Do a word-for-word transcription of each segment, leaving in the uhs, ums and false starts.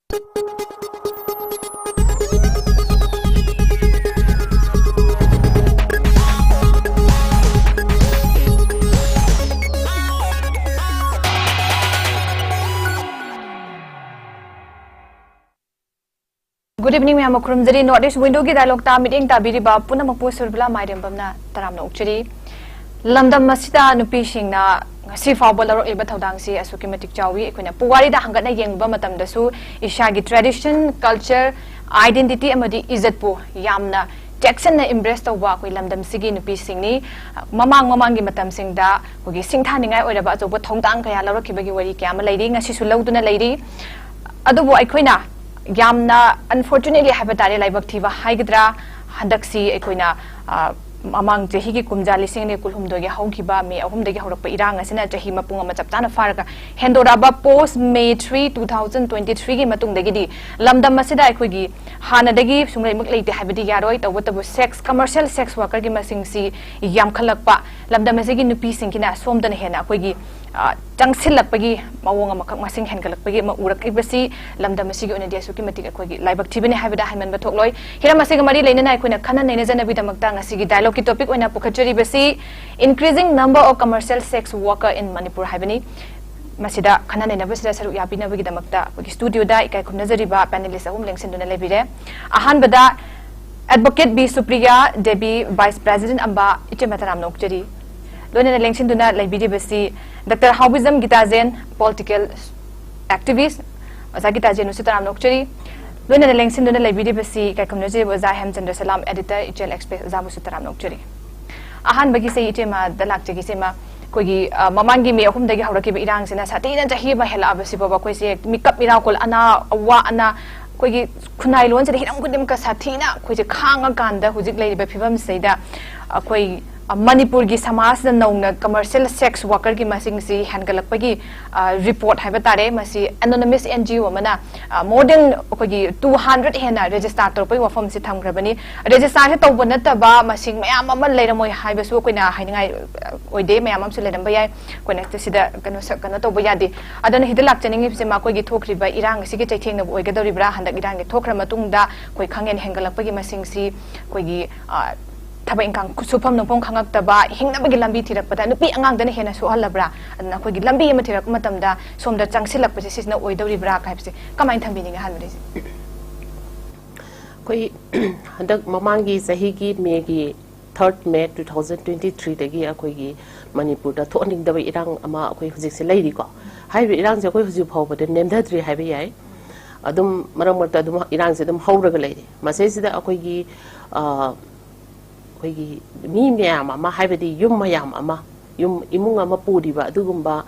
Good evening ꯃꯌꯥꯝ ꯑꯃ ꯈꯨꯔꯨꯝꯖꯔꯤ꯫ North East Window ꯒꯤ dialogue ꯇ ꯃꯤꯠꯌꯦꯡ ꯇꯥꯕꯤꯔꯤꯕ ꯄꯨꯝꯅꯃꯛꯄꯨ ꯁꯨꯔꯕꯤꯂꯥ ꯃꯥꯏꯔꯦꯝꯕꯝꯅ ꯇꯔꯥꯝꯅ ꯑꯣꯛꯆꯔꯤ꯫ ꯂꯝꯗꯝ ꯑꯁꯤꯗ ꯅꯨꯄꯤꯁꯤꯡꯅ ꯉꯁꯤ ꯐꯥꯎꯕ ꯂꯧꯔꯛꯂꯤꯕ ꯊꯧꯗꯥꯡꯁꯤ ꯑꯁꯨꯛꯀꯤ ꯃꯇꯤꯛ ꯆꯥꯎꯏ꯫ ꯑꯩꯈꯣꯏꯅ ꯄꯨꯋꯥꯔꯤꯗ ꯍꯪꯒꯠꯅ ꯌꯦꯡꯕ ꯃꯇꯝꯗꯁꯨ ꯏꯁꯥꯒꯤ tradition, culture, identity ꯑꯃꯗꯤ ꯏꯖꯠꯄꯨ ꯌꯥꯝꯅ ꯆꯦꯛꯁꯤꯟꯅ embrace ꯇꯧꯕ ꯑꯩꯈꯣꯏ ꯂꯝꯗꯝꯁꯤꯒꯤ ꯅꯨꯄꯤꯁꯤꯡꯅꯤ꯫ ꯃꯃꯥꯡ ꯃꯃꯥꯡꯒꯤ ꯃꯇꯝꯁꯤꯡꯗ ꯑꯩꯈꯣꯏꯒꯤ ꯁꯤꯡꯊꯥꯅꯤꯡꯉꯥꯏ ꯑꯣꯏꯔꯕ ꯑꯆꯧꯕ ꯊꯧꯗꯥꯡ ꯀꯌꯥ ꯂꯧꯔꯛꯈꯤꯕꯒꯤ ꯋꯥꯔꯤ ꯀꯌꯥ ꯑꯃ ꯂꯩꯔꯤ, ꯉꯁꯤꯁꯨ ꯂꯧꯗꯨꯅ ꯂꯩꯔꯤ꯫ ꯑꯗꯨꯕꯨ ꯑꯩꯈꯣꯏꯅ ꯌꯥꯝꯅ unfortunately ꯍꯥꯏꯕ ꯇꯥꯔꯦ, ꯂꯥꯏꯕꯛ ꯊꯤꯕ ꯍꯥꯏꯒꯗ꯭ꯔꯥ, ꯍꯟꯗꯛꯁꯤ ꯑꯩꯈꯣꯏꯅ, ꯑ, ꯃꯃꯥꯡ ꯆꯍꯤꯒꯤ ꯀꯨꯝꯖꯥ ꯂꯤꯁꯤꯡ ꯑꯅꯤ ꯀꯨꯟꯍꯨꯝꯗꯣꯏꯒꯤ ꯍꯧꯈꯤꯕ ꯃꯦ ꯑꯍꯨꯝꯗꯒꯤ ꯍꯧꯔꯛꯄ ꯏꯔꯥꯡ ꯑꯁꯤꯅ ꯆꯍꯤ ꯃꯄꯨꯡ ꯑꯃ ꯆꯞ ꯆꯥꯅ ꯐꯥꯔꯒ ꯍꯦꯟꯗꯣꯔꯛꯑꯕ post May three, two thousand twenty three ꯒꯤ ꯃꯇꯨꯡꯗꯒꯤꯗꯤ ꯂꯝꯗꯝ ꯑꯁꯤꯗ ꯑꯩꯈꯣꯏꯒꯤ ꯍꯥꯟꯅꯗꯒꯤ ꯁꯨꯡꯂꯩꯃꯛ ꯂꯩꯇꯦ ꯍꯥꯏꯕꯗꯤ ꯌꯥꯔꯣꯏ꯫ ꯇꯧꯕꯇꯕꯨ sex, commercial sex worker ꯒꯤ ꯃꯁꯤꯡꯁꯤ ꯌꯥꯝꯈꯠꯂꯛꯄ, ꯂꯝꯗꯝ ꯑꯁꯤꯒꯤ ꯅꯨꯄꯤꯁꯤꯡꯁꯤꯅ ꯁꯣꯝꯗꯅ ꯍꯦꯟꯅ ꯑꯩꯈꯣꯏꯒꯤ, ꯑ, ꯆꯪꯁꯤꯜꯂꯛꯄꯒꯤ ꯃꯑꯣꯡ ꯑꯃꯈꯛ, ꯃꯁꯤꯡ ꯍꯦꯟꯒꯠꯂꯛꯄꯒꯤ ꯑꯃ ꯎꯔꯛꯂꯤꯕꯁꯤ ꯂꯝꯗꯝ ꯑꯁꯤꯒꯤ ꯑꯣꯏꯅꯗꯤ ꯑꯁꯨꯛꯀꯤ ꯃꯇꯤꯛ ꯑꯩꯈꯣꯏꯒꯤ ꯂꯥꯏꯕꯛ ꯊꯤꯕꯅꯤ ꯍꯥꯏꯕꯗ ꯍꯥꯏꯃꯟꯕ ꯊꯣꯛꯂꯣꯏ꯫ ꯍꯤꯔꯝ ꯑꯁꯤꯒ ꯃꯔꯤ ꯂꯩꯅꯅ ꯑꯩꯈꯣꯏꯅ ꯈꯟꯅ ꯅꯩꯅꯖꯅꯕꯒꯤꯗꯃꯛꯇ ꯉꯁꯤꯒꯤ dialogue ꯀꯤ topic ꯑꯣꯏꯅ ꯄꯨꯈꯠꯆꯔꯤꯕꯁꯤ Increasing Number of Commercial Sex Worker in Manipur ꯍꯥꯏꯕꯅꯤ꯫ ꯃꯁꯤꯗ ꯈꯟꯅ ꯅꯩꯅꯕꯁꯤꯗ ꯁꯔꯨꯛ ꯌꯥꯕꯤꯅꯕꯒꯤꯗꯃꯛꯇ ꯑꯩꯈꯣꯏꯒꯤ studio ꯗ ꯏꯀꯥꯏ ꯈꯨꯝꯅꯖꯔꯤꯕ panelist ꯑꯍꯨꯝ ꯂꯦꯡꯁꯤꯟꯗꯨꯅ ꯂꯩꯕꯤꯔꯦ꯫ ꯑꯍꯥꯟꯕꯗ Advocate B Supriya Devi, Vice President ꯑꯝꯕ, ꯏꯆꯦ ꯃꯊꯔꯥꯝꯅ ꯑꯣꯛꯆꯔꯤ꯫ ꯂꯣꯏꯅꯅ ꯂꯦꯡꯁꯤꯟꯗꯨꯅ ꯂꯩꯕꯤꯔꯤꯕꯁꯤ doctor Haobijam Gitajen, political activist, ꯑꯣꯖꯥ ꯒꯤꯇꯥꯖꯦꯟꯕꯨꯁꯨ ꯇꯔꯥꯝꯅ ꯑꯣꯛꯆꯔꯤ꯫ ꯂꯣꯏꯅꯅ ꯂꯦꯡꯁꯤꯟꯗꯨꯅ ꯂꯩꯕꯤꯔꯤꯕꯁꯤ ꯏꯀꯥꯏ ꯈꯨꯝꯅꯖꯔꯤꯕ ꯑꯣꯖꯥ ꯍꯦꯝꯆꯟꯗ꯭ꯔ ꯁꯂꯥꯝ, editor, ꯏꯆꯦꯜ Express, ꯑꯣꯖꯥꯕꯨꯁꯨ ꯇꯔꯥꯝꯅ ꯑꯣꯛꯆꯔꯤ꯫ ꯑꯍꯥꯟꯕꯒꯤꯁꯦ ꯏꯆꯦꯃꯗ ꯂꯥꯛꯆꯒꯦ꯫ ꯏꯆꯦꯃ, ꯑꯩꯈꯣꯏꯒꯤ, ꯑ, ꯃꯃꯥꯡꯒꯤ ꯃꯦ ꯑꯍꯨꯝꯗꯒꯤ ꯍꯧꯔꯛꯈꯤꯕ ꯏꯔꯥꯡꯁꯤꯅ ꯁꯥꯊꯤꯅ ꯆꯍꯤ ꯑꯃ ꯍꯦꯜꯂꯛꯑꯕꯁꯤ ꯐꯥꯎꯕ ꯑꯩꯈꯣꯏꯁꯦ ꯃꯤꯀꯞ ꯃꯤꯔꯥꯎꯀꯨꯜ, ꯑꯅꯥ ꯑꯋꯥ ꯑꯅꯥ, ꯑꯩꯈꯣꯏꯒꯤ ꯈꯨꯟꯅꯥꯏ ꯂꯣꯟꯁꯤꯗ ꯍꯤꯔꯝ ꯈꯨꯗꯤꯡꯃꯛꯇ ꯁꯥꯊꯤꯅ ꯑꯩꯈꯣꯏꯁꯦ ꯈꯥꯡꯉꯀꯥꯟꯗ ꯍꯧꯖꯤꯛ ꯂꯩꯔꯤꯕ ꯐꯤꯕꯝꯁꯤꯗꯩꯗ ꯑꯩꯈꯣꯏ ꯑ, ꯃꯅꯤꯄꯨꯔꯒꯤ ꯁꯃꯥꯖꯅ ꯅꯧꯅ commercial sex workerꯒꯤ ꯃꯁꯤꯡꯁꯤ ꯍꯦꯟꯒꯠꯂꯛꯄꯒꯤ, ꯑ, report ꯍꯥꯏꯕ ꯇꯥꯔꯦ꯫ ꯃꯁꯤ anonymous NGO ꯑꯃꯅ, ꯑ, more than ꯑꯩꯈꯣꯏꯒꯤ two hundred ꯍꯦꯟꯅ register ꯇꯧꯔꯛꯄꯒꯤ ꯋꯥꯐꯝꯁꯤ ꯊꯝꯈ꯭ꯔꯕꯅꯤ꯫ Registerꯁꯦ ꯇꯧꯕ ꯅꯠꯇꯕ ꯃꯁꯤꯡ ꯃꯌꯥꯝ ꯑꯃ ꯂꯩꯔꯝꯃꯣꯏ ꯍꯥꯏꯕꯁꯨ ꯑꯩꯈꯣꯏꯅ ꯍꯥꯏꯅꯤꯡꯉꯥꯏ, ꯑ, ꯑꯣꯏꯗꯦ꯫ ꯃꯌꯥꯝ ꯑꯃꯁꯨ ꯂꯩꯔꯝꯕ ꯌꯥꯏ꯫ ꯑꯩꯈꯣꯏꯅ ꯁꯤꯗ ꯀꯩꯅꯣ ꯁ-, ꯀꯩꯅꯣ ꯇꯧꯕ ꯌꯥꯗꯦ꯫ ꯑꯗꯨꯅ ꯁꯤꯗ ꯂꯥꯛꯆꯅꯤꯡꯉꯤꯕꯁꯦ ꯃꯈꯣꯏꯒꯤ ꯊꯣꯛꯈ꯭ꯔꯤꯕ ꯏꯔꯥꯡ ꯑꯁꯤꯒꯤ ꯆꯩꯊꯦꯡꯅꯕ ꯑꯣꯏꯒꯗꯧꯔꯤꯕ꯭ꯔꯥ? ꯍꯟꯗꯛ ꯏꯔꯥꯡꯒꯤ ꯊꯣꯛꯈ꯭ꯔ ꯃꯇꯨꯡꯗ ꯑꯩꯈꯣꯏ ꯈꯪꯍꯦꯟ ꯍꯦꯟꯒꯠꯂꯛꯄꯒꯤ ꯃꯁꯤꯡꯁꯤ ꯑꯩꯈꯣꯏꯒꯤ, ꯑ, ꯊꯕꯛ ꯏꯪꯈꯥꯡ ꯁꯨꯐꯝ ꯅꯣꯝꯐꯝ ꯈꯪꯉꯛꯇꯕ, ꯍꯤꯡꯅꯕꯒꯤ ꯂꯝꯕꯤ ꯊꯤꯔꯛꯄꯗ ꯅꯨꯄꯤ ꯑꯉꯥꯡꯗꯅ ꯍꯦꯟꯅ ꯁꯣꯛꯍꯜꯂꯕ꯭ꯔꯥ? ꯑꯗꯨꯅ ꯑꯩꯈꯣꯏꯒꯤ ꯂꯝꯕꯤ ꯑꯃ ꯊꯤꯔꯛꯄ ꯃꯇꯝꯗ ꯁꯣꯝꯗ ꯆꯪꯁꯤꯜꯂꯛꯄꯁꯦ ꯁꯤꯁꯤꯅ ꯑꯣꯏꯗꯧꯔꯤꯕ꯭ꯔꯥ ꯍꯥꯏꯕꯁꯦ ꯀꯃꯥꯏꯅ ꯊꯝꯕꯤꯅꯤꯡꯉꯦ? ꯑꯍꯥꯟꯕꯗ ꯁꯤ ꯑꯩꯈꯣꯏ ꯍꯟꯗꯛ ꯃꯃꯥꯡꯒꯤ ꯆꯍꯤꯒꯤ ꯃꯦꯒꯤ third May two thousand twenty threeꯗꯒꯤ ꯑꯩꯈꯣꯏꯒꯤ ꯃꯅꯤꯄꯨꯔꯗ ꯊꯣꯛꯍꯟꯅꯤꯡꯗꯕ ꯏꯔꯥꯡ ꯑꯃ ꯑꯩꯈꯣꯏ ꯍꯧꯖꯤꯛꯁꯦ ꯂꯩꯔꯤꯀꯣ꯫ ꯍꯥꯏꯔꯤꯕ ꯏꯔꯥꯡꯁꯦ ꯑꯩꯈꯣꯏ ꯍꯧꯖꯤꯛ ꯐꯥꯎꯕꯗ ꯅꯦꯝꯊꯗ꯭ꯔꯤ ꯍꯥꯏꯕ ꯌꯥꯏ꯫ ꯑꯗꯨꯝ ꯃꯔꯛ ꯃꯔꯛꯇ ꯑꯗꯨꯝ ꯏꯔꯥꯡꯁꯦ ꯑꯗꯨꯝ ꯍꯧꯔꯒ ꯂꯩꯔꯤ꯫ ꯃꯁꯤꯁꯤꯗ ꯑꯩꯈꯣꯏꯒꯤ, ꯑ, ꯑꯩꯈꯣꯏꯒꯤ ꯃꯤ ꯃꯌꯥꯝ ꯑꯃ, ꯍꯥꯏꯕꯗꯤ ꯌꯨꯝ ꯃꯌꯥꯝ ꯑꯃ, ꯌꯨꯝ, ꯏꯃꯨꯡ ꯑꯃ ꯄꯨꯔꯤꯕ ꯑꯗꯨꯒꯨꯝꯕ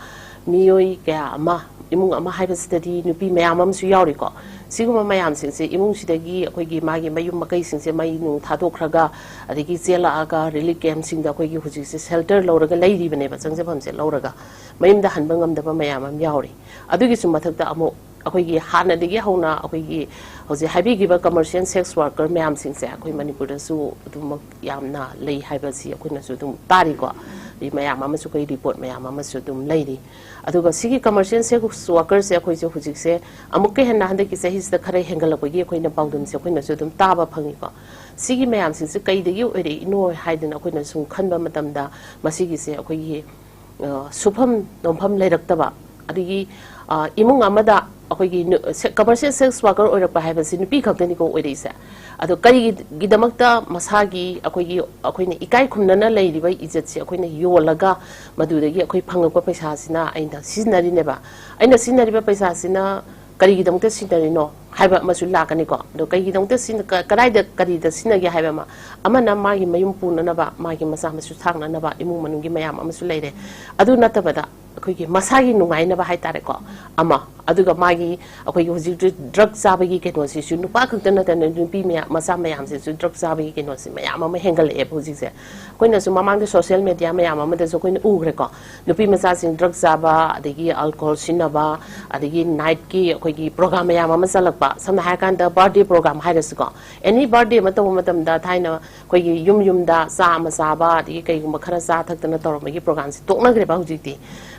ꯃꯤꯑꯣꯏ ꯀꯌꯥ ꯑꯃ, ꯏꯃꯨꯡ ꯑꯃ ꯍꯥꯏꯕꯁꯤꯗꯗꯤ ꯅꯨꯄꯤ ꯃꯌꯥꯝ ꯑꯃꯁꯨ ꯌꯥꯎꯔꯤꯀꯣ꯫ ꯁꯤꯒꯨꯝꯕ ꯃꯌꯥꯝꯁꯤꯡꯁꯦ ꯏꯃꯨꯡꯁꯤꯗꯒꯤ ꯑꯩꯈꯣꯏꯒꯤ ꯃꯥꯒꯤ ꯃꯌꯨꯝ ꯃꯀꯩꯁꯤꯡꯁꯦ ꯃꯩ ꯅꯨꯡ ꯊꯥꯗꯣꯛꯈ꯭ꯔꯒ, ꯑꯗꯒꯤ ꯆꯦꯜꯂꯛꯑꯒ relief campꯁꯤꯡꯗ ꯑꯩꯈꯣꯏꯒꯤ ꯍꯧꯖꯤꯛꯁꯦ shelter ꯂꯧꯔꯒ ꯂꯩꯔꯤꯕꯅꯦꯕ, ꯆꯪꯖꯐꯝꯁꯦ ꯂꯧꯔꯒ꯫ ꯃꯌꯨꯝꯗ ꯍꯟꯕ ꯉꯝꯗꯕ ꯃꯌꯥꯝ ꯑꯃ ꯌꯥꯎꯔꯤ꯫ ꯑꯗꯨꯒꯤꯁꯨ ꯃꯊꯛꯇ ꯑꯃꯨꯛ ꯑꯩꯈꯣꯏꯒꯤ ꯍꯥꯟꯅꯗꯒꯤ ꯍꯧꯅ ꯑꯩꯈꯣꯏꯒꯤ ꯍꯧꯖꯤꯛ ꯍꯥꯏꯕꯤꯈꯤꯕ commercial sex worker ꯃꯌꯥꯝꯁꯤꯡꯁꯦ ꯑꯩꯈꯣꯏ ꯃꯅꯤꯄꯨꯔꯗꯁꯨ ꯑꯗꯨꯃꯛ ꯌꯥꯝꯅ ꯂꯩ ꯍꯥꯏꯕꯁꯤ ꯑꯩꯈꯣꯏꯅꯁꯨ ꯑꯗꯨꯝ ꯇꯥꯔꯤꯀꯣ꯫ ꯑꯗꯩ ꯃꯌꯥꯝ ꯑꯃꯁꯨ ꯑꯩꯈꯣꯏ report ꯃꯌꯥꯝ ꯑꯃꯁꯨ ꯑꯗꯨꯝ ꯂꯩꯔꯤ꯫ ꯑꯗꯨꯒ ꯁꯤꯒꯤ commercial sex workerꯁꯦ ꯑꯩꯈꯣꯏꯁꯦ ꯍꯧꯖꯤꯛꯁꯦ ꯑꯃꯨꯛꯀ ꯍꯦꯟꯅ ꯍꯟꯗꯛꯀꯤ ꯆꯍꯤꯁꯤꯗ ꯈꯔ ꯍꯦꯟꯒꯠꯂꯛꯄꯒꯤ ꯑꯩꯈꯣꯏꯅ ꯄꯥꯎꯗꯝꯁꯦ ꯑꯩꯈꯣꯏꯅꯁꯨ ꯑꯗꯨꯝ ꯇꯥꯕ ꯐꯪꯉꯤꯀꯣ꯫ ꯁꯤꯒꯤ ꯃꯌꯥꯝꯁꯤꯡꯁꯦ ꯀꯩꯗꯒꯤ ꯑꯣꯏꯔꯛꯏꯅꯣ ꯍꯥꯏꯗꯅ ꯑꯩꯈꯣꯏꯅ ꯁꯨꯝ ꯈꯟꯕ ꯃꯇꯝꯗ ꯃꯁꯤꯒꯤꯁꯦ ꯑꯩꯈꯣꯏꯒꯤ, ꯑ, ꯁꯨꯐꯝ ꯅꯣꯝꯐꯝ ꯂꯩꯔꯛꯇꯕ, ꯑꯗꯒꯤ, ꯑ, ꯏꯃꯨꯡ ꯑꯃꯗ ꯑꯩꯈꯣꯏꯒꯤ ꯅꯨ-, ꯁꯦ-, commercial sex worker ꯑꯣꯏꯔꯛꯄ ꯍꯥꯏꯕꯁꯤ ꯅꯨꯄꯤ ꯈꯛꯇꯅꯤꯀꯣ ꯑꯣꯏꯔꯛꯏꯁꯦ꯫ ꯑꯗꯣ ꯀꯔꯤꯒꯤꯗꯃꯛꯇ ꯃꯁꯥꯒꯤ ꯑꯩꯈꯣꯏꯒꯤ, ꯑꯩꯈꯣꯏꯅ ꯏꯀꯥꯏ ꯈꯨꯝꯅꯅ ꯂꯩꯔꯤꯕ ꯏꯖꯠꯁꯦ ꯑꯩꯈꯣꯏꯅ ꯌꯣꯜꯂꯒ ꯃꯗꯨꯗꯒꯤ ꯑꯩꯈꯣꯏ ꯐꯪꯉꯛꯄ ꯄꯩꯁꯥꯁꯤꯅ ꯑꯩꯅ ꯁꯤꯖꯤꯟꯅꯔꯤꯅꯦꯕ꯫ ꯑꯩꯅ ꯁꯤꯖꯤꯟꯅꯔꯤꯕ ꯄꯩꯁꯥꯁꯤꯅ ꯀꯔꯤꯒꯤꯗꯃꯛꯇ ꯁꯤꯖꯤꯟꯅꯔꯤꯅꯣ ꯍꯥꯏꯕ ꯑꯃꯁꯨ ꯂꯥꯛꯀꯅꯤꯀꯣ꯫ ꯑꯗꯣ ꯀꯩꯒꯤꯗꯃꯛꯇ ꯁꯤꯖꯤꯟꯅ-, ꯀ-, ꯀꯗꯥꯏꯗ ꯀꯔꯤꯗ ꯁꯤꯖꯤꯟꯅꯒꯦ ꯍꯥꯏꯕ ꯑꯃ, ꯑꯃꯅ ꯃꯥꯒꯤ ꯃꯌꯨꯝ ꯄꯨꯅꯅꯕ, ꯃꯥꯒꯤ ꯃꯆꯥ ꯃꯁꯨ ꯁꯥꯡꯅꯅꯕ, ꯏꯃꯨꯡ ꯃꯅꯨꯡꯒꯤ ꯃꯌꯥꯝ ꯑꯃꯁꯨ ꯂꯩꯔꯦ꯫ ꯑꯗꯨ ꯅꯠꯇꯕꯗ ꯑꯩꯈꯣꯏꯒꯤ ꯃꯁꯥꯒꯤ ꯅꯨꯡꯉꯥꯏꯅꯕ ꯍꯥꯏꯇꯥꯔꯦꯀꯣ, ꯑꯃ, ꯑꯗꯨꯒ ꯃꯥꯒꯤ ꯑꯩꯈꯣꯏꯒꯤ ꯍꯧꯖꯤꯛ ꯗ꯭ꯔꯒ ꯆꯥꯕꯒꯤ ꯀꯩꯅꯣꯁꯤꯁꯨ ꯅꯨꯄꯥ ꯈꯛꯇ ꯅꯠꯇꯅ ꯅꯨꯄꯤ ꯃꯌꯥꯝ, ꯃꯆꯥ ꯃꯌꯥꯝꯁꯤꯁꯨ ꯗ꯭ꯔꯒ ꯆꯥꯕꯒꯤ ꯀꯩꯅꯣꯁꯤ ꯃꯌꯥꯝ ꯑꯃ ꯍꯦꯟꯒꯠꯂꯛꯑꯦꯕ ꯍꯧꯖꯤꯛꯁꯦ꯫ ꯑꯩꯈꯣꯏꯅꯁꯨ ꯃꯃꯥꯡꯗ ꯁꯣꯁꯤꯌꯦꯜ ꯃꯦꯗꯤꯌꯥ ꯃꯌꯥꯝ ꯑꯃꯗꯁꯨ ꯑꯩꯈꯣꯏꯅ ꯎꯈ꯭ꯔꯦꯀꯣ, ꯅꯨꯄꯤ ꯃꯆꯥꯁꯤꯡ ꯗ꯭ꯔꯒ ꯆꯥꯕ, ꯑꯗꯒꯤ ꯑꯜꯀꯣꯍꯣꯜ ꯁꯤꯖꯤꯟꯅꯕ, ꯑꯗꯒꯤ ꯅꯥꯏꯠꯀꯤ ꯑꯩꯈꯣꯏꯒꯤ ꯄ꯭ꯔꯣꯒ꯭ꯔꯥꯝ ꯃꯌꯥꯝ ꯑꯃ ꯆꯠꯂꯛꯄ, ꯁꯝꯅ ꯍꯥꯏꯔꯀꯥꯟꯗ ꯕꯥꯔꯗꯦ ꯄ꯭ꯔꯣꯒ꯭ꯔꯥꯝ ꯍꯥꯏꯔꯁꯤꯀꯣ, ꯑꯦꯅꯤ ꯕꯥꯔꯗꯦ ꯑꯃ ꯇꯧꯕ ꯃꯇꯝꯗ ꯊꯥꯏꯅ ꯑꯩꯈꯣꯏꯒꯤ ꯌꯨꯝ ꯌꯨꯝꯗ ꯆꯥ ꯑꯃ ꯆꯥꯕ, ꯑꯗꯒꯤ ꯀꯩꯒꯨꯝꯕ ꯈꯔ ꯆꯥ ꯊꯛꯇꯅ ꯇꯧꯔꯝꯕꯒꯤ ꯄ꯭ꯔꯣꯒ꯭ꯔꯥꯝꯁꯤ ꯇꯣꯛꯅꯈ꯭ꯔꯦꯕ ꯍꯧꯖꯤꯛꯇꯤ꯫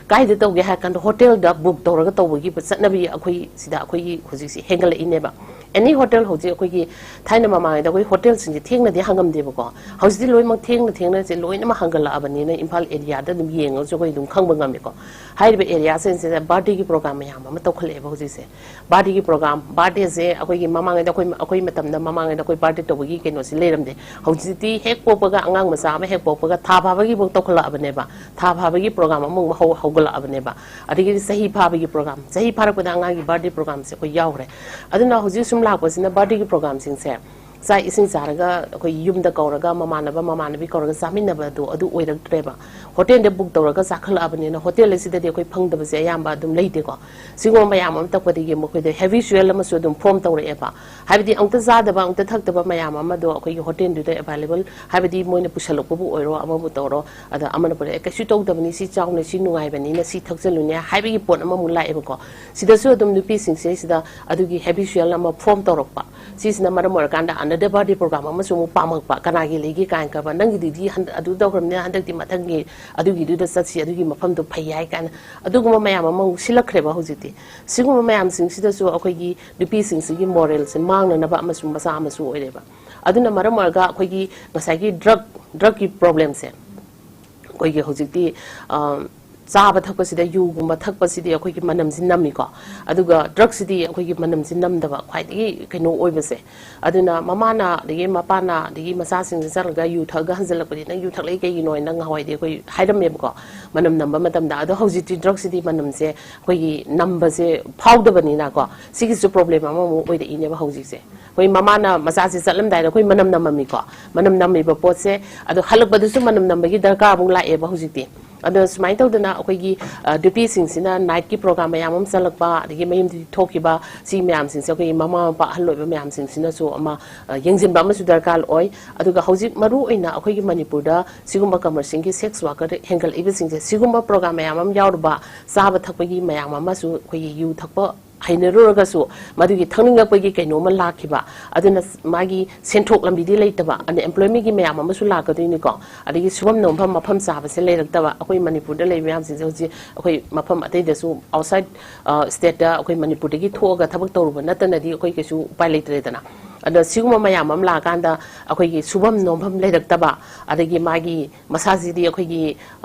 ꯀꯥꯏꯗ ꯇꯧꯒꯦ ꯍꯥꯏꯔ ꯀꯥꯟꯗ ꯍꯣꯇꯦꯜꯗ ꯕꯨꯛ ꯇꯧꯔꯒ ꯇꯧꯕꯒꯤ ꯆꯠꯅꯕꯤ ꯑꯩꯈꯣꯏ ꯁꯤꯗ ꯑꯩꯈꯣꯏꯒꯤ ꯍꯧꯖꯤꯛꯁꯤ ꯍꯦꯟꯒꯠꯂꯛꯏꯅꯦꯕ꯫ ꯑꯦꯅꯤ ꯍꯣꯇꯦꯜ ꯍꯧꯖꯤꯛ ꯑꯩꯈꯣꯏꯒꯤ, ꯊꯥꯏꯅ ꯃꯃꯥꯡꯉꯩꯗ ꯑꯩꯈꯣꯏ ꯍꯣꯇꯦꯜꯁꯤꯡꯁꯦ ꯊꯦꯡꯅꯗꯤ ꯍꯥꯡꯉꯝꯗꯦꯕꯀꯣ, ꯍꯧꯖꯤꯛꯇꯤ ꯂꯣꯏꯅꯃꯛ ꯊꯦꯡꯅ ꯊꯦꯡꯅꯁꯦ ꯂꯣꯏꯅꯃꯛ ꯍꯥꯡꯒꯠꯂꯛꯑꯕꯅꯤꯅ ꯏꯝꯐꯥꯜ ꯑꯦꯔꯤꯌꯥꯗ ꯑꯗꯨꯝ ꯌꯦꯡꯉꯒꯁꯨ ꯑꯩꯈꯣꯏ ꯑꯗꯨꯝ ꯈꯪꯕ ꯉꯝꯃꯤꯀꯣ꯫ ꯍꯥꯏꯔꯤꯕ ꯑꯦꯔꯤꯌꯥꯁꯤꯡꯁꯤꯗ ꯕꯥꯔꯗꯦꯒꯤ ꯄ꯭ꯔꯣꯒ꯭ꯔꯥꯝ ꯃꯌꯥꯝ ꯑꯃ ꯇꯧꯈꯠꯂꯛꯑꯦꯕ ꯍꯧꯖꯤꯛꯁꯦ꯫ ꯕꯥꯔꯗꯦꯒꯤ ꯄ꯭ꯔꯣꯒ꯭ꯔꯥꯝ, ꯕꯥꯔꯗꯦꯁꯦ ꯑꯩꯈꯣꯏꯒꯤ ꯃꯃꯥꯡꯉꯩꯗ, ꯑꯩꯈꯣꯏ, ꯑꯩꯈꯣꯏ ꯃꯇꯝꯗ ꯃꯃꯥꯡꯉꯩꯗ ꯑꯩꯈꯣꯏ ꯕꯥꯔꯗꯦ ꯇꯧꯕꯒꯤ ꯀꯩꯅꯣꯁꯤ ꯂꯩꯔꯝꯗꯦ꯫ ꯍꯧꯖꯤꯛꯇꯤ ꯍꯦꯛ ꯄꯣꯛꯄꯒ ꯑꯉꯥꯡ ꯃꯆꯥ ꯑꯃ ꯍꯦꯛ ꯄꯣꯛꯄꯒ ꯊꯥ ꯐꯥꯕꯒꯤꯐꯥꯎ ꯇꯧꯈꯠꯂꯛꯑꯕꯅꯦꯕ꯫ ꯊꯥ ꯐꯥꯕꯒꯤ ꯄ꯭ꯔꯣꯒ꯭ꯔꯥꯝ ꯑꯃꯨꯛ ꯍꯧ-, ꯍꯧꯒꯠꯂꯛꯑꯕꯅꯦꯕ꯫ ꯑꯗꯒꯤꯗꯤ ꯆꯍꯤ ꯐꯥꯕꯒꯤ ꯄ꯭ꯔꯣꯒ꯭ꯔꯥꯝ, ꯆꯍꯤ ꯐꯥꯔꯛꯄꯗ ꯑꯉꯥꯡꯒꯤ ꯕꯥꯔꯗꯦ ꯄ꯭ꯔꯣꯒ꯭ꯔꯥꯝꯁꯦ ꯑꯩꯈꯣꯏ ꯌꯥꯎꯈ꯭ꯔꯦ꯫ ꯑꯗꯨꯅ ꯍꯧꯖꯤꯛ ꯁꯨꯝ ꯂꯥꯛꯄꯁꯤꯅ ꯕꯥꯔꯗꯦꯒꯤ ꯄ꯭ꯔꯣꯒ꯭ꯔꯥꯝꯁꯤꯡꯁꯦ ꯆꯥꯛ ꯏꯁꯤꯡ ꯆꯥꯔꯒ ꯑꯩꯈꯣꯏ ꯌꯨꯝꯗ ꯀꯧꯔꯒ ꯃꯃꯥꯟꯅꯕ ꯃꯃꯥꯟꯅꯕꯤ ꯀꯧꯔꯒ ꯆꯥꯃꯤꯟꯅꯕꯗꯣ ꯑꯗꯨ ꯑꯣꯏꯔꯛꯇ꯭ꯔꯦꯕ꯫ ꯍꯣꯇꯦꯜꯗ ꯕꯨꯛ ꯇꯧꯔꯒ ꯆꯥꯈꯠꯂꯛꯑꯕꯅꯤꯅ ꯍꯣꯇꯦꯜ ꯑꯁꯤꯗꯒꯤ ꯑꯩꯈꯣꯏ ꯐꯪꯗꯕꯁꯦ ꯑꯌꯥꯝꯕ ꯑꯗꯨꯝ ꯂꯩꯇꯦꯀꯣ꯫ ꯁꯤꯒꯨꯝꯕ ꯃꯌꯥꯝ ꯑꯃ ꯇꯧꯕꯗꯒꯤ ꯃꯈꯣꯏꯗ ꯍꯦꯕꯤꯆꯨꯋꯦꯜ ꯑꯃꯁꯨ ꯑꯗꯨꯝ ꯐꯣꯔꯝ ꯇꯧꯔꯛꯑꯦꯕ꯫ ꯍꯥꯏꯕꯗꯤ ꯑꯃꯨꯛꯇ ꯆꯥꯗꯕ, ꯑꯃꯨꯛꯇ ꯊꯛꯇꯕ ꯃꯌꯥꯝ ꯑꯃꯗꯣ ꯑꯩꯈꯣꯏꯒꯤ ꯍꯣꯇꯦꯜꯗꯨꯗ ꯑꯦꯚꯥꯏꯂꯦꯕꯜ, ꯍꯥꯏꯕꯗꯤ ꯃꯣꯏꯅ ꯄꯨꯁꯜꯂꯛꯄꯕꯨ ꯑꯣꯏꯔꯣ, ꯑꯃꯕꯨ ꯇꯧꯔꯣ, ꯑꯗ ꯑꯃꯅ ꯄꯨꯔꯛꯑꯦ, "ꯀꯩꯁꯨ ꯇꯧꯗꯕꯅꯤ, ꯁꯤ ꯆꯥꯎꯅ, ꯁꯤ ꯅꯨꯡꯉꯥꯏꯕꯅꯤꯅ ꯁꯤ ꯊꯛꯆꯜꯂꯨꯅꯦ" ꯍꯥꯏꯕꯒꯤ ꯄꯣꯠ ꯑꯃꯃꯨꯛ ꯂꯥꯛꯑꯦꯕꯀꯣ꯫ ꯁꯤꯗꯁꯨ ꯑꯗꯨꯝ ꯅꯨꯄꯤꯁꯤꯡꯁꯤꯗꯩꯁꯤꯗ ꯑꯗꯨꯒꯤ ꯍꯦꯕꯤꯆꯨꯋꯦꯜ ꯑꯃ ꯐꯣꯔꯝ ꯇꯧꯔꯛꯄ꯫ ꯁꯤꯁꯤꯅ ꯃꯔꯝ ꯑꯣꯏꯔꯀꯥꯟꯗ another birthday program ꯑꯃꯁꯨ ꯑꯃꯨꯛ ꯄꯥꯝꯃꯛꯄ, ꯀꯅꯥꯒꯤ ꯂꯩꯒꯦ ꯀꯥꯏꯅ ꯈꯟꯕ, "ꯅꯪꯒꯤꯗꯨꯗꯤ ꯍꯟ-, ꯑꯗꯨ ꯇꯧꯈ꯭ꯔꯕꯅꯤꯅ ꯍꯟꯗꯛꯇꯤ ꯃꯊꯪꯒꯤ ꯑꯗꯨꯒꯤꯗꯨꯗ ꯆꯠꯁꯤ, ꯑꯗꯨꯒꯤ ꯃꯐꯝꯗꯣ ꯐꯩ" ꯍꯥꯏ ꯀꯥꯏꯅ ꯑꯗꯨꯒꯨꯝꯕ ꯃꯌꯥꯝ ꯑꯃ ꯑꯃꯨꯛ ꯁꯤꯜꯂꯛꯈ꯭ꯔꯦꯕ ꯍꯧꯖꯤꯛꯇꯤ꯫ ꯁꯤꯒꯨꯝꯕ ꯃꯌꯥꯝꯁꯤꯡꯁꯤꯗꯁꯨ ꯑꯩꯈꯣꯏꯒꯤ ꯅꯨꯄꯤꯁꯤꯡꯁꯤꯒꯤ ꯃꯣꯔꯦꯜꯁꯦ ꯃꯥꯡꯅꯅꯕ ꯑꯃꯁꯨ ꯃꯆꯥ ꯑꯃꯁꯨ ꯑꯣꯏꯔꯦꯕ꯫ ꯑꯗꯨꯅ ꯃꯔꯝ ꯑꯣꯏꯔꯒ ꯑꯩꯈꯣꯏꯒꯤ ꯉꯁꯥꯏꯒꯤ ꯗ꯭ꯔꯒ, ꯗ꯭ꯔꯒꯀꯤ ꯄ꯭ꯔꯣꯕ꯭ꯂꯦꯝꯁꯦ ꯑꯩꯈꯣꯏꯒꯤ ꯍꯧꯖꯤꯛꯇꯤ, ꯑ, ꯆꯥꯕ ꯊꯛꯄꯁꯤꯗ ꯌꯨꯒꯨꯝꯕ ꯊꯛꯄꯁꯤꯗꯤ ꯑꯩꯈꯣꯏꯒꯤ ꯃꯅꯝꯁꯤ ꯅꯝꯃꯤꯀꯣ, ꯑꯗꯨꯒ ꯗ꯭ꯔꯒꯁꯤꯗꯤ ꯑꯩꯈꯣꯏꯒꯤ ꯃꯅꯝꯁꯤ ꯅꯝꯗꯕ ꯈ꯭ꯋꯥꯏꯗꯒꯤ ꯀꯩꯅꯣ ꯑꯣꯏꯕꯁꯦ꯫ ꯑꯗꯨꯅ ꯃꯃꯥꯅ ꯑꯗꯒꯤ ꯃꯄꯥꯅ ꯑꯗꯒꯤ ꯃꯆꯥꯁꯤꯡꯁꯦ ꯆꯠꯂꯒ ꯌꯨ ꯊꯛꯑꯒ ꯍꯟꯖꯜꯂꯛꯄꯗꯤ, "ꯅꯪ ꯌꯨ ꯊꯛꯂꯛꯏ ꯀꯩꯒꯤꯅꯣ?" ꯍꯥꯏꯅ ꯅꯍꯥꯟꯋꯥꯏꯗꯤ ꯑꯩꯈꯣꯏ ꯍꯥꯏꯔꯝꯃꯦꯕꯀꯣ, ꯃꯅꯝ ꯅꯝꯕ ꯃꯇꯝꯗ꯫ ꯑꯗꯣ ꯍꯧꯖꯤꯛꯇꯤ ꯗ꯭ꯔꯒꯁꯤꯗꯤ ꯃꯅꯝꯁꯦ ꯑꯩꯈꯣꯏꯒꯤ ꯅꯝꯕꯁꯦ ꯐꯥꯎꯗꯕꯅꯤꯅꯀꯣ, ꯁꯤꯒꯤꯁꯨ ꯄ꯭ꯔꯣꯕ꯭ꯂꯦꯝ ꯑꯃꯃꯨꯛ ꯑꯣꯏꯔꯛꯏꯅꯦꯕ ꯍꯧꯖꯤꯛꯁꯦ꯫ ꯑꯩꯈꯣꯏ ꯃꯃꯥꯅ ꯃꯆꯥꯁꯦ ꯆꯠꯂꯝꯗꯥꯏꯗ ꯑꯩꯈꯣꯏ ꯃꯅꯝ ꯅꯝꯃꯝꯃꯤꯀꯣ, ꯃꯅꯝ ꯅꯝꯃꯤꯕ ꯄꯣꯠꯁꯦ, ꯑꯗꯣ ꯍꯜꯂꯛꯄꯗꯁꯨ ꯃꯅꯝ ꯅꯝꯕꯒꯤ ꯗꯔꯀꯥꯔ ꯑꯃꯨꯛ ꯂꯥꯛꯑꯦꯕ ꯍꯧꯖꯤꯛꯇꯤ꯫ ꯑꯗꯣ ꯁꯨꯃꯥꯏꯅ ꯇꯧꯗꯅ ꯑꯩꯈꯣꯏꯒꯤ ꯅꯨꯄꯤꯁꯤꯡꯁꯤꯅ ꯅꯥꯏꯠꯀꯤ ꯄ꯭ꯔꯣꯒ꯭ꯔꯥꯝ ꯃꯌꯥꯝ ꯑꯃ ꯆꯠꯂꯛꯄ, ꯑꯗꯒꯤ ꯃꯌꯨꯝꯗꯒꯤ ꯊꯣꯛꯈꯤꯕ, ꯁꯤ ꯃꯌꯥꯝꯁꯤꯡꯁꯦ ꯑꯩꯈꯣꯏꯒꯤ ꯃꯃꯥ ꯃꯄꯥ, ꯑꯍꯜ ꯑꯣꯏꯕ ꯃꯌꯥꯝꯁꯤꯡꯁꯤꯅꯁꯨ ꯑꯃ ꯌꯦꯡꯁꯤꯟꯕ ꯑꯃꯁꯨ ꯗꯔꯀꯥꯔ ꯑꯣꯏ꯫ ꯑꯗꯨꯒ ꯍꯧꯖꯤꯛ ꯃꯔꯨ ꯑꯣꯏꯅ ꯑꯩꯈꯣꯏꯒꯤ ꯃꯅꯤꯄꯨꯔꯗ ꯁꯤꯒꯨꯝꯕ ꯀꯃꯔꯁꯤꯌꯦꯜꯒꯤ ꯁꯦꯛꯁ ꯋꯥꯔꯀꯔ ꯍꯦꯟꯒꯠꯂꯛꯏꯕꯁꯤꯡꯁꯦ, ꯁꯤꯒꯨꯝꯕ ꯄ꯭ꯔꯣꯒ꯭ꯔꯥꯝ ꯃꯌꯥꯝ ꯑꯃ ꯌꯥꯎꯔꯨꯕ, ꯆꯥꯕ ꯊꯛꯄꯒꯤ ꯃꯌꯥꯝ ꯑꯃꯁꯨ, ꯑꯩꯈꯣꯏꯒꯤ ꯌꯨ ꯊꯛꯄ ꯍꯩꯅꯔꯨꯔꯒꯁꯨ ꯃꯗꯨꯒꯤ ꯊꯛꯅꯤꯡꯉꯛꯄꯒꯤ ꯀꯩꯅꯣꯝꯃ ꯂꯥꯛꯈꯤꯕ, ꯑꯗꯨꯅ ꯃꯥꯒꯤ ꯁꯦꯟꯊꯣꯛ ꯂꯝꯕꯤꯗꯤ ꯂꯩꯇꯕ, ꯑꯟꯑꯦꯝꯄ꯭ꯂꯣꯏꯃꯦꯟꯒꯤ ꯃꯌꯥꯝ ꯑꯃꯁꯨ ꯂꯥꯛꯀꯗꯣꯏꯅꯤꯀꯣ꯫ ꯑꯗꯒꯤ ꯁꯨꯐꯝ ꯅꯣꯝꯐꯝ ꯃꯐꯝ ꯆꯥꯕꯁꯦ ꯂꯩꯔꯛꯇꯕ꯫ ꯑꯩꯈꯣꯏ ꯃꯅꯤꯄꯨꯔꯗ ꯂꯩꯕ ꯃꯌꯥꯝꯁꯤꯡꯁꯦ ꯍꯧꯖꯤꯛ ꯑꯩꯈꯣꯏ ꯃꯐꯝ ꯑꯇꯩꯗꯁꯨ, ꯑꯥꯎꯠꯁꯥꯏꯠ ꯁ꯭ꯇꯦꯠꯇ ꯑꯩꯈꯣꯏ ꯃꯅꯤꯄꯨꯔꯗꯒꯤ ꯊꯣꯛꯑꯒ ꯊꯕꯛ ꯇꯧꯔꯨꯕ ꯅꯠꯇꯅꯗꯤ ꯑꯩꯈꯣꯏ ꯀꯩꯁꯨ ꯎꯄꯥꯏ ꯂꯩꯇ꯭ꯔꯦꯗꯅ꯫ ꯑꯗꯣ ꯁꯤꯒꯨꯝꯕ ꯃꯌꯥꯝ ꯑꯃ ꯂꯥꯛꯑꯀꯥꯟꯗ ꯑꯩꯈꯣꯏꯒꯤ ꯁꯨꯐꯝ ꯅꯣꯝꯐꯝ ꯂꯩꯔꯛꯇꯕ, ꯑꯗꯒꯤ ꯃꯥꯒꯤ ꯃꯁꯥꯁꯤꯗꯤ ꯑꯩꯈꯣꯏꯒꯤ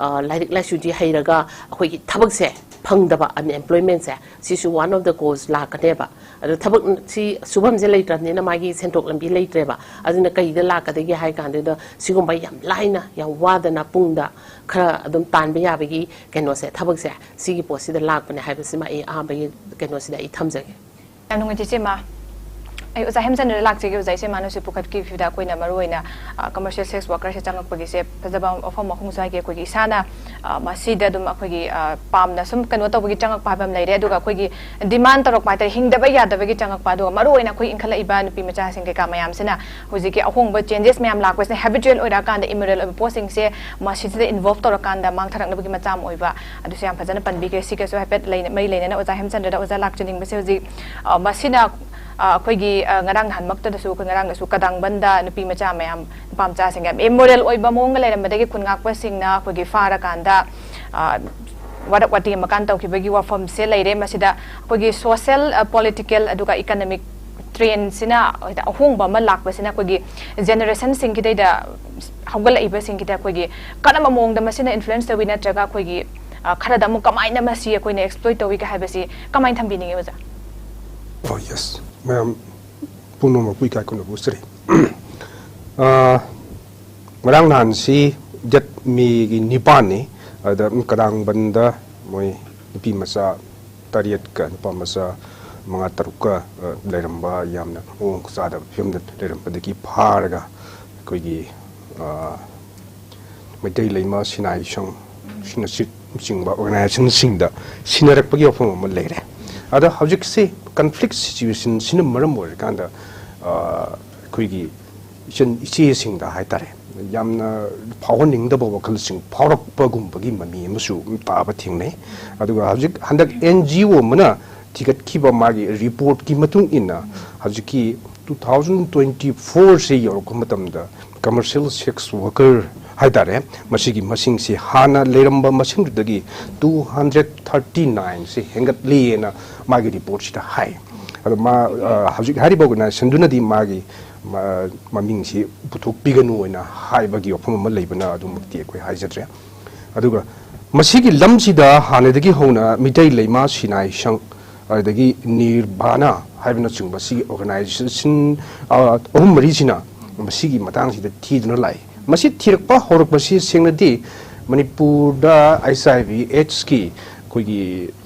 ꯂꯥꯏꯔꯤꯛ ꯂꯥꯏꯁꯨꯗꯤ ꯍꯩꯔꯒ ꯑꯩꯈꯣꯏꯒꯤ ꯊꯕꯛꯁꯦ ꯐꯪꯗꯕ, ꯑꯟꯑꯦꯝꯄ꯭ꯂꯣꯏꯃꯦꯟꯁꯦ, ꯁꯤꯁꯨ one of the cause ꯂꯥꯛꯀꯅꯦꯕ꯫ ꯑꯗꯣ ꯊꯕꯛ ꯁꯤ ꯁꯨꯐꯝꯁꯦ ꯂꯩꯇ꯭ꯔꯕꯅꯤꯅ ꯃꯥꯒꯤ ꯁꯦꯟꯊꯣꯛ ꯂꯝꯕꯤ ꯂꯩꯇ꯭ꯔꯦꯕ꯫ ꯑꯗꯨꯅ ꯀꯩꯗ ꯂꯥꯛꯀꯗꯒꯦ ꯍꯥꯏ ꯀꯥꯟꯗꯨꯗ ꯁꯤꯒꯨꯝꯕ ꯌꯥꯝ ꯂꯥꯏꯅ, ꯌꯥꯝ ꯋꯥꯗꯅ ꯄꯨꯡꯗ ꯈꯔ ꯑꯗꯨꯝ ꯇꯥꯟꯕ ꯌꯥꯕꯒꯤ ꯀꯩꯅꯣꯁꯦ, ꯊꯕꯛꯁꯦ, ꯁꯤꯒꯤ ꯄꯣꯠꯁꯤꯗ ꯂꯥꯛꯄꯅꯦ ꯍꯥꯏꯕꯁꯤꯃ ꯑꯩ ꯑꯍꯥꯟꯕꯒꯤ ꯀꯩꯅꯣꯁꯤꯗ ꯑꯩ ꯊꯝꯖꯒꯦ꯫ ꯌꯥꯝ ꯅꯨꯡꯉꯥꯏꯖꯩ, ꯏꯆꯦꯃ꯫ ꯑꯩ ꯑꯣꯖꯥ ꯍꯦꯝꯆꯟꯗ꯭ꯔꯗ ꯂꯥꯛꯆꯒꯦ꯫ ꯑꯣꯖꯥ, ꯏꯆꯦꯃꯅꯁꯨ ꯄꯨꯈꯠꯈꯤꯕꯗ ꯑꯩꯈꯣꯏꯅ ꯃꯔꯨꯑꯣꯏꯅ, ꯑ, ꯀꯃꯔꯁꯤꯌꯦꯜ ꯁꯦꯛꯁ ꯋꯥꯔꯀꯔꯁꯦ ꯆꯪꯉꯛꯄꯒꯤꯁꯦ ꯐꯖꯕ ꯋꯥꯐꯝ ꯑꯍꯨꯝ ꯁ꯭ꯋꯥꯏꯒꯤ ꯑꯩꯈꯣꯏꯒꯤ ꯏꯁꯥꯅ, ꯑ, ꯃꯁꯤꯗ ꯑꯗꯨꯝ ꯑꯩꯈꯣꯏꯒꯤ, ꯑ, ꯄꯥꯝꯅ ꯁꯨꯝ ꯀꯩꯅꯣ ꯇꯧꯕꯒꯤ ꯆꯪꯉꯛꯄ ꯍꯥꯏꯕ ꯑꯃ ꯂꯩꯔꯦ꯫ ꯑꯗꯨꯒ ꯑꯩꯈꯣꯏꯒꯤ ꯗꯤꯃꯥꯟ ꯇꯧꯔꯛꯄ ꯍꯥꯏꯇꯥꯔꯦ, ꯍꯤꯡꯗꯕ ꯌꯥꯗꯕꯒꯤ ꯆꯪꯉꯛꯄ꯫ ꯑꯗꯨꯒ ꯃꯔꯨꯑꯣꯏꯅ ꯑꯩꯈꯣꯏ ꯏꯟꯈꯠꯂꯛꯏꯕ ꯅꯨꯄꯤ ꯃꯆꯥꯁꯤꯡ ꯀꯩꯀꯥ ꯃꯌꯥꯝꯁꯤꯅ ꯍꯧꯖꯤꯛꯀꯤ ꯑꯍꯣꯡꯕ ꯆꯦꯟꯖꯦꯁ ꯃꯌꯥꯝ ꯂꯥꯛꯄꯁꯤꯅ ꯍꯦꯕꯤꯆꯨꯋꯦꯜ ꯑꯣꯏꯔꯛꯑꯀꯥꯟꯗ ꯏꯃꯣꯔꯦꯜ ꯑꯣꯏꯕ ꯄꯣꯠꯁꯤꯡꯁꯦ ꯃꯁꯤꯁꯤꯗ ꯏꯟꯚꯣꯜꯕ ꯇꯧꯔꯀꯥꯟꯗ ꯃꯥꯡꯊꯔꯛꯅꯕꯒꯤ ꯃꯆꯥꯛ ꯑꯃ ꯑꯣꯏꯕ꯫ ꯑꯗꯨꯁꯨ ꯌꯥꯝ ꯐꯖꯅ ꯄꯟꯕꯤꯈ꯭ꯔꯦ꯫ ꯁꯤꯒꯁꯨ ꯍꯥꯏꯐꯦꯠ ꯂꯩꯅ-, ꯃꯔꯤ ꯂꯩꯅꯅ ꯑꯣꯖꯥ ꯍꯦꯝꯆꯟꯗ꯭ꯔꯗ ꯑꯣꯖꯥ ꯂꯥꯛꯆꯅꯤꯡꯕꯁꯦ ꯍꯧꯖꯤꯛ, ꯑ, ꯃꯁꯤꯅ, ꯑ, ꯑꯩꯈꯣꯏꯒꯤ, ꯑ, ꯉꯔꯥꯡ ꯅꯍꯥꯟꯃꯛꯇꯗꯁꯨ ꯑꯩꯈꯣꯏ ꯉꯔꯥꯡꯗꯁꯨ ꯀꯗꯥꯡꯕꯟꯗ ꯅꯨꯄꯤ ꯃꯆꯥ ꯃꯌꯥꯝ, ꯅꯨꯄꯥ ꯃꯆꯥꯁꯤꯡ ꯌꯥꯝ ꯏꯃꯣꯔꯦꯜ ꯑꯣꯏꯕ ꯃꯑꯣꯡꯗ ꯂꯩꯔꯝꯕꯗꯒꯤ ꯈꯨꯟ ꯉꯥꯛꯄꯁꯤꯡꯅ ꯑꯩꯈꯣꯏꯒꯤ ꯐꯥꯔꯀꯥꯟꯗ, ꯑ, ꯋꯥꯔꯛ ꯋꯥꯇꯤ ꯑꯃꯀꯥꯟ ꯇꯧꯈꯤꯕꯒꯤ ꯋꯥꯐꯝꯁꯦ ꯂꯩꯔꯦ꯫ ꯃꯁꯤꯗ ꯑꯩꯈꯣꯏꯒꯤ ꯁꯣꯁꯦꯜ, ꯑ, ꯄꯣꯂꯤꯇꯤꯀꯦꯜ ꯑꯗꯨꯒ ꯏꯀꯅꯃꯤꯛ ꯇ꯭ꯔꯦꯟꯁꯤꯅ, ꯍꯥꯏꯗꯤ ꯑꯍꯣꯡꯕ ꯑꯃ ꯂꯥꯛꯄꯁꯤꯅ ꯑꯩꯈꯣꯏꯒꯤ ꯖꯦꯅꯦꯔꯦꯁꯟꯁꯤꯡꯒꯤꯗꯩꯗ ꯍꯧꯒꯠꯂꯛꯏꯕꯁꯤꯡꯒꯤꯗ ꯑꯩꯈꯣꯏꯒꯤ ꯀꯔꯝꯕ ꯃꯑꯣꯡꯗ ꯃꯁꯤꯅ ꯏꯟꯐ꯭ꯂꯨꯌꯦꯟꯁ ꯇꯧꯏ, ꯅꯠꯇ꯭ꯔꯒ ꯑꯩꯈꯣꯏꯒꯤ, ꯑ, ꯈꯔꯗ ꯑꯃꯨꯛ ꯀꯃꯥꯏꯅ ꯃꯁꯤ ꯑꯩꯈꯣꯏꯅ ꯑꯦꯛꯁꯄ꯭ꯂꯣꯏꯠ ꯇꯧꯏꯒ ꯍꯥꯏꯕꯁꯤ ꯀꯃꯥꯏꯅ ꯊꯝꯕꯤꯅꯤꯡꯉꯤ, ꯑꯣꯖꯥ? Oh, yes. ꯃꯌꯥꯝ ꯄꯨꯝꯅꯃꯛꯄꯨ ꯏꯀꯥꯏ ꯈꯨꯝꯅꯕ ꯎꯠꯆꯔꯤ꯫ ꯑ, ꯉꯔꯥꯡ ꯅꯍꯥꯟꯁꯤ ꯗꯦꯠ ꯃꯦꯒꯤ ꯅꯤꯄꯥꯟꯅꯤ꯫ ꯑꯗ ꯀꯗꯥꯡꯕꯟꯗ ꯃꯣꯏ ꯅꯨꯄꯤ ꯃꯆꯥ ꯇꯔꯦꯠꯀ ꯅꯨꯄꯥ ꯃꯆꯥ ꯃꯉꯥ ꯇꯔꯨꯛꯀ, ꯑ, ꯂꯩꯔꯝꯕ, ꯌꯥꯝꯅ ꯃꯑꯣꯡ ꯆꯥꯗꯕ ꯐꯤꯕꯝꯗ ꯂꯩꯔꯝꯕꯗꯒꯤ ꯐꯥꯔꯒ ꯑꯩꯈꯣꯏꯒꯤ, ꯑ, ꯃꯩꯇꯩ ꯂꯩꯃ ꯁꯤꯅꯥꯏ ꯁꯪ ꯁꯤꯡꯅꯆꯤꯡꯕ ꯑꯣꯔꯒꯅꯥꯏꯖꯦꯁꯟꯁꯤꯡꯗ ꯁꯤꯟꯅꯔꯛꯄꯒꯤ ꯋꯥꯐꯝ ꯑꯃ ꯂꯩꯔꯦ꯫ ꯑꯗꯣ ꯍꯧꯖꯤꯛꯁꯦ ꯀꯟꯐ꯭ꯂꯤꯛ ꯁꯤꯆꯨꯋꯦꯁꯟꯁꯤꯅ ꯃꯔꯝ ꯑꯣꯏꯔꯀꯥꯟꯗ ꯑꯩꯈꯣꯏꯒꯤ ꯏꯆꯟ ꯏꯆꯦꯁꯤꯡꯗ ꯍꯥꯏꯇꯥꯔꯦ, ꯌꯥꯝꯅ ꯐꯥꯎꯍꯟꯅꯤꯡꯗꯕ ꯋꯥꯈꯜꯁꯤꯡ ꯐꯥꯎꯔꯛꯄꯒꯨꯝꯕꯒꯤ ꯃꯃꯤ ꯑꯃꯁꯨ ꯇꯥꯕ ꯊꯦꯡꯅꯩ꯫ ꯑꯗꯨꯒ ꯍꯧꯖꯤꯛ ꯍꯟꯗꯛ ꯑꯦꯟ ꯖꯤ ꯑꯣ ꯑꯃꯅ ꯊꯤꯒꯠꯈꯤꯕ ꯃꯥꯒꯤ ꯔꯤꯄꯣꯔꯠꯀꯤ ꯃꯇꯨꯡ ꯏꯟꯅ ꯍꯧꯖꯤꯛꯀꯤ ꯇꯨ ꯊꯥꯎꯖꯟ ꯇ꯭ꯋꯦꯟꯇꯤ ꯐꯣꯔꯁꯦ ꯌꯧꯔꯛꯄ ꯃꯇꯝꯗ ꯀꯃꯔꯁꯤꯌꯦꯜ ꯁꯦꯛꯁ ꯋꯥꯔꯀꯔ ꯍꯥꯏꯇꯥꯔꯦ, ꯃꯁꯤꯒꯤ ꯃꯁꯤꯡꯁꯤ ꯍꯥꯟꯅ ꯂꯩꯔꯝꯕ ꯃꯁꯤꯡꯗꯨꯗꯒꯤ ꯇꯨ ꯍꯟꯗ꯭ꯔꯦꯠ ꯊꯥꯔꯇꯤ ꯅꯥꯏꯟꯁꯤ ꯍꯦꯟꯒꯠꯂꯤꯅ ꯃꯥꯒꯤ ꯔꯤꯄꯣꯔꯠꯁꯤꯗ ꯍꯥꯏ꯫ ꯑꯗꯣ ꯃꯥ ꯍꯧꯖꯤꯛ ꯍꯥꯏꯔꯤꯕ ꯑꯣꯔꯒꯅꯥꯏꯖꯦꯁꯟꯗꯨꯅꯗꯤ ꯃꯥꯒꯤ ꯃꯃꯤꯡꯁꯤ ꯄꯨꯊꯣꯛꯄꯤꯒꯅꯨ ꯍꯥꯏꯅ ꯍꯥꯏꯕꯒꯤ ꯋꯥꯐꯝ ꯑꯃ ꯂꯩꯕꯅ ꯑꯗꯨꯃꯛꯇꯤ ꯑꯩꯈꯣꯏ ꯍꯥꯏꯖꯗ꯭ꯔꯦ꯫ ꯑꯗꯨꯒ ꯃꯁꯤꯒꯤ ꯂꯝꯁꯤꯗ ꯍꯥꯟꯅꯗꯒꯤ ꯍꯧꯅ ꯃꯤꯇꯩ ꯂꯩꯃ ꯁꯤꯅꯥꯏ ꯁꯪ, ꯑꯗꯨꯗꯒꯤ ꯅꯤꯔꯕꯥꯅ ꯍꯥꯏꯕꯅꯆꯤꯡꯕ ꯁꯤꯒꯤ ꯑꯣꯔꯒꯅꯥꯏꯖꯦꯁꯟ ꯑꯍꯨꯝ ꯃꯔꯤꯁꯤꯅ ꯃꯁꯤꯒꯤ ꯃꯇꯥꯡꯁꯤꯗ ꯊꯤꯗꯨꯅ ꯂꯥꯛꯏ꯫ ꯃꯁꯤ ꯊꯤꯔꯛꯄ ꯍꯧꯔꯛꯄꯁꯤ ꯁꯦꯡꯅꯗꯤ ꯃꯅꯤꯄꯨꯔꯗ ꯑꯩꯆ ꯑꯥꯏ ꯚꯤ ꯑꯦꯠꯁꯀꯤ ꯑꯩꯈꯣꯏꯒꯤ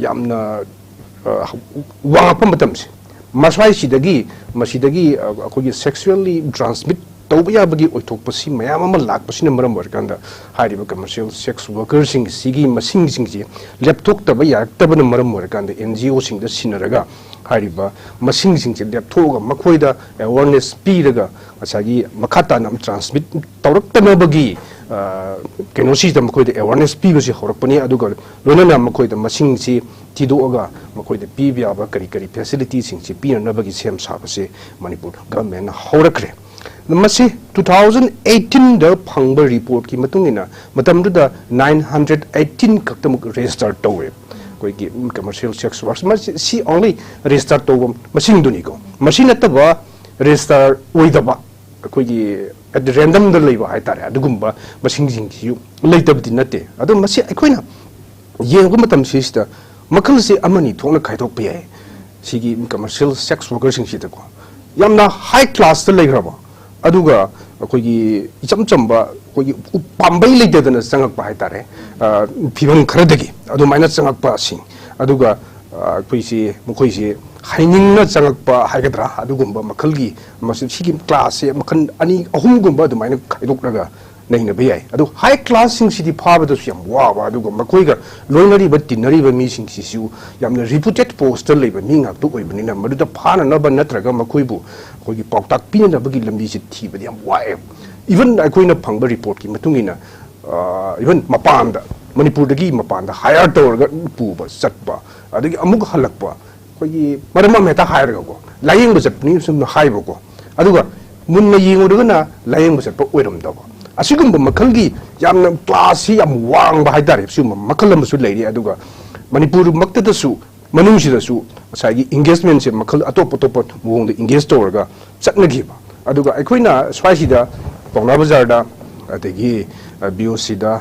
ꯌꯥꯝꯅ ꯋꯥꯡꯉꯛꯄ ꯃꯇꯝꯁꯦ, ꯃꯁ꯭ꯋꯥꯏꯁꯤꯗꯒꯤ ꯃꯁꯤꯗꯒꯤ ꯑꯩꯈꯣꯏꯒꯤ ꯁꯦꯛꯁꯨꯋꯦꯜꯂꯤ ꯇ꯭ꯔꯥꯟꯁꯃꯤꯠ ꯇꯧꯕ ꯌꯥꯕꯒꯤ ꯑꯣꯏꯊꯣꯛꯄꯁꯤ ꯃꯌꯥꯝ ꯑꯃ ꯂꯥꯛꯄꯁꯤꯅ ꯃꯔꯝ ꯑꯣꯏꯔꯀꯥꯟꯗ ꯍꯥꯏꯔꯤꯕ ꯀꯃꯔꯁꯤꯌꯦꯜ ꯁꯦꯛꯁ ꯋꯥꯔꯀꯔꯁꯤꯡ ꯁꯤꯒꯤ ꯃꯁꯤꯡꯁꯤꯡꯁꯤ ꯂꯦꯞꯊꯣꯛꯇꯕ ꯌꯥꯔꯛꯇꯕꯅ ꯃꯔꯝ ꯑꯣꯏꯔꯀꯥꯟꯗ ꯑꯦꯟ ꯖꯤ ꯑꯣꯁꯤꯡꯗ ꯁꯤꯟꯅꯔꯒ ꯍꯥꯏꯔꯤꯕ ꯃꯁꯤꯡꯁꯤꯡꯁꯦ ꯂꯦꯞꯊꯣꯛꯑꯒ ꯃꯈꯣꯏꯗ ꯑꯦꯋꯥꯔꯅꯦꯁ ꯄꯤꯔꯒ ꯉꯁꯥꯏꯒꯤ ꯃꯈꯥ ꯇꯥꯅ ꯑꯃꯨꯛ ꯇ꯭ꯔꯥꯟꯁꯃꯤꯠ ꯇꯧꯔꯛꯇꯅꯕꯒꯤ ꯀꯩꯅꯣꯁꯤꯗ ꯃꯈꯣꯏꯗ ꯑꯦꯋꯥꯔꯅꯦꯁ ꯄꯤꯕꯁꯤ ꯍꯧꯔꯛꯄꯅꯤ꯫ ꯑꯗꯨꯒ ꯂꯣꯏꯅꯅ ꯃꯈꯣꯏꯗ ꯃꯁꯤꯡꯁꯤ ꯊꯤꯗꯣꯛꯑꯒ ꯃꯈꯣꯏꯗ ꯄꯤꯕ ꯌꯥꯕ ꯀꯔꯤ ꯀꯔꯤ ꯐꯦꯁꯤꯂꯤꯇꯤꯁꯤꯡꯁꯤ ꯄꯤꯅꯅꯕꯒꯤ ꯁꯦꯝ ꯁꯥꯕꯁꯤ ꯃꯅꯤꯄꯨꯔ ꯒꯚꯔꯟꯃꯦꯟꯅ ꯍꯧꯔꯛꯈ꯭ꯔꯦ꯫ ꯃꯁꯤ ꯇꯨ ꯊꯥꯎꯖꯟ ꯑꯩꯠꯇꯤꯟꯗ ꯐꯪꯕ ꯔꯤꯄꯣꯔꯠꯀꯤ ꯃꯇꯨꯡ ꯏꯟꯅ ꯃꯇꯝꯗꯨꯗ ꯅꯥꯏꯟ ꯍꯟꯗ꯭ꯔꯦꯠ ꯑꯩꯠꯇꯤꯟ ꯈꯛꯇꯃꯛ ꯔꯦꯖꯤꯁꯇꯔ ꯇꯧꯋꯦ꯫ ꯑꯩꯈꯣꯏꯒꯤ ꯀꯃꯔꯁꯤꯌꯦꯜ ꯁꯦꯛꯁ ꯋꯥꯔꯛ ꯃꯁꯤ ꯁꯤ ꯑꯣꯡꯂꯤ ꯔꯦꯖꯤꯁꯇꯔ ꯇꯧꯕ ꯃꯁꯤꯡꯗꯨꯅꯤꯀꯣ꯫ ꯃꯁꯤ ꯅꯠꯇꯕ ꯔꯦꯖꯤꯁꯇꯔ ꯑꯣꯏꯗꯕ ꯑꯩꯈꯣꯏꯒꯤ ꯑꯦꯠ ꯔꯦꯟꯗꯝꯗ ꯂꯩꯕ ꯍꯥꯏꯇꯥꯔꯦ, ꯑꯗꯨꯒꯨꯝꯕ ꯃꯁꯤꯡꯁꯤꯡꯁꯤꯁꯨ ꯂꯩꯇꯕꯗꯤ ꯅꯠꯇꯦ꯫ ꯑꯗꯣ ꯃꯁꯤ ꯑꯩꯈꯣꯏꯅ ꯌꯦꯡꯕ ꯃꯇꯝꯁꯤꯗ ꯃꯈꯜꯁꯦ ꯑꯃꯅꯤ ꯊꯣꯛꯅ ꯈꯥꯏꯗꯣꯛꯄ ꯌꯥꯏ꯫ ꯁꯤꯒꯤ ꯀꯃꯔꯁꯤꯌꯦꯜ ꯁꯦꯛꯁ ꯋꯥꯔꯀꯔꯁꯤꯡꯁꯤꯗꯀꯣ ꯌꯥꯝꯅ ꯍꯥꯏ ꯀ꯭ꯂꯥꯁꯇ ꯂꯩꯈ꯭ꯔꯕ, ꯑꯗꯨꯒ ꯑꯩꯈꯣꯏꯒꯤ ꯏꯆꯝ ꯆꯝꯕ ꯑꯩꯈꯣꯏꯒꯤ ꯎ-, ꯄꯥꯝꯕꯩ ꯂꯩꯇꯗꯅ ꯆꯪꯉꯛꯄ ꯍꯥꯏꯇꯥꯔꯦ, ꯑ, ꯐꯤꯕꯝ ꯈꯔꯗꯒꯤ ꯑꯗꯨꯃꯥꯏꯅ ꯆꯪꯉꯛꯄꯁꯤꯡ, ꯑꯗꯨꯒ ꯑ, ꯑꯩꯈꯣꯏꯁꯤ ꯃꯈꯣꯏꯁꯤ ꯍꯩꯅꯤꯡꯅ ꯆꯪꯉꯛꯄ ꯍꯥꯏꯒꯗ꯭ꯔꯥ, ꯑꯗꯨꯒꯨꯝꯕ ꯃꯈꯜꯒꯤ ꯃꯁꯤ-, ꯁꯤꯒꯤ ꯀ꯭ꯂꯥꯁꯁꯦ ꯃꯈꯜ ꯑꯅꯤ ꯑꯍꯨꯝꯒꯨꯝꯕ ꯑꯗꯨꯃꯥꯏꯅ ꯈꯥꯏꯗꯣꯛꯂꯒ ꯅꯩꯅꯕ ꯌꯥꯏ꯫ ꯑꯗꯨ ꯍꯥꯏ ꯀ꯭ꯂꯥꯁꯁꯤꯡꯁꯤꯗꯤ ꯐꯥꯕꯗꯁꯨ ꯌꯥꯝ ꯋꯥꯕ, ꯑꯗꯨꯒ ꯃꯈꯣꯏꯒ ꯂꯣꯏꯅꯔꯤꯕ, ꯇꯤꯟꯅꯔꯤꯕ ꯃꯤꯁꯤꯡꯁꯤꯁꯨ ꯌꯥꯝꯅ ꯔꯤꯄ꯭ꯌꯨꯇꯦꯠ ꯄꯣꯁꯇ ꯂꯩꯕ ꯃꯤ ꯉꯥꯛꯇ ꯑꯣꯏꯕꯅꯤꯅ, ꯃꯗꯨꯗ ꯐꯥꯅꯅꯕ ꯅꯠꯇ꯭ꯔꯒ ꯃꯈꯣꯏꯕꯨ ꯑꯩꯈꯣꯏꯒꯤ ꯄꯥꯎꯇꯥꯛ ꯄꯤꯅꯅꯕꯒꯤ ꯂꯝꯕꯤꯁꯤ ꯊꯤꯕꯗꯤ ꯌꯥꯝ ꯋꯥꯏꯑꯦꯕ꯫ ꯏꯚꯟ ꯑꯩꯈꯣꯏꯅ ꯐꯪꯕ ꯔꯤꯄꯣꯔꯠꯀꯤ ꯃꯇꯨꯡ ꯏꯟꯅ, ꯏꯚꯟ ꯃꯄꯥꯟꯗ, ꯃꯅꯤꯄꯨꯔꯗꯒꯤ ꯃꯄꯥꯟꯗ ꯍꯥꯏꯌꯔ ꯇꯧꯔꯒ ꯄꯨꯕ ꯆꯠꯄ, ꯑꯗꯒꯤ ꯑꯃꯨꯛ ꯍꯜꯂꯛꯄ, ꯑꯩꯈꯣꯏꯒꯤ ꯃꯔꯝ ꯑꯃ ꯍꯦꯛꯇ ꯍꯥꯏꯔꯒꯀꯣ, ꯂꯥꯏꯌꯦꯡꯕ ꯆꯠꯄꯅꯤ ꯁꯨꯝ ꯍꯥꯏꯕꯀꯣ, ꯑꯗꯨꯒ ꯃꯨꯟꯅ ꯌꯦꯡꯉꯨꯔꯒꯅ ꯂꯥꯏꯌꯦꯡꯕ ꯆꯠꯄ ꯑꯣꯏꯔꯝꯗꯕ, ꯑꯁꯤꯒꯨꯝꯕ ꯃꯈꯜꯒꯤ ꯌꯥꯝꯅ ꯀ꯭ꯂꯥꯁꯁꯤ ꯌꯥꯝ ꯋꯥꯡꯕ ꯍꯥꯏꯇꯥꯔꯦ, ꯁꯤꯒꯨꯝꯕ ꯃꯈꯜ ꯑꯃꯁꯨ ꯂꯩꯔꯤ꯫ ꯑꯗꯨꯒ ꯃꯅꯤꯄꯨꯔꯃꯛꯇꯗꯁꯨ, ꯃꯅꯨꯡꯁꯤꯗꯁꯨ ꯉꯁꯥꯏꯒꯤ ꯏꯪꯒꯦꯖꯃꯦꯟꯁꯦ ꯃꯈꯜ ꯑꯇꯣꯞ ꯑꯇꯣꯞꯄ ꯃꯑꯣꯡꯗ ꯏꯪꯒꯦꯖ ꯇꯧꯔꯒ ꯆꯠꯅꯈꯤꯕ꯫ ꯑꯗꯨꯒ ꯑꯩꯈꯣꯏꯅ ꯁ꯭ꯋꯥꯏꯁꯤꯗ ꯄꯥꯎꯅꯥ ꯕꯖꯥꯔꯗ, ꯑꯗꯒꯤ ꯕꯤ ꯑꯣ ꯁꯤꯗ,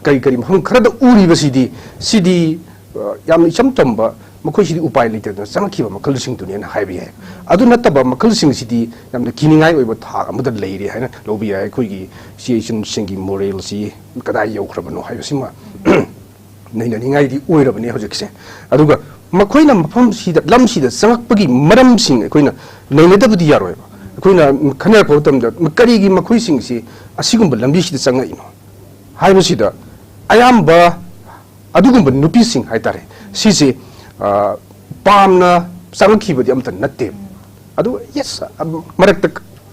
ꯀꯔꯤ ꯀꯔꯤ ꯃꯐꯝ ꯈꯔꯗ ꯎꯔꯤꯕꯁꯤꯗꯤ, ꯁꯤꯗꯤ, ꯑ, ꯌꯥꯝꯅ ꯏꯆꯝ ꯆꯝꯕ, ꯃꯈꯣꯏꯁꯤꯗꯤ ꯎꯄꯥꯏ ꯂꯩꯇꯗꯅ ꯆꯪꯉꯛꯈꯤꯕ ꯃꯈꯜꯁꯤꯡꯗꯨꯅꯦꯅ ꯍꯥꯏꯕ ꯌꯥꯏ꯫ ꯑꯗꯨ ꯅꯠꯇꯕ ꯃꯈꯜꯁꯤꯡꯁꯤꯗꯤ ꯌꯥꯝꯅ ꯀꯤꯅꯤꯡꯉꯥꯏ ꯑꯣꯏꯕ ꯊꯥꯛ ꯑꯃꯗ ꯂꯩꯔꯤ ꯍꯥꯏꯅ ꯂꯧꯕ ꯌꯥꯏ꯫ ꯑꯩꯈꯣꯏꯒꯤ ꯁꯤ ꯏꯆꯤꯟꯁꯤꯡꯒꯤ ꯃꯣꯔꯦꯜꯁꯤ ꯀꯗꯥꯏ ꯌꯧꯈ꯭ꯔꯕꯅꯣ ꯍꯥꯏꯕꯁꯤꯃ ꯅꯩꯅꯅꯤꯡꯉꯥꯏꯗꯤ ꯑꯣꯏꯔꯕꯅꯤ ꯍꯧꯖꯤꯛꯁꯦ꯫ ꯑꯗꯨꯒ ꯃꯈꯣꯏꯅ ꯃꯐꯝꯁꯤꯗ, ꯂꯝꯁꯤꯗ ꯆꯪꯉꯛꯄꯒꯤ ꯃꯔꯝꯁꯤꯡ ꯑꯩꯈꯣꯏꯅ ꯅꯩꯅꯗꯕꯗꯤ ꯌꯥꯔꯣꯏꯕ꯫ ꯑꯩꯈꯣꯏꯅ ꯈꯟꯅꯔꯛꯄ ꯃꯇꯝꯗ, ꯀꯔꯤꯒꯤ ꯃꯈꯣꯏꯁꯤꯡꯁꯤ ꯑꯁꯤꯒꯨꯝꯕ ꯂꯝꯕꯤꯁꯤꯗ ꯆꯪꯉꯛꯏꯅꯣ ꯍꯥꯏꯕꯁꯤꯗ, ꯑꯌꯥꯝꯕ ꯑꯗꯨꯒꯨꯝꯕ ꯅꯨꯄꯤꯁꯤꯡ ꯍꯥꯏꯇꯥꯔꯦ, ꯁꯤꯁꯦ, ꯑ, ꯄꯥꯝꯅ ꯆꯪꯉꯛꯈꯤꯕꯗꯤ ꯑꯝꯇ ꯅꯠꯇꯦ꯫ ꯑꯗꯨ, ꯌꯦꯁ, ꯃꯔꯛꯇ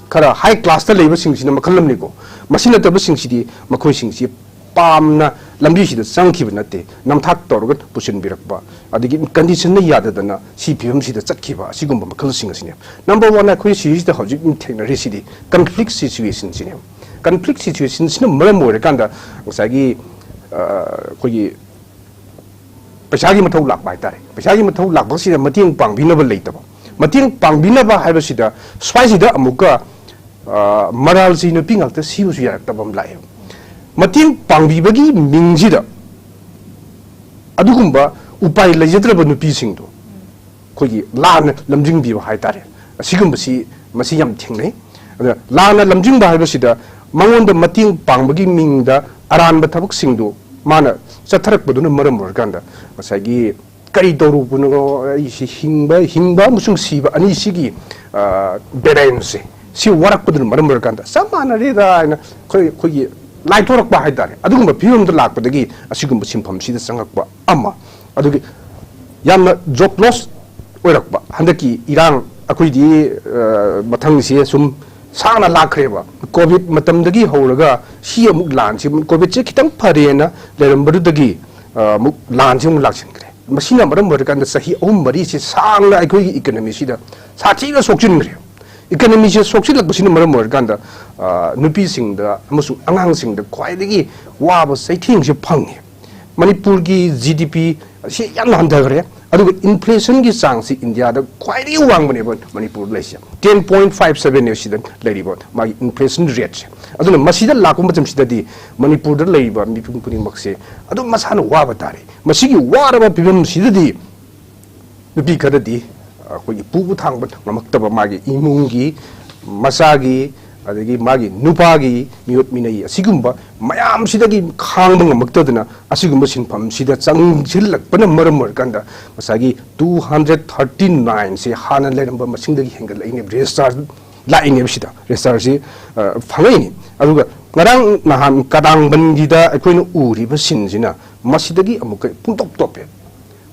ꯈꯔ ꯍꯥꯏ ꯀ꯭ꯂꯥꯁꯇ ꯂꯩꯕꯁꯤꯡꯁꯤꯅ ꯃꯈꯜ ꯑꯃꯅꯤꯀꯣ, ꯃꯁꯤ ꯅꯠꯇꯕꯁꯤꯡꯁꯤꯗꯤ, ꯃꯈꯣꯏꯁꯤꯡꯁꯤ ꯄꯥꯝꯅ ꯂꯝꯕꯤꯁꯤꯗ ꯆꯪꯈꯤꯕ ꯅꯠꯇꯦ, ꯅꯝꯊꯥꯛ ꯇꯧꯔꯒ ꯄꯨꯁꯤꯟꯕꯤꯔꯛꯄ, ꯑꯗꯒꯤ ꯀꯟꯗꯤꯁꯟꯅ ꯌꯥꯗꯗꯅ ꯁꯤ ꯐꯤꯕꯝꯁꯤꯗ ꯆꯠꯈꯤꯕ, ꯑꯁꯤꯒꯨꯝꯕ ꯃꯈꯜꯁꯤꯡ ꯑꯁꯤꯅꯦ꯫ ꯅꯝꯕꯔ ꯋꯥꯟ, ꯑꯩꯈꯣꯏ ꯁꯤꯁꯤꯗ ꯍꯧꯖꯤꯛ ꯊꯦꯡꯅꯔꯤꯁꯤꯗꯤ ꯀꯟꯐ꯭ꯂꯤꯛ ꯁꯤꯆꯨꯋꯦꯁꯟꯁꯤꯅꯦ꯫ ꯀꯟꯐ꯭ꯂꯤꯛ ꯁꯤꯆꯨꯋꯦꯁꯟꯁꯤꯅ ꯃꯔꯝ ꯑꯣꯏꯔꯀꯥꯟꯗ ꯉꯁꯥꯏꯒꯤ, ꯑ, ꯑꯩꯈꯣꯏꯒꯤ ꯄꯩꯁꯥꯒꯤ ꯃꯊꯧ ꯂꯥꯛꯄ ꯍꯥꯏꯇꯥꯔꯦ꯫ ꯄꯩꯁꯥꯒꯤ ꯃꯊꯧ ꯂꯥꯛꯄꯁꯤꯗ ꯃꯇꯦꯡ ꯄꯥꯡꯕꯤꯅꯕ ꯂꯩꯇꯕ꯫ ꯃꯇꯦꯡ ꯄꯥꯡꯕꯤꯅꯕ ꯍꯥꯏꯕꯁꯤꯗ ꯁ꯭ꯋꯥꯏꯁꯤꯗ ꯑꯃꯨꯛꯀ, ꯑ, ꯃꯔꯥꯜꯁꯤ ꯅꯨꯄꯤ ꯉꯥꯛꯇ ꯁꯤꯕꯁꯨ ꯌꯥꯔꯛꯇꯕ ꯑꯃ ꯂꯥꯛꯑꯦꯕ꯫ ꯃꯇꯦꯡ ꯄꯥꯡꯕꯤꯕꯒꯤ ꯃꯤꯡꯁꯤꯗ ꯑꯗꯨꯒꯨꯝꯕ ꯎꯄꯥꯏ ꯂꯩꯖꯗ꯭ꯔꯕ ꯅꯨꯄꯤꯁꯤꯡꯗꯣ ꯑꯩꯈꯣꯏꯒꯤ ꯂꯥꯟꯅ ꯂꯝꯖꯤꯡꯕꯤꯕ ꯍꯥꯏꯇꯥꯔꯦ, ꯑꯁꯤꯒꯨꯝꯕꯁꯤ, ꯃꯁꯤ ꯌꯥꯝ ꯊꯦꯡꯅꯩ꯫ ꯑꯗ ꯂꯥꯟꯅ ꯂꯝꯖꯤꯡꯕ ꯍꯥꯏꯕꯁꯤꯗ ꯃꯉꯣꯟꯗ ꯃꯇꯦꯡ ꯄꯥꯡꯕꯒꯤ ꯃꯤꯡꯗ ꯑꯔꯥꯟꯕ ꯊꯕꯛꯁꯤꯡꯗꯨ ꯃꯥꯅ ꯆꯠꯊꯔꯛꯄꯗꯨꯅ ꯃꯔꯝ ꯑꯣꯏꯔꯀꯥꯟꯗ ꯉꯁꯥꯏꯒꯤ ꯀꯔꯤ ꯇꯧꯔꯨꯕꯅꯣ, ꯑꯩꯁꯤ ꯍꯤꯡꯕ, ꯍꯤꯡꯕ ꯑꯃꯁꯨꯡ ꯁꯤꯕ ꯑꯅꯤꯁꯤꯒꯤ, ꯑ, ꯕꯦꯂꯦꯟꯁꯁꯦ ꯁꯤ ꯋꯥꯔꯛꯄꯗꯨꯅ ꯃꯔꯝ ꯑꯣꯏꯔꯀꯥꯟꯗ ꯆꯞ ꯃꯥꯟꯅꯔꯦꯗ ꯍꯥꯏꯅ ꯑꯩꯈꯣꯏ ꯑꯩꯈꯣꯏꯒꯤ ꯂꯥꯏꯊꯣꯔꯛꯄ ꯍꯥꯏꯇꯥꯔꯦ꯫ ꯑꯗꯨꯒꯨꯝꯕ ꯐꯤꯕꯝꯗ ꯂꯥꯛꯄꯗꯒꯤ ꯑꯁꯤꯒꯨꯝꯕ ꯁꯤꯟꯐꯝꯁꯤꯗ ꯆꯪꯉꯛꯄ ꯑꯃ꯫ ꯑꯗꯨꯒꯤ ꯌꯥꯝꯅ ꯖꯣꯕ ꯂꯣꯁ ꯑꯣꯏꯔꯛꯄ ꯍꯟꯗꯛꯀꯤ ꯏꯔꯥꯡ꯫ ꯑꯩꯈꯣꯏꯗꯤ ꯃꯊꯪꯁꯦ ꯁꯨꯝ ꯁꯥꯡꯅ ꯂꯥꯛꯈ꯭ꯔꯦꯕ꯫ ꯀꯣꯚꯤꯗ ꯃꯇꯝꯗꯒꯤ ꯍꯧꯔꯒ ꯁꯤ ꯑꯃꯨꯛ ꯂꯥꯟꯁꯤ, ꯀꯣꯚꯤꯗꯁꯦ ꯈꯤꯇꯪ ꯐꯔꯦꯅ ꯂꯩꯔꯝꯕꯗꯨꯗꯒꯤ ꯑꯃꯨꯛ ꯂꯥꯟꯁꯤ ꯑꯃꯨꯛ ꯂꯥꯛꯁꯤꯟꯈ꯭ꯔꯦ꯫ ꯃꯁꯤꯅ ꯃꯔꯝ ꯑꯣꯏꯔꯀꯥꯟꯗ ꯆꯍꯤ ꯑꯍꯨꯝ ꯃꯔꯤꯁꯤ ꯁꯥꯡꯅ ꯑꯩꯈꯣꯏꯒꯤ ꯏꯀꯅꯃꯤꯁꯤꯗ ꯁꯥꯊꯤꯅ ꯁꯣꯛꯆꯤꯟꯈ꯭ꯔꯦ꯫ ꯏꯀꯅꯃꯤꯁꯦ ꯁꯣꯛꯆꯤꯜꯂꯛꯄꯁꯤꯅ ꯃꯔꯝ ꯑꯣꯏꯔꯀꯥꯟꯗ ꯅꯨꯄꯤꯁꯤꯡꯗ ꯑꯃꯁꯨꯡ ꯑꯉꯥꯡꯁꯤꯡꯗ ꯈ꯭ꯋꯥꯏꯗꯒꯤ ꯋꯥꯕ ꯆꯩꯊꯦꯡꯁꯦ ꯐꯪꯉꯤ꯫ ꯃꯅꯤꯄꯨꯔꯒꯤ ꯖꯤ ꯗꯤ ꯄꯤ ꯑꯁꯤ ꯌꯥꯝꯅ ꯍꯟꯊꯈ꯭ꯔꯦ꯫ ꯑꯗꯨꯒ ꯏꯟꯐ꯭ꯂꯦꯁꯟꯒꯤ ꯆꯥꯡꯁꯤ ꯏꯟꯗꯤꯌꯥꯗ ꯈ꯭ꯋꯥꯏꯗꯒꯤ ꯋꯥꯡꯕꯅꯦꯕ ꯃꯅꯤꯄꯨꯔꯗ ꯂꯩꯔꯤꯁꯦ, ꯇꯦꯟ ꯄꯣꯏꯟ ꯐꯥꯏꯚ ꯁꯕꯦꯟꯅꯦ ꯁꯤꯗ ꯂꯩꯔꯤꯕ ꯃꯥꯒꯤ ꯏꯟꯐ꯭ꯂꯦꯁꯟ ꯔꯦꯠꯁꯦ꯫ ꯑꯗꯨꯅ ꯃꯁꯤꯗ ꯂꯥꯛꯄ ꯃꯇꯝꯁꯤꯗꯗꯤ ꯃꯅꯤꯄꯨꯔꯗ ꯂꯩꯔꯤꯕ ꯃꯤꯄꯨꯝ ꯈꯨꯗꯤꯡꯃꯛꯁꯦ ꯑꯗꯨꯝ ꯃꯁꯥꯅ ꯋꯥꯕ ꯇꯥꯔꯦ꯫ ꯃꯁꯤꯒꯤ ꯋꯥꯔꯕ ꯐꯤꯕꯝꯁꯤꯗꯗꯤ ꯅꯨꯄꯤ ꯈꯔꯗꯤ ꯑꯩꯈꯣꯏꯒꯤ ꯄꯨꯕ ꯊꯥꯡꯕ ꯉꯝꯃꯛꯇꯕ, ꯃꯥꯒꯤ ꯏꯃꯨꯡꯒꯤ, ꯃꯆꯥꯒꯤ, ꯑꯗꯒꯤ ꯃꯥꯒꯤ ꯅꯨꯄꯥꯒꯤ ꯃꯤꯑꯣꯠ ꯃꯤꯅꯩ ꯑꯁꯤꯒꯨꯝꯕ ꯃꯌꯥꯝꯁꯤꯗꯒꯤ ꯈꯥꯡꯕ ꯉꯝꯃꯛꯇꯗꯅ ꯑꯁꯤꯒꯨꯝꯕ ꯁꯤꯟꯐꯝꯁꯤꯗ ꯆꯪꯁꯤꯜꯂꯛꯄꯅ ꯃꯔꯝ ꯑꯣꯏꯔꯀꯥꯟꯗ ꯉꯁꯥꯏꯒꯤ ꯇꯨ ꯍꯟꯗ꯭ꯔꯦꯠ ꯊꯥꯔꯇꯤ ꯅꯥꯏꯟꯁꯦ ꯍꯥꯟꯅ ꯂꯩꯔꯝꯕ ꯃꯁꯤꯡꯗꯒꯤ ꯍꯦꯟꯒꯠꯂꯛꯏꯅꯦ꯫ ꯔꯦꯖꯤꯁꯇꯥꯔ ꯂꯥꯛꯏꯅꯦꯕ ꯁꯤꯗ, ꯔꯦꯖꯤꯁꯇꯥꯔꯁꯤ ꯐꯪꯉꯛꯏꯅꯤ꯫ ꯑꯗꯨꯒ ꯉꯔꯥꯡ ꯅꯍꯥꯟ ꯀꯗꯥꯡꯕꯟꯒꯤꯗ ꯑꯩꯈꯣꯏꯅ ꯎꯔꯤꯕ ꯁꯤꯟꯁꯤꯅ ꯃꯁꯤꯗꯒꯤ ꯑꯃꯨꯛꯀ ꯄꯨꯡꯇꯣꯞ ꯇꯣꯞꯄꯦ꯫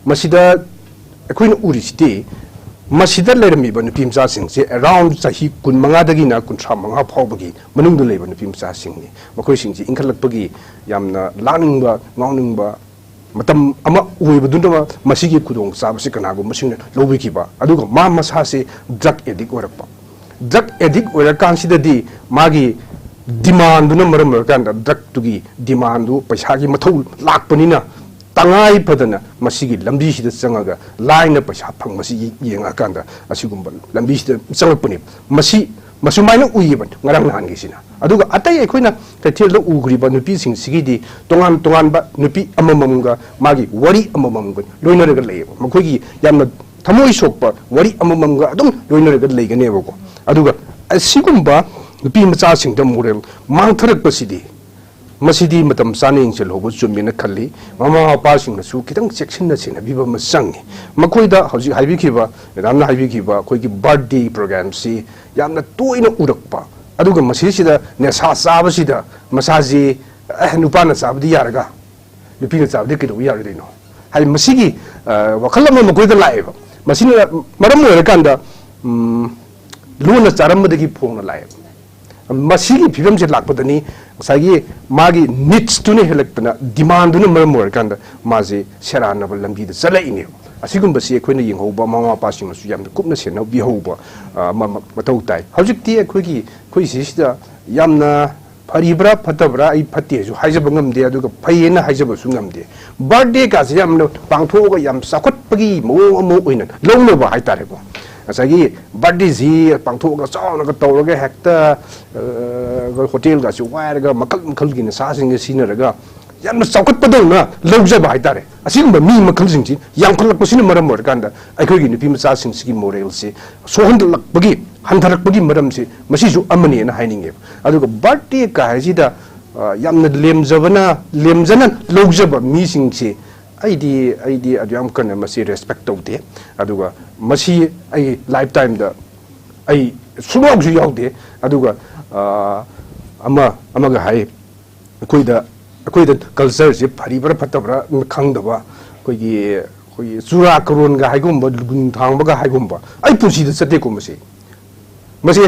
ꯃꯁꯤꯗ ꯑꯩꯈꯣꯏꯅ ꯎꯔꯤꯁꯤꯗꯤ ꯃꯁꯤꯗ ꯂꯩꯔꯝꯃꯤꯕ ꯅꯨꯄꯤ ꯃꯆꯥꯁꯤꯡꯁꯦ ꯑꯦꯔꯥꯎꯟ ꯆꯍꯤ ꯀꯨꯟ ꯃꯉꯥꯗꯒꯤꯅ ꯀꯨꯟꯊ꯭ꯔꯥ ꯃꯉꯥ ꯐꯥꯎꯕꯒꯤ ꯃꯅꯨꯡꯗ ꯂꯩꯕ ꯅꯨꯄꯤ ꯃꯆꯥꯁꯤꯡꯅꯤ꯫ ꯃꯈꯣꯏꯁꯤꯡꯁꯤ ꯏꯟꯈꯠꯂꯛꯄꯒꯤ ꯌꯥꯝꯅ ꯂꯥꯡꯅꯤꯡꯕ, ꯉꯥꯎꯅꯤꯡꯕ ꯃꯇꯝ ꯑꯃ ꯑꯣꯏꯕꯗꯨꯅ ꯃꯁꯤꯒꯤ ꯈꯨꯗꯣꯡꯆꯥꯕꯁꯤ ꯀꯅꯥꯒꯨꯝꯕꯁꯤꯡꯅ ꯂꯧꯕꯤꯈꯤꯕ, ꯑꯗꯨꯒ ꯃꯥ ꯃꯁꯥꯁꯦ ꯗ꯭ꯔꯒ ꯑꯦꯗꯤꯛ ꯑꯣꯏꯔꯛꯄ꯫ ꯗ꯭ꯔꯒ ꯑꯦꯗꯤꯛ ꯑꯣꯏꯔꯀꯥꯟꯁꯤꯗꯗꯤ ꯃꯥꯒꯤ ꯗꯤꯃꯥꯟꯗꯨꯅ ꯃꯔꯝ ꯑꯣꯏꯔꯀꯥꯟꯗ ꯗ꯭ꯔꯒꯇꯨꯒꯤ ꯗꯤꯃꯥꯟꯗꯨ, ꯄꯩꯁꯥꯒꯤ ꯃꯊꯧ ꯂꯥꯛꯄꯅꯤꯅ ꯇꯉꯥꯏ ꯐꯗꯅ ꯃꯁꯤꯒꯤ ꯂꯝꯕꯤꯁꯤꯗ ꯆꯪꯉꯒ ꯂꯥꯏꯅ ꯄꯩꯁꯥ ꯐꯪꯕꯁꯤ ꯌꯦꯡꯉꯛꯑꯀꯥꯟꯗ ꯑꯁꯤꯒꯨꯝꯕ ꯂꯝꯕꯤꯁꯤꯗ ꯆꯪꯉꯛꯄꯅꯤ꯫ ꯃꯁꯤ, ꯃꯁꯨꯃꯥꯏꯅ ꯎꯏꯌꯦꯕ ꯉꯔꯥꯡ ꯅꯍꯥꯟꯒꯤꯁꯤꯅ꯫ ꯑꯗꯨꯒ ꯑꯇꯩ ꯑꯩꯈꯣꯏꯅ ꯀꯩꯊꯦꯜꯗ ꯎꯈ꯭ꯔꯤꯕ ꯅꯨꯄꯤꯁꯤꯡꯁꯤꯒꯤꯗꯤ ꯇꯣꯉꯥꯟ ꯇꯣꯉꯥꯟꯕ ꯅꯨꯄꯤ ꯑꯃꯃꯝꯒ ꯃꯥꯒꯤ ꯋꯥꯔꯤ ꯑꯃꯃꯝꯒ ꯂꯣꯏꯅꯔꯒ ꯂꯩꯌꯦꯕ꯫ ꯃꯈꯣꯏꯒꯤ ꯌꯥꯝꯅ ꯊꯃꯣꯏ ꯁꯣꯛꯄ ꯋꯥꯔꯤ ꯑꯃꯃꯝꯒ ꯑꯗꯨꯝ ꯂꯣꯏꯅꯔꯒ ꯂꯩꯒꯅꯦꯕꯀꯣ꯫ ꯑꯗꯨꯒ ꯑꯁꯤꯒꯨꯝꯕ ꯅꯨꯄꯤ ꯃꯆꯥꯁꯤꯡꯗ ꯃꯣꯔꯦꯜ ꯃꯥꯡꯊꯔꯛꯄꯁꯤꯗꯤ, ꯃꯁꯤꯗꯤ ꯃꯇꯝ ꯆꯥꯅ ꯌꯦꯡꯁꯤꯜꯍꯧꯕ ꯆꯨꯝꯃꯦꯅ ꯈꯜꯂꯤ꯫ ꯃꯃꯥ ꯃꯄꯥꯁꯤꯡꯅꯁꯨ ꯈꯤꯇꯪ ꯆꯦꯛꯁꯤꯟꯅ ꯁꯦꯟꯅꯕꯤꯕ ꯑꯃ ꯆꯪꯉꯤ꯫ ꯃꯈꯣꯏꯗ ꯍꯧꯖꯤꯛ ꯍꯥꯏꯕꯤꯈꯤꯕ, ꯃꯦꯗꯥꯝꯅ ꯍꯥꯏꯕꯤꯈꯤꯕ ꯑꯩꯈꯣꯏꯒꯤ ꯕꯥꯔꯠꯗꯦ ꯄ꯭ꯔꯣꯒ꯭ꯔꯥꯝꯁꯤ ꯌꯥꯝꯅ ꯇꯣꯏꯅ ꯎꯔꯛꯄ, ꯑꯗꯨꯒ ꯃꯁꯤꯁꯤꯗ ꯅꯤꯁꯥ ꯆꯥꯕꯁꯤꯗ ꯃꯁꯥꯁꯤ, "ꯑꯦ, ꯅꯨꯄꯥꯅ ꯆꯥꯕꯗꯤ ꯌꯥꯔꯒ ꯅꯨꯄꯤꯅ ꯆꯥꯕꯗꯤ ꯀꯩꯗꯧꯕ ꯌꯥꯔꯣꯏꯗꯣꯏꯅꯣ?" ꯍꯥꯏ, ꯃꯁꯤꯒꯤ, ꯑ, ꯋꯥꯈꯜ ꯑꯃ ꯃꯈꯣꯏꯗ ꯂꯥꯛꯑꯦꯕ꯫ ꯃꯁꯤꯅ ꯃꯔꯝ ꯑꯣꯏꯔꯀꯥꯟꯗ, ꯎꯝ, ꯂꯣꯟꯅ ꯆꯥꯔꯝꯕꯗꯒꯤ ꯐꯣꯡꯅ ꯂꯥꯛꯑꯦꯕ꯫ ꯃꯁꯤꯒꯤ ꯐꯤꯕꯝꯁꯦ ꯂꯥꯛꯄꯗꯅꯤ ꯉꯁꯥꯏꯒꯤ ꯃꯥꯒꯤ ꯅꯤꯗꯁꯇꯨꯅ ꯍꯦꯜꯂꯛꯇꯅ, ꯗꯤꯃꯥꯟꯗꯨꯅ ꯃꯔꯝ ꯑꯣꯏꯔꯀꯥꯟꯗ ꯃꯥꯁꯦ ꯁꯦꯔꯥꯟꯅꯕ ꯂꯝꯕꯤꯗ ꯆꯠꯂꯛꯏꯅꯦꯕ꯫ ꯑꯁꯤꯒꯨꯝꯕꯁꯤ ꯑꯩꯈꯣꯏꯅ ꯌꯦꯡꯍꯧꯕ, ꯃꯃꯥ ꯃꯄꯥꯁꯤꯡꯅꯁꯨ ꯌꯥꯝꯅ ꯀꯨꯞꯅ ꯁꯦꯟꯅꯕꯤꯍꯧꯕ, ꯑ, ꯃ-, ꯃ-, ꯃꯊꯧ ꯇꯥꯏ꯫ ꯍꯧꯖꯤꯛꯇꯤ ꯑꯩꯈꯣꯏꯒꯤ, ꯑꯩꯈꯣꯏ ꯁꯤꯁꯤꯗ ꯌꯥꯝꯅ ꯐꯔꯤꯕ꯭ꯔꯥ ꯐꯠꯇꯕ꯭ꯔꯥ ꯑꯩ ꯐꯠꯇꯦ ꯍꯥꯏꯁꯨ ꯍꯥꯏꯖꯕ ꯉꯝꯗꯦ, ꯑꯗꯨꯒ ꯐꯩꯌꯦꯅ ꯍꯥꯏꯖꯕꯁꯨ ꯉꯝꯗꯦ꯫ ꯕꯥꯔꯗꯦ ꯀꯥꯁꯦ ꯌꯥꯝꯅ ꯄꯥꯡꯊꯣꯛꯑꯒ ꯌꯥꯝ ꯆꯥꯎꯈꯠꯄꯒꯤ ꯃꯑꯣꯡ ꯑꯃ ꯑꯣꯏꯅ ꯂꯧꯅꯕ ꯍꯥꯏꯇꯥꯔꯦꯀꯣ꯫ ꯉꯁꯥꯏꯒꯤ ꯕꯥꯔꯗꯦꯁꯤ ꯄꯥꯡꯊꯣꯛꯑꯒ ꯆꯥꯎꯅꯒ ꯇꯧꯔꯒ ꯍꯦꯛꯇ, ꯑ, ꯍꯣꯇꯦꯜꯒꯁꯤ ꯋꯥꯏꯔꯒ ꯃꯈꯜ ꯃꯈꯜꯒꯤ ꯅꯤꯁꯥꯁꯤꯡꯁꯦ ꯁꯤꯖꯤꯟꯅꯔꯒ ꯌꯥꯝꯅ ꯆꯥꯎꯈꯠꯄꯗꯧꯅ ꯂꯧꯖꯕ ꯍꯥꯏꯇꯥꯔꯦ꯫ ꯑꯁꯤꯒꯨꯝꯕ ꯃꯤ ꯃꯈꯜꯁꯤꯡꯁꯤ ꯌꯥꯝꯈꯠꯂꯛꯄꯁꯤꯅ ꯃꯔꯝ ꯑꯣꯏꯔꯀꯥꯟꯗ ꯑꯩꯈꯣꯏꯒꯤ ꯅꯨꯄꯤ ꯃꯆꯥꯁꯤꯡꯁꯤꯒꯤ ꯃꯣꯔꯦꯜꯁꯤ ꯁꯣꯛꯍꯟꯗꯂꯛꯄꯒꯤ, ꯍꯟꯊꯔꯛꯄꯒꯤ ꯃꯔꯝꯁꯤ ꯃꯁꯤꯁꯨ ꯑꯃꯅꯦꯅ ꯍꯥꯏꯅꯤꯡꯉꯦꯕ꯫ ꯑꯗꯨꯒ ꯕꯥꯔꯗꯦ ꯀꯥ ꯍꯥꯏꯁꯤꯗ, ꯑ, ꯌꯥꯝꯅ ꯂꯦꯝꯖꯕꯅ, ꯂꯦꯝꯖꯅ ꯂꯧꯖꯕ ꯃꯤꯁꯤꯡꯁꯤ ꯑꯩꯗꯤ, ꯑꯩꯗꯤ ꯑꯗꯨ ꯌꯥꯝ ꯀꯟꯅ ꯃꯁꯤ ꯔꯦꯁꯄꯦꯛ ꯇꯧꯗꯦ꯫ ꯑꯗꯨꯒ ꯃꯁꯤ ꯑꯩ ꯂꯥꯏꯐ ꯇꯥꯏꯝꯗ ꯑꯩ ꯁꯨꯡꯌꯥꯎꯁꯨ ꯌꯥꯎꯗꯦ꯫ ꯑꯗꯨꯒ, ꯑ, ꯑꯃ, ꯑꯃꯒ ꯍꯥꯏ, ꯑꯩꯈꯣꯏꯗ, ꯑꯩꯈꯣꯏꯗ ꯀꯜꯆꯔꯁꯦ ꯐꯔꯤꯕ꯭ꯔꯥ ꯐꯠꯇꯕ꯭ꯔꯥ ꯈꯪꯗꯕ, ꯑꯩꯈꯣꯏꯒꯤ, ꯑꯩꯈꯣꯏꯒꯤ ꯆꯨꯔꯥ ꯀꯔꯣꯟꯒ ꯍꯥꯏꯒꯨꯝꯕ, ꯂꯨꯒꯨꯟ ꯊꯥꯡꯕꯒ ꯍꯥꯏꯒꯨꯝꯕ, ꯑꯩ ꯄꯨꯟꯁꯤꯗ ꯆꯠꯇꯦꯀꯣ ꯃꯁꯤ꯫ ꯃꯁꯤ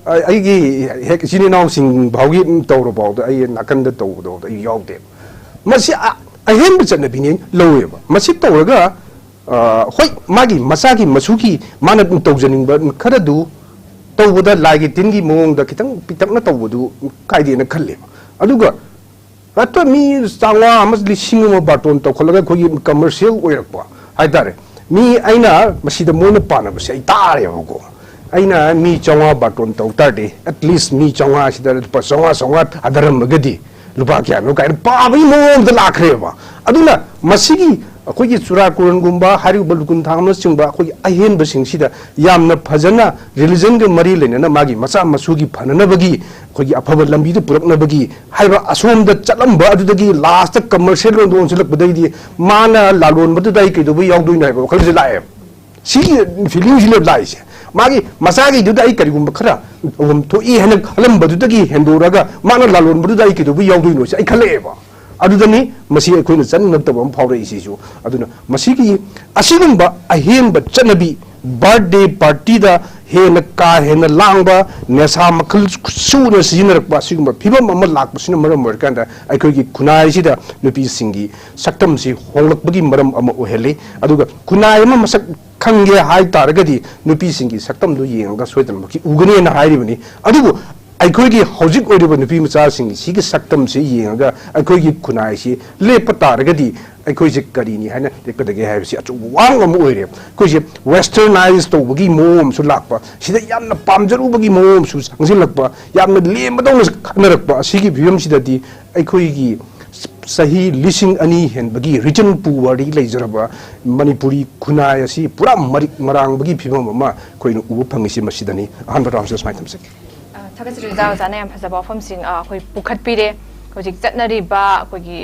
ꯑ-, ꯑꯩꯒꯤ ꯍꯦꯛ ꯏꯆꯤꯟ ꯏꯅꯥꯎꯁꯤꯡ ꯐꯥꯎꯒꯤ ꯇꯧꯔ ꯐꯥꯎꯗ ꯑꯩ ꯅꯥꯀꯟꯗ ꯇꯧꯕꯗ ꯑꯩ ꯌꯥꯎꯗꯦ꯫ ꯃꯁꯤ ꯑ-, ꯑꯍꯦꯟꯕ ꯆꯠꯅꯕꯤꯅꯦ ꯂꯧꯋꯦꯕ꯫ ꯃꯁꯤ ꯇꯧꯔꯒ, ꯑ, ꯍꯣꯏ, ꯃꯥꯒꯤ ꯃꯆꯥꯒꯤ ꯃꯁꯨꯒꯤ ꯃꯥꯅ ꯇꯧꯖꯅꯤꯡꯕ ꯈꯔꯗꯨ ꯇꯧꯕꯗ ꯂꯥꯏꯒꯤ ꯇꯤꯟꯒꯤ ꯃꯑꯣꯡꯗ ꯈꯤꯇꯪ ꯄꯤꯛꯇꯛꯅ ꯇꯧꯕꯗꯨ ꯀꯥꯏꯗꯦꯅ ꯈꯜꯂꯦꯕ꯫ ꯑꯗꯨꯒ ꯍꯦꯛꯇ ꯃꯤ ꯆꯥꯝꯃꯉꯥ ꯑꯃ, ꯂꯤꯁꯤꯡ ꯑꯃ ꯕꯥꯔꯇꯣꯟ ꯇꯧꯈꯠꯂꯒ ꯑꯩꯈꯣꯏꯒꯤ ꯀꯃꯔꯁꯤꯌꯦꯜ ꯑꯣꯏꯔꯛꯄ ꯍꯥꯏꯇꯥꯔꯦ꯫ ꯃꯤ ꯑꯩꯅ ꯃꯁꯤꯗ ꯃꯣꯏꯅ ꯄꯥꯅꯕꯁꯦ ꯑꯩ ꯇꯥꯔꯦꯕꯀꯣ꯫ ꯑꯩꯅ ꯃꯤ ꯆꯥꯝꯃꯉꯥ ꯕꯥꯔꯇꯣꯟ ꯇꯧ ꯇꯥꯔꯗꯤ, at least ꯃꯤ ꯆꯥꯝꯃꯉꯥ ꯑꯁꯤꯗ ꯂꯨꯄꯥ ꯆꯥꯝꯃꯉꯥ, ꯆꯥꯝꯃꯉꯥ ꯊꯥꯗꯔꯝꯃꯒꯗꯤ ꯂꯨꯄꯥ ꯀꯌꯥꯅꯣ ꯀꯥꯏꯅ ꯄꯥꯕꯒꯤ ꯃꯑꯣꯡꯗ ꯂꯥꯛꯈ꯭ꯔꯦꯕ꯫ ꯑꯗꯨꯅ ꯃꯁꯤꯒꯤ ꯑꯩꯈꯣꯏꯒꯤ ꯆꯨꯔꯥꯀꯣꯔꯣꯟꯒꯨꯝꯕ ꯍꯥꯏꯔꯤꯕ ꯂꯨꯀꯨꯟ ꯊꯥꯡꯅꯆꯤꯡꯕ ꯑꯩꯈꯣꯏꯒꯤ ꯑꯍꯦꯟꯕꯁꯤꯡꯁꯤꯗ ꯌꯥꯝꯅ ꯐꯖꯅ ꯔꯤꯂꯤꯖꯟꯒ ꯃꯔꯤ ꯂꯩꯅꯅ ꯃꯥꯒꯤ ꯃꯆꯥ ꯃꯁꯨꯒꯤ ꯐꯅꯅꯕꯒꯤ, ꯑꯩꯈꯣꯏꯒꯤ ꯑꯐꯕ ꯂꯝꯕꯤꯗ ꯄꯨꯔꯛꯅꯕꯒꯤ ꯍꯥꯏꯕ ꯑꯁꯣꯝꯗ ꯆꯠꯂꯝꯕ ꯑꯗꯨꯗꯒꯤ ꯂꯥꯁꯇ ꯀꯃꯔꯁꯤꯌꯦꯜ ꯂꯣꯝꯗ ꯑꯣꯟꯁꯤꯜꯂꯛꯄꯗꯩꯗꯤ ꯃꯥꯅ ꯂꯥꯂꯣꯟꯕꯗꯨꯗ ꯑꯩ ꯀꯩꯗꯧꯕꯩ ꯌꯥꯎꯗꯣꯏꯅꯣ ꯍꯥꯏꯕ ꯋꯥꯈꯜꯁꯦ ꯂꯥꯛꯑꯦꯕ꯫ ꯁꯤꯒꯤ ꯐꯤꯂꯤꯡꯁꯤꯅꯦꯕ ꯂꯥꯛꯏꯁꯦ꯫ ꯃꯥꯒꯤ ꯃꯆꯥꯒꯤꯗꯨꯗ ꯑꯩ ꯀꯔꯤꯒꯨꯝꯕ ꯈꯔ ꯎꯐꯝ ꯊꯣꯛꯏ ꯍꯥꯏꯅ ꯈꯜꯂꯝꯕꯗꯨꯗꯒꯤ ꯍꯦꯟꯗꯣꯔꯛꯑꯒ ꯃꯥꯅ ꯂꯥꯂꯣꯟꯕꯗꯨꯗ ꯑꯩ ꯀꯩꯗꯧꯕ ꯌꯥꯎꯗꯣꯏꯅꯣ ꯁꯤ ꯑꯩ ꯈꯜꯂꯛꯑꯦꯕ꯫ ꯑꯗꯨꯗꯅꯤ ꯃꯁꯤ ꯑꯩꯈꯣꯏꯅ ꯆꯠꯅꯤꯡꯉꯛꯇꯕ ꯑꯃ ꯐꯥꯎꯔꯛꯏꯁꯤꯁꯨ꯫ ꯑꯗꯨꯅ ꯃꯁꯤꯒꯤ ꯑꯁꯤꯒꯨꯝꯕ ꯑꯍꯦꯟꯕ ꯆꯠꯅꯕꯤ, ꯕꯥꯔꯊꯗꯦ ꯄꯥꯔꯇꯤꯗ ꯍꯦꯟꯅ ꯀꯥ ꯍꯦꯟꯅ ꯂꯥꯡꯕ, ꯅꯦꯁꯥ ꯃꯈꯜ ꯁꯨꯅ ꯁꯤꯖꯤꯟꯅꯔꯛꯄ ꯑꯁꯤꯒꯨꯝꯕ ꯐꯤꯕꯝ ꯑꯃ ꯂꯥꯛꯄꯁꯤꯅ ꯃꯔꯝ ꯑꯣꯏꯔꯀꯥꯟꯗ ꯑꯩꯈꯣꯏꯒꯤ ꯈꯨꯟꯅꯥꯏꯁꯤꯗ ꯅꯨꯄꯤꯁꯤꯡꯒꯤ ꯁꯛꯇꯝꯁꯤ ꯍꯣꯡꯂꯛꯄꯒꯤ ꯃꯔꯝ ꯑꯃ ꯑꯣꯏꯍꯜꯂꯤ꯫ ꯑꯗꯨꯒ ꯈꯨꯟꯅꯥꯏ ꯑꯃ ꯃꯁꯛ ꯈꯪꯒꯦ ꯍꯥꯏ ꯇꯥꯔꯒꯗꯤ ꯅꯨꯄꯤꯁꯤꯡꯒꯤ ꯁꯛꯇꯝꯗꯨ ꯌꯦꯡꯉꯒ ꯁꯣꯏꯗꯅꯃꯛꯀꯤ ꯎꯒꯅꯦꯅ ꯍꯥꯏꯔꯤꯕꯅꯤ꯫ ꯑꯗꯨꯕꯨ ꯑꯩꯈꯣꯏꯒꯤ ꯍꯧꯖꯤꯛ ꯑꯣꯏꯔꯤꯕ ꯅꯨꯄꯤ ꯃꯆꯥꯁꯤꯡꯒꯤ ꯁꯤꯒꯤ ꯁꯛꯇꯝꯁꯤ ꯌꯦꯡꯉꯒ ꯑꯩꯈꯣꯏꯒꯤ ꯈꯨꯟꯅꯥꯏꯁꯤ ꯂꯦꯞꯄ ꯇꯥꯔꯒꯗꯤ ꯑꯩꯈꯣꯏꯁꯦ ꯀꯔꯤꯅꯤ ꯍꯥꯏꯅ ꯂꯦꯞꯀꯗꯒꯦ ꯍꯥꯏꯕꯁꯤ ꯑꯆꯧꯕ ꯋꯥꯍꯪ ꯑꯃ ꯑꯣꯏꯔꯦ꯫ ꯑꯩꯈꯣꯏꯁꯦ ꯋꯦꯁꯇꯔꯅꯥꯏꯁ ꯇꯧꯕꯒꯤ ꯃꯑꯣꯡ ꯑꯃꯁꯨ ꯂꯥꯛꯄ, ꯁꯤꯗ ꯌꯥꯝꯅ ꯄꯥꯝꯖꯔꯨꯕꯒꯤ ꯃꯑꯣꯡ ꯑꯃꯁꯨ ꯆꯪꯁꯤꯜꯂꯛꯄ, ꯌꯥꯝꯅ ꯂꯦꯝꯕꯗꯧꯅ ꯈꯟꯅꯔꯛꯄ ꯑꯁꯤꯒꯤ ꯐꯤꯕꯝꯁꯤꯗꯗꯤ ꯑꯩꯈꯣꯏꯒꯤ ꯆꯍꯤ ꯂꯤꯁꯤꯡ ꯑꯅꯤ ꯍꯦꯟꯕꯒꯤ ꯔꯤꯖꯟ ꯄꯨꯋꯥꯔꯤ ꯂꯩꯖꯔꯕ ꯃꯅꯤꯄꯨꯔꯤ ꯈꯨꯟꯅꯥꯏ ꯑꯁꯤ ꯄꯨꯔꯥ ꯃꯔꯤꯛ ꯃꯔꯥꯡꯕꯒꯤ ꯐꯤꯕꯝ ꯑꯃ ꯑꯩꯈꯣꯏꯅ ꯎꯕ ꯐꯪꯉꯤꯁꯤ ꯃꯁꯤꯗꯅꯤ꯫ ꯑꯍꯥꯟꯕ ꯔꯥꯎꯟꯁꯤꯗ ꯁꯨꯃꯥꯏꯅ ꯊꯝꯖꯒꯦ꯫ ꯑ, ꯊꯥꯒꯠꯆꯔꯤ ꯑꯣꯖꯥ, ꯑꯣꯖꯥꯅ ꯌꯥꯝ ꯐꯖꯕ ꯋꯥꯐꯝꯁꯤꯡ, ꯑ, ꯑꯩꯈꯣꯏ ꯄꯨꯈꯠꯄꯤꯔꯦ꯫ ꯍꯧꯖꯤꯛ ꯆꯠꯅꯔꯤꯕ ꯑꯩꯈꯣꯏꯒꯤ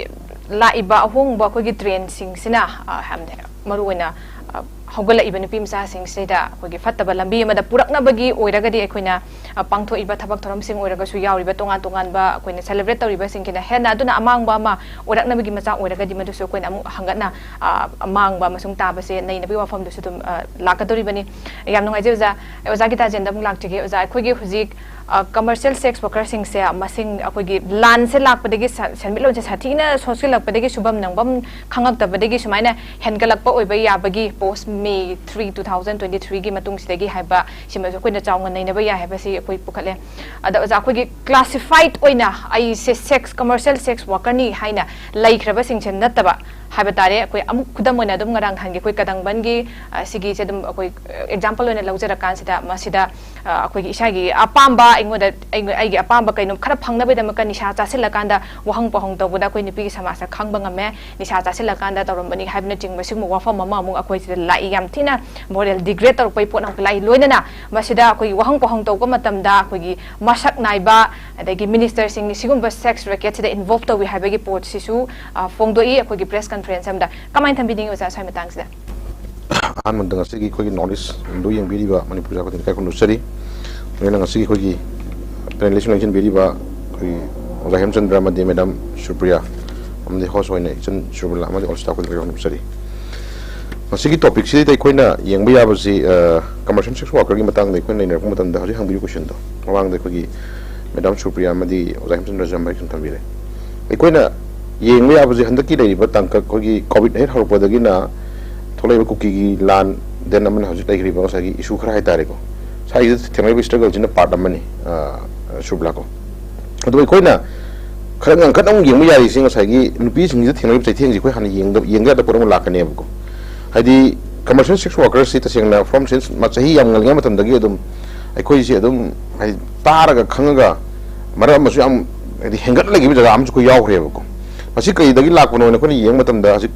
ꯂꯥꯛꯏꯕ ꯑꯍꯣꯡꯕ ꯑꯩꯈꯣꯏꯒꯤ ꯇ꯭ꯔꯦꯟꯁꯤꯡꯁꯤꯅ, ꯑ, ꯌꯥꯝꯅ ꯃꯔꯨꯑꯣꯏꯅ, ꯑ, ꯍꯧꯒꯠꯂꯛꯏꯕ ꯅꯨꯄꯤ ꯃꯆꯥꯁꯤꯡꯁꯤꯗ ꯑꯩꯈꯣꯏꯒꯤ ꯐꯠꯇꯕ ꯂꯝꯕꯤ ꯑꯃꯗ ꯄꯨꯔꯛꯅꯕꯒꯤ ꯑꯣꯏꯔꯒꯗꯤ ꯑꯩꯈꯣꯏꯅ, ꯑ, ꯄꯥꯡꯊꯣꯛꯏꯕ ꯊꯕꯛ ꯊꯧꯔꯝꯁꯤꯡ ꯑꯣꯏꯔꯒꯁꯨ, ꯌꯥꯎꯔꯤꯕ ꯇꯣꯉꯥꯟ ꯇꯣꯉꯥꯟꯕ ꯑꯩꯈꯣꯏꯅ ꯁꯦꯂꯦꯕ꯭ꯔꯦꯠ ꯇꯧꯔꯤꯕꯁꯤꯡꯁꯤꯅ ꯍꯦꯟꯅ ꯑꯗꯨꯅ ꯑꯃꯥꯡꯕ ꯑꯃ ꯑꯣꯏꯔꯛꯅꯕꯒꯤ ꯃꯆꯥꯛ ꯑꯣꯏꯔꯒꯗꯤ ꯃꯗꯨꯁꯨ ꯑꯩꯈꯣꯏꯅ ꯑꯃꯨꯛ ꯍꯪꯒꯠꯅ, ꯑ, ꯑꯃꯥꯡꯕ ꯑꯃꯁꯨꯡ ꯇꯥꯕꯁꯦ ꯅꯩꯅꯕꯒꯤ ꯋꯥꯐꯝꯗꯨꯁꯨ ꯑꯗꯨꯝ, ꯑ, ꯂꯥꯛꯀꯗꯧꯔꯤꯕꯅꯤ꯫ ꯌꯥꯝ ꯅꯨꯡꯉꯥꯏꯖꯩ ꯑꯣꯖꯥ꯫ ꯑꯩ ꯑꯣꯖꯥ ꯒꯤꯇꯥꯖꯦꯟꯗ ꯑꯃꯨꯛ ꯂꯥꯛꯆꯒꯦ꯫ ꯑꯣꯖꯥ, ꯑꯩꯈꯣꯏꯒꯤ ꯍꯧꯖꯤꯛ, ꯑ, ꯀꯃꯔꯁꯤꯌꯦꯜ ꯁꯦꯛꯁ ꯋꯥꯔꯀꯔꯁꯤꯡꯁꯦ ꯃꯁꯤꯡ ꯑꯩꯈꯣꯏꯒꯤ ꯂꯥꯟꯁꯦ ꯂꯥꯛꯄꯗꯒꯤ ꯁ-, ꯁꯦꯟꯃꯤꯠꯂꯣꯟꯁꯦ ꯁꯥꯊꯤꯅ ꯁꯣꯛꯆꯤꯜꯂꯛꯄꯗꯒꯤ ꯁꯨꯐꯝ ꯅꯣꯝꯐꯝ ꯈꯪꯉꯛꯇꯕꯗꯒꯤ ꯁꯨꯃꯥꯏꯅ ꯍꯦꯟꯒꯠꯂꯛꯄ ꯑꯣꯏꯕ ꯌꯥꯕꯒꯤ ꯄꯣꯁ May three, two thousand twenty ꯊ꯭ꯔꯤꯒꯤ ꯃꯇꯨꯡꯁꯤꯗꯒꯤ ꯍꯥꯏꯕ ꯁꯤꯃꯁꯨ ꯑꯩꯈꯣꯏꯅ ꯆꯥꯎꯅ ꯅꯩꯅꯕ ꯌꯥꯏ ꯍꯥꯏꯕꯁꯤ ꯑꯩꯈꯣꯏ ꯄꯨꯈꯠꯂꯦ꯫ ꯑꯗ ꯑꯣꯖꯥ, ꯑꯩꯈꯣꯏꯒꯤ ꯀ꯭ꯂꯥꯁꯤꯐꯥꯏꯠ ꯑꯣꯏꯅ ꯑꯩꯁꯦ ꯁꯦꯛꯁ, ꯀꯃꯔꯁꯤꯌꯦꯜ ꯁꯦꯛꯁ ꯋꯥꯔꯀꯔꯅꯤ ꯍꯥꯏꯅ ꯂꯩꯈ꯭ꯔꯕꯁꯤꯡꯁꯦ ꯅꯠꯇꯕ ꯍꯥꯏꯕ ꯇꯥꯔꯦ꯫ ꯑꯩꯈꯣꯏ ꯑꯃꯨꯛ ꯈꯨꯗꯝ ꯑꯣꯏꯅ ꯑꯗꯨꯝ ꯉꯔꯥꯡ ꯅꯍꯥꯟꯒꯤ ꯑꯩꯈꯣꯏ ꯀꯗꯪꯕꯟꯒꯤ, ꯑ, ꯁꯤꯒꯤꯁꯦ ꯑꯗꯨꯝ ꯑꯩꯈꯣꯏ ꯑꯦꯛꯖꯥꯝꯄꯜ ꯑꯣꯏꯅ ꯂꯧꯖꯔꯀꯥꯟꯁꯤꯗ ꯃꯁꯤꯗ, ꯑ, ꯑꯩꯈꯣꯏꯒꯤ ꯏꯁꯥꯒꯤ ꯑꯄꯥꯝꯕ, ꯑꯩꯉꯣꯟꯗ, ꯑꯩꯉꯣꯟ-, ꯑꯩꯒꯤ ꯑꯄꯥꯝꯕ ꯀꯩꯅꯣꯝ ꯈꯔ ꯐꯪꯅꯕꯒꯤꯗꯃꯛꯇ ꯅꯤꯁꯥ ꯆꯥꯁꯤꯜꯂꯀꯥꯟꯗ ꯋꯥꯍꯪ ꯄꯥꯎꯍꯪ ꯇꯧꯕꯗ ꯑꯩꯈꯣꯏ ꯅꯨꯄꯤꯒꯤ ꯁꯃꯥꯖꯇ ꯈꯪꯕ ꯉꯝꯃꯦ꯫ ꯅꯤꯁꯥ ꯆꯥꯁꯤꯜꯂꯀꯥꯟꯗ ꯇꯧꯔꯝꯕꯅꯤ ꯍꯥꯏꯕꯅꯆꯤꯡꯕ ꯁꯤꯒꯨꯝꯕ ꯋꯥꯐꯝ ꯑꯃ ꯑꯃꯨꯛ ꯑꯩꯈꯣꯏ ꯁꯤꯗ ꯂꯥꯛꯏ꯫ ꯌꯥꯝ ꯊꯤꯅ ꯃꯣꯔꯦꯜ ꯗꯤꯒ꯭ꯔꯦꯗ ꯇꯧꯔꯛꯄꯒꯤ ꯄꯣꯠ ꯑꯃꯈꯛ ꯂꯥꯛꯏ꯫ ꯂꯣꯏꯅꯅ ꯃꯁꯤꯗ ꯑꯩꯈꯣꯏꯒꯤ ꯋꯥꯍꯪ ꯄꯥꯎꯍꯪ ꯇꯧꯕ ꯃꯇꯝꯗ ꯑꯩꯈꯣꯏꯒꯤ ꯃꯁꯛ ꯅꯥꯏꯕ, ꯑꯗꯒꯤ ꯃꯤꯅꯤꯁꯇꯔꯁꯤꯡꯅ ꯁꯤꯒꯨꯝꯕ ꯁꯦꯛꯁ ꯔꯦꯀꯦꯠꯁꯤꯗ ꯏꯟꯚꯣꯜꯕ ꯇꯧꯏ ꯍꯥꯏꯕꯒꯤ ꯄꯣꯠꯁꯤꯁꯨ, ꯑ, ꯐꯣꯡꯗꯣꯛꯏ ꯑꯩꯈꯣꯏꯒꯤ ꯄ꯭ꯔꯦꯁ ꯀꯟꯐꯔꯦꯟꯁ ꯑꯃꯗ꯫ ꯀꯃꯥꯏꯅ ꯊꯝꯕꯤꯅꯤꯡꯉꯤ ꯑꯣꯖꯥ ꯁ꯭ꯋꯥꯏ ꯃꯇꯥꯡꯁꯤꯗ? ꯑꯍꯥꯟꯕꯗ ꯉꯁꯤꯒꯤ ꯑꯩꯈꯣꯏꯒꯤ ꯅꯣꯔꯠ ꯏꯁ ꯗꯨ ꯌꯦꯡꯕꯤꯔꯤꯕ ꯃꯅꯤꯄꯨꯔ ꯖꯥꯠ ꯈꯨꯗꯤꯡ ꯏꯀꯥꯏ ꯈꯨꯝꯅꯖꯔꯤ꯫ ꯑꯗꯨꯅ ꯉꯁꯤꯒꯤ ꯑꯩꯈꯣꯏꯒꯤ ꯄꯦꯅꯦꯂꯤꯁꯁꯤꯡ ꯂꯦꯡꯁꯤꯟꯕꯤꯔꯤꯕ ꯑꯩꯈꯣꯏꯒꯤ ꯑꯣꯖꯥ ꯍꯦꯝꯆꯟꯗ꯭ꯔ ꯑꯃꯗꯤ ꯃꯦꯗꯥꯝ ꯁꯨꯄ꯭ꯔꯤꯌꯥ ꯑꯃꯗꯤ ꯍꯣꯁ ꯑꯣꯏꯅ ꯏꯆꯟ ꯁꯨꯔꯕꯤꯂꯥ ꯑꯃꯗꯤ ꯑꯣꯜ ꯁ꯭ꯇꯥꯐ ꯈꯨꯗꯤꯡꯃꯛ ꯌꯥꯝꯅ ꯅꯨꯡꯁꯤꯖꯔꯤ꯫ ꯃꯁꯤꯒꯤ ꯇꯣꯄꯤꯛꯁꯤꯗ ꯑꯩꯈꯣꯏꯅ ꯌꯦꯡꯕ ꯌꯥꯕꯁꯤ, ꯑ, ꯀꯃꯔꯁꯤꯌꯦꯜ ꯁꯦꯛꯁ ꯋꯥꯔꯀꯔꯒꯤ ꯃꯇꯥꯡꯗ ꯑꯩꯈꯣꯏꯅ ꯅꯩꯅꯔꯛꯄ ꯃꯇꯝꯗ ꯍꯧꯖꯤꯛ ꯍꯪꯕꯤꯔꯤꯕ ꯀꯣꯏꯁꯟꯗꯣ ꯃꯃꯥꯡꯗ ꯑꯩꯈꯣꯏꯒꯤ ꯃꯦꯗꯥꯝ ꯁꯨꯄ꯭ꯔꯤꯌꯥ ꯑꯃꯗꯤ ꯑꯣꯖꯥ ꯍꯦꯝꯆꯟꯗ꯭ꯔꯁꯨ ꯌꯥꯝ ꯃꯔꯤꯛ ꯆꯨꯝꯅ ꯊꯝꯕꯤꯔꯦ꯫ ꯑꯩꯈꯣꯏꯅ ꯌꯦꯡꯕ ꯌꯥꯕꯁꯤ ꯍꯟꯗꯛꯀꯤ ꯂꯩꯔꯤꯕ ꯇꯥꯡꯀꯛ ꯑꯩꯈꯣꯏꯒꯤ ꯀꯣꯚꯤꯗ ꯍꯦꯛ ꯍꯧꯔꯛꯄꯗꯒꯤꯅ ꯊꯣꯛꯂꯛꯏꯕ ꯀꯨꯀꯤꯒꯤ ꯂꯥꯟ, ꯗꯦꯟ ꯑꯃꯅ ꯍꯧꯖꯤꯛ ꯂꯩꯈ꯭ꯔꯤꯕ ꯉꯁꯥꯏꯒꯤ ꯏꯁꯨ ꯈꯔ ꯍꯥꯏꯇꯥꯔꯦꯀꯣ, ꯁ꯭ꯋꯥꯏꯁꯤꯗ ꯊꯦꯡꯅꯔꯤꯕ ꯏꯁꯇ꯭ꯔꯒꯜꯁꯤꯅ ꯄꯥꯔꯠ ꯑꯃꯅꯤ, ꯑ, ꯁꯨꯔꯕꯤꯂꯥꯀꯣ꯫ ꯑꯗꯨꯒ ꯑꯩꯈꯣꯏꯅ ꯈꯔ ꯉꯟꯈꯠꯅ ꯑꯃꯨꯛ ꯌꯦꯡꯕ ꯌꯥꯔꯤꯁꯦ ꯉꯁꯥꯏꯒꯤ ꯅꯨꯄꯤꯁꯤꯡꯁꯤꯗ ꯊꯦꯡꯅꯔꯤꯕ ꯆꯩꯊꯦꯡꯁꯦ ꯑꯩꯈꯣꯏ ꯍꯥꯟꯅ ꯌꯦꯡꯗ-, ꯌꯦꯡꯕ ꯌꯥꯗꯕ ꯄꯣꯠ ꯑꯃ ꯂꯥꯛꯀꯅꯦꯕꯀꯣ꯫ ꯍꯥꯏꯗꯤ ꯀꯃꯔꯁꯤꯌꯦꯜ ꯁꯦꯛꯁ ꯋꯥꯔꯀꯔꯁꯤ ꯇꯁꯦꯡꯅ from since ꯃ-, ꯆꯍꯤ ꯌꯥꯝ ꯉꯜꯂꯤꯉꯩ ꯃꯇꯝꯗꯒꯤ ꯑꯗꯨꯝ ꯑꯩꯈꯣꯏꯁꯦ ꯑꯗꯨꯝ ꯍꯥꯏꯗꯤ ꯇꯥꯔꯒ ꯈꯪꯉꯒ ꯃꯔꯛ ꯑꯃꯁꯨ ꯌꯥꯝ ꯍꯥꯏꯗꯤ ꯍꯦꯟꯒꯠꯂꯛꯈꯤꯕ ꯖꯒꯥ ꯑꯃꯁꯨ ꯑꯩꯈꯣꯏ ꯌꯥꯎꯈ꯭ꯔꯦꯕꯀꯣ꯫ ꯃꯁꯤ ꯀꯔꯤꯗꯒꯤ ꯂꯥꯛꯄꯅꯣ ꯍꯥꯏꯅ ꯑꯩꯈꯣꯏꯅ ꯌꯦꯡꯕ ꯃꯇꯝꯗ ꯍꯧꯖꯤꯛ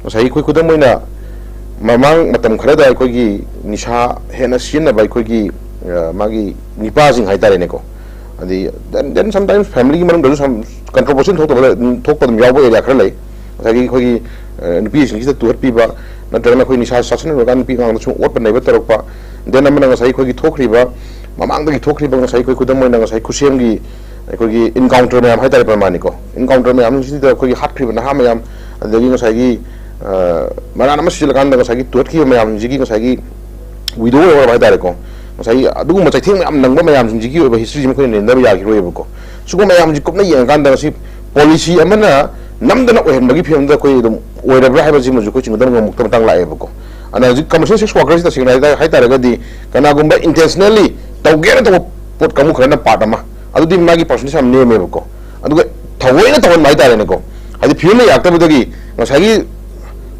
ꯉꯁꯥꯏꯒꯤ ꯑꯩꯈꯣꯏ ꯈꯨꯗꯝ ꯑꯣꯏꯅ ꯃꯃꯥꯡ ꯃꯇꯝ ꯈꯔꯗ ꯑꯩꯈꯣꯏꯒꯤ ꯅꯤꯁꯥ ꯍꯦꯟꯅ ꯁꯤꯖꯤꯟꯅꯕ ꯑꯩꯈꯣꯏꯒꯤ, ꯑ, ꯃꯥꯒꯤ ꯅꯤꯄꯥꯁꯤꯡ ꯍꯥꯏꯇꯥꯔꯦꯅꯦꯀꯣ꯫ ꯑꯗꯩ then, then sometimes family ꯒꯤ ꯃꯅꯨꯡꯗꯁꯨ some controversy ꯊꯣꯛꯇꯕ, ꯊꯣꯛꯄ ꯑꯗꯨꯝ ꯌꯥꯎꯕ ꯑꯦꯔꯤꯌꯥ ꯈꯔ ꯂꯩ꯫ ꯉꯁꯥꯏꯒꯤ ꯑꯩꯈꯣꯏꯒꯤ, ꯑ, ꯅꯨꯄꯤꯁꯤꯡꯁꯤꯗ ꯇꯨꯍꯠꯄꯤꯕ, ꯅꯠꯇ꯭ꯔꯒꯅ ꯑꯩꯈꯣꯏ ꯅꯤꯁꯥ ꯆꯥꯁꯤꯟꯅꯔꯀꯥꯟꯗ ꯅꯨꯄꯤ ꯑꯉꯥꯡꯗ ꯁꯨꯝ ꯑꯣꯠꯄ ꯅꯩꯕ ꯇꯧꯔꯛꯄ, then ꯑꯃꯅ ꯉꯁꯥꯏ ꯑꯩꯈꯣꯏꯒꯤ ꯊꯣꯛꯈ꯭ꯔꯤꯕ, ꯃꯃꯥꯡꯗꯒꯤ ꯊꯣꯛꯈ꯭ꯔꯤꯕ ꯉꯁꯥꯏ ꯑꯩꯈꯣꯏ ꯈꯨꯗꯝ ꯑꯣꯏꯅ ꯉꯁꯥꯏ ꯈꯨꯠꯁꯦꯝꯒꯤ ꯑꯩꯈꯣꯏꯒꯤ ꯏꯟꯀꯥꯎꯟꯇꯔ ꯃꯌꯥꯝ ꯍꯥꯏꯇꯥꯔꯦ, ꯄ꯭ꯔꯃꯥꯅꯤꯀꯣ, ꯏꯟꯀꯥꯎꯟꯇꯔ ꯃꯌꯥꯝꯁꯤꯗ ꯑꯩꯈꯣꯏꯒꯤ ꯍꯥꯠꯈ꯭ꯔꯤꯕ ꯅꯍꯥ ꯃꯌꯥꯝ, ꯑꯗꯒꯤ ꯉꯁꯥꯏꯒꯤ, ꯑ, ꯃꯔꯥꯟ ꯑꯃ ꯁꯤꯖꯤꯜꯂꯀꯥꯟꯗ ꯉꯁꯥꯏꯒꯤ ꯇꯨꯍꯠꯈꯤꯕ ꯃꯌꯥꯝꯁꯤꯒꯤ ꯉꯁꯥꯏꯒꯤ ꯋꯤꯗꯣ ꯑꯣꯏꯔꯕ ꯍꯥꯏꯇꯥꯔꯦꯀꯣ, ꯉꯁꯥꯏꯒꯤ ꯑꯗꯨꯒꯨꯝꯕ ꯆꯩꯊꯦꯡ ꯃꯌꯥꯝ ꯅꯪꯕ ꯃꯌꯥꯝꯁꯤꯡꯁꯤꯒꯤ ꯑꯣꯏꯕ ꯍꯤꯁꯇ꯭ꯔꯤꯁꯤ ꯑꯩꯈꯣꯏꯅ ꯅꯩꯅꯕ ꯌꯥꯈꯤꯔꯣꯏꯕꯀꯣ꯫ ꯁꯤꯒꯨꯝꯕ ꯃꯌꯥꯝꯁꯤ ꯀꯨꯞꯅ ꯌꯦꯡꯉꯀꯥꯟꯗ ꯉꯁꯤ ꯄꯣꯂꯤꯁꯤ ꯑꯃꯅ ꯅꯝꯗꯅ ꯑꯣꯏꯍꯟꯕꯒꯤ ꯐꯤꯕꯝꯗ ꯑꯩꯈꯣꯏ ꯑꯗꯨꯝ ꯑꯣꯏꯔꯕ꯭ꯔꯥ ꯍꯥꯏꯕꯁꯤꯃꯁꯨ ꯑꯩꯈꯣꯏ ꯆꯤꯡꯅꯗꯕ ꯉꯝꯃꯛꯇ ꯃꯇꯥꯡ ꯂꯥꯛꯑꯦꯕꯀꯣ꯫ ꯑꯗꯨꯅ ꯍꯧꯖꯤꯛ ꯀꯃꯔꯁꯤꯌꯦꯜ ꯁꯦꯛꯁ ꯋꯥꯔꯀꯔꯁꯤ ꯇꯁꯦꯡꯅ ꯍꯥꯏ ꯇꯥꯔꯒꯗꯤ ꯀꯅꯥꯒꯨꯝꯕ intentionally ꯇꯧꯒꯦꯅ ꯇꯧꯕ ꯄꯣꯠ ꯀꯥꯡꯕꯨ ꯈꯔꯅ ꯄꯥꯔꯠ ꯑꯃ, ꯑꯗꯨꯗꯤ ꯃꯥꯒꯤ ꯄꯥꯔꯁꯦꯟꯇꯦꯖ ꯌꯥꯝ ꯅꯦꯝꯃꯦꯕꯀꯣ꯫ ꯑꯗꯨꯒ ꯊꯑꯣꯏꯅ ꯇꯧꯍꯟꯕ ꯍꯥꯏꯇꯥꯔꯦꯅꯦꯀꯣ, ꯍꯥꯏꯗꯤ ꯐꯤꯕꯝ ꯂꯩꯔꯛꯇꯕꯗꯒꯤ ꯉꯁꯥꯏꯒꯤ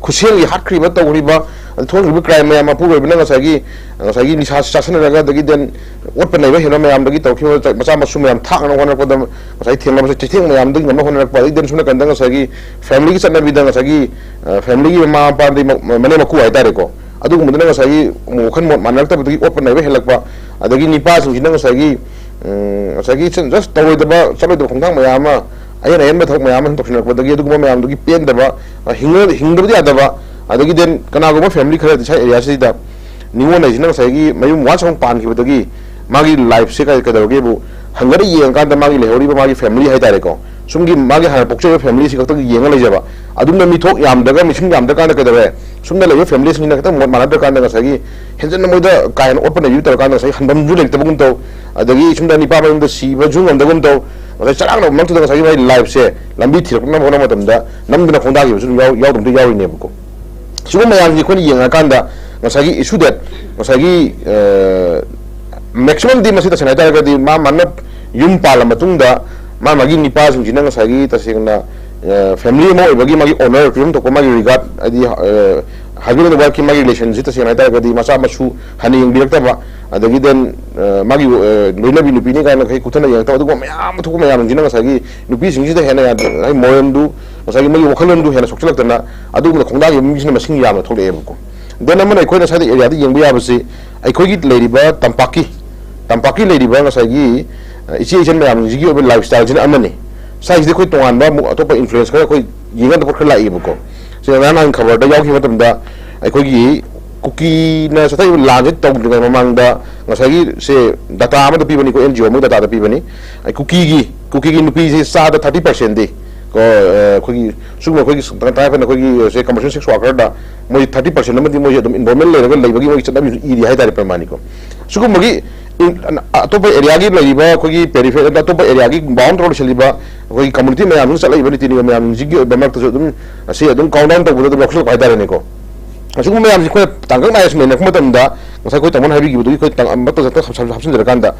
ꯈꯨꯠꯁꯦꯝꯒꯤ ꯍꯥꯠꯈ꯭ꯔꯤꯕ, ꯇꯧꯈ꯭ꯔꯤꯕ, ꯑꯗꯩ ꯊꯣꯛꯈ꯭ꯔꯤꯕ ꯀ꯭ꯔꯥꯏꯝ ꯃꯌꯥꯝ, ꯃꯄꯨꯔꯣꯏꯕꯅ ꯉꯁꯥꯏꯒꯤ, ꯉꯁꯥꯏꯒꯤ ꯅꯤꯁꯥ ꯆꯥꯁꯤꯟꯅꯔꯒ, ꯑꯗꯒꯤ then ꯑꯣꯠꯄ ꯅꯩꯕ ꯍꯦꯟꯕ ꯃꯌꯥꯝꯗꯒꯤ ꯇꯧꯈꯤꯕ ꯃꯆꯥ ꯃꯁꯨ ꯃꯌꯥꯝ ꯊꯥꯛꯅꯕ ꯍꯣꯠꯅꯔꯛꯄꯗ ꯉꯁꯥꯏ ꯊꯦꯡꯅꯕ ꯆꯩꯊꯦꯡ ꯃꯌꯥꯝꯗꯒꯤ ꯉꯝꯅꯕ ꯍꯣꯠꯅꯔꯛꯄ, ꯑꯗꯒꯤ then ꯁꯣꯝ ꯅꯥꯀꯟꯗ ꯉꯁꯥꯏꯒꯤ ꯐꯦꯃꯤꯂꯤꯒꯤ ꯆꯠꯅꯕꯤꯗ ꯉꯁꯥꯏꯒꯤ, ꯑ, ꯐꯦꯃꯤꯂꯤꯒꯤ ꯃꯃꯥ ꯃꯄꯥ ꯑꯗꯩ ꯃ-, ꯃ-, ꯃꯅꯦꯝ ꯃꯀꯨ ꯍꯥꯏꯇꯥꯔꯦꯀꯣ, ꯑꯗꯨꯒꯨꯝꯕꯗꯨꯅ ꯉꯁꯥꯏꯒꯤ ꯋꯥꯈꯜ ꯃꯣꯠ ꯃꯥꯟꯅꯔꯛꯇꯕꯗꯒꯤ ꯑꯣꯠꯄ ꯅꯩꯕ ꯍꯦꯜꯂꯛꯄ, ꯑꯗꯒꯤ ꯅꯤꯄꯥꯁꯤꯡꯁꯤꯅ ꯉꯁꯥꯏꯒꯤ, ꯎꯝ, ꯉꯁꯥꯏꯒꯤ just ꯇꯧꯔꯣꯏꯗꯕ, ꯆꯠꯂꯣꯏꯗꯕ ꯈꯣꯡꯊꯥꯡ ꯃꯌꯥꯝ ꯑꯃ, ꯑꯍꯦꯟ ꯑꯍꯦꯟꯕ ꯊꯕꯛ ꯃꯌꯥꯝ ꯑꯃ ꯁꯨꯝ ꯇꯧꯁꯤꯟꯅꯔꯛꯄꯗꯒꯤ ꯑꯗꯨꯒꯨꯝꯕ ꯃꯌꯥꯝꯗꯨꯒꯤ ꯄꯦꯟꯗꯕ, ꯑ, ꯍꯤꯡꯉ-, ꯍꯤꯡꯗꯕꯗꯤ ꯌꯥꯗꯕ, ꯑꯗꯒꯤ then ꯀꯅꯥꯒꯨꯝꯕ family ꯈꯔꯗꯤ ꯁ꯭ꯋꯥꯏ area ꯁꯤꯗ ꯅꯤꯉꯣꯜ ꯍꯥꯏꯁꯤꯅ ꯉꯁꯥꯏꯒꯤ ꯃꯌꯨꯝ once ꯑꯃꯨꯛ ꯄꯥꯟꯈꯤꯕꯗꯒꯤ ꯃꯥꯒꯤ life ꯁꯦ ꯀꯩ-, ꯀꯩꯗꯧꯔꯒꯦꯕꯨ ꯍꯪꯒꯠꯂ ꯌꯦꯡꯉꯀꯥꯟꯗ ꯃꯥꯒꯤ ꯂꯩꯍꯧꯔꯤꯕ ꯃꯥꯒꯤ family ꯍꯥꯏꯇꯥꯔꯦꯀꯣ, ꯁꯨꯝꯒꯤ ꯃꯥꯒꯤ ꯍꯥꯟꯅ ꯄꯣꯛꯆꯕ family ꯁꯤ ꯈꯛꯇꯒꯤ ꯌꯦꯡꯉ ꯂꯩꯖꯕ꯫ ꯑꯗꯨꯝꯅ ꯃꯤꯊꯣꯛ ꯌꯥꯝꯗ꯭ꯔꯒ, ꯃꯤꯁꯤꯡ ꯌꯥꯝꯗ꯭ꯔꯀꯥꯟꯗ ꯀꯩꯗꯧꯔꯦ? ꯁꯨꯝꯗ ꯂꯩꯕ family ꯁꯤꯡꯁꯤꯅ ꯈꯤꯇꯪ ꯃꯣꯠ ꯃꯥꯟꯅꯗ꯭ꯔꯀꯥꯟꯗ ꯉꯁꯥꯏꯒꯤ ꯍꯦꯟꯖꯟꯅ ꯃꯣꯏꯗ ꯀꯥ ꯍꯦꯟꯅ ꯑꯣꯠꯄ ꯅꯩꯕꯤ ꯇꯧꯔꯀꯥꯟꯗ ꯉꯁꯥꯏꯒꯤ ꯍꯟꯐꯝꯁꯨ ꯂꯩꯇꯕꯒꯨꯝ ꯇꯧ, ꯑꯗꯒꯤ ꯁꯨꯝꯗ ꯅꯤꯄꯥ ꯃꯌꯨꯝꯗ ꯁꯤꯕꯁꯨ ꯉꯝꯗꯕꯒꯨꯝ ꯇꯧ, ꯉꯁꯥꯏ ꯆꯔꯥꯡꯅꯕ ꯃꯔꯛꯇꯨꯗ ꯉꯁꯥꯏꯒꯤ ꯃꯥꯒꯤ life ꯁꯦ ꯂꯝꯕꯤ ꯊꯤꯔꯛꯅꯕ ꯍꯣꯠꯅꯕ ꯃꯇꯝꯗ ꯅꯝꯗꯨꯅ ꯈꯣꯡꯗꯥꯈꯤꯕꯁꯨ ꯑꯗꯨꯝ ꯌꯥꯎ-, ꯌꯥꯎꯗꯕꯗꯤ ꯌꯥꯎꯔꯤꯅꯦꯕꯀꯣ꯫ ꯁꯤꯒꯨꯝꯕ ꯃꯌꯥꯝꯁꯤ ꯑꯩꯈꯣꯏꯅ ꯌꯦꯡꯉꯀꯥꯟꯗ ꯉꯁꯥꯏꯒꯤ issue that ꯉꯁꯥꯏꯒꯤ, ꯑ, maximum ꯗꯤ ꯃꯁꯤ ꯇꯁꯦꯡꯅ ꯍꯥꯏꯇꯥꯔꯒꯗꯤ ꯃꯥ ꯃꯥꯅ ꯌꯨꯝ ꯄꯥꯜꯂ ꯃꯇꯨꯡꯗ ꯃꯥ ꯃꯥꯒꯤ ꯅꯤꯄꯥꯁꯤꯡꯁꯤꯅ ꯉꯁꯥꯏꯒꯤ ꯇꯁꯦꯡꯅ, ꯑ, family ꯑꯃ ꯑꯣꯏꯕꯒꯤ ꯃꯥꯒꯤ honor, ꯄꯤꯐꯝ ꯊꯣꯛꯄ ꯃꯥꯒꯤ regard, ꯍꯥꯏꯗꯤ, ꯑ, husband and wife ꯀꯤ ꯃꯥꯒꯤ relation ꯁꯤ ꯇꯁꯦꯡꯅ ꯍꯥꯏꯇꯥꯔꯒꯗꯤ ꯃꯆꯥ ꯃꯁꯨ ꯍꯟꯅ ꯌꯦꯡꯕꯤꯔꯛꯇꯕ, ꯑꯗꯒꯤ then, ꯑ, ꯃꯥꯒꯤ, ꯑ, ꯂꯣꯏꯅꯕꯤ ꯅꯨꯄꯤꯅꯤ ꯀꯥꯏꯅ ꯀꯩ ꯀꯨꯊꯅ ꯌꯦꯡꯉꯛꯇꯕ, ꯑꯗꯨꯒꯨꯝꯕ ꯃꯌꯥꯝ ꯑꯃ ꯊꯣꯛꯄ ꯃꯌꯥꯝꯁꯤꯅ ꯉꯁꯥꯏꯒꯤ ꯅꯨꯄꯤꯁꯤꯡꯁꯤꯗ ꯍꯦꯟꯅ ꯌꯥꯗ-, ꯍꯥꯏꯗꯤ ꯃꯣꯔꯦꯜꯗꯨ, ꯉꯁꯥꯏꯒꯤ ꯃꯣꯏꯒꯤ ꯋꯥꯈꯜꯂꯣꯟꯗꯨ ꯍꯦꯟꯅ ꯁꯣꯛꯆꯜꯂꯛꯇꯅ ꯑꯗꯨꯒꯨꯝꯕꯗ ꯈꯣꯡꯗꯥꯈꯤꯕ ꯃꯤꯁꯤꯡꯅ ꯃꯁꯤꯡ ꯌꯥꯝꯅ ꯊꯣꯛꯂꯛꯑꯦꯕꯀꯣ꯫ Then ꯑꯃꯅ ꯑꯩꯈꯣꯏꯅ ꯁ꯭ꯋꯥꯏꯗ area ꯗ ꯌꯦꯡꯕ ꯌꯥꯕꯁꯤ ꯑꯩꯈꯣꯏꯒꯤ ꯂꯩꯔꯤꯕ ꯇꯝꯄꯥꯛꯀꯤ, ꯇꯝꯄꯥꯛꯀꯤ ꯂꯩꯔꯤꯕ ꯉꯁꯥꯏꯒꯤ, ꯑ, ꯏꯆꯦ ꯏꯆꯟ ꯃꯌꯥꯝꯁꯤꯒꯤ ꯑꯣꯏꯕ lifestyle ꯁꯤꯅ ꯑꯃꯅꯤ꯫ ꯁ꯭ꯋꯥꯏꯁꯤꯗ ꯑꯩꯈꯣꯏ ꯇꯣꯉꯥꯟꯕ ꯑꯃꯨꯛ ꯑꯇꯣꯞꯄ influence ꯈꯔ ꯑꯩꯈꯣꯏ ꯌꯦꯡꯀꯥꯟꯗ ꯄꯣꯠ ꯈꯔ ꯂꯥꯛꯏꯕꯀꯣ꯫ ꯁꯤ ꯉꯔꯥꯡ ꯅꯍꯥꯟ ꯈꯕꯔꯗ ꯌꯥꯎꯈꯤꯕ ꯃꯇꯝꯗ ꯑꯩꯈꯣꯏꯒꯤ ꯀꯨꯀꯤꯅ ꯆꯠꯊꯔꯤꯕ ꯂꯥꯟꯁꯦ ꯇꯧꯗ꯭ꯔꯤꯉꯩ ꯃꯃꯥꯡꯗ ꯉꯁꯥꯏꯒꯤ ꯁꯦ data ꯑꯃꯗ ꯄꯤꯕꯅꯤꯀꯣ, N G O ꯑꯃꯒꯤ data ꯗ ꯄꯤꯕꯅꯤ꯫ ꯑꯩ ꯀꯨꯀꯤꯒꯤ, ꯀꯨꯀꯤꯒꯤ ꯅꯨꯄꯤꯁꯤ ꯆꯥꯗ thirty percent ꯗꯤ ꯀꯣ, ꯑ, ꯑꯩꯈꯣꯏꯒꯤ ꯁꯤꯒꯨꯝꯕ ꯑꯩꯈꯣꯏꯒꯤ ꯇꯉꯥꯏ ꯐꯗꯅ ꯑꯩꯈꯣꯏꯒꯤ ꯁꯦ commercial sex worker ꯗ ꯃꯣꯏ thirty percent ꯑꯃꯗꯤ ꯃꯣꯏꯁꯦ ꯑꯗꯨꯝ involvement ꯂꯩꯔꯒ ꯂꯩꯕꯒꯤ ꯃꯣꯏꯒꯤ ꯆꯠꯅꯕꯤꯁꯨ ꯏꯔꯤ ꯍꯥꯏꯇꯥꯔꯦ ꯄ꯭ꯔꯃꯥꯟꯅꯤꯀꯣ꯫ ꯁꯤꯒꯨꯝꯕꯒꯤ ꯏꯟ-, ꯑꯇꯣꯞꯄ area ꯒꯤ ꯂꯩꯔꯤꯕ ꯑꯩꯈꯣꯏꯒꯤ periphery, ꯑꯇꯣꯞꯄ area ꯒꯤ bound ꯇꯧꯔ ꯂꯩꯁꯜꯂꯤꯕ ꯑꯩꯈꯣꯏꯒꯤ community ꯃꯌꯥꯝꯁꯤꯅ ꯆꯠꯂꯛꯏꯕ ꯅꯤꯇꯤ ꯅꯤꯌꯣꯝ ꯃꯌꯥꯝꯁꯤꯒꯤ ꯑꯣꯏꯕ ꯃꯔꯛꯇꯁꯨ ꯑꯗꯨꯝ ꯁꯤ ꯑꯗꯨꯝ count down ꯇꯧꯕꯗ ꯑꯗꯨꯝ ꯌꯥꯎꯁꯜꯂꯛꯄ ꯍꯥꯏꯇꯥꯔꯦꯅꯦꯀꯣ꯫ ꯑꯁꯤꯒꯨꯝꯕ ꯃꯌꯥꯝꯁꯤ ꯑꯩꯈꯣꯏꯅ ꯇꯥꯡꯀꯛ ꯅꯥꯏꯅ ꯁꯨꯝ ꯌꯦꯡꯉꯛꯄ ꯃꯇꯝꯗ ꯉꯁꯥꯏ ꯑꯩꯈꯣꯏ ꯇꯥꯃꯣꯅ ꯍꯥꯏꯕꯤꯈꯤꯕꯗꯨꯒꯤ ꯑꯩꯈꯣꯏ ꯇꯥꯡ-, ꯑꯃꯠꯇ ꯆꯠꯊ-, ꯍꯥꯞꯆꯤꯟꯖꯔꯀꯥꯟꯗ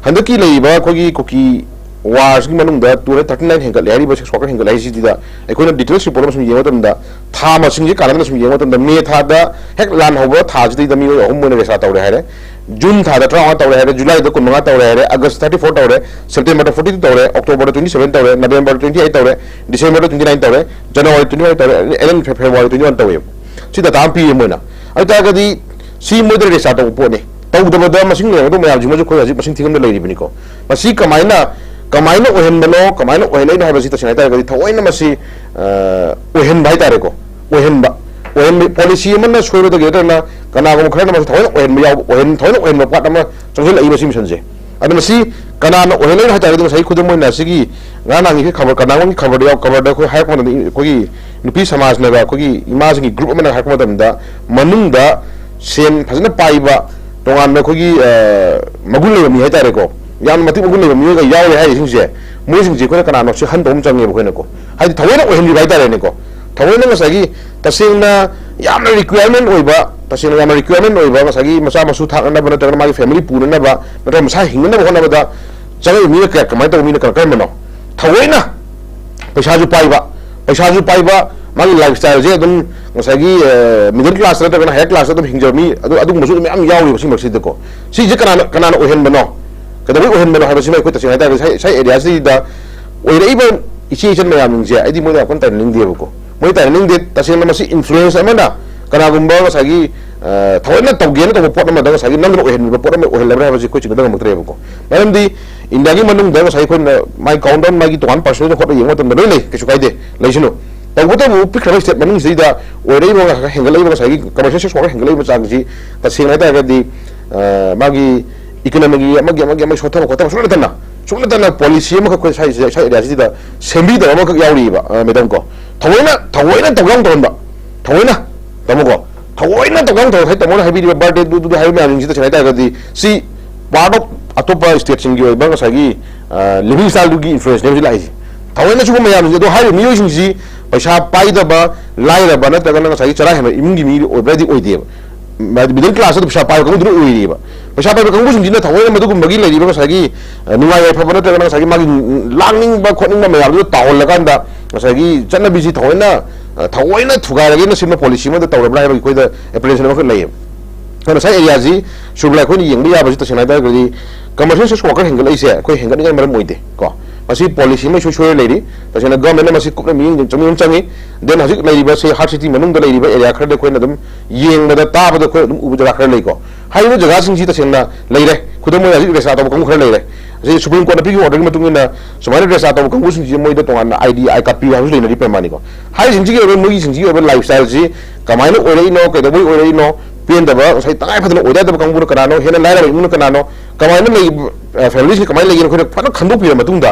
ꯍꯟꯗꯛꯀꯤ ꯂꯩꯔꯤꯕ ꯑꯩꯈꯣꯏꯒꯤ ꯀꯨꯀꯤ war ꯁꯤꯒꯤ ꯃꯅꯨꯡꯗ two hundred thirty nine ꯍꯦꯟꯒꯠꯂꯦ ꯍꯥꯏꯔꯤꯕ sex worker ꯍꯦꯟꯒꯠꯂꯦ ꯍꯥꯏꯁꯤꯗ ꯑꯩꯈꯣꯏꯅ details report ꯑꯃ ꯁꯨꯝ ꯌꯦꯡꯕ ꯃꯇꯝꯗ ꯊꯥ ꯃꯁꯤꯡꯁꯦ ꯀꯥꯟꯅꯗꯅ ꯁꯨꯝ ꯌꯦꯡꯕ ꯃꯇꯝꯗ ꯃꯦ ꯊꯥꯗ ꯍꯦꯛ ꯂꯥꯟ ꯍꯧꯕ ꯊꯥꯁꯤꯗꯩꯗ ꯃꯤꯑꯣꯏ ꯑꯍꯨꯝ ꯑꯣꯏꯅ ꯔꯦꯁꯥ ꯇꯧꯔꯦ ꯍꯥꯏꯔꯦ꯫ ꯖꯨꯟ ꯊꯥꯗ ꯇꯔꯥꯃꯉꯥ ꯇꯧꯔꯦ ꯍꯥꯏꯔꯦ, ꯖꯨꯂꯥꯏꯗ ꯀꯨꯟꯃꯉꯥ ꯇꯧꯔꯦ ꯍꯥꯏꯔꯦ, ꯑꯥꯒꯁ thirty four ꯇꯧꯔꯦ, ꯁꯦꯞꯇꯦꯝꯕꯔꯗ forty two ꯇꯧꯔꯦ, ꯑꯣꯛꯇꯣꯕꯔꯗ twenty seven ꯇꯧꯔꯦ, ꯅꯕꯦꯝꯕꯔ twenty eight ꯇꯧꯔꯦ, ꯗꯤꯁꯦꯝꯕꯔꯗ twenty nine ꯇꯧꯔꯦ, ꯖꯅꯋꯥꯔꯤ twenty five ꯇꯧꯔꯦ, ꯑꯦꯟ ꯐꯦꯕ꯭ꯔꯨꯋꯥꯔꯤ twenty one ꯇꯧꯋꯦꯕ꯫ ꯁꯤ data ꯑꯃ ꯄꯤꯌꯦ ꯃꯣꯏꯅ꯫ ꯑꯗꯨ ꯇꯥꯔꯒꯗꯤ ꯁꯤ ꯃꯣꯏꯗ ꯔꯦꯖꯤꯁꯇꯥꯔ ꯇꯧꯕ ꯄꯣꯠꯅꯤ꯫ ꯇꯧꯗꯕꯗ ꯃꯁꯤꯡ ꯂꯩꯔꯝꯒꯗꯧꯕ ꯃꯌꯥꯝꯁꯤꯃꯁꯨ ꯑꯩꯈꯣꯏ ꯍꯧꯖꯤꯛ ꯃꯁꯤꯡ ꯊꯤꯉꯝꯗ ꯂꯩꯔꯤꯕꯅꯤꯀꯣ꯫ ꯃꯁꯤ ꯀꯃꯥꯏꯅ, ꯀꯃꯥꯏꯅ ꯑꯣꯏꯍꯟꯕꯅꯣ, ꯀꯃꯥꯏꯅ ꯑꯣꯏꯍꯜꯂꯛꯏꯅꯣ ꯍꯥꯏꯕꯁꯤ ꯇꯁꯦꯡꯅ ꯍꯥꯏꯇꯥꯔꯒꯗꯤ ꯊꯑꯣꯏꯅ ꯃꯁꯤ, ꯑ, ꯑꯣꯏꯍꯟꯕ ꯍꯥꯏꯇꯥꯔꯦꯀꯣ꯫ ꯑꯣꯏꯍꯟꯕ꯫ ꯑꯣꯏꯍꯟꯕ ꯄꯣꯂꯤꯁꯤ ꯑꯃꯅ ꯁꯣꯏꯕꯗꯒꯤ ꯅꯠꯇ꯭ꯔꯒꯅ ꯀꯅꯥꯒꯨꯝꯕ ꯈꯔꯅ ꯃꯁꯤ ꯊꯑꯣꯏꯅ ꯑꯣꯏꯍꯟꯕ ꯌꯥꯎꯕ, ꯑꯣꯏꯍꯟ-, ꯊꯑꯣꯏꯅ ꯑꯣꯏꯍꯟꯕ ꯄꯣꯠ ꯑꯃ ꯆꯪꯁꯤꯜꯂꯛꯏꯕ ꯁꯤ ꯃꯤꯁꯟꯁꯦ꯫ ꯑꯗꯨꯅ ꯁꯤ ꯀꯅꯥꯅ ꯑꯣꯏꯍꯜꯂꯛꯏꯅꯣ ꯍꯥꯏ ꯇꯥꯔꯒꯗꯤ, ꯉꯁꯥꯏ ꯈꯨꯗꯝ ꯑꯣꯏꯅ ꯁꯤꯒꯤ ꯉꯔꯥꯡ ꯅꯍꯥꯟꯒꯤ ꯈꯕꯔ, ꯀꯔꯅꯥꯡꯒꯤ ꯈꯕꯔꯗ ꯌꯥꯎ-, ꯈꯕꯔꯗ ꯑꯩꯈꯣꯏ ꯍꯥꯏꯔꯛꯄ ꯃꯇꯝꯗ, ꯑꯩꯈꯣꯏꯒꯤ ꯅꯨꯄꯤ ꯁꯃꯥꯖꯅꯒ ꯑꯩꯈꯣꯏꯒꯤ ꯏꯃꯥꯁꯤꯡꯒꯤ ꯒ꯭ꯔꯨꯞ ꯑꯃꯅ ꯍꯥꯏꯔꯛꯄ ꯃꯇꯝꯗ, ꯃꯅꯨꯡꯗ ꯁꯦꯟ ꯐꯖꯅ ꯄꯥꯏꯕ ꯇꯣꯉꯥꯟꯕ ꯑꯩꯈꯣꯏꯒꯤ, ꯑ, ꯃꯒꯨꯟ ꯂꯩꯕ ꯃꯤ ꯍꯥꯏꯇꯥꯔꯦꯀꯣ, ꯌꯥꯝꯅ ꯃꯇꯤꯛ ꯃꯒꯨꯟ ꯂꯩꯕ ꯃꯤꯑꯣꯏꯒ ꯌꯥꯎꯔꯦ ꯍꯥꯏꯔꯤꯁꯤꯡꯁꯦ, ꯃꯣꯏꯁꯤꯡꯁꯦ ꯑꯩꯈꯣꯏꯅ ꯀꯅꯥꯅꯣ ꯁꯤ ꯍꯟꯗꯣꯛ ꯑꯃ ꯆꯪꯉꯦꯕ ꯑꯩꯈꯣꯏꯅꯀꯣ꯫ ꯍꯥꯏꯗꯤ ꯊꯑꯣꯏꯅ ꯑꯣꯏꯍꯟꯈꯤꯕ ꯍꯥꯏꯇꯥꯔꯦꯅꯦꯀꯣ꯫ ꯊꯑꯣꯏꯅ ꯉꯁꯥꯏꯒꯤ ꯇꯁꯦꯡꯅ ꯌꯥꯝꯅ ꯔꯤꯀ꯭ꯋꯥꯏꯔꯃꯦꯟ ꯑꯣꯏꯕ, ꯇꯁꯦꯡꯅ ꯌꯥꯝꯅ ꯔꯤꯀ꯭ꯋꯥꯏꯔꯃꯦꯟ ꯑꯣꯏꯕ, ꯉꯁꯥꯏꯒꯤ ꯃꯆꯥ ꯃꯁꯨ ꯊꯥꯛꯅꯅꯕ ꯅꯠꯇ꯭ꯔꯒꯅ ꯃꯥꯒꯤ ꯐꯦꯃꯤꯂꯤ ꯄꯨꯅꯅꯕ ꯅꯠꯇ꯭ꯔꯒ ꯃꯁꯥ ꯍꯤꯡꯅꯅꯕ ꯍꯣꯠꯅꯕꯗ ꯆꯪꯉꯛꯏꯕ ꯃꯤꯅ ꯀꯌꯥ, ꯀꯃꯥꯏꯅ ꯇꯧꯕ ꯃꯤꯅ ꯀꯔ-, ꯀꯔꯝꯕꯅꯣ? ꯊꯑꯣꯏꯅ ꯄꯩꯁꯥꯁꯨ ꯄꯥꯏꯕ, ꯄꯩꯁꯥꯁꯨ ꯄꯥꯏꯕ, ꯃꯥꯒꯤ ꯂꯥꯏꯐ ꯁ꯭ꯇꯥꯏꯜꯁꯦ ꯑꯗꯨꯝ ꯉꯁꯥꯏꯒꯤ, ꯑ, ꯃꯤꯗꯜ ꯀ꯭ꯂꯥꯁ ꯅꯠꯇ꯭ꯔꯒꯅ ꯍꯥꯌꯔ ꯀ꯭ꯂꯥꯁꯇ ꯑꯗꯨꯝ ꯍꯤꯡꯖꯕ ꯃꯤ, ꯑꯗꯨ, ꯑꯗꯨꯒꯨꯝꯕꯁꯨ ꯑꯗꯨꯝ ꯃꯌꯥꯝ ꯌꯥꯎꯔꯤꯕ ꯁꯤ ꯃꯔꯛꯁꯤꯗꯀꯣ꯫ ꯁꯤꯁꯦ ꯀꯅꯥꯅ, ꯀꯅꯥꯅ ꯑꯣꯏꯍꯟꯕꯅꯣ? ꯀꯩꯗꯧꯕꯩ ꯑꯣꯏꯍꯟꯕꯅꯣ ꯍꯥꯏꯕꯁꯤꯃ ꯑꯩꯈꯣꯏ ꯇꯁꯦꯡꯅ ꯍꯥꯏꯇꯥꯔꯒꯗꯤ ꯁꯥꯏ, ꯁꯥꯏ ꯑꯦꯔꯤꯌꯥꯁꯤꯗ ꯑꯣꯏꯔꯛꯏꯕ ꯏꯆꯦ ꯏꯆꯟ ꯃꯌꯥꯝꯁꯤꯡꯁꯦ ꯑꯩꯗꯤ ꯃꯣꯏꯗ ꯌꯥꯝ ꯀꯟꯅ ꯇꯥꯏꯅꯅꯤꯡꯗꯦꯕꯀꯣ꯫ ꯃꯣꯏ ꯇꯥꯏꯅꯅꯤꯡꯗꯦ꯫ ꯇꯁꯦꯡꯅ ꯃꯁꯤ ꯏꯟꯐ꯭ꯂꯨꯌꯦꯟꯁ ꯑꯃꯅ ꯀꯅꯥꯒꯨꯝꯕ ꯉꯁꯥꯏꯒꯤ, ꯑ, ꯊꯑꯣꯏꯅ ꯇꯧꯒꯦꯅ ꯇꯧꯕ ꯄꯣꯠ ꯑꯃꯗ ꯉꯁꯥꯏꯒꯤ ꯅꯝꯗꯅ ꯑꯣꯏꯍꯟꯕ ꯄꯣꯠ ꯑꯃ ꯑꯣꯏꯍꯜꯂꯕ꯭ꯔꯥ ꯍꯥꯏꯕꯁꯤ ꯑꯩꯈꯣꯏ ꯆꯤꯡꯅꯗꯕ ꯉꯝꯃꯛꯇ꯭ꯔꯦꯕꯀꯣ꯫ ꯃꯔꯝꯗꯤ ꯏꯟꯗꯤꯌꯥꯒꯤ ꯃꯅꯨꯡꯗ ꯉꯁꯥꯏ ꯑꯩꯈꯣꯏꯅ ꯃꯥꯒꯤ ꯀꯥꯎꯟꯗꯥꯎꯟ, ꯃꯥꯒꯤ ꯇꯣꯉꯥꯟꯕ ꯄꯥꯔꯁꯅꯦꯜꯗ ꯍꯣꯠꯅ ꯌꯦꯡꯕ ꯃꯇꯝꯗ ꯂꯣꯏ ꯂꯩ, ꯀꯩꯁꯨ ꯀꯥꯏꯗꯦ, ꯂꯩꯁꯅꯨ꯫ ꯇꯧꯕꯇꯕꯨ ꯄꯤꯛꯈ꯭ꯔꯕ ꯁ꯭ꯇꯦꯠ ꯃꯅꯨꯡꯁꯤꯗꯩꯗ ꯑꯣꯏꯔꯛꯏꯕ ꯉꯁꯥꯏ ꯍꯦꯟꯒꯠꯂꯛꯏꯕ ꯉꯁꯥꯏꯒꯤ ꯀꯃꯔꯁꯤꯌꯦꯜ ꯁꯦꯛꯁ ꯋꯥꯔꯀꯔ ꯍꯦꯟꯒꯠꯂꯛꯏꯕ ꯆꯥꯡꯁꯤ ꯇꯁꯦꯡꯅ ꯍꯥꯏꯇꯥꯔꯒꯗꯤ, ꯑ, ꯃꯥꯒꯤ ꯏꯀꯣꯅꯣꯃꯤꯒꯤ ꯑꯃꯒꯤ, ꯑꯃꯒꯤ, ꯑꯃꯒꯤ ꯁꯣꯠꯊꯕ ꯈꯣꯠꯊꯕ ꯁꯨꯡꯅꯠꯇꯅ, ꯁꯨꯡꯅꯠꯇꯅ ꯄꯣꯂꯤꯁꯤ ꯑꯃꯈꯛ ꯑꯩꯈꯣꯏ ꯁ꯭ꯋꯥꯏ, ꯁ꯭ꯋꯥꯏ ꯑꯦꯔꯤꯌꯥꯁꯤꯗ ꯁꯦꯝꯕꯤꯗꯕ ꯑꯃꯈꯛ ꯌꯥꯎꯔꯤꯕ, ꯑ, ꯃꯦꯗꯥꯝ ꯀꯣ꯫ ꯊꯑꯣꯏꯅ, ꯊꯑꯣꯏꯅ ꯇꯧꯒꯦ ꯇꯧꯍꯟꯕ, ꯊꯑꯣꯏꯅ, ꯇꯥꯃꯣ ꯀꯣ, ꯊꯑꯣꯏꯅ ꯇꯧꯒꯦ ꯇꯧꯍꯟꯕ, ꯉꯁꯥꯏ ꯇꯥꯃꯣꯅ ꯍꯥꯏꯕꯤꯔꯤꯕ ꯕꯥꯔꯗꯦꯗꯨ, ꯑꯗꯨꯗꯨ ꯍꯥꯏꯕ ꯃꯌꯥꯝꯁꯤꯡꯁꯤ ꯇꯁꯦꯡꯅ ꯍꯥꯏꯇꯥꯔꯒꯗꯤ ꯁꯤ part of ꯑꯇꯣꯞꯄ ꯁ꯭ꯇꯦꯠꯁꯤꯡꯒꯤ ꯑꯣꯏꯕ ꯉꯁꯥꯏꯒꯤ, ꯑ, ꯂꯤꯕꯤꯡ ꯁ꯭ꯇꯥꯏꯜꯗꯨꯒꯤ ꯏꯟꯐ꯭ꯂꯨꯌꯦꯟꯁꯅꯦꯕ ꯁꯤ ꯂꯥꯛꯏꯁꯦ꯫ ꯊꯑꯣꯏꯅ ꯁꯤꯒꯨꯝꯕ ꯃꯌꯥꯝꯁꯤꯡꯁꯦ, ꯑꯗꯣ ꯍꯥꯏꯔꯤꯕ ꯃꯤꯑꯣꯏꯁꯤꯡꯁꯤ ꯄꯩꯁꯥ ꯄꯥꯏꯗꯕ, ꯂꯥꯏꯔꯕ ꯅꯠꯇ꯭ꯔꯒꯅ ꯉꯁꯥꯏꯒꯤ ꯆꯔꯥ ꯍꯦꯟꯕ ꯏꯃꯨꯡꯒꯤ ꯃꯤ ꯑꯣꯏꯕ꯭ꯔꯗꯤ ꯑꯣꯏꯗꯦꯕ꯫ ꯍꯥꯏꯗꯤ ꯃꯤꯗꯜ ꯀ꯭ꯂꯥꯁꯇ ꯄꯩꯁꯥ ꯄꯥꯏꯕ ꯀꯥꯡꯕꯨꯗꯨꯅ ꯑꯣꯏꯔꯤꯕ꯫ ꯄꯩꯁꯥ ꯄꯥꯏꯕ ꯀꯥꯡꯕꯨꯁꯤꯡꯁꯤꯅ ꯊꯑꯣꯏꯅ ꯃꯗꯨꯒꯨꯝꯕꯒꯤ ꯂꯩꯔꯤꯕ ꯉꯁꯥꯏꯒꯤ, ꯑ, ꯅꯨꯡꯉꯥꯏ ꯌꯥꯏꯐꯕ ꯅꯠꯇ꯭ꯔꯒꯅ ꯉꯁꯥꯏꯒꯤ ꯃꯥꯒꯤ ꯂꯥꯡꯅꯤꯡꯕ ꯈꯣꯠꯅꯤꯡꯕ ꯃꯌꯥꯝꯗꯨꯗ ꯇꯥꯍꯜꯂꯀꯥꯟꯗ ꯉꯁꯥꯏꯒꯤ ꯆꯠꯅꯕꯤꯁꯤ ꯊꯑꯣꯏꯅ, ꯑ, ꯊꯑꯣꯏꯅ ꯊꯨꯒꯥꯏꯔꯒꯦꯅ ꯁꯤꯟꯕ ꯄꯣꯂꯤꯁꯤ ꯑꯃꯗ ꯇꯧꯔꯕ꯭ꯔꯥ ꯍꯥꯏꯕꯒꯤ ꯑꯩꯈꯣꯏꯗ ꯑꯦꯄ꯭ꯔꯤꯍꯦꯟꯁꯟ ꯑꯃꯈꯛ ꯂꯩꯌꯦꯕ꯫ ꯑꯗꯨꯅ ꯉꯁꯥꯏ ꯑꯦꯔꯤꯌꯥꯁꯤ ꯁꯨꯔꯕꯤꯂꯥ ꯑꯩꯈꯣꯏꯅ ꯌꯦꯡꯕ ꯌꯥꯕꯁꯤ ꯇꯁꯦꯡꯅ ꯍꯥꯏꯇꯥꯔꯒꯗꯤ ꯀꯃꯔꯁꯤꯌꯦꯜ ꯁꯦꯛꯁ ꯋꯥꯔꯀꯔ ꯍꯦꯟꯒꯠꯂꯛꯏꯁꯦ ꯑꯩꯈꯣꯏ ꯍꯦꯟꯒꯠꯅꯤꯡꯉꯥꯏ ꯃꯔꯝ ꯑꯣꯏꯗꯦ ꯀꯣ꯫ ꯃꯁꯤ ꯄꯣꯂꯤꯁꯤ ꯑꯃ ꯏꯁꯣꯏ ꯁꯣꯏꯔ ꯂꯩꯔꯤ꯫ ꯇꯁꯦꯡꯅ ꯒꯚꯔꯟꯃꯦꯟꯅ ꯃꯁꯤ ꯀꯨꯞꯅ ꯃꯤꯠꯌꯦꯡ ꯆꯪ-, ꯆꯪꯉꯤ꯫ ꯗꯦꯟ ꯍꯧꯖꯤꯛ ꯂꯩꯔꯤꯕ ꯁꯤ ꯍꯥꯔꯠ ꯁꯤꯇꯤ ꯃꯅꯨꯡꯗ ꯂꯩꯔꯤꯕ ꯑꯦꯔꯤꯌꯥ ꯈꯔꯗ ꯑꯩꯈꯣꯏꯅ ꯑꯗꯨꯝ ꯌꯦꯡꯕꯗ, ꯇꯥꯕꯗ ꯑꯩꯈꯣꯏ ꯑꯗꯨꯝ ꯎꯕ ꯖꯒꯥ ꯈꯔ ꯂꯩꯀꯣ꯫ ꯍꯥꯏꯔꯤꯕ ꯖꯒꯥꯁꯤꯡꯁꯤ ꯇꯁꯦꯡꯅ ꯂꯩꯔꯦ꯫ ꯈꯨꯗꯝ ꯑꯣꯏꯅ ꯍꯧꯖꯤꯛ ꯔꯦꯁꯥ ꯇꯧꯕ ꯀꯥꯡꯕꯨ ꯈꯔ ꯂꯩꯔꯦ꯫ ꯉꯁꯤ ꯁꯨꯄ꯭ꯔꯤꯝ ꯀꯣꯔꯠꯅ ꯄꯤꯈꯤꯕ ꯑꯣꯔꯗꯔꯒꯤ ꯃꯇꯨꯡ ꯏꯟꯅ ꯁꯨꯃꯥꯏꯅ ꯔꯦꯁꯇꯥ ꯇꯧꯕ ꯀꯥꯡꯕꯨꯁꯤꯡꯁꯤ ꯃꯣꯏꯗ ꯇꯣꯉꯥꯟꯅ ꯑꯥꯏ ꯗꯤ ꯑꯥꯏ ꯀꯥꯔꯗ ꯄꯤꯌꯨ ꯍꯥꯏꯕꯁꯨ ꯂꯩꯅꯔꯤ ꯄ꯭ꯔꯃꯥꯅꯤꯀꯣ꯫ ꯍꯥꯏꯔꯤꯁꯤꯡꯁꯤꯒꯤ ꯑꯣꯏꯕ ꯃꯣꯏꯒꯤꯁꯤꯡꯁꯤꯒꯤ ꯑꯣꯏꯕ ꯂꯥꯏꯐ ꯁ꯭ꯇꯥꯏꯜꯁꯤ ꯀꯃꯥꯏꯅ ꯑꯣꯏꯔꯛꯏꯅꯣ, ꯀꯩꯗꯧꯕꯩ ꯑꯣꯏꯔꯛꯏꯅꯣ, ꯄꯦꯟꯗꯕ, ꯉꯁꯥꯏ ꯇꯉꯥꯏ ꯐꯗꯅ ꯑꯣꯏꯗ ꯌꯥꯗꯕ ꯀꯥꯡꯕꯨꯅ ꯀꯅꯥꯅꯣ, ꯍꯦꯟꯅ ꯂꯥꯏꯔꯕ ꯏꯃꯨꯡꯅ ꯀꯅꯥꯅꯣ, ꯀꯃꯥꯏꯅ ꯂꯩ, ꯐꯦꯃꯤꯂꯤꯁꯤ ꯀꯃꯥꯏꯅ ꯂꯩꯒꯦꯅ ꯑꯩꯈꯣꯏꯅ ꯐꯖꯅ ꯈꯟꯗꯣꯛꯄꯤꯔ ꯃꯇꯨꯡꯗ,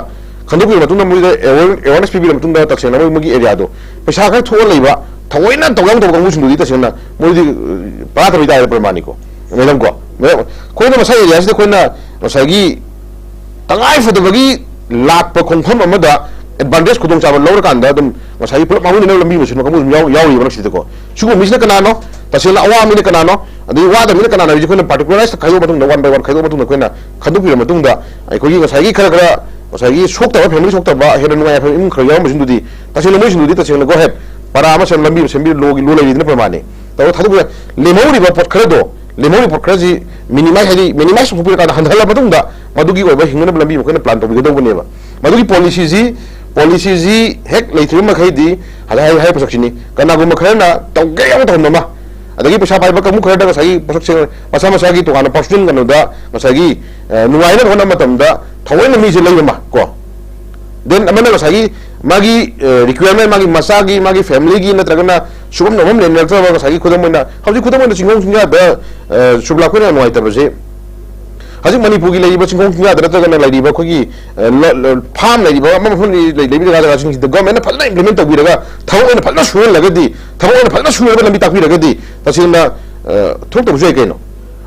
ꯈꯟꯗꯣꯛꯄꯤꯔ ꯃꯇꯨꯡꯗ ꯃꯣꯏꯗ ꯑꯦꯋꯥꯔꯅꯦꯁ ꯄꯤꯕꯤꯔ ꯃꯇꯨꯡꯗ ꯇꯁꯦꯡꯅ ꯃꯣꯏ ꯃꯣꯏꯒꯤ ꯑꯦꯔꯤꯌꯥꯗꯣ ꯄꯩꯁꯥ ꯈꯔ ꯊꯣꯛꯑ ꯂꯩꯕ, ꯊꯑꯣꯏꯅ ꯇꯧ ꯌꯥꯝ ꯇꯧꯕ ꯀꯥꯡꯕꯨꯁꯤꯡꯗꯨꯗꯤ ꯇꯁꯦꯡꯅ ꯃꯣꯏꯗꯤ ꯄꯔꯥ ꯊꯝꯕꯤ ꯇꯥꯔꯦ ꯄ꯭ꯔꯃꯥꯅꯤꯀꯣ꯫ ꯃꯦꯗꯥꯝ ꯀꯣ, ꯃꯦꯗꯥꯝ, ꯑꯩꯈꯣꯏꯅ ꯃꯁꯥ ꯑꯦꯔꯤꯌꯥꯁꯤꯗ ꯑꯩꯈꯣꯏꯅ ꯉꯁꯥꯏꯒꯤ ꯇꯉꯥꯏ ꯐꯗꯕꯒꯤ ꯂꯥꯛꯄ ꯈꯣꯡꯐꯝ ꯑꯃꯗ ꯑꯦꯗꯚꯥꯟꯇꯦꯖ ꯈꯨꯗꯣꯡꯆꯥꯕ ꯂꯧꯔꯀꯥꯟꯗ ꯑꯗꯨꯝ ꯉꯁꯥꯏꯒꯤ ꯄꯨꯂꯞ ꯃꯥꯡꯍꯟꯅꯅꯕ ꯂꯝꯕꯤ ꯑꯃ ꯁꯤꯟꯕ ꯀꯥꯡꯕꯨ ꯑꯗꯨꯝ ꯌꯥꯎ-, ꯌꯥꯎꯔꯤꯕ ꯉꯁꯤꯗꯀꯣ꯫ ꯁꯤꯒꯨꯝꯕ ꯃꯤꯁꯤꯅ ꯀꯅꯥꯅꯣ? ꯇꯁꯦꯡꯅ ꯑꯋꯥ ꯃꯤꯅ ꯀꯅꯥꯅꯣ? ꯑꯗꯩ ꯋꯥꯗꯕ ꯃꯤꯅ ꯀꯅꯥꯅꯣ ꯍꯥꯏꯕꯁꯤ ꯑꯩꯈꯣꯏꯅ ꯄꯥꯔꯇꯤꯀꯨꯂꯔꯥꯏꯁ ꯈꯥꯏꯗꯣꯛꯑ ꯃꯇꯨꯡꯗ, ꯋꯥꯟ ꯕꯥꯏ ꯋꯥꯟ ꯈꯥꯏꯗꯣꯛꯑ ꯃꯇꯨꯡꯗ ꯑꯩꯈꯣꯏꯅ ꯈꯟꯗꯣꯛꯄꯤꯔ ꯃꯇꯨꯡꯗ, ꯑꯩꯈꯣꯏꯒꯤ ꯉꯁꯥꯏꯒꯤ ꯈꯔ ꯈꯔ ꯉꯁꯥꯏꯒꯤ ꯁꯣꯛꯇꯕ, ꯐꯦꯃꯤꯂꯤ ꯁꯣꯛꯇꯕ, ꯍꯦꯟꯅ ꯅꯨꯡꯉꯥꯏ ꯌꯥꯏꯐꯕ ꯏꯃꯨꯡ ꯈꯔ ꯌꯥꯎꯔꯝꯕꯁꯤꯡꯗꯨꯗꯤ ꯇꯁꯦꯡꯅ ꯃꯣꯏꯁꯤꯡꯗꯨꯗꯤ ꯇꯁꯦꯡꯅ ꯒꯣ ꯍꯦꯠ ꯄꯔꯥ ꯑꯃ ꯁꯦꯝ ꯂꯝꯕꯤ ꯑꯃ ꯁꯦꯝꯕꯤꯌꯨ, ꯂꯣꯒꯤ ꯂꯣ ꯂꯩꯔꯤꯗꯨꯅ ꯄ꯭ꯔꯃꯥꯟꯅꯤ꯫ ꯇꯧꯔ ꯊꯥꯗꯣꯛꯄ ꯌꯥꯏ꯫ ꯂꯦꯝꯍꯧꯔꯤꯕ ꯄꯣꯠ ꯈꯔꯗꯣ, ꯂꯦꯝꯍꯧꯔꯤꯕ ꯄꯣꯠ ꯈꯔꯁꯤ ꯃꯤꯅꯤꯃꯥꯏꯁ, ꯍꯥꯏꯗꯤ ꯃꯤꯅꯤꯃꯥꯏꯁ ꯇꯧꯊꯣꯛꯄꯤꯔꯀꯥꯟꯗ ꯍꯟꯊꯍꯜꯂ ꯃꯇꯨꯡꯗ ꯃꯗꯨꯒꯤ ꯑꯣꯏꯕ ꯍꯤꯡꯅꯅꯕ ꯂꯝꯕꯤ ꯑꯃ ꯑꯩꯈꯣꯏꯅ ꯄ꯭ꯂꯥꯟ ꯇꯧꯕꯤꯒꯗꯧꯕꯅꯦꯕ꯫ ꯃꯗꯨꯒꯤ ꯄꯣꯂꯤꯁꯤꯁꯤ, ꯄꯣꯂꯤꯁꯤꯁꯤ ꯍꯦꯛ ꯂꯩꯇ꯭ꯔꯤꯕ ꯃꯈꯩꯗꯤ ꯍꯥꯏ-, ꯍꯥꯏ-, ꯍꯥꯏꯔꯤꯕ ꯄꯣꯠꯁꯛꯁꯤꯅꯤ꯫ ꯀꯅꯥꯒꯨꯝꯕ ꯈꯔꯅ ꯇꯧꯒꯦ ꯌꯥꯎꯅ ꯇꯧꯍꯟꯕ ꯑꯃ, ꯑꯗꯒꯤ ꯄꯩꯁꯥ ꯄꯥꯏꯕ ꯀꯥꯡꯕꯨ ꯈꯔꯗ ꯉꯁꯥꯏꯒꯤ ꯄꯣꯠꯁꯛꯁꯦ ꯃꯁꯥ ꯃꯁꯥꯒꯤ ꯇꯣꯉꯥꯟꯅ ꯄꯥꯔꯁꯣꯅꯦꯜ ꯀꯩꯅꯣꯗ ꯉꯁꯥꯏꯒꯤ, ꯑ, ꯅꯨꯡꯉꯥꯏꯅꯕ ꯍꯣꯠꯅꯕ ꯃꯇꯝꯗ ꯊꯑꯣꯏꯅ ꯃꯤꯁꯦ ꯂꯩꯕ ꯑꯃ ꯀꯣ꯫ ꯗꯦꯟ ꯑꯃꯅ ꯉꯁꯥꯏꯒꯤ ꯃꯥꯒꯤ, ꯑ, ꯔꯤꯀ꯭ꯋꯥꯌꯔꯃꯦꯟ, ꯃꯥꯒꯤ ꯃꯆꯥꯒꯤ, ꯃꯥꯒꯤ ꯐꯦꯃꯤꯂꯤꯒꯤ ꯅꯠꯇ꯭ꯔꯒꯅ ꯁꯨꯒꯨꯝꯅꯕ ꯑꯃ ꯂꯩꯅꯔꯛꯇ꯭ꯔꯕ, ꯉꯁꯥꯏꯒꯤ ꯈꯨꯗꯝ ꯑꯣꯏꯅ ꯍꯧꯖꯤꯛ ꯈꯨꯗꯝ ꯑꯣꯏꯅ ꯆꯤꯡꯈꯣꯡ ꯆꯤꯡꯌꯥꯗ, ꯑ, ꯁꯨꯕꯂꯥ, ꯑꯩꯈꯣꯏꯅ ꯅꯨꯡꯉꯥꯏꯇꯕꯁꯦ ꯍꯧꯖꯤꯛ ꯃꯅꯤꯄꯨꯔꯒꯤ ꯂꯩꯔꯤꯕ ꯆꯤꯡꯈꯣꯡ ꯆꯤꯡꯌꯥꯗ ꯅꯠꯇ꯭ꯔꯒꯅ ꯂꯩꯔꯤꯕ ꯑꯩꯈꯣꯏꯒꯤ, ꯑ, ꯂ-, ꯂ-, ꯐꯥꯝ ꯂꯩꯔꯤꯕ ꯑꯃ ꯃꯐꯝ ꯂꯩ-, ꯂꯩꯔꯤꯕ ꯖꯒꯥ ꯖꯒꯥꯁꯤꯡꯁꯤꯗ ꯒꯣꯔꯃꯦꯟꯅ ꯐꯖꯅ ꯏꯝꯄ꯭ꯂꯤꯃꯦꯟ ꯇꯧꯕꯤꯔꯒ ꯊꯕꯛ ꯑꯣꯏꯅ ꯐꯖꯅ ꯁꯨꯍꯜꯂꯒꯗꯤ, ꯊꯕꯛ ꯑꯣꯏꯅ ꯐꯖꯅ ꯁꯨꯅꯕ ꯂꯝꯕꯤ ꯇꯥꯛꯄꯤꯔꯒꯗꯤ ꯇꯁꯦꯡꯅ, ꯑ, ꯊꯣꯛꯇꯕꯁꯨ ꯌꯥꯏ ꯀꯩꯅꯣ꯫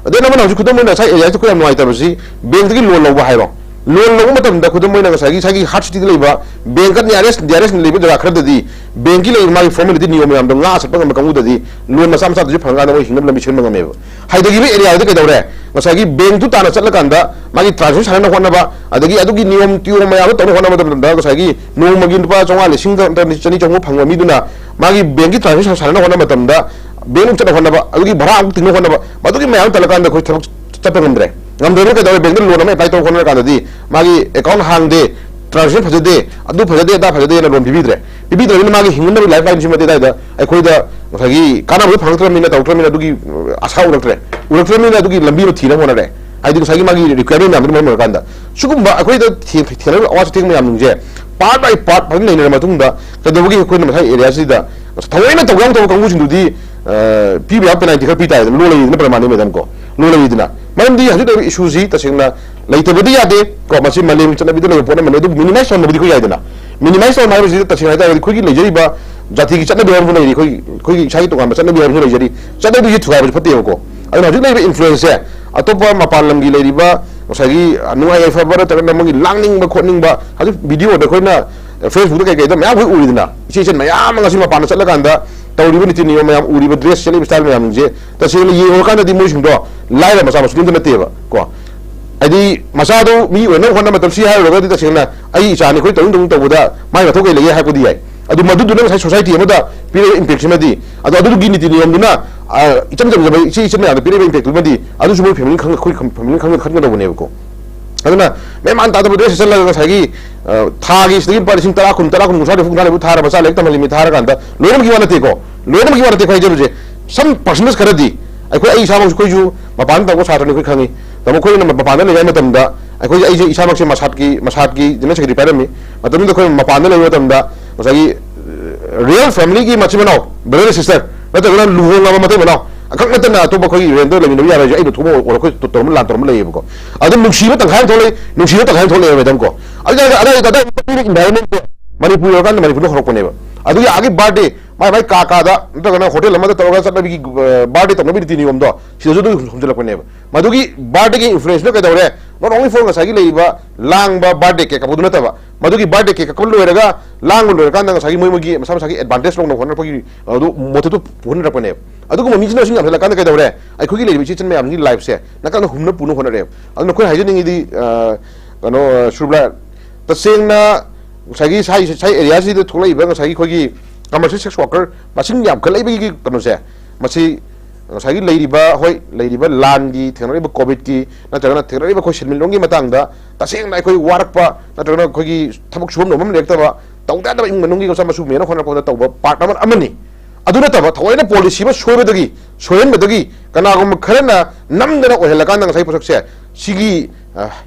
ꯑꯗꯩ ꯑꯃꯅ ꯍꯧꯖꯤꯛ ꯈꯨꯗꯝ ꯑꯣꯏꯅ ꯉꯁꯥꯏ ꯑꯦꯔꯤꯌꯥꯁꯤꯗ ꯑꯩꯈꯣꯏ ꯌꯥꯝ ꯅꯨꯡꯉꯥꯏꯇꯕꯁꯤ ꯕꯦꯡꯛꯇꯒꯤ ꯂꯣꯟ ꯂꯧꯕ ꯍꯥꯏꯔꯣ꯫ ꯂꯣꯟ ꯂꯧꯕ ꯃꯇꯝꯗ ꯈꯨꯗꯝ ꯑꯣꯏꯅ ꯉꯁꯥꯏꯒꯤ, ꯉꯁꯥꯏꯒꯤ ꯍꯥꯔꯠ ꯁꯤꯇꯤꯗ ꯂꯩꯕ ꯕꯦꯡꯛꯀ ꯅꯤꯌꯔꯦꯁ, ꯅꯤꯌꯔꯦꯁ ꯂꯩꯕ ꯖꯒꯥ ꯈꯔꯗꯗꯤ ꯕꯦꯡꯛꯀꯤ ꯂꯩꯔꯤꯕ ꯃꯥꯒꯤ ꯐꯣꯔꯃꯦꯂꯤꯇꯤ ꯅꯤꯌꯣꯝ ꯃꯌꯥꯝꯗꯣ ꯉꯥꯛꯑ ꯆꯠꯄ ꯉꯝꯕ ꯀꯥꯡꯕꯨꯗꯗꯤ ꯂꯣꯟ ꯃꯆꯥ ꯃꯆꯥꯗꯁꯨ ꯐꯪꯉꯀꯥꯟꯗ ꯃꯣꯏ ꯍꯤꯡꯅꯕ ꯂꯝꯕꯤ ꯁꯦꯝꯕ ꯉꯝꯃꯦꯕ꯫ ꯍꯥꯏꯊꯈꯤꯕ ꯑꯦꯔꯤꯌꯥꯗꯨꯗ ꯀꯩꯗꯧꯔꯦ? ꯉꯁꯥꯏꯒꯤ ꯕꯦꯡꯛꯇꯨ ꯇꯥꯟꯅ ꯆꯠꯂꯀꯥꯟꯗ ꯃꯥꯒꯤ ꯇ꯭ꯔꯥꯟꯖꯦꯛꯁꯟ ꯁꯥꯟꯅꯅ ꯍꯣꯠꯅꯕ, ꯑꯗꯒꯤ ꯑꯗꯨꯒꯤ ꯅꯤꯌꯣꯝ ꯇꯤꯌꯣꯝ ꯃꯌꯥꯝꯗꯣ ꯇꯧꯅ ꯍꯣꯠꯅꯕ ꯃꯇꯝꯗ ꯉꯁꯥꯏꯒꯤ ꯅꯣꯡꯃꯒꯤ ꯂꯨꯄꯥ ꯆꯥꯝꯃꯉꯥ, ꯂꯤꯁꯤꯡ ꯆꯅꯤ ꯆꯍꯨꯝ ꯐꯪꯕ ꯃꯤꯗꯨꯅ ꯃꯥꯒꯤ ꯕꯦꯡꯛꯀꯤ ꯇ꯭ꯔꯥꯟꯖꯦꯛꯁꯟ ꯁꯥꯟꯅꯅ ꯍꯣꯠꯅꯕ ꯃꯇꯝꯗ ꯕꯦꯡꯛ ꯑꯃꯨꯛ ꯆꯠꯅ ꯍꯣꯠꯅꯕ, ꯑꯗꯨꯒꯤ ꯚꯔꯥ ꯑꯃꯨꯛ ꯇꯤꯡꯅ ꯍꯣꯠꯅꯕ, ꯃꯗꯨꯒꯤ ꯃꯌꯥꯝ ꯇꯜꯂꯀꯥꯟꯗ ꯑꯩꯈꯣꯏ ꯊꯕꯛ ꯆꯠꯄ ꯉꯝꯗ꯭ꯔꯦ꯫ ꯉꯝꯗ꯭ꯔꯕꯅꯤꯅ ꯀꯩꯗꯧꯔꯦ? ꯕꯦꯡꯛꯇ ꯂꯣꯟ ꯑꯃ ꯑꯦꯄ꯭ꯂꯥꯏ ꯇꯧ ꯍꯣꯠꯅꯔꯀꯥꯟꯗꯗꯤ ꯃꯥꯒꯤ ꯑꯦꯀꯥꯎꯟ ꯍꯥꯡꯗꯦ, ꯇ꯭ꯔꯥꯟꯖꯦꯛꯁꯟ ꯐꯖꯗꯦ, ꯑꯗꯨ ꯐꯖꯗꯦ, ꯑꯗꯥ ꯐꯖꯗꯦꯅ ꯂꯣꯟ ꯄꯤꯕꯤꯗ꯭ꯔꯦ꯫ ꯄꯤꯕꯤꯗ꯭ꯔꯕꯅꯤꯅ ꯃꯥꯒꯤ ꯍꯤꯡꯅꯅꯕꯒꯤ ꯂꯥꯏꯐ ꯂꯥꯏꯟꯁꯤꯃꯗꯤ ꯑꯗꯥꯏꯗ ꯑꯩꯈꯣꯏꯗ ꯉꯁꯥꯏꯒꯤ ꯀꯥꯟꯅꯕꯗꯨ ꯐꯪꯉꯛꯇ꯭ꯔꯕꯅꯤꯅ, ꯇꯧꯔꯛꯇ꯭ꯔꯕꯅꯤꯅ ꯑꯗꯨꯒꯤ, ꯑ, ꯑꯁꯥ ꯎꯔꯛꯇ꯭ꯔꯦ꯫ ꯎꯔꯛꯇ꯭ꯔꯕꯅꯤꯅ ꯑꯗꯨꯒꯤ ꯂꯝꯕꯤ ꯑꯃ ꯊꯤꯅꯕ ꯍꯣꯠꯅꯔꯦ꯫ ꯍꯥꯏꯗꯤ ꯉꯁꯥꯏꯒꯤ ꯃꯥꯒꯤ requirement ꯃꯌꯥꯝꯗꯨꯅ ꯃꯔꯝ ꯑꯣꯏꯔꯀꯥꯟꯗ, ꯁꯤꯒꯨꯝꯕ ꯑꯩꯈꯣꯏꯗ ꯊꯦꯡ-, ꯊꯦꯡꯅꯔꯤꯕ ꯑꯋꯥꯠ ꯑꯊꯦꯡ ꯃꯌꯥꯝꯁꯤꯡꯁꯦ part by part ꯐꯖꯅ ꯅꯩꯅꯔ ꯃꯇꯨꯡꯗ, ꯀꯩꯗꯧꯕꯒꯤ ꯑꯩꯈꯣꯏꯅ ꯃꯁꯥꯒꯤ area ꯁꯤꯗ ꯊꯑꯣꯏꯅ ꯇꯧꯒꯦ ꯇꯧꯕ ꯀꯥꯡꯕꯨꯁꯤꯡꯗꯨꯗꯤ, ꯑ, ꯄꯤꯕ ꯌꯥꯕ penalty ꯈꯔ ꯄꯤ ꯇꯥꯔꯦꯗꯅ, law ꯂꯩꯔꯤꯗꯅ ꯄ꯭ꯔꯃꯥꯟꯅꯤ, madam, ꯀꯣ, law ꯂꯩꯔꯤꯗꯅ꯫ ꯃꯔꯝꯗꯤ ꯍꯧꯖꯤꯛ ꯂꯩꯔꯤꯕ issue ꯁꯤ ꯇꯁꯦꯡꯅ ꯂꯩꯇꯕꯗꯤ ꯌꯥꯗꯦ, ꯀꯣ, ꯃꯁꯤ ꯃꯥꯂꯦꯝꯒꯤ ꯆꯠꯅꯕꯤꯗ ꯂꯩꯕ ꯄꯣꯠ ꯑꯃꯅꯤ, ꯑꯗꯨꯕꯨ minimize ꯇꯧꯅꯕꯗꯤ ꯑꯩꯈꯣꯏ ꯌꯥꯏꯗꯅ꯫ Minimize ꯇꯧꯅꯕ ꯍꯥꯏꯕꯁꯤꯗ ꯇꯁꯦꯡꯅ ꯍꯥꯏꯇꯥꯔꯒꯗꯤ ꯑꯩꯈꯣꯏꯒꯤ ꯂꯩꯖꯔꯤꯕ ꯖꯥꯇꯤꯒꯤ ꯆꯠꯅꯕꯤ ꯍꯥꯏꯕ ꯑꯃ ꯂꯩꯔꯤ, ꯑꯩꯈꯣꯏ, ꯑꯩꯈꯣꯏꯒꯤ ꯏꯁꯥꯒꯤ ꯇꯣꯉꯥꯟꯕ ꯆꯠꯅꯕꯤ ꯍꯥꯏꯕ ꯑꯃ ꯂꯩꯖꯔꯤ꯫ ꯆꯠꯅꯕꯤꯁꯤ ꯊꯨꯒꯥꯏꯕꯁꯨ ꯐꯠꯇꯦꯕꯀꯣ꯫ ꯑꯗꯨꯅ ꯍꯧꯖꯤꯛ ꯂꯩꯔꯤꯕ influence ꯁꯦ ꯑꯇꯣꯞꯄ ꯃꯄꯥꯟ ꯂꯝꯒꯤ ꯂꯩꯔꯤꯕ ꯉꯁꯥꯏꯒꯤ ꯅꯨꯡꯉꯥꯏ ꯌꯥꯏꯐꯕ ꯅꯠꯇ꯭ꯔꯒꯅ ꯃꯣꯏꯒꯤ ꯂꯥꯡꯅꯤꯡꯕ ꯈꯣꯠꯅꯤꯡꯕ, ꯍꯧꯖꯤꯛ video ꯗ ꯑꯩꯈꯣꯏꯅ Facebook ꯇ ꯀꯩꯀꯩꯗ ꯃꯌꯥꯝ ꯑꯩꯈꯣꯏ ꯎꯔꯤꯗꯅ, ꯏꯆꯦ ꯏꯆꯟ ꯃꯌꯥꯝ ꯑꯃ ꯉꯁꯤ ꯃꯄꯥꯟꯗ ꯆꯠꯂꯀꯥꯟꯗ ꯇꯧꯔꯤꯕ ꯅꯤꯇꯤ ꯅꯤꯌꯣꯝ ꯃꯌꯥꯝ, ꯎꯔꯤꯕ dress, ꯁꯦꯠꯂꯤꯕ style ꯃꯌꯥꯝꯁꯤꯡꯁꯦ ꯇꯁꯦꯡꯅ ꯌꯦꯡꯉꯨꯔꯀꯥꯟꯗꯗꯤ ꯃꯣꯏꯁꯤꯡꯗꯣ ꯂꯥꯏꯔ ꯃꯆꯥ ꯃꯁꯨ ꯑꯝꯇ ꯅꯠꯇꯦꯕ ꯀꯣ꯫ ꯍꯥꯏꯗꯤ ꯃꯆꯥꯗꯨ ꯃꯤ ꯑꯣꯏꯅꯕ ꯍꯣꯠꯅꯕ ꯃꯇꯝ, ꯁꯤ ꯍꯥꯏꯔꯨꯔꯒꯗꯤ ꯇꯁꯦꯡꯅ ꯑꯩ ꯏꯆꯥꯅꯤ, ꯑꯩꯈꯣꯏ ꯇꯧꯅꯤꯡ ꯇꯧꯅꯤꯡ ꯇꯧꯕꯗ ꯃꯥꯏ ꯃꯊꯧ ꯀꯩ ꯂꯩꯒꯦ ꯍꯥꯏꯕꯗꯤ ꯌꯥꯏ꯫ ꯑꯗꯨ ꯃꯗꯨꯗꯨꯅ ꯉꯁꯥꯏ society ꯑꯃꯗ ꯄꯤꯔꯤꯕ impact ꯁꯤꯃꯗꯤ, ꯑꯗꯣ ꯑꯗꯨꯒꯤ ꯅꯤꯇꯤ ꯅꯤꯌꯣꯝꯗꯨꯅ, ꯑ, ꯏꯆꯝ ꯆꯝꯖꯕ ꯏꯆꯦ ꯏꯆꯟ ꯃꯌꯥꯝꯗ ꯄꯤꯔꯤꯕ impact ꯇꯨꯃꯗꯤ, ꯑꯗꯨꯁꯨ ꯃꯣꯏ family ꯈꯪ-, ꯑꯩꯈꯣꯏ ꯈꯪ-, family ꯈꯪ-, ꯈꯟꯒꯗꯧꯕꯅꯦꯕꯀꯣ꯫ ꯑꯗꯨꯅ ꯃꯦꯟ ꯃꯥꯟ ꯇꯥꯗꯕ dress ꯁꯦꯠꯆꯜꯂꯒ ꯉꯁꯥꯏꯒꯤ, ꯑ, ꯊꯥꯒꯤ ꯁꯤꯗꯒꯤ ꯂꯨꯄꯥ ꯂꯤꯁꯤꯡ ꯇꯔꯥ, ꯀꯨꯟ, ꯇꯔꯥ, ꯀꯨꯟ, ꯀꯨꯟꯊ꯭ꯔꯥ, ꯅꯤꯐꯨ, ꯀꯨꯟꯊ꯭ꯔꯥ, ꯅꯤꯐꯨ ꯊꯥꯔ ꯃꯆꯥ ꯂꯥꯏꯔꯤꯛ ꯇꯝꯍꯜꯂꯤꯃꯤ ꯊꯥꯔꯀꯥꯟꯗ ꯂꯣꯏꯅꯃꯛꯀꯤ ꯋꯥ ꯅꯠꯇꯦꯀꯣ, ꯂꯣꯏꯅꯃꯛꯀꯤ ꯋꯥ ꯅꯠꯇꯦ ꯑꯩꯈꯣꯏ ꯍꯥꯏꯖꯕꯁꯦ꯫ Some percentage ꯈꯔꯗꯤ ꯑꯩꯈꯣꯏ, ꯑꯩ ꯏꯁꯥꯃꯛꯁꯨ, ꯑꯩꯈꯣꯏꯁꯨ ꯃꯄꯥꯟꯗ ꯇꯧꯕ ꯁꯥꯇ꯭ꯔꯅꯤ, ꯑꯩꯈꯣꯏ ꯈꯪꯉꯤ꯫ ꯇꯥꯃꯣ, ꯑꯩꯈꯣꯏꯅ ꯃꯄꯥꯟꯗ ꯂꯩꯔꯤꯉꯩ ꯃꯇꯝꯗ ꯑꯩꯈꯣꯏꯁꯦ, ꯑꯩꯁꯦ ꯏꯁꯥꯃꯛꯁꯦ ꯃꯁꯥꯠꯀꯤ, ꯃꯁꯥꯠꯀꯤ general secretary ꯄꯥꯏꯔꯝꯃꯤ꯫ ꯃꯇꯝꯗꯨꯗ ꯑꯩꯈꯣꯏ ꯃꯄꯥꯟꯗ ꯂꯩꯕ ꯃꯇꯝꯗ ꯉꯁꯥꯏꯒꯤ, ꯑ, real family ꯒꯤ ꯃꯆꯤꯟ ꯃꯅꯥꯎ, brother sister, ꯅꯠꯇ꯭ꯔꯒꯅ ꯂꯨꯍꯣꯡꯉꯕ ꯃꯇꯩ ꯃꯅꯥꯎ, ꯑꯈꯛ ꯅꯠꯇꯅ ꯑꯇꯣꯞꯄ ꯑꯩꯈꯣꯏꯒꯤ rent ꯇ ꯂꯩꯃꯤꯟꯅꯕ ꯌꯥꯔꯣꯏꯁꯦ, ꯑꯩꯅ ꯊꯣꯛꯄ ꯑꯣꯏꯔꯣ, ꯑꯩꯈꯣꯏ ꯇꯧꯔꯝꯕ ꯂꯥꯟ ꯇꯧꯔꯝꯕ ꯂꯩꯌꯦꯕꯀꯣ꯫ ꯑꯗꯨꯝ ꯅꯨꯡꯁꯤꯕ ꯇꯪꯈꯥꯏ ꯑꯃ ꯊꯣꯛꯂꯛꯏ, ꯅꯨꯡꯁꯤꯕ ꯇꯪꯈꯥꯏ ꯑꯃ ꯊꯣꯛꯂꯛꯑꯦꯕ, madam, ꯀꯣ꯫ ꯑꯗꯨ ꯑꯗꯥꯏ, ꯑꯗꯥꯏ, ꯑꯗꯥꯏ environment ꯁꯦ ꯃꯅꯤꯄꯨꯔ ꯌꯧꯔꯀꯥꯟꯗ ꯃꯅꯤꯄꯨꯔꯗ ꯍꯧꯔꯛꯄꯅꯦꯕ꯫ ꯑꯗꯨꯒꯤ ꯑꯥꯒꯤ birthday, ꯃꯥꯏ ꯃꯥꯏ ꯀꯥ ꯀꯥꯗ ꯅꯠꯇ꯭ꯔꯒꯅ hotel ꯑꯃꯗ ꯇꯧꯔꯒ ꯆꯠꯅꯕꯤꯒꯤ, ꯑ, birthday ꯇꯧꯅꯕꯒꯤ ꯅꯤꯇꯤ ꯅꯤꯌꯣꯝꯗꯣ ꯁꯤꯗꯁꯨ ꯑꯗꯨꯝ ꯍꯨꯝꯖꯤꯜꯂꯛꯄꯅꯦꯕ꯫ ꯃꯗꯨꯒꯤ birthday ꯒꯤ influence ꯅ ꯀꯩꯗꯧꯔꯦ? Not only for ꯉꯁꯥꯏꯒꯤ ꯂꯩꯔꯤꯕ ꯂꯥꯡꯕ, birthday cake ꯀꯛꯄꯗꯨ ꯅꯠꯇꯕ, ꯃꯗꯨꯒꯤ birthday cake ꯀꯛꯄ ꯂꯣꯏꯔꯒ, ꯂꯥꯡꯕ ꯂꯣꯏꯔꯀꯥꯟꯗ ꯉꯁꯥꯏꯒꯤ ꯃꯣꯏ ꯃꯣꯏꯒꯤ ꯃꯁꯥ ꯃꯁꯥꯒꯤ advantage ꯂꯧꯅꯕ ꯍꯣꯠꯅꯔꯛꯄꯒꯤ ꯑꯗꯨ motive ꯇꯨ ꯄꯨꯍꯟꯅꯔꯛꯄꯅꯦꯕ꯫ ꯑꯗꯨꯒꯨꯝꯕ ꯃꯤꯁꯤꯡꯅ ꯁꯨꯝ ꯌꯥꯝꯁꯤꯜꯂꯛꯀꯥꯟꯗ ꯀꯩꯗꯧꯔꯦ? ꯑꯩꯈꯣꯏꯒꯤ ꯂꯩꯔꯤꯕ ꯏꯆꯦ ꯏꯆꯟ ꯃꯌꯥꯝꯁꯤꯒꯤ life ꯁꯦ ꯅꯥꯀꯟꯗ ꯍꯨꯝꯅ ꯄꯨꯅ ꯍꯣꯠꯅꯔꯛꯑꯦꯕ꯫ ꯑꯗꯨꯅ ꯑꯩꯈꯣꯏꯅ ꯍꯥꯏꯖꯅꯤꯡꯉꯤꯗꯤ, ꯑ, ꯀꯩꯅꯣ, ꯑ, ꯁꯨꯔꯕꯂꯥ, ꯇꯁꯦꯡꯅ ꯉꯁꯥꯏꯒꯤ ꯁꯥꯏ-, ꯁꯥꯏ area ꯁꯤꯗ ꯊꯣꯛꯂꯛꯏꯕ ꯉꯁꯥꯏꯒꯤ ꯑꯩꯈꯣꯏꯒꯤ commercial sex worker ꯃꯁꯤꯡ ꯌꯥꯝꯈꯠꯂꯛꯏꯕꯒꯤ ꯀꯩꯅꯣꯁꯦ, ꯃꯁꯤ ꯉꯁꯥꯏꯒꯤ ꯂꯩꯔꯤꯕ, ꯍꯣꯏ, ꯂꯩꯔꯤꯕ ꯂꯥꯟꯒꯤ, ꯊꯦꯡꯅꯔꯤꯕ COVID ꯀꯤ, ꯅꯠꯇ꯭ꯔꯒꯅ ꯊꯦꯡꯅꯔꯤꯕ ꯑꯩꯈꯣꯏ ꯁꯦꯟꯃꯤꯠꯂꯣꯟꯒꯤ ꯃꯇꯥꯡꯗ ꯇꯁꯦꯡꯅ ꯑꯩꯈꯣꯏ ꯋꯥꯔꯛꯄ, ꯅꯠꯇ꯭ꯔꯒꯅ ꯑꯩꯈꯣꯏꯒꯤ ꯊꯕꯛ ꯁꯨꯐꯝ ꯅꯣꯝꯐꯝ ꯂꯩꯔꯛꯇꯕ, ꯇꯧꯗ ꯌꯥꯗꯕ ꯏꯃꯨꯡ ꯃꯅꯨꯡꯒꯤ ꯃꯆꯥ ꯃꯁꯨ ꯃꯦꯟꯅ ꯍꯣꯠꯅꯔꯛꯄꯗ ꯇꯧꯕ part ꯑꯃ, ꯑꯃꯅꯤ꯫ ꯑꯗꯨ ꯅꯠꯇꯕ ꯊꯑꯣꯏꯅ ꯄꯣꯂꯤꯁꯤ ꯑꯃ ꯁꯣꯏꯕꯗꯒꯤ, ꯁꯣꯏꯍꯟꯕꯗꯒꯤ ꯀꯅꯥꯒꯨꯝꯕ ꯈꯔꯅ ꯅꯝꯗꯅ ꯑꯣꯏꯍꯜꯂꯀꯥꯟꯗ ꯉꯁꯥꯏ ꯄꯣꯠꯁꯛꯁꯦ ꯁꯤꯒꯤ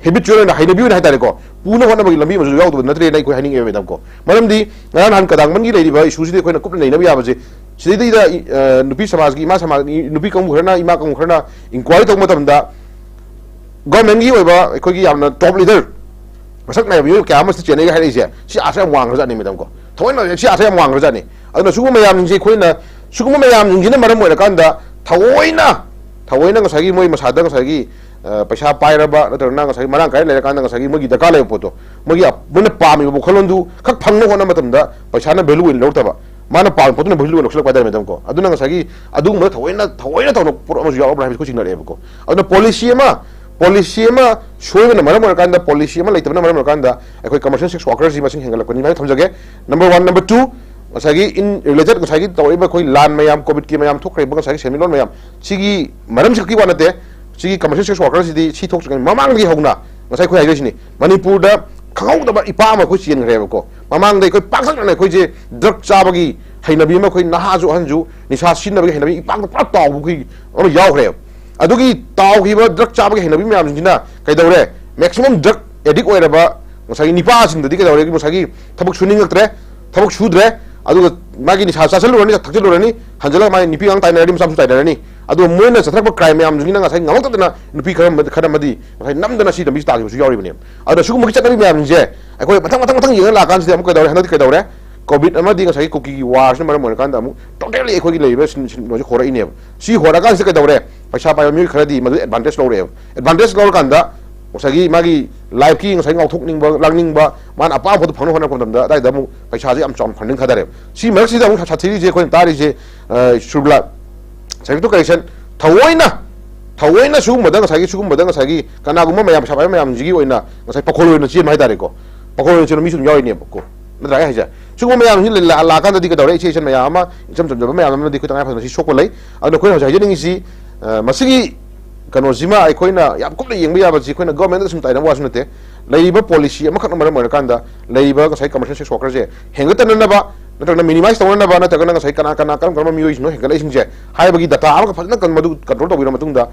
ꯍꯦꯕꯤꯆꯨꯋꯦꯜ ꯑꯣꯏꯅ, ꯍꯩꯅꯕꯤ ꯑꯣꯏꯅ ꯍꯥꯏꯇꯥꯔꯦꯀꯣ, ꯄꯨꯅꯕ ꯍꯣꯠꯅꯕꯒꯤ ꯂꯝꯕꯤ ꯑꯃꯁꯨ ꯌꯥꯎꯗꯕ ꯅꯠꯇ꯭ꯔꯦꯅ ꯑꯩꯈꯣꯏ ꯍꯥꯏꯅꯤꯡꯉꯦꯕ, ꯃꯦꯗꯥꯝ ꯀꯣ꯫ ꯃꯔꯝꯗꯤ ꯉꯔꯥꯡ ꯅꯍꯥꯟ ꯀꯗꯥꯡꯕꯟꯒꯤ ꯂꯩꯔꯤꯕ ꯏꯁꯨꯁꯤꯗꯤ ꯑꯩꯈꯣꯏꯅ ꯀꯨꯞꯅ ꯅꯩꯅꯕ ꯌꯥꯕꯁꯦ, ꯁꯤꯗꯩꯗ ꯅꯨꯄꯤ ꯁꯃꯥꯖꯀꯤ, ꯏꯃꯥ ꯁꯃꯥꯖ, ꯅꯨꯄꯤ ꯀꯥꯡꯕꯨ ꯈꯔꯅ, ꯏꯃꯥ ꯀꯥꯡꯕꯨ ꯈꯔꯅ ꯏꯟꯀ꯭ꯋꯥꯏꯔꯤ ꯇꯧꯕ ꯃꯇꯝꯗ ꯒꯣꯔꯃꯦꯟꯒꯤ ꯑꯣꯏꯕ ꯑꯩꯈꯣꯏꯒꯤ ꯌꯥꯝꯅ ꯇꯣꯞ ꯂꯤꯗꯔ, ꯃꯁꯛ ꯅꯥꯏꯕ ꯃꯤꯑꯣꯏ ꯀꯌꯥ ꯑꯃꯁꯨ ꯆꯦꯟꯅꯩꯒ ꯍꯥꯏꯔꯛꯏꯁꯦ, ꯁꯤ ꯑꯥꯁꯥ ꯌꯥꯝ ꯋꯥꯡꯈ꯭ꯔꯖꯥꯠꯅꯤ, ꯃꯦꯗꯥꯝ ꯀꯣ꯫ ꯊꯑꯣꯏꯅ ꯁꯤ ꯑꯥꯁꯥ ꯌꯥꯝ ꯋꯥꯡꯈ꯭ꯔꯖꯥꯠꯅꯤ꯫ ꯑꯗꯨꯅ ꯁꯤꯒꯨꯝꯕ ꯃꯌꯥꯝꯁꯤꯡꯁꯦ ꯑꯩꯈꯣꯏꯅ, ꯁꯤꯒꯨꯝꯕ ꯃꯌꯥꯝꯁꯤꯡꯁꯤꯅ ꯃꯔꯝ ꯑꯣꯏꯔꯀꯥꯟꯗ ꯊꯑꯣꯏꯅ, ꯊꯑꯣꯏꯅ ꯉꯁꯥꯏꯒꯤ ꯃꯣꯏ ꯃꯁꯥꯗ ꯉꯁꯥꯏꯒꯤ, ꯑ, ꯄꯩꯁꯥ ꯄꯥꯏꯔꯕ ꯅꯠꯇ꯭ꯔꯒꯅ ꯉꯁꯥꯏꯒꯤ ꯃꯔꯥꯡ ꯀꯥꯏꯅ ꯂꯩꯔꯀꯥꯟꯗ ꯉꯁꯥꯏꯒꯤ ꯃꯣꯏꯒꯤ ꯗꯔꯀꯥꯔ ꯂꯩꯕ ꯄꯣꯠꯇꯣ, ꯃꯣꯏꯒꯤ ꯑ-, ꯃꯣꯏꯅ ꯄꯥꯝꯃꯤꯕ ꯋꯥꯈꯜꯂꯣꯟꯗꯨ ꯈꯛ ꯐꯪꯅꯕ ꯍꯣꯠꯅꯕ ꯃꯇꯝꯗ ꯄꯩꯁꯥꯅ ꯚꯦꯂꯨ ꯑꯣꯏꯅ ꯂꯧꯔꯛꯇꯕ, ꯃꯥꯅ ꯄꯥꯝꯃꯤꯕ ꯄꯣꯠꯇꯨꯅ ꯚꯦꯂꯨ ꯑꯣꯏꯅ ꯂꯧꯁꯤꯜꯂꯛꯄ ꯍꯥꯏꯇꯥꯔꯦ, ꯃꯦꯗꯥꯝ ꯀꯣ꯫ ꯑꯗꯨꯅ ꯉꯁꯥꯏꯒꯤ ꯑꯗꯨꯒꯨꯝꯕꯗ ꯊꯑꯣꯏꯅ, ꯊꯑꯣꯏꯅ ꯇꯧꯅ ꯄꯣꯠ ꯑꯃꯁꯨ ꯌꯥꯎꯔꯕ꯭ꯔꯥ ꯍꯥꯏꯕꯁꯤ ꯑꯩꯈꯣꯏ ꯆꯤꯡꯅꯔꯛꯑꯦꯕꯀꯣ꯫ ꯑꯗꯨꯅ ꯄꯣꯂꯤꯁꯤ ꯑꯃ, ꯄꯣꯂꯤꯁꯤ ꯑꯃ ꯁꯣꯏꯕꯅ ꯃꯔꯝ ꯑꯣꯏꯔꯀꯥꯟꯗ, ꯄꯣꯂꯤꯁꯤ ꯑꯃ ꯂꯩꯇꯕꯅ ꯃꯔꯝ ꯑꯣꯏꯔꯀꯥꯟꯗ ꯑꯩꯈꯣꯏ commercial sex workerꯁꯤ ꯃꯁꯤꯡ ꯍꯦꯟꯒꯠꯂꯛꯄꯅꯤ ꯍꯥꯏꯅ ꯊꯝꯖꯒꯦ꯫ Number one꯫ Number two, ꯉꯁꯥꯏꯒꯤ in related, ꯉꯁꯥꯏꯒꯤ ꯇꯧꯔꯛꯏꯕ ꯑꯩꯈꯣꯏ ꯂꯥꯟ ꯃꯌꯥꯝ, ꯀꯣꯚꯤꯗꯀꯤ ꯃꯌꯥꯝ ꯊꯣꯛꯈ꯭ꯔꯤꯕ ꯉꯁꯥꯏꯒꯤ ꯁꯦꯟꯃꯤꯠꯂꯣꯟ ꯃꯌꯥꯝ, ꯁꯤꯒꯤ ꯃꯔꯝꯁꯤ ꯈꯛꯀꯤ ꯋꯥ ꯅꯠꯇꯦ꯫ ꯁꯤꯒꯤ commercial sex workerꯁꯤꯗꯤ ꯁꯤ ꯊꯣꯛꯇ꯭ꯔꯤꯉꯩ ꯃꯃꯥꯡꯗꯒꯤ ꯍꯧꯅ ꯉꯁꯥꯏ ꯑꯩꯈꯣꯏ ꯍꯥꯏꯖꯔꯤꯁꯤꯅꯤ, ꯃꯅꯤꯄꯨꯔꯗ ꯈꯪꯍꯧꯗꯕ ꯏꯄꯥꯛ ꯑꯃ ꯑꯩꯈꯣꯏ ꯆꯦꯟꯈ꯭ꯔꯦꯕꯀꯣ꯫ ꯃꯃꯥꯡꯗ ꯑꯩꯈꯣꯏ ꯄꯥꯛꯇꯛꯅꯅ ꯑꯩꯈꯣꯏꯁꯦ ꯗ꯭ꯔꯒ ꯆꯥꯕꯒꯤ ꯍꯩꯅꯕꯤ ꯑꯃ, ꯑꯩꯈꯣꯏ ꯅꯍꯥꯁꯨ ꯑꯍꯟꯁꯨ ꯅꯤꯁꯥ ꯁꯤꯖꯤꯟꯅꯕꯒꯤ ꯍꯩꯅꯕꯤ ꯏꯄꯥꯛꯇ ꯄꯨꯔꯥ ꯇꯥꯎꯕ ꯑꯩꯈꯣꯏ ꯑꯃ ꯌꯥꯎꯈ꯭ꯔꯦꯕ꯫ ꯑꯗꯨꯒꯤ ꯇꯥꯎꯈꯤꯕ ꯗ꯭ꯔꯒ ꯆꯥꯕꯒꯤ ꯍꯩꯅꯕꯤ ꯃꯌꯥꯝꯁꯤꯡꯁꯤꯅ ꯀꯩꯗꯧꯔꯦ? Maximum drug addict ꯑꯣꯏꯔꯕ ꯉꯁꯥꯏꯒꯤ ꯅꯤꯄꯥꯁꯤꯡꯗꯗꯤ ꯀꯩꯗꯧꯔꯦ? ꯉꯁꯥꯏꯒꯤ ꯊꯕꯛ ꯁꯨꯅꯤꯡꯉꯛꯇ꯭ꯔꯦ, ꯊꯕꯛ ꯁꯨꯗ꯭ꯔꯦ, ꯑꯗꯨꯒ ꯃꯥꯒꯤ ꯅꯤꯁꯥ ꯆꯥꯁꯤꯜꯂꯨꯔꯅꯤ, ꯊꯛꯆꯤꯜꯂꯨꯔꯅꯤ, ꯍꯟꯖꯤꯜꯂꯒ ꯃꯥꯒꯤ ꯅꯨꯄꯤ ꯑꯉꯥꯡ ꯇꯥꯏꯅꯔꯅꯤ, ꯃꯆꯥ ꯃꯁꯨ ꯇꯥꯏꯅꯔꯅꯤ꯫ ꯑꯗꯨꯒ ꯃꯣꯏꯅ ꯆꯠꯊꯔꯛꯄ ꯀ꯭ꯔꯥꯏꯝ ꯃꯌꯥꯝꯁꯤꯡꯁꯤꯅ ꯉꯁꯥꯏ ꯉꯝꯃꯛꯇꯗꯅ ꯅꯨꯄꯤ ꯈꯔ ꯑꯃꯗꯤ, ꯈꯔ ꯑꯃꯗꯤ ꯉꯁꯥꯏ ꯅꯝꯗꯅ ꯁꯤ ꯂꯝꯕꯤꯁꯤ ꯇꯥꯈꯤꯕꯁꯨ ꯌꯥꯎꯔꯤꯕꯅꯦꯕ꯫ ꯑꯗꯨꯅ ꯁꯤꯒꯨꯝꯕꯒꯤ ꯆꯠꯅꯕꯤ ꯃꯌꯥꯝꯁꯤꯡꯁꯦ ꯑꯩꯈꯣꯏ ꯃꯊꯪ, ꯃꯊꯪ, ꯃꯊꯪ ꯌꯦꯡꯉ ꯂꯥꯛꯀꯥꯟꯁꯤꯗ ꯑꯃꯨꯛ ꯀꯩꯗꯧꯔꯦ? ꯍꯟꯗꯛꯇꯤ ꯀꯩꯗꯧꯔꯦ? ꯀꯣꯚꯤꯗ ꯑꯃꯗꯤ ꯉꯁꯥꯏꯒꯤ ꯀꯨꯀꯤꯒꯤ ꯋꯥꯔꯁꯤꯅ ꯃꯔꯝ ꯑꯣꯏꯔꯀꯥꯟꯗ ꯑꯃꯨꯛ totally ꯑꯩꯈꯣꯏꯒꯤ ꯂꯩꯔꯤꯕ ꯁꯤꯟ-, ꯁꯤꯟ-, ꯀꯩꯅꯣꯁꯦ ꯍꯣꯔꯛꯏꯅꯦꯕ꯫ ꯁꯤ ꯍꯣꯔꯛꯑꯀꯥꯟꯁꯤꯗ ꯀꯩꯗꯧꯔꯦ? ꯄꯩꯁꯥ ꯄꯥꯏꯕ ꯃꯤꯑꯣꯏ ꯈꯔꯗꯤ ꯃꯗꯨ advantage ꯂꯧꯔꯛꯑꯦꯕ꯫ Advantage ꯂꯧꯔꯀꯥꯟꯗ ꯉꯁꯥꯏꯒꯤ ꯃꯥꯒꯤ ꯂꯥꯏꯐꯀꯤ ꯉꯁꯥꯏ ꯉꯥꯎꯊꯣꯛꯅꯤꯡꯕ, ꯂꯥꯡꯅꯤꯡꯕ, ꯃꯥꯅ ꯑꯄꯥꯝꯕ ꯄꯣꯠꯇꯣ ꯐꯪꯅꯕ ꯍꯣꯠꯅꯔꯛꯄ ꯃꯇꯝꯗ ꯑꯗꯥꯏꯗ ꯑꯃꯨꯛ ꯄꯩꯁꯥꯁꯦ ꯌꯥꯝ ꯆꯥꯎꯅ ꯐꯟꯗꯤꯡ ꯊꯥꯗꯔꯦꯕ꯫ ꯁꯤ ꯃꯔꯛꯁꯤꯗ ꯑꯃꯨꯛ ꯁꯥꯊꯤꯔꯤꯁꯦ ꯑꯩꯈꯣꯏꯅ ꯇꯥꯔꯤꯁꯦ, ꯑ, ꯁꯨꯔꯒꯨꯂꯥ, ꯁꯦꯛꯇꯔ ꯀꯔꯦꯛꯁꯟ, ꯊꯑꯣꯏꯅ, ꯊꯑꯣꯏꯅ ꯁꯤꯒꯨꯝꯕꯗ ꯉꯁꯥꯏꯒꯤ, ꯁꯤꯒꯨꯝꯕꯗ ꯉꯁꯥꯏꯒꯤ ꯀꯅꯥꯒꯨꯝꯕ ꯃꯌꯥꯝ, ꯄꯩꯁꯥ ꯄꯥꯏꯕ ꯃꯌꯥꯝꯁꯤꯒꯤ ꯑꯣꯏꯅ ꯉꯁꯥꯏ ꯄꯥꯈꯣꯜ ꯑꯣꯏꯅ ꯆꯦꯟꯕ ꯍꯥꯏꯇꯥꯔꯦꯀꯣ꯫ ꯄꯥꯈꯣꯜ ꯑꯣꯏꯅ ꯆꯦꯟꯕ ꯃꯤꯁꯨ ꯑꯗꯨꯝ ꯌꯥꯎꯔꯤꯅꯦꯕꯀꯣ꯫ ꯅꯠꯇ꯭ꯔꯥ ꯑꯩ ꯍꯥꯏꯁꯦ? ꯁꯤꯒꯨꯝꯕ ꯃꯌꯥꯝꯁꯤ ꯂꯥ-, ꯂꯥꯛꯑꯀꯥꯟꯗꯗꯤ ꯀꯩꯗꯧꯔꯦ? ꯏꯆꯦ ꯏꯆꯟ ꯃꯌꯥꯝ ꯑꯃ, ꯏꯆꯝ ꯆꯝꯖꯕ ꯃꯌꯥꯝ ꯑꯃꯅꯗꯤ ꯑꯩꯈꯣꯏ ꯇꯉꯥꯏ ꯐꯗꯅ ꯁꯤ ꯁꯣꯛꯄ ꯂꯩ꯫ ꯑꯗꯨꯅ ꯑꯩꯈꯣꯏꯅ ꯍꯧꯖꯤꯛ ꯍꯥꯏꯖꯅꯤꯡꯉꯤꯁꯤ, ꯑ, ꯃꯁꯤꯒꯤ ꯀꯩꯅꯣꯁꯤꯃ ꯑꯩꯈꯣꯏꯅ ꯌꯥꯝ ꯀꯨꯞꯅ ꯌꯦꯡꯕ ꯌꯥꯕꯁꯤ ꯑꯩꯈꯣꯏꯅ ꯒꯣꯔꯃꯦꯟꯗ ꯁꯨꯝ ꯇꯥꯏꯅꯕ ꯋꯥꯁꯨ ꯅꯠꯇꯦ꯫ ꯂꯩꯔꯤꯕ ꯄꯣꯂꯤꯁꯤ ꯑꯃꯈꯛꯅ ꯃꯔꯝ ꯑꯣꯏꯔꯀꯥꯟꯗ ꯂꯩꯔꯤꯕ ꯉꯁꯥꯏ commercial sex workerꯁꯦ ꯍꯦꯟꯒꯠꯇꯅꯅꯕ ꯅꯠꯇ꯭ꯔꯒꯅ ꯃꯤꯅꯤꯃꯥꯏꯁ ꯇꯧꯅꯅꯕ, ꯅꯠꯇ꯭ꯔꯒꯅ ꯉꯁꯥꯏ ꯀꯅꯥ ꯀꯅꯥ ꯀꯔꯝ ꯀꯔꯝꯕ ꯃꯤꯑꯣꯏꯁꯤꯡꯅꯣ ꯍꯦꯟꯒꯠꯂꯛꯏꯁꯤꯡꯁꯦ ꯍꯥꯏꯕꯒꯤ ꯗꯇꯥ ꯑꯃꯒ ꯐꯖꯅ ꯀꯟ-, ꯃꯗꯨ ꯀꯟꯇ꯭ꯔꯣꯜ ꯇꯧꯕꯤꯔ ꯃꯇꯨꯡꯗ,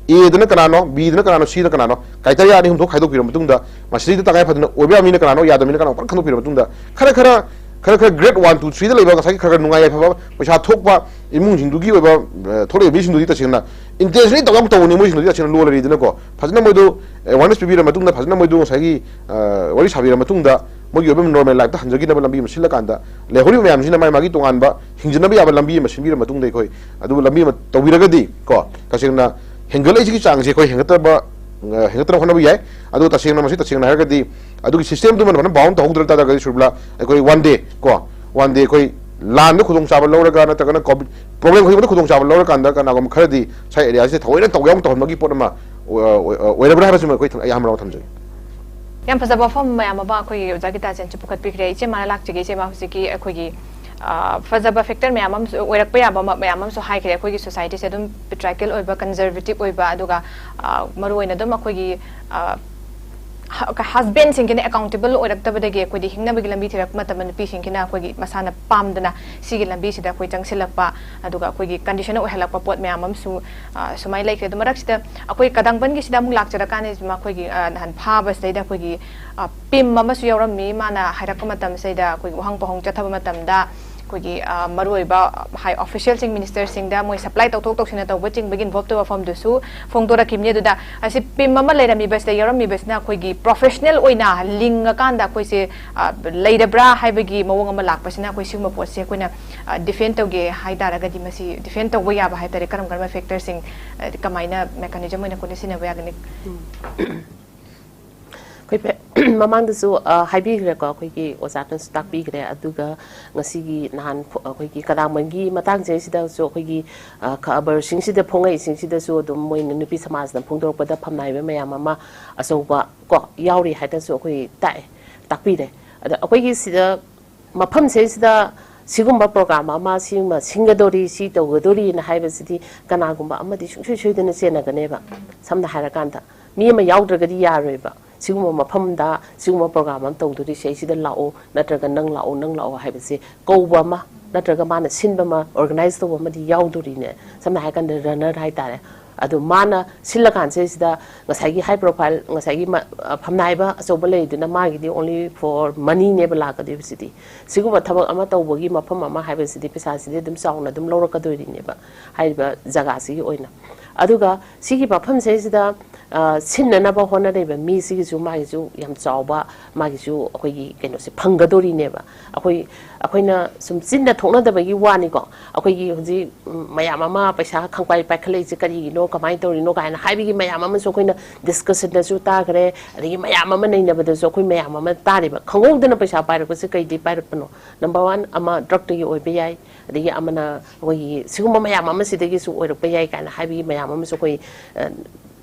ꯑꯦꯗꯅ ꯀꯅꯥꯅꯣ, ꯕꯤꯗꯅ ꯀꯅꯥꯅꯣ, ꯁꯤꯗꯅ ꯀꯅꯥꯅꯣ, ꯀ꯭ꯔꯥꯏꯇꯦꯔꯤꯌꯥ ꯑꯅꯤ ꯑꯍꯨꯝ ꯊꯣꯛ ꯈꯥꯏꯗꯣꯛꯄꯤꯔ ꯃꯇꯨꯡꯗ, ꯃꯁꯤꯗꯩꯗ ꯇꯉꯥꯏ ꯐꯗꯅ ꯑꯣꯏꯕ ꯌꯥꯕ ꯃꯤꯅ ꯀꯅꯥꯅꯣ, ꯌꯥꯗꯕ ꯃꯤꯅ ꯀꯅꯥꯅꯣ ꯐꯖꯅ ꯈꯟꯗꯣꯛꯄꯤꯔ ꯃꯇꯨꯡꯗ, ꯈꯔ ꯈꯔ ꯈꯔ ꯈꯔ ꯒ꯭ꯔꯦꯗ ꯋꯥꯟ, ꯇꯨ, ꯊ꯭ꯔꯤꯗ ꯂꯩꯕ, ꯉꯁꯥꯏꯒꯤ ꯈꯔ ꯈꯔ ꯅꯨꯡꯉꯥꯏ ꯌꯥꯏꯐꯕ, ꯄꯩꯁꯥ ꯊꯣꯛꯄ ꯏꯃꯨꯡꯁꯤꯡꯗꯨꯒꯤ ꯑꯣꯏꯕ, ꯑ, ꯊꯣꯛꯂꯛꯏꯕ ꯃꯤꯁꯤꯡꯗꯨꯗꯤ ꯇꯁꯦꯡꯅ ꯏꯟꯇꯦꯟꯁꯅꯦꯜꯂꯤ ꯇꯧ ꯌꯥꯝ ꯇꯧꯕꯅꯤ, ꯃꯣꯏꯁꯤꯡꯗꯨꯗꯤ ꯇꯁꯦꯡꯅ ꯂꯣꯜꯂꯔꯤꯗꯅꯀꯣ꯫ ꯐꯖꯅ ꯃꯣꯏꯗꯨ ꯑꯦꯋꯥꯔꯅꯦꯁ ꯄꯤꯕꯤꯔ ꯃꯇꯨꯡꯗ, ꯐꯖꯅ ꯃꯣꯏꯗꯨ ꯉꯁꯥꯏꯒꯤ, ꯑ, ꯋꯥꯔꯤ ꯁꯥꯕꯤꯔ ꯃꯇꯨꯡꯗ, ꯃꯣꯏꯒꯤ ꯑꯣꯏꯕ ꯅꯣꯔꯃꯦꯜ ꯂꯥꯏꯐꯇ ꯍꯟꯖꯈꯤꯅꯕ ꯂꯝꯕꯤ ꯑꯃ ꯁꯤꯜꯂꯀꯥꯟꯗ, ꯂꯩꯍꯧꯔꯤꯕ ꯃꯌꯥꯝꯁꯤꯅ ꯃꯥꯒꯤ ꯃꯥꯒꯤ ꯇꯣꯉꯥꯟꯕ ꯍꯤꯡꯖꯅꯕ ꯌꯥꯕ ꯂꯝꯕꯤ ꯑꯃ ꯁꯤꯟꯕꯤꯔ ꯃꯇꯨꯡꯗ, ꯑꯩꯈꯣꯏ ꯑꯗꯨ ꯂꯝꯕꯤ ꯑꯃ ꯇꯧꯕꯤꯔꯒꯗꯤ ꯀꯣ, ꯇꯁꯦꯡꯅ ꯍꯦꯟꯒꯠꯂꯛꯏꯁꯤꯒꯤ ꯆꯥꯡꯁꯦ ꯑꯩꯈꯣꯏ ꯍꯦꯟꯒꯠꯇꯕ, ꯑ, ꯍꯦꯟꯒꯠꯇꯅꯕ ꯍꯣꯠꯅꯕ ꯌꯥꯏ꯫ ꯑꯗꯨꯒ ꯇꯁꯦꯡꯅ ꯃꯁꯤ ꯇꯁꯦꯡꯅ ꯍꯥꯏꯔꯒꯗꯤ, ꯑꯗꯨꯒꯤ ꯁꯤꯁꯇꯦꯝꯗꯨꯃ ꯐꯖꯅ ꯕꯥꯎꯟ ꯇꯧꯍꯧꯗ꯭ꯔ ꯇꯥꯔꯒꯗꯤ, ꯁꯨꯔꯕꯤꯂꯥ, ꯑꯩꯈꯣꯏ ꯋꯥꯟ ꯗꯦ ꯀꯣ, ꯋꯥꯟ ꯗꯦ ꯑꯩꯈꯣꯏ ꯂꯥꯟꯗ ꯈꯨꯗꯣꯡꯆꯥꯕ ꯂꯧꯔꯒ, ꯅꯠꯇ꯭ꯔꯒꯅ ꯀꯣꯚꯤꯗ ꯄ꯭ꯔꯣꯕ꯭ꯂꯦꯝ ꯈꯨꯗꯤꯡꯃꯛꯇ ꯈꯨꯗꯣꯡꯆꯥꯕ ꯂꯧꯔꯀꯥꯟꯗ ꯀꯅꯥꯒꯨꯝꯕ ꯈꯔꯗꯤ ꯁ꯭ꯋꯥꯏ ꯑꯦꯔꯤꯌꯥꯁꯤꯗ ꯊꯑꯣꯏꯅ ꯇꯧ ꯌꯥꯎꯅ ꯇꯧꯍꯟꯕꯒꯤ ꯄꯣꯠ ꯑꯃ ꯑꯣꯏ-, ꯑꯣꯏ-, ꯑꯣꯏꯔꯕ꯭ꯔꯥ ꯍꯥꯏꯕꯁꯤꯃ ꯑꯩꯈꯣꯏ ꯊꯝ-, ꯑꯩ ꯑꯍꯥꯟꯕ ꯔꯥꯎꯟ ꯊꯝꯖꯒꯦ꯫ ꯌꯥꯝ ꯐꯖꯕ ꯋꯥꯐꯝ ꯃꯌꯥꯝ ꯑꯃ ꯑꯩꯈꯣꯏꯒꯤ ꯑꯣꯖꯥ ꯒꯤꯇꯥꯆꯟꯁꯨ ꯄꯨꯈꯠꯄꯤꯈ꯭ꯔꯦ꯫ ꯏꯆꯦ ꯃꯥꯅ ꯂꯥꯛꯆꯒꯦ, ꯏꯆꯦ ꯃꯥ ꯍꯧꯖꯤꯛꯀꯤ ꯑꯩꯈꯣꯏꯒꯤ, ꯑ, ꯐꯖꯕ ꯐꯦꯛꯇꯔ ꯃꯌꯥꯝ ꯑꯃꯁꯨ ꯑꯣꯏꯔꯛꯄ ꯌꯥꯕ ꯃ-, ꯃꯌꯥꯝ ꯑꯃꯁꯨ ꯍꯥꯏꯈ꯭ꯔꯦ꯫ ꯑꯩꯈꯣꯏꯒꯤ ꯁꯣꯁꯥꯏꯇꯤꯁꯦ ꯑꯗꯨꯝ ꯄꯦꯇ꯭ꯔꯥꯏꯀꯦꯜ ꯑꯣꯏꯕ, ꯀꯟꯖꯔꯕꯦꯇꯤꯞ ꯑꯣꯏꯕ, ꯑꯗꯨꯒ, ꯑ, ꯃꯔꯨꯑꯣꯏꯅ ꯑꯗꯨꯝ ꯑꯩꯈꯣꯏꯒꯤ, ꯑ, ꯍ-, ꯍꯁꯕꯦꯟꯁꯤꯡꯒꯤꯅ ꯑꯦꯀꯥꯎꯟꯇꯦꯕꯜ ꯑꯣꯏꯔꯛꯇꯕꯗꯒꯤ ꯑꯩꯈꯣꯏꯗꯤ ꯍꯤꯡꯅꯕꯒꯤ ꯂꯝꯕꯤ ꯊꯤꯔꯛꯄ ꯃꯇꯝꯗ ꯅꯨꯄꯤꯁꯤꯡꯒꯤꯅ ꯑꯩꯈꯣꯏꯒꯤ ꯃꯁꯥꯅ ꯄꯥꯝꯗꯅ ꯁꯤꯒꯤ ꯂꯝꯕꯤꯁꯤꯗ ꯑꯩꯈꯣꯏ ꯆꯪꯁꯤꯜꯂꯛꯄ, ꯑꯗꯨꯒ ꯑꯩꯈꯣꯏꯒꯤ ꯀꯟꯗꯤꯁꯟ ꯑꯣꯏꯍꯜꯂꯛꯄ ꯄꯣꯠ ꯃꯌꯥꯝ ꯑꯃꯁꯨ, ꯑ, ꯁꯨꯃꯥꯏꯅ ꯂꯩꯈ꯭ꯔꯦ꯫ ꯑꯗꯨ ꯃꯔꯛꯁꯤꯗ ꯑꯩꯈꯣꯏ ꯀꯗꯥꯡꯕꯟꯒꯤꯁꯤꯗ ꯑꯃꯨꯛ ꯂꯥꯛꯆꯔꯀꯥꯟꯗ ꯃꯈꯣꯏꯒꯤ, ꯑ, ꯅꯍꯥꯟ ꯐꯥꯕꯁꯤꯗꯩꯗ ꯑꯩꯈꯣꯏꯒꯤ, ꯑ, ꯄꯤꯝ ꯑꯃꯁꯨ ꯌꯥꯎꯔꯝꯃꯤ꯫ ꯃꯥꯅ ꯍꯥꯏꯔꯛꯄ ꯃꯇꯝꯁꯤꯗ ꯑꯩꯈꯣꯏꯒꯤ ꯋꯥꯍꯪ ꯄꯥꯎꯍꯪ ꯆꯠꯊꯕ ꯃꯇꯝꯗ ꯑꯩꯈꯣꯏꯒꯤ, ꯑ, ꯃꯔꯨꯑꯣꯏꯕ ꯍꯥꯏ ꯑꯣꯐꯤꯁꯤꯌꯦꯜꯁꯤꯡ, ꯃꯤꯅꯤꯁꯇꯔꯁꯤꯡꯗ ꯃꯣꯏ ꯁꯄ꯭ꯂꯥꯏ ꯇꯧꯊꯣꯛ ꯇꯧꯁꯤꯟꯅ ꯇꯧꯕ ꯆꯤꯡꯕꯒꯤ ꯏꯟꯚꯣꯜꯕ ꯇꯧꯕ ꯋꯥꯐꯝꯗꯨꯁꯨ ꯐꯣꯡꯗꯣꯔꯛꯈꯤꯕꯅꯤ꯫ ꯑꯗꯨꯗ ꯑꯁꯤ ꯄꯤꯝ ꯑꯃ ꯂꯩꯔꯝꯃꯤꯕꯁꯤꯗ, ꯌꯥꯎꯔꯝꯃꯤꯕꯁꯤꯅ ꯑꯩꯈꯣꯏꯒꯤ ꯄ꯭ꯔꯣꯐꯦꯁꯅꯦꯜ ꯑꯣꯏꯅ ꯂꯤꯡꯉꯀꯥꯟꯗ ꯑꯩꯈꯣꯏꯁꯦ, ꯑ, ꯂꯩꯔꯕ꯭ꯔꯥ ꯍꯥꯏꯕꯒꯤ ꯃꯑꯣꯡ ꯑꯃ ꯂꯥꯛꯄꯁꯤꯅ ꯑꯩꯈꯣꯏ ꯁꯤꯒꯨꯝꯕ ꯄꯣꯠꯁꯦ ꯑꯩꯈꯣꯏꯅ, ꯑ, ꯗꯤꯐꯦꯟ ꯇꯧꯒꯦ ꯍꯥꯏ ꯇꯥꯔꯒꯗꯤ ꯃꯁꯤ ꯗꯤꯐꯦꯟ ꯇꯧꯕ ꯌꯥꯕ ꯍꯥꯏ ꯇꯥꯔꯦ ꯀꯔꯝ ꯀꯔꯝꯕ ꯐꯦꯛꯇꯔꯁꯤꯡ, ꯑ, ꯀꯃꯥꯏꯅ ꯃꯦꯀꯥꯅꯤꯖꯝ ꯑꯣꯏꯅ ꯑꯩꯈꯣꯏꯅ ꯁꯤꯖꯤꯟꯅꯕ ꯌꯥꯒꯅꯤ? ꯑꯩꯈꯣꯏ ꯄꯦ-, ꯃꯃꯥꯡꯗꯁꯨ, ꯑ, ꯍꯥꯏꯕꯤꯈ꯭ꯔꯦꯀꯣ, ꯑꯩꯈꯣꯏꯒꯤ ꯑꯣꯖꯥꯅꯁꯨ ꯇꯥꯛꯄꯤꯈ꯭ꯔꯦ꯫ ꯑꯗꯨꯒ ꯉꯁꯤꯒꯤ ꯅꯍꯥꯟ ꯐꯣ-, ꯑꯩꯈꯣꯏꯒꯤ ꯀꯗꯥꯡꯕꯟꯒꯤ ꯃꯇꯥꯡꯁꯦ ꯁꯤꯗꯁꯨ ꯑꯩꯈꯣꯏꯒꯤ, ꯑ, ꯈꯕꯔꯁꯤꯡꯁꯤꯗ ꯐꯣꯡꯉꯛꯏꯁꯤꯡꯁꯤꯗꯁꯨ ꯑꯗꯨꯝ ꯃꯣꯏꯅ ꯅꯨꯄꯤ ꯁꯃꯥꯖꯅ ꯐꯣꯡꯗꯣꯔꯛꯄꯗ ꯐꯝꯅꯥꯏꯕ ꯃꯌꯥꯝ ꯑꯃ ꯑꯆꯧꯕ ꯀꯣ ꯌꯥꯎꯔꯤ ꯍꯥꯏꯅꯁꯨ ꯑꯩꯈꯣꯏ ꯇꯥꯛꯑꯦ, ꯇꯥꯛꯄꯤꯔꯦ꯫ ꯑꯗ ꯑꯩꯈꯣꯏꯒꯤ ꯁꯤꯗ ꯃꯐꯝꯁꯤꯗꯩꯁꯤꯗ ꯁꯤꯒꯨꯝꯕ ꯄ꯭ꯔꯣꯒ꯭ꯔꯥꯝ ꯑꯃ ꯁꯤꯃ ꯁꯤꯟꯒꯗꯧꯔꯤ, ꯁꯤ ꯇꯧꯒꯗꯧꯔꯤꯅ ꯍꯥꯏꯕꯁꯤꯗꯤ ꯀꯅꯥꯒꯨꯝꯕ ꯑꯃꯗꯤ ꯁꯨꯡꯁꯣꯏ ꯁꯣꯏꯗꯅ ꯆꯦꯟꯅꯒꯅꯦꯕ꯫ ꯁꯝꯅ ꯍꯥꯏꯔꯀꯥꯟꯗ ꯃꯤ ꯑꯃ ꯌꯥꯎꯗ꯭ꯔꯒꯗꯤ ꯌꯥꯔꯣꯏꯕ꯫ ꯁꯤꯒꯨꯝꯕ ꯃꯐꯝꯗ ꯁꯤꯒꯨꯝꯕ ꯄ꯭ꯔꯣꯒ꯭ꯔꯥꯝ ꯑꯃ ꯇꯧꯗꯣꯔꯤꯁꯦ, ꯁꯤꯗ ꯂꯥꯛꯑꯣ, ꯅꯠꯇ꯭ꯔꯒ ꯅꯪ ꯂꯥꯛꯑꯣ, ꯅꯪ ꯂꯥꯛꯑꯣ ꯍꯥꯏꯕꯁꯦ ꯀꯧꯕ ꯑꯃ, ꯅꯠꯇ꯭ꯔꯒ ꯃꯥꯅ ꯁꯤꯟꯕ ꯑꯃ, ꯑꯣꯔꯒꯅꯥꯏꯁ ꯇꯧꯕ ꯑꯃꯗꯤ ꯌꯥꯎꯗꯣꯔꯤꯅꯦ꯫ ꯁꯝꯅ ꯍꯥꯏꯔꯀꯥꯟꯗ ꯔꯟꯅꯔ ꯍꯥꯏꯇꯥꯔꯦ꯫ ꯑꯗꯣ ꯃꯥꯅ ꯁꯤꯜꯂꯀꯥꯟꯁꯤꯗꯩꯁꯤꯗ ꯉꯁꯥꯏꯒꯤ ꯍꯥꯏ ꯄ꯭ꯔꯣꯐꯥꯏꯜ, ꯉꯁꯥꯏꯒꯤ ꯃ-, ꯑ, ꯐꯝꯅꯥꯏꯕ ꯑꯆꯧꯕ ꯂꯩꯗꯨꯅ ꯃꯥꯒꯤꯗꯤ only for moneyꯅꯦꯕ ꯂꯥꯛꯀꯗꯣꯏꯕꯁꯤꯗꯤ꯫ ꯁꯤꯒꯨꯝꯕ ꯊꯕꯛ ꯑꯃ ꯇꯧꯕꯒꯤ ꯃꯐꯝ ꯑꯃ ꯍꯥꯏꯕꯁꯤꯗꯤ ꯄꯩꯁꯥꯁꯤꯗꯤ ꯑꯗꯨꯝ ꯆꯥꯎꯅ ꯑꯗꯨꯝ ꯂꯧꯔꯛꯀꯗꯣꯏꯔꯤꯅꯦꯕ ꯍꯥꯏꯔꯤꯕ ꯖꯒꯥꯁꯤꯒꯤ ꯑꯣꯏꯅ꯫ ꯑꯗꯨꯒ ꯁꯤꯒꯤ ꯃꯐꯝꯁꯤꯗꯩꯁꯤꯗ, ꯑ, ꯁꯤꯟꯅꯅꯕ ꯍꯣꯠꯅꯔꯤꯕ ꯃꯤꯁꯤꯒꯤꯁꯨ ꯃꯥꯒꯤꯁꯨ ꯌꯥꯝ ꯆꯥꯎꯕ ꯃꯥꯒꯤꯁꯨ ꯑꯩꯈꯣꯏꯒꯤ ꯀꯩꯅꯣꯁꯦ ꯐꯪꯒꯗꯣꯔꯤꯅꯦꯕ꯫ ꯑꯩꯈꯣꯏ, ꯑꯩꯈꯣꯏꯅ ꯁꯨꯝ ꯆꯤꯟꯅ ꯊꯣꯛꯅꯗꯕꯒꯤ ꯋꯥꯅꯤꯀꯣ꯫ ꯑꯩꯈꯣꯏꯒꯤ ꯍꯧꯖꯤꯛ, ꯎꯝ, ꯃꯌꯥꯝ ꯑꯃ ꯄꯩꯁꯥ ꯈꯪꯄꯥꯏ ꯄꯥꯏꯈꯠꯂꯛꯏꯁꯦ ꯀꯔꯤꯒꯤꯅꯣ, ꯀꯃꯥꯏꯅ ꯇꯧꯔꯤꯅꯣ ꯀꯥꯏꯅ ꯍꯥꯏꯕꯒꯤ ꯃꯌꯥꯝ ꯑꯃꯁꯨ ꯑꯩꯈꯣꯏꯅ ꯗꯤꯁꯀꯁꯟꯗꯁꯨ ꯇꯥꯈ꯭ꯔꯦ꯫ ꯑꯗꯒꯤ ꯃꯌꯥꯝ ꯑꯃ ꯅꯩꯅꯕꯗꯁꯨ ꯑꯩꯈꯣꯏ ꯃꯌꯥꯝ ꯑꯃ ꯇꯥꯔꯤꯕ꯫ ꯈꯪꯍꯧꯗꯅ ꯄꯩꯁꯥ ꯄꯥꯏꯔꯛꯄꯁꯦ ꯀꯩꯗꯤ ꯄꯥꯏꯔꯛꯄꯅꯣ? ꯅꯝꯕꯔ ꯋꯥꯟ, ꯑꯃ ꯗ꯭ꯔꯛꯇꯒꯤ ꯑꯣꯏꯕ ꯌꯥꯏ, ꯑꯗꯒꯤ ꯑꯃꯅ ꯑꯩꯈꯣꯏꯒꯤ ꯁꯤꯒꯨꯝꯕ ꯃꯌꯥꯝ ꯑꯃꯁꯤꯗꯒꯤꯁꯨ ꯑꯣꯏꯔꯛꯄ ꯌꯥꯏ ꯀꯥꯏꯅ ꯍꯥꯏꯕꯒꯤ ꯃꯌꯥꯝ ꯑꯃꯁꯨ ꯑꯩꯈꯣꯏ, ꯑ,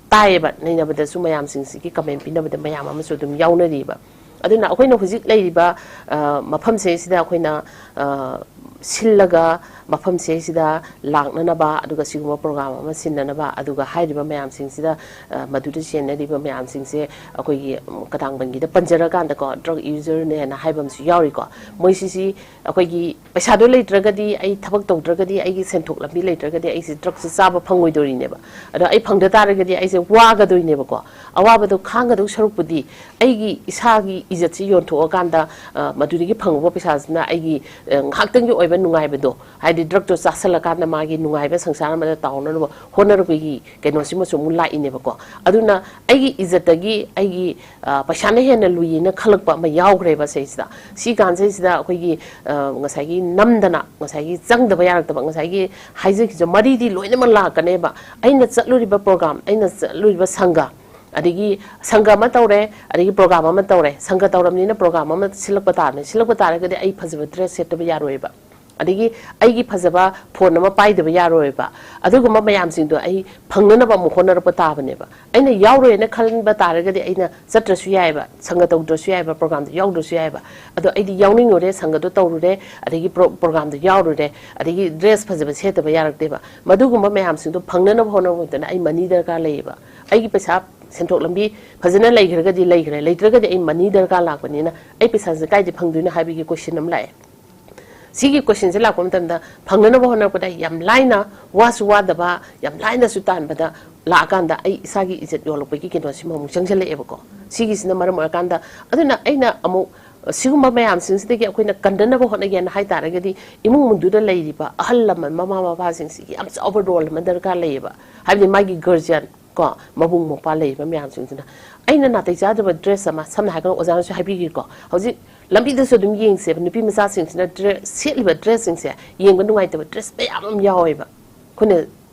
ꯇꯥꯏꯌꯦꯕ꯫ ꯅꯩꯅꯕꯗꯁꯨ ꯃꯌꯥꯝꯁꯤꯡꯁꯤꯒꯤ ꯀꯃꯦꯟ ꯄꯤꯅꯕꯗ ꯃꯌꯥꯝ ꯑꯃꯁꯨ ꯑꯗꯨꯝ ꯌꯥꯎꯅꯔꯤꯕ꯫ ꯑꯗꯨꯅ ꯑꯩꯈꯣꯏꯅ ꯍꯧꯖꯤꯛ ꯂꯩꯔꯤꯕ, ꯑ, ꯃꯐꯝꯁꯤꯗꯩꯁꯤꯗ ꯑꯩꯈꯣꯏꯅ, ꯑ, ꯁꯤꯜꯂꯒ ꯃꯐꯝꯁꯤꯗꯩꯁꯤꯗ ꯂꯥꯛꯅꯅꯕ, ꯑꯗꯨꯒ ꯁꯤꯒꯨꯝꯕ ꯄ꯭ꯔꯣꯒ꯭ꯔꯥꯝ ꯑꯃ ꯁꯤꯟꯅꯅꯕ, ꯑꯗꯨꯒ ꯍꯥꯏꯔꯤꯕ ꯃꯌꯥꯝꯁꯤꯡꯁꯤꯗ, ꯑ, ꯃꯗꯨꯗ ꯆꯦꯟꯅꯔꯤꯕ ꯃꯌꯥꯝꯁꯤꯡꯁꯦ ꯑꯩꯈꯣꯏꯒꯤ, ꯎꯝ, ꯀꯇꯥꯡꯕꯟꯒꯤꯗ ꯄꯟꯖꯔꯀꯥꯟꯗꯀꯣ, ꯗ꯭ꯔꯒ ꯌꯨꯖꯔꯅꯦꯅ ꯍꯥꯏꯕ ꯑꯃꯁꯨ ꯌꯥꯎꯔꯤꯀꯣ꯫ ꯃꯣꯏꯁꯤꯁꯤ ꯑꯩꯈꯣꯏꯒꯤ ꯄꯩꯁꯥꯗꯣ ꯂꯩꯇ꯭ꯔꯒꯗꯤ, ꯑꯩ ꯊꯕꯛ ꯇꯧꯗ꯭ꯔꯒꯗꯤ, ꯑꯩꯒꯤ ꯁꯦꯟꯊꯣꯛ ꯂꯝꯕꯤ ꯂꯩꯇ꯭ꯔꯒꯗꯤ ꯑꯩꯁꯦ ꯗ꯭ꯔꯛꯁꯦ ꯆꯥꯕ ꯐꯪꯉꯣꯏꯗꯣꯔꯤꯅꯦꯕ꯫ ꯑꯗꯣ ꯑꯩ ꯐꯪꯗ ꯇꯥꯔꯒꯗꯤ ꯑꯩꯁꯦ ꯋꯥꯒꯗꯣꯏꯅꯦꯕꯀꯣ꯫ ꯑꯋꯥꯕꯗꯣ ꯈꯥꯡꯒꯗꯧ ꯁꯔꯨꯛꯄꯨꯗꯤ ꯑꯩꯒꯤ ꯏꯁꯥꯒꯤ ꯏꯖꯠꯁꯤ ꯌꯣꯟꯊꯣꯛꯑꯀꯥꯟꯗ, ꯑ, ꯃꯗꯨꯗꯒꯤ ꯐꯪꯉꯛꯄ ꯄꯩꯁꯥꯁꯤꯅ ꯑꯩꯒꯤ, ꯑ, ꯉꯥꯏꯍꯥꯛꯇꯪꯒꯤ ꯑꯣꯏꯕ ꯅꯨꯡꯉꯥꯏꯕꯗꯣ, ꯍꯥꯏꯗꯤ ꯗ꯭ꯔꯛꯇꯣ ꯆꯥꯁꯜꯂꯀꯥꯟꯗ ꯃꯥꯒꯤ ꯅꯨꯡꯉꯥꯏꯕ ꯁꯪꯁꯥꯔ ꯑꯃꯗ ꯇꯥꯎꯅꯅꯕ ꯍꯣꯠꯅꯔꯛꯄꯒꯤ ꯀꯩꯅꯣꯁꯤꯃꯁꯨ ꯑꯃꯨꯛ ꯂꯥꯛꯏꯅꯦꯕꯀꯣ꯫ ꯑꯗꯨꯅ ꯑꯩꯒꯤ ꯏꯖꯠꯇꯒꯤ ꯑꯩꯒꯤ, ꯑ, ꯄꯩꯁꯥꯅ ꯍꯦꯟꯅ ꯂꯨꯏꯌꯦꯅ ꯈꯜꯂꯛꯄ ꯑꯃ ꯌꯥꯎꯈ꯭ꯔꯦꯕ ꯁꯤꯁꯤꯗ꯫ ꯁꯤ ꯀꯥꯟꯁꯤꯗꯩꯁꯤꯗ ꯑꯩꯈꯣꯏꯒꯤ, ꯑ, ꯉꯁꯥꯏꯒꯤ ꯅꯝꯗꯅ, ꯉꯁꯥꯏꯒꯤ ꯆꯪꯗꯕ ꯌꯥꯔꯛꯇꯕ, ꯉꯁꯥꯏꯒꯤ ꯍꯥꯏꯖꯈꯤꯕ ꯃꯔꯤꯗꯤ ꯂꯣꯏꯅꯃꯛ ꯂꯥꯛꯀꯅꯦꯕ꯫ ꯑꯩꯅ ꯆꯠꯂꯨꯔꯤꯕ ꯄ꯭ꯔꯣꯒ꯭ꯔꯥꯝ, ꯑꯩꯅ ꯆꯠꯂꯨꯔꯤꯕ ꯁꯪꯒ, ꯑꯗꯒꯤ ꯁꯪꯒ ꯑꯃ ꯇꯧꯔꯦ, ꯑꯗꯒꯤ ꯄ꯭ꯔꯣꯒ꯭ꯔꯥꯝ ꯑꯃ ꯇꯧꯔꯦ, ꯁꯪꯒ ꯇꯧꯔꯕꯅꯤꯅ ꯄ꯭ꯔꯣꯒ꯭ꯔꯥꯝ ꯑꯃ ꯁꯤꯜꯂꯛꯄ ꯇꯥꯕꯅꯤ꯫ ꯁꯤꯜꯂꯛꯄ ꯇꯥꯔꯒꯗꯤ ꯑꯩ ꯐꯖꯕ ꯗ꯭ꯔꯦꯁ ꯁꯦꯠꯇꯕ ꯌꯥꯔꯣꯏꯕ꯫ ꯑꯗꯒꯤ ꯑꯩꯒꯤ ꯐꯖꯕ ꯐꯣꯟ ꯑꯃ ꯄꯥꯏꯗꯕ ꯌꯥꯔꯣꯏꯕ꯫ ꯑꯗꯨꯒꯨꯝꯕ ꯃꯌꯥꯝꯁꯤꯡꯗꯣ ꯑꯩ ꯐꯪꯅꯅꯕ ꯑꯃꯨꯛ ꯍꯣꯠꯅꯔꯛꯄ ꯇꯥꯕꯅꯦꯕ꯫ ꯑꯩꯅ ꯌꯥꯎꯔꯣꯏꯅ ꯈꯟꯕ ꯇꯥꯔꯒꯗꯤ ꯑꯩꯅ ꯆꯠꯇ꯭ꯔꯁꯨ ꯌꯥꯏꯑꯕ, ꯁꯪꯒ ꯇꯧꯗ꯭ꯔꯁꯨ ꯌꯥꯏꯑꯕ, ꯄ꯭ꯔꯣꯒ꯭ꯔꯥꯝꯗꯣ ꯌꯥꯎꯗ꯭ꯔꯁꯨ ꯌꯥꯏꯑꯕ꯫ ꯑꯗꯣ ꯑꯩꯗꯤ ꯌꯥꯎꯅꯤꯡꯉꯨꯔꯦ, ꯁꯪꯒꯗꯣ ꯇꯧꯔꯨꯔꯦ, ꯑꯗꯒꯤ ꯄ꯭ꯔꯣ-, ꯄ꯭ꯔꯣꯒ꯭ꯔꯥꯝꯗꯣ ꯌꯥꯎꯔꯨꯔꯦ, ꯑꯗꯒꯤ ꯗ꯭ꯔꯦꯁ ꯐꯖꯕ ꯁꯦꯠꯇꯕ ꯌꯥꯔꯛꯇꯦꯕ꯫ ꯃꯗꯨꯒꯨꯝꯕ ꯃꯌꯥꯝꯁꯤꯡꯗꯣ ꯐꯪꯅꯅꯕ ꯍꯣꯠꯅꯕ ꯃꯇꯝꯗ ꯑꯩ ꯃꯅꯤ ꯗꯔꯀꯥꯔ ꯂꯩꯌꯦꯕ꯫ ꯑꯩꯒꯤ ꯄꯩꯁꯥ ꯁꯦꯟꯊꯣꯛ ꯂꯝꯕꯤ ꯐꯖꯅ ꯂꯩꯈ꯭ꯔꯒꯗꯤ ꯂꯩꯈ꯭ꯔꯦ, ꯂꯩꯇ꯭ꯔꯒꯗꯤ ꯑꯩ ꯃꯅꯤ ꯗꯔꯀꯥꯔ ꯂꯥꯛꯄꯅꯤꯅ ꯑꯩ ꯄꯩꯁꯥꯁꯦ ꯀꯥꯏꯗꯩ ꯐꯪꯗꯣꯏꯅꯣ ꯍꯥꯏꯕꯒꯤ ꯀꯣꯏꯁꯟ ꯑꯃ ꯂꯥꯛꯑꯦ꯫ ꯁꯤꯒꯤ ꯀꯣꯏꯁꯟꯁꯦ ꯂꯥꯛꯄ ꯃꯇꯝꯗ ꯐꯪꯅꯅꯕ ꯍꯣꯠꯅꯔꯛꯄꯗ ꯌꯥꯝ ꯂꯥꯏꯅ, ꯋꯥꯁꯨ ꯋꯥꯗꯕ, ꯌꯥꯝ ꯂꯥꯏꯅꯁꯨ ꯇꯥꯟꯕꯗ ꯂꯥꯛꯑꯀꯥꯟꯗ ꯑꯩ ꯏꯁꯥꯒꯤ ꯏꯖꯠ ꯌꯣꯜꯂꯛꯄꯒꯤ ꯀꯩꯅꯣꯁꯤꯃ ꯑꯃꯨꯛ ꯆꯪꯁꯤꯜꯂꯛꯑꯦꯕꯀꯣ꯫ ꯁꯤꯒꯤꯁꯤꯅ ꯃꯔꯝ ꯑꯣꯏꯔꯀꯥꯟꯗ, ꯑꯗꯨꯅ ꯑꯩꯅ ꯑꯃꯨꯛ ꯁꯤꯒꯨꯝꯕ ꯃꯌꯥꯝꯁꯤꯡꯁꯤꯗꯒꯤ ꯑꯩꯈꯣꯏꯅ ꯀꯟꯗꯅꯕ ꯍꯣꯠꯅꯒꯦꯅ ꯍꯥꯏ ꯇꯥꯔꯒꯗꯤ, ꯏꯃꯨꯡ ꯃꯅꯨꯡꯗꯨꯗ ꯂꯩꯔꯤꯕ ꯑꯍꯜ ꯂꯃꯟ, ꯃꯃꯥ ꯃꯄꯥꯁꯤꯡꯁꯤꯒꯤ ꯌꯥꯝ ꯆꯥꯎꯕ ꯔꯣꯜ ꯑꯃ ꯗꯔꯀꯥꯔ ꯂꯩꯌꯦꯕ꯫ ꯍꯥꯏꯕꯗꯤ ꯃꯥꯒꯤ ꯒꯥꯔꯖꯤꯌꯟ, ꯀꯣ, ꯃꯕꯨꯡ ꯃꯧꯄ꯭ꯋꯥ ꯂꯩꯔꯤꯕ ꯃꯌꯥꯝꯁꯤꯡꯁꯤꯅ, ꯑꯩꯅ ꯅꯥꯇꯩ ꯆꯥꯗꯕ ꯗ꯭ꯔꯦꯁ ꯑꯃ, ꯁꯝꯅ ꯍꯥꯏꯔꯒ ꯑꯣꯖꯥꯅꯁꯨ ꯍꯥꯏꯕꯤꯈꯤꯀꯣ, ꯍꯧꯖꯤꯛ ꯂꯝꯕꯤꯗꯁꯨ ꯑꯗꯨꯝ ꯌꯦꯡꯁꯦꯕ, ꯅꯨꯄꯤ ꯃꯆꯥꯁꯤꯡꯁꯤꯅ ꯗ꯭ꯔꯦꯁ, ꯁꯦꯠꯂꯤꯕ ꯗ꯭ꯔꯦꯁꯁꯤꯡꯁꯦ ꯌꯦꯡꯕ ꯅꯨꯡꯉꯥꯏꯇꯕ ꯗ꯭ꯔꯦꯁ ꯃꯌꯥꯝ ꯑꯃ ꯌꯥꯎꯋꯦꯕ꯫ ꯑꯩꯈꯣꯏꯅ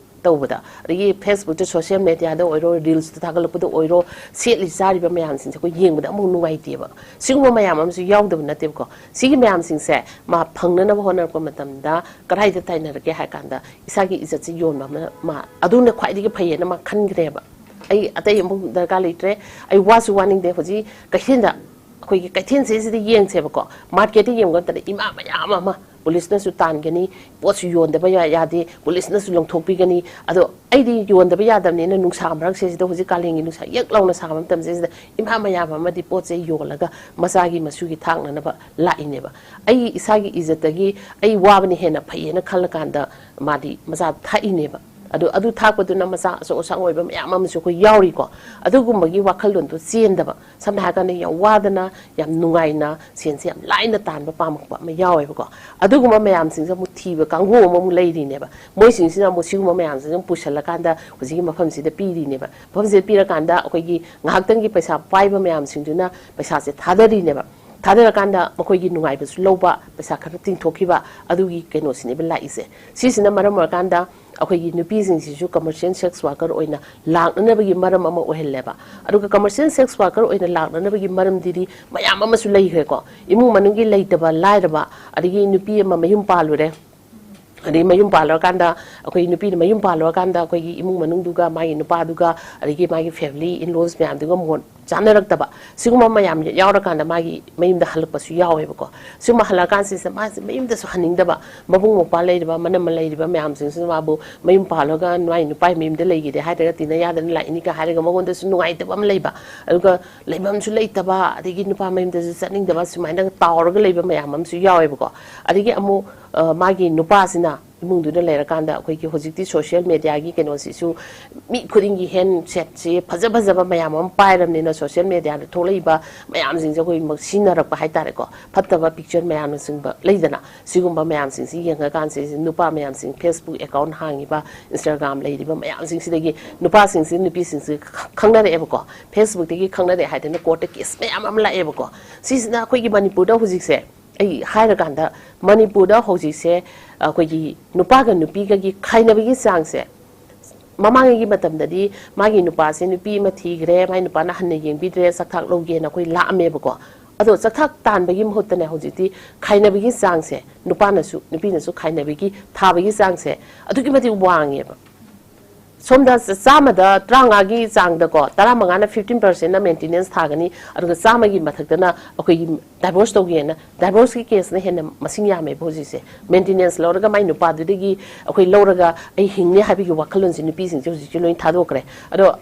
ꯇꯧꯕꯗ, ꯑꯗꯒꯤ ꯐꯦꯁꯕꯨꯛꯇ, ꯁꯣꯁꯤꯌꯦꯜ ꯃꯦꯗꯤꯌꯥꯗ ꯑꯣꯏꯔꯣ, ꯔꯤꯜꯁꯇ ꯊꯥꯒꯠꯂꯛꯄꯗ ꯑꯣꯏꯔꯣ, ꯁꯦꯠꯂꯤ ꯆꯥꯔꯤꯕ ꯃꯌꯥꯝꯁꯤꯡꯁꯦ ꯑꯩꯈꯣꯏ ꯌꯦꯡꯕꯗ ꯑꯃꯨꯛ ꯅꯨꯡꯉꯥꯏꯇꯦꯕ꯫ ꯁꯤꯒꯨꯝꯕ ꯃꯌꯥꯝ ꯑꯃꯁꯨ ꯌꯥꯎꯗꯕ ꯅꯠꯇꯦꯕꯀꯣ꯫ ꯁꯤꯒꯤ ꯃꯌꯥꯝꯁꯤꯡꯁꯦ ꯃꯥ ꯐꯪꯅꯅꯕ ꯍꯣꯠꯅꯔꯛꯄ ꯃꯇꯝꯗ ꯀꯗꯥꯏꯗ ꯇꯥꯏꯅꯔꯛꯀꯦ ꯍꯥꯏ ꯀꯥꯟꯗ, ꯏꯁꯥꯒꯤ ꯏꯖꯠꯁꯦ ꯌꯣꯟꯕ ꯑꯃꯅ, ꯃꯥ ꯑꯗꯨꯅ ꯈ꯭ꯋꯥꯏꯗꯒꯤ ꯐꯩꯌꯦꯅ ꯃꯥ ꯈꯟꯈ꯭ꯔꯦꯕ꯫ ꯑꯩ ꯑꯇꯩ ꯑꯃꯐꯥꯎ ꯗꯔꯀꯥꯔ ꯂꯩꯇ꯭ꯔꯦ, ꯑꯩ ꯋꯥꯁꯨ ꯋꯥꯅꯤꯡꯗꯦ꯫ ꯍꯧꯖꯤꯛ ꯀꯩꯊꯦꯜꯗ, ꯑꯩꯈꯣꯏꯒꯤ ꯀꯩꯊꯦꯜꯁꯤꯗꯩꯁꯤꯗ ꯌꯦꯡꯁꯦꯕꯀꯣ, ꯃꯥꯔꯀꯦꯠꯇ ꯌꯦꯡꯕ ꯃꯇꯝꯗ ꯏꯃꯥ ꯃꯌꯥꯝ ꯑꯃ, ꯄꯨꯂꯤꯁꯅꯁꯨ ꯇꯥꯟꯒꯅꯤ, ꯄꯣꯠꯁꯨ ꯌꯣꯟꯗꯕ ꯌꯥ-, ꯌꯥꯗꯦ, ꯄꯨꯂꯤꯁꯅꯁꯨ ꯂꯪꯊꯣꯛꯄꯤꯒꯅꯤ꯫ ꯑꯗꯣ ꯑꯩꯗꯤ ꯌꯣꯟꯗꯕ ꯌꯥꯗꯕꯅꯤꯅ, ꯅꯨꯡꯁꯥ ꯃꯔꯛꯁꯤꯗ, ꯍꯧꯖꯤꯛ ꯀꯥꯂꯦꯟꯒꯤ ꯅꯨꯡꯁꯥ ꯌꯛ ꯂꯥꯎꯅ ꯁꯥꯕ ꯃꯇꯝꯁꯤꯗ ꯏꯃꯥ ꯃꯌꯥꯝ ꯑꯃꯗꯤ ꯄꯣꯠꯁꯦ ꯌꯣꯜꯂꯒ ꯃꯆꯥꯒꯤ ꯃꯁꯨꯒꯤ ꯊꯥꯛꯅꯅꯕ ꯂꯥꯛꯏꯅꯦꯕ꯫ ꯑꯩ ꯏꯁꯥꯒꯤ ꯏꯖꯠꯇꯒꯤ ꯑꯩ ꯋꯥꯕꯅ ꯍꯦꯟꯅ ꯐꯩꯌꯦꯅ ꯈꯜꯂꯀꯥꯟꯗ ꯃꯥꯗꯤ ꯃꯆꯥ ꯊꯥꯛꯏꯅꯦꯕ꯫ ꯑꯗꯨ, ꯑꯗꯨ ꯊꯥꯛꯄꯗꯨꯅ ꯃꯆꯥ ꯑꯆꯧ ꯑꯁꯥꯡ ꯑꯣꯏꯕ ꯃꯌꯥꯝ ꯑꯃꯁꯨ ꯑꯩꯈꯣꯏ ꯌꯥꯎꯔꯤꯀꯣ꯫ ꯑꯗꯨꯒꯨꯝꯕꯒꯤ ꯋꯥꯈꯜꯂꯣꯟꯗꯣ ꯆꯦꯟꯗꯕ, ꯁꯝꯅ ꯍꯥꯏꯔꯀꯥꯟꯗ ꯌꯥꯝ ꯋꯥꯗꯅ, ꯌꯥꯝ ꯅꯨꯡꯉꯥꯏꯅ ꯁꯦꯟꯁꯦ ꯌꯥꯝ ꯂꯥꯏꯅ ꯇꯥꯟꯕ ꯄꯥꯝꯃꯛꯄ ꯑꯃ ꯌꯥꯎꯋꯦꯕꯀꯣ꯫ ꯑꯗꯨꯒꯨꯝꯕ ꯃꯌꯥꯝꯁꯤꯡꯁꯦ ꯑꯃꯨꯛ ꯊꯤꯕ ꯀꯥꯡꯕꯨ ꯑꯃꯃꯨꯛ ꯂꯩꯔꯤꯅꯦꯕ꯫ ꯃꯣꯏꯁꯤꯡꯁꯤꯅ ꯑꯃꯨꯛ ꯁꯤꯒꯨꯝꯕ ꯃꯌꯥꯝꯁꯤꯡꯁꯦ ꯑꯃꯨꯛ ꯄꯨꯁꯜꯂꯀꯥꯟꯗ ꯍꯧꯖꯤꯛꯀꯤ ꯃꯐꯝꯁꯤꯗ ꯄꯤꯔꯤꯅꯦꯕ꯫ ꯃꯐꯝꯁꯤꯗ ꯄꯤꯔꯀꯥꯟꯗ ꯑꯩꯈꯣꯏꯒꯤ ꯉꯥꯏꯍꯥꯛꯇꯪꯒꯤ ꯄꯩꯁꯥ ꯄꯥꯏꯕ ꯃꯌꯥꯝꯁꯤꯡꯗꯨꯅ ꯄꯩꯁꯥꯁꯦ ꯊꯥꯗꯔꯤꯅꯦꯕ꯫ ꯊꯥꯗꯔꯀꯥꯟꯗ ꯃꯈꯣꯏꯒꯤ ꯅꯨꯡꯉꯥꯏꯕꯁꯨ ꯂꯧꯕ, ꯄꯩꯁꯥ ꯈꯔ ꯇꯤꯡꯊꯣꯛꯈꯤꯕ, ꯑꯗꯨꯒꯤ ꯀꯩꯅꯣꯁꯤꯅꯦꯕ ꯂꯥꯛꯏꯁꯦ꯫ ꯁꯤꯁꯤꯅ ꯃꯔꯝ ꯑꯣꯏꯔꯀꯥꯟꯗ ꯑꯩꯈꯣꯏꯒꯤ ꯅꯨꯄꯤꯁꯤꯡꯁꯤꯁꯨ commercial sex worker ꯑꯣꯏꯅ ꯂꯥꯛꯅꯅꯕꯒꯤ ꯃꯔꯝ ꯑꯃ ꯑꯣꯏꯍꯜꯂꯦꯕ꯫ ꯑꯗꯨꯒ commercial sex worker ꯑꯣꯏꯅ ꯂꯥꯛꯅꯅꯕꯒꯤ ꯃꯔꯝꯗꯨꯗꯤ ꯃꯌꯥꯝ ꯑꯃꯁꯨ ꯂꯩꯈ꯭ꯔꯦꯀꯣ꯫ ꯏꯃꯨꯡ ꯃꯅꯨꯡꯒꯤ ꯂꯩꯇꯕ ꯂꯥꯏꯔꯕ, ꯑꯗꯒꯤ ꯅꯨꯄꯤ ꯑꯃ ꯃꯌꯨꯝ ꯄꯥꯜꯂꯨꯔꯦ, ꯑꯗꯩ ꯃꯌꯨꯝ ꯄꯥꯜꯂꯨꯔꯀꯥꯟꯗ ꯑꯩꯈꯣꯏ ꯅꯨꯄꯤꯅ ꯃꯌꯨꯝ ꯄꯥꯜꯂꯨꯔꯀꯥꯟꯗ ꯑꯩꯈꯣꯏꯒꯤ ꯏꯃꯨꯡ ꯃꯅꯨꯡꯗꯨꯒ ꯃꯥꯒꯤ ꯅꯨꯄꯥꯗꯨꯒ ꯑꯗꯒꯤ ꯃꯥꯒꯤ family in-laws ꯃꯌꯥꯝꯗꯨꯒ ꯃꯣꯠ ꯆꯥꯅꯔꯛꯇꯕ, ꯁꯤꯒꯨꯝꯕ ꯃꯌꯥꯝ ꯌꯥꯎꯔꯀꯥꯟꯗ ꯃꯥꯒꯤ ꯃꯌꯨꯝꯗ ꯍꯜꯂꯛꯄꯁꯨ ꯌꯥꯎꯋꯦꯕꯀꯣ꯫ ꯁꯤꯒꯨꯝꯕ ꯍꯜꯂꯛꯑꯀꯥꯟꯁꯤꯗ ꯃꯥꯁꯦ ꯃꯌꯨꯝꯗꯁꯨ ꯍꯟꯅꯤꯡꯗꯕ, ꯃꯕꯨꯡ ꯃꯧꯄ꯭ꯋꯥ ꯂꯩꯔꯤꯕ, ꯃꯅꯝꯃ ꯂꯩꯔꯤꯕ ꯃꯌꯥꯝꯁꯤꯡꯁꯤꯅ ꯃꯥꯕꯨ ꯃꯌꯨꯝ ꯄꯥꯜꯂꯒ ꯃꯥꯏ ꯅꯨꯄꯥ ꯃꯌꯨꯝꯗ ꯂꯩꯈꯤꯗꯦ ꯍꯥꯏꯔꯒ ꯇꯤꯟꯅ ꯌꯥꯗꯅ ꯂꯥꯛꯏꯅꯤꯒ ꯍꯥꯏꯔꯒ ꯃꯉꯣꯟꯗꯁꯨ ꯅꯨꯡꯉꯥꯏꯇꯕ ꯑꯃ ꯂꯩꯕ, ꯑꯗꯨꯒ ꯂꯩꯐꯝꯁꯨ ꯂꯩꯇꯕ, ꯑꯗꯒꯤ ꯅꯨꯄꯥ ꯃꯌꯨꯝꯗꯁꯨ ꯆꯠꯅꯤꯡꯗꯕ, ꯁꯨꯃꯥꯏꯅ ꯇꯥꯎꯔꯒ ꯂꯩꯕ ꯃꯌꯥꯝ ꯑꯃꯁꯨ ꯌꯥꯎꯋꯦꯕꯀꯣ꯫ ꯑꯗꯒꯤ ꯑꯃꯨꯛ, ꯑ, ꯃꯥꯒꯤ ꯅꯨꯄꯥꯁꯤꯅ ꯏꯃꯨꯡꯗꯨꯗ ꯂꯩꯔꯀꯥꯟꯗ ꯑꯩꯈꯣꯏꯒꯤ ꯍꯧꯖꯤꯛꯇꯤ social media ꯒꯤ ꯀꯩꯅꯣꯁꯤꯁꯨ ꯃꯤ ꯈꯨꯗꯤꯡꯒꯤ handset ꯁꯦ ꯐꯖ ꯐꯖꯕ ꯃꯌꯥꯝ ꯑꯃ ꯄꯥꯏꯔꯕꯅꯤꯅ social media ꯗ ꯊꯣꯛꯂꯛꯏꯕ ꯃꯌꯥꯝꯁꯤꯡꯁꯦ ꯑꯩꯈꯣꯏ ꯃꯛ-, ꯁꯤꯖꯤꯟꯅꯔꯛꯄ ꯍꯥꯏꯇꯥꯔꯦꯀꯣ꯫ ꯐꯠꯇꯕ picture ꯃꯌꯥꯝꯅꯆꯤꯡꯕ ꯂꯩꯗꯅ, ꯁꯤꯒꯨꯝꯕ ꯃꯌꯥꯝꯁꯤꯡꯁꯤ ꯌꯦꯡꯉꯀꯥꯟꯁꯤꯗ ꯅꯨꯄꯥ ꯃꯌꯥꯝꯁꯤꯡ Facebook account ꯍꯥꯡꯉꯤꯕ, Instagram ꯂꯩꯔꯤꯕ ꯃꯌꯥꯝꯁꯤꯡꯁꯤꯗꯒꯤ ꯅꯨꯄꯥꯁꯤꯡꯁꯤ ꯅꯨꯄꯤꯁꯤꯡꯁꯤ ꯈ-, ꯈꯪꯅꯔꯛꯑꯦꯕꯀꯣ꯫ Facebook ꯇꯒꯤ ꯈꯪꯅꯔꯛꯑꯦ ꯍꯥꯏꯗꯅ court ꯇ case ꯃꯌꯥꯝ ꯑꯃ ꯂꯥꯛꯑꯦꯕꯀꯣ꯫ ꯁꯤꯁꯤꯅ ꯑꯩꯈꯣꯏꯒꯤ ꯃꯅꯤꯄꯨꯔꯗ ꯍꯧꯖꯤꯛꯁꯦ ꯑꯩ ꯍꯥꯏꯔꯀꯥꯟꯗ, ꯃꯅꯤꯄꯨꯔꯗ ꯍꯧꯖꯤꯛꯁꯦ ꯑꯩꯈꯣꯏꯒꯤ ꯅꯨꯄꯥꯒ ꯅꯨꯄꯤꯒꯒꯤ ꯈꯥꯏꯅꯕꯒꯤ ꯆꯥꯡꯁꯦ, ꯃꯃꯥꯡꯉꯩꯒꯤ ꯃꯇꯝꯗꯗꯤ ꯃꯥꯒꯤ ꯅꯨꯄꯥꯁꯦ ꯅꯨꯄꯤ ꯑꯃ ꯊꯤꯈ꯭ꯔꯦ, ꯃꯥꯏ ꯅꯨꯄꯥꯅ ꯍꯟꯅ ꯌꯦꯡꯕꯤꯗ꯭ꯔꯦ, ꯆꯥꯛꯊꯥꯛ ꯂꯧꯒꯦꯅ ꯑꯩꯈꯣꯏ ꯂꯥꯛꯑꯝꯃꯦꯕꯀꯣ꯫ ꯑꯗꯣ ꯆꯥꯛꯊꯥꯛ ꯇꯥꯟꯕꯒꯤ ꯃꯍꯨꯠꯇꯅꯦ ꯍꯧꯖꯤꯛꯇꯤ ꯈꯥꯏꯅꯕꯒꯤ ꯆꯥꯡꯁꯦ, ꯅꯨꯄꯥꯅꯁꯨ ꯅꯨꯄꯤꯅꯁꯨ ꯈꯥꯏꯅꯕꯒꯤ, ꯊꯥꯕꯒꯤ ꯆꯥꯡꯁꯦ ꯑꯗꯨꯛꯀꯤ ꯃꯇꯤꯛ ꯋꯥꯡꯉꯦꯕ꯫ ꯁꯣꯝꯗ ꯆ-, ꯆꯥꯝꯃꯗ ꯇꯔꯥꯃꯉꯥꯒꯤ ꯆꯥꯡꯗꯀꯣ, ꯇꯔꯥꯃꯉꯥꯅ fifteen percent ꯅ maintenance ꯊꯥꯒꯅꯤ, ꯑꯗꯨꯒ ꯆꯥꯝꯃꯒꯤ ꯃꯊꯛꯇꯅ ꯑꯩꯈꯣꯏꯒꯤ divorce ꯇꯧꯒꯦꯅ, divorce ꯀꯤ case ꯅ ꯍꯦꯟꯅ ꯃꯁꯤꯡ ꯌꯥꯝꯃꯦꯕ ꯍꯧꯖꯤꯛꯁꯦ꯫ Maintenance ꯂꯧꯔꯒ ꯃꯥꯏ ꯅꯨꯄꯥꯗꯨꯗꯒꯤ ꯑꯩꯈꯣꯏ ꯂꯧꯔꯒ ꯑꯩ ꯍꯤꯡꯅꯤ ꯍꯥꯏꯕꯒꯤ ꯋꯥꯈꯜꯂꯣꯟꯁꯦ ꯅꯨꯄꯤꯁꯤꯡꯁꯦ ꯍꯧꯖꯤꯛꯁꯦ ꯂꯣꯏ ꯊꯥꯗꯣꯛꯈ꯭ꯔꯦ꯫ ꯑꯗꯣ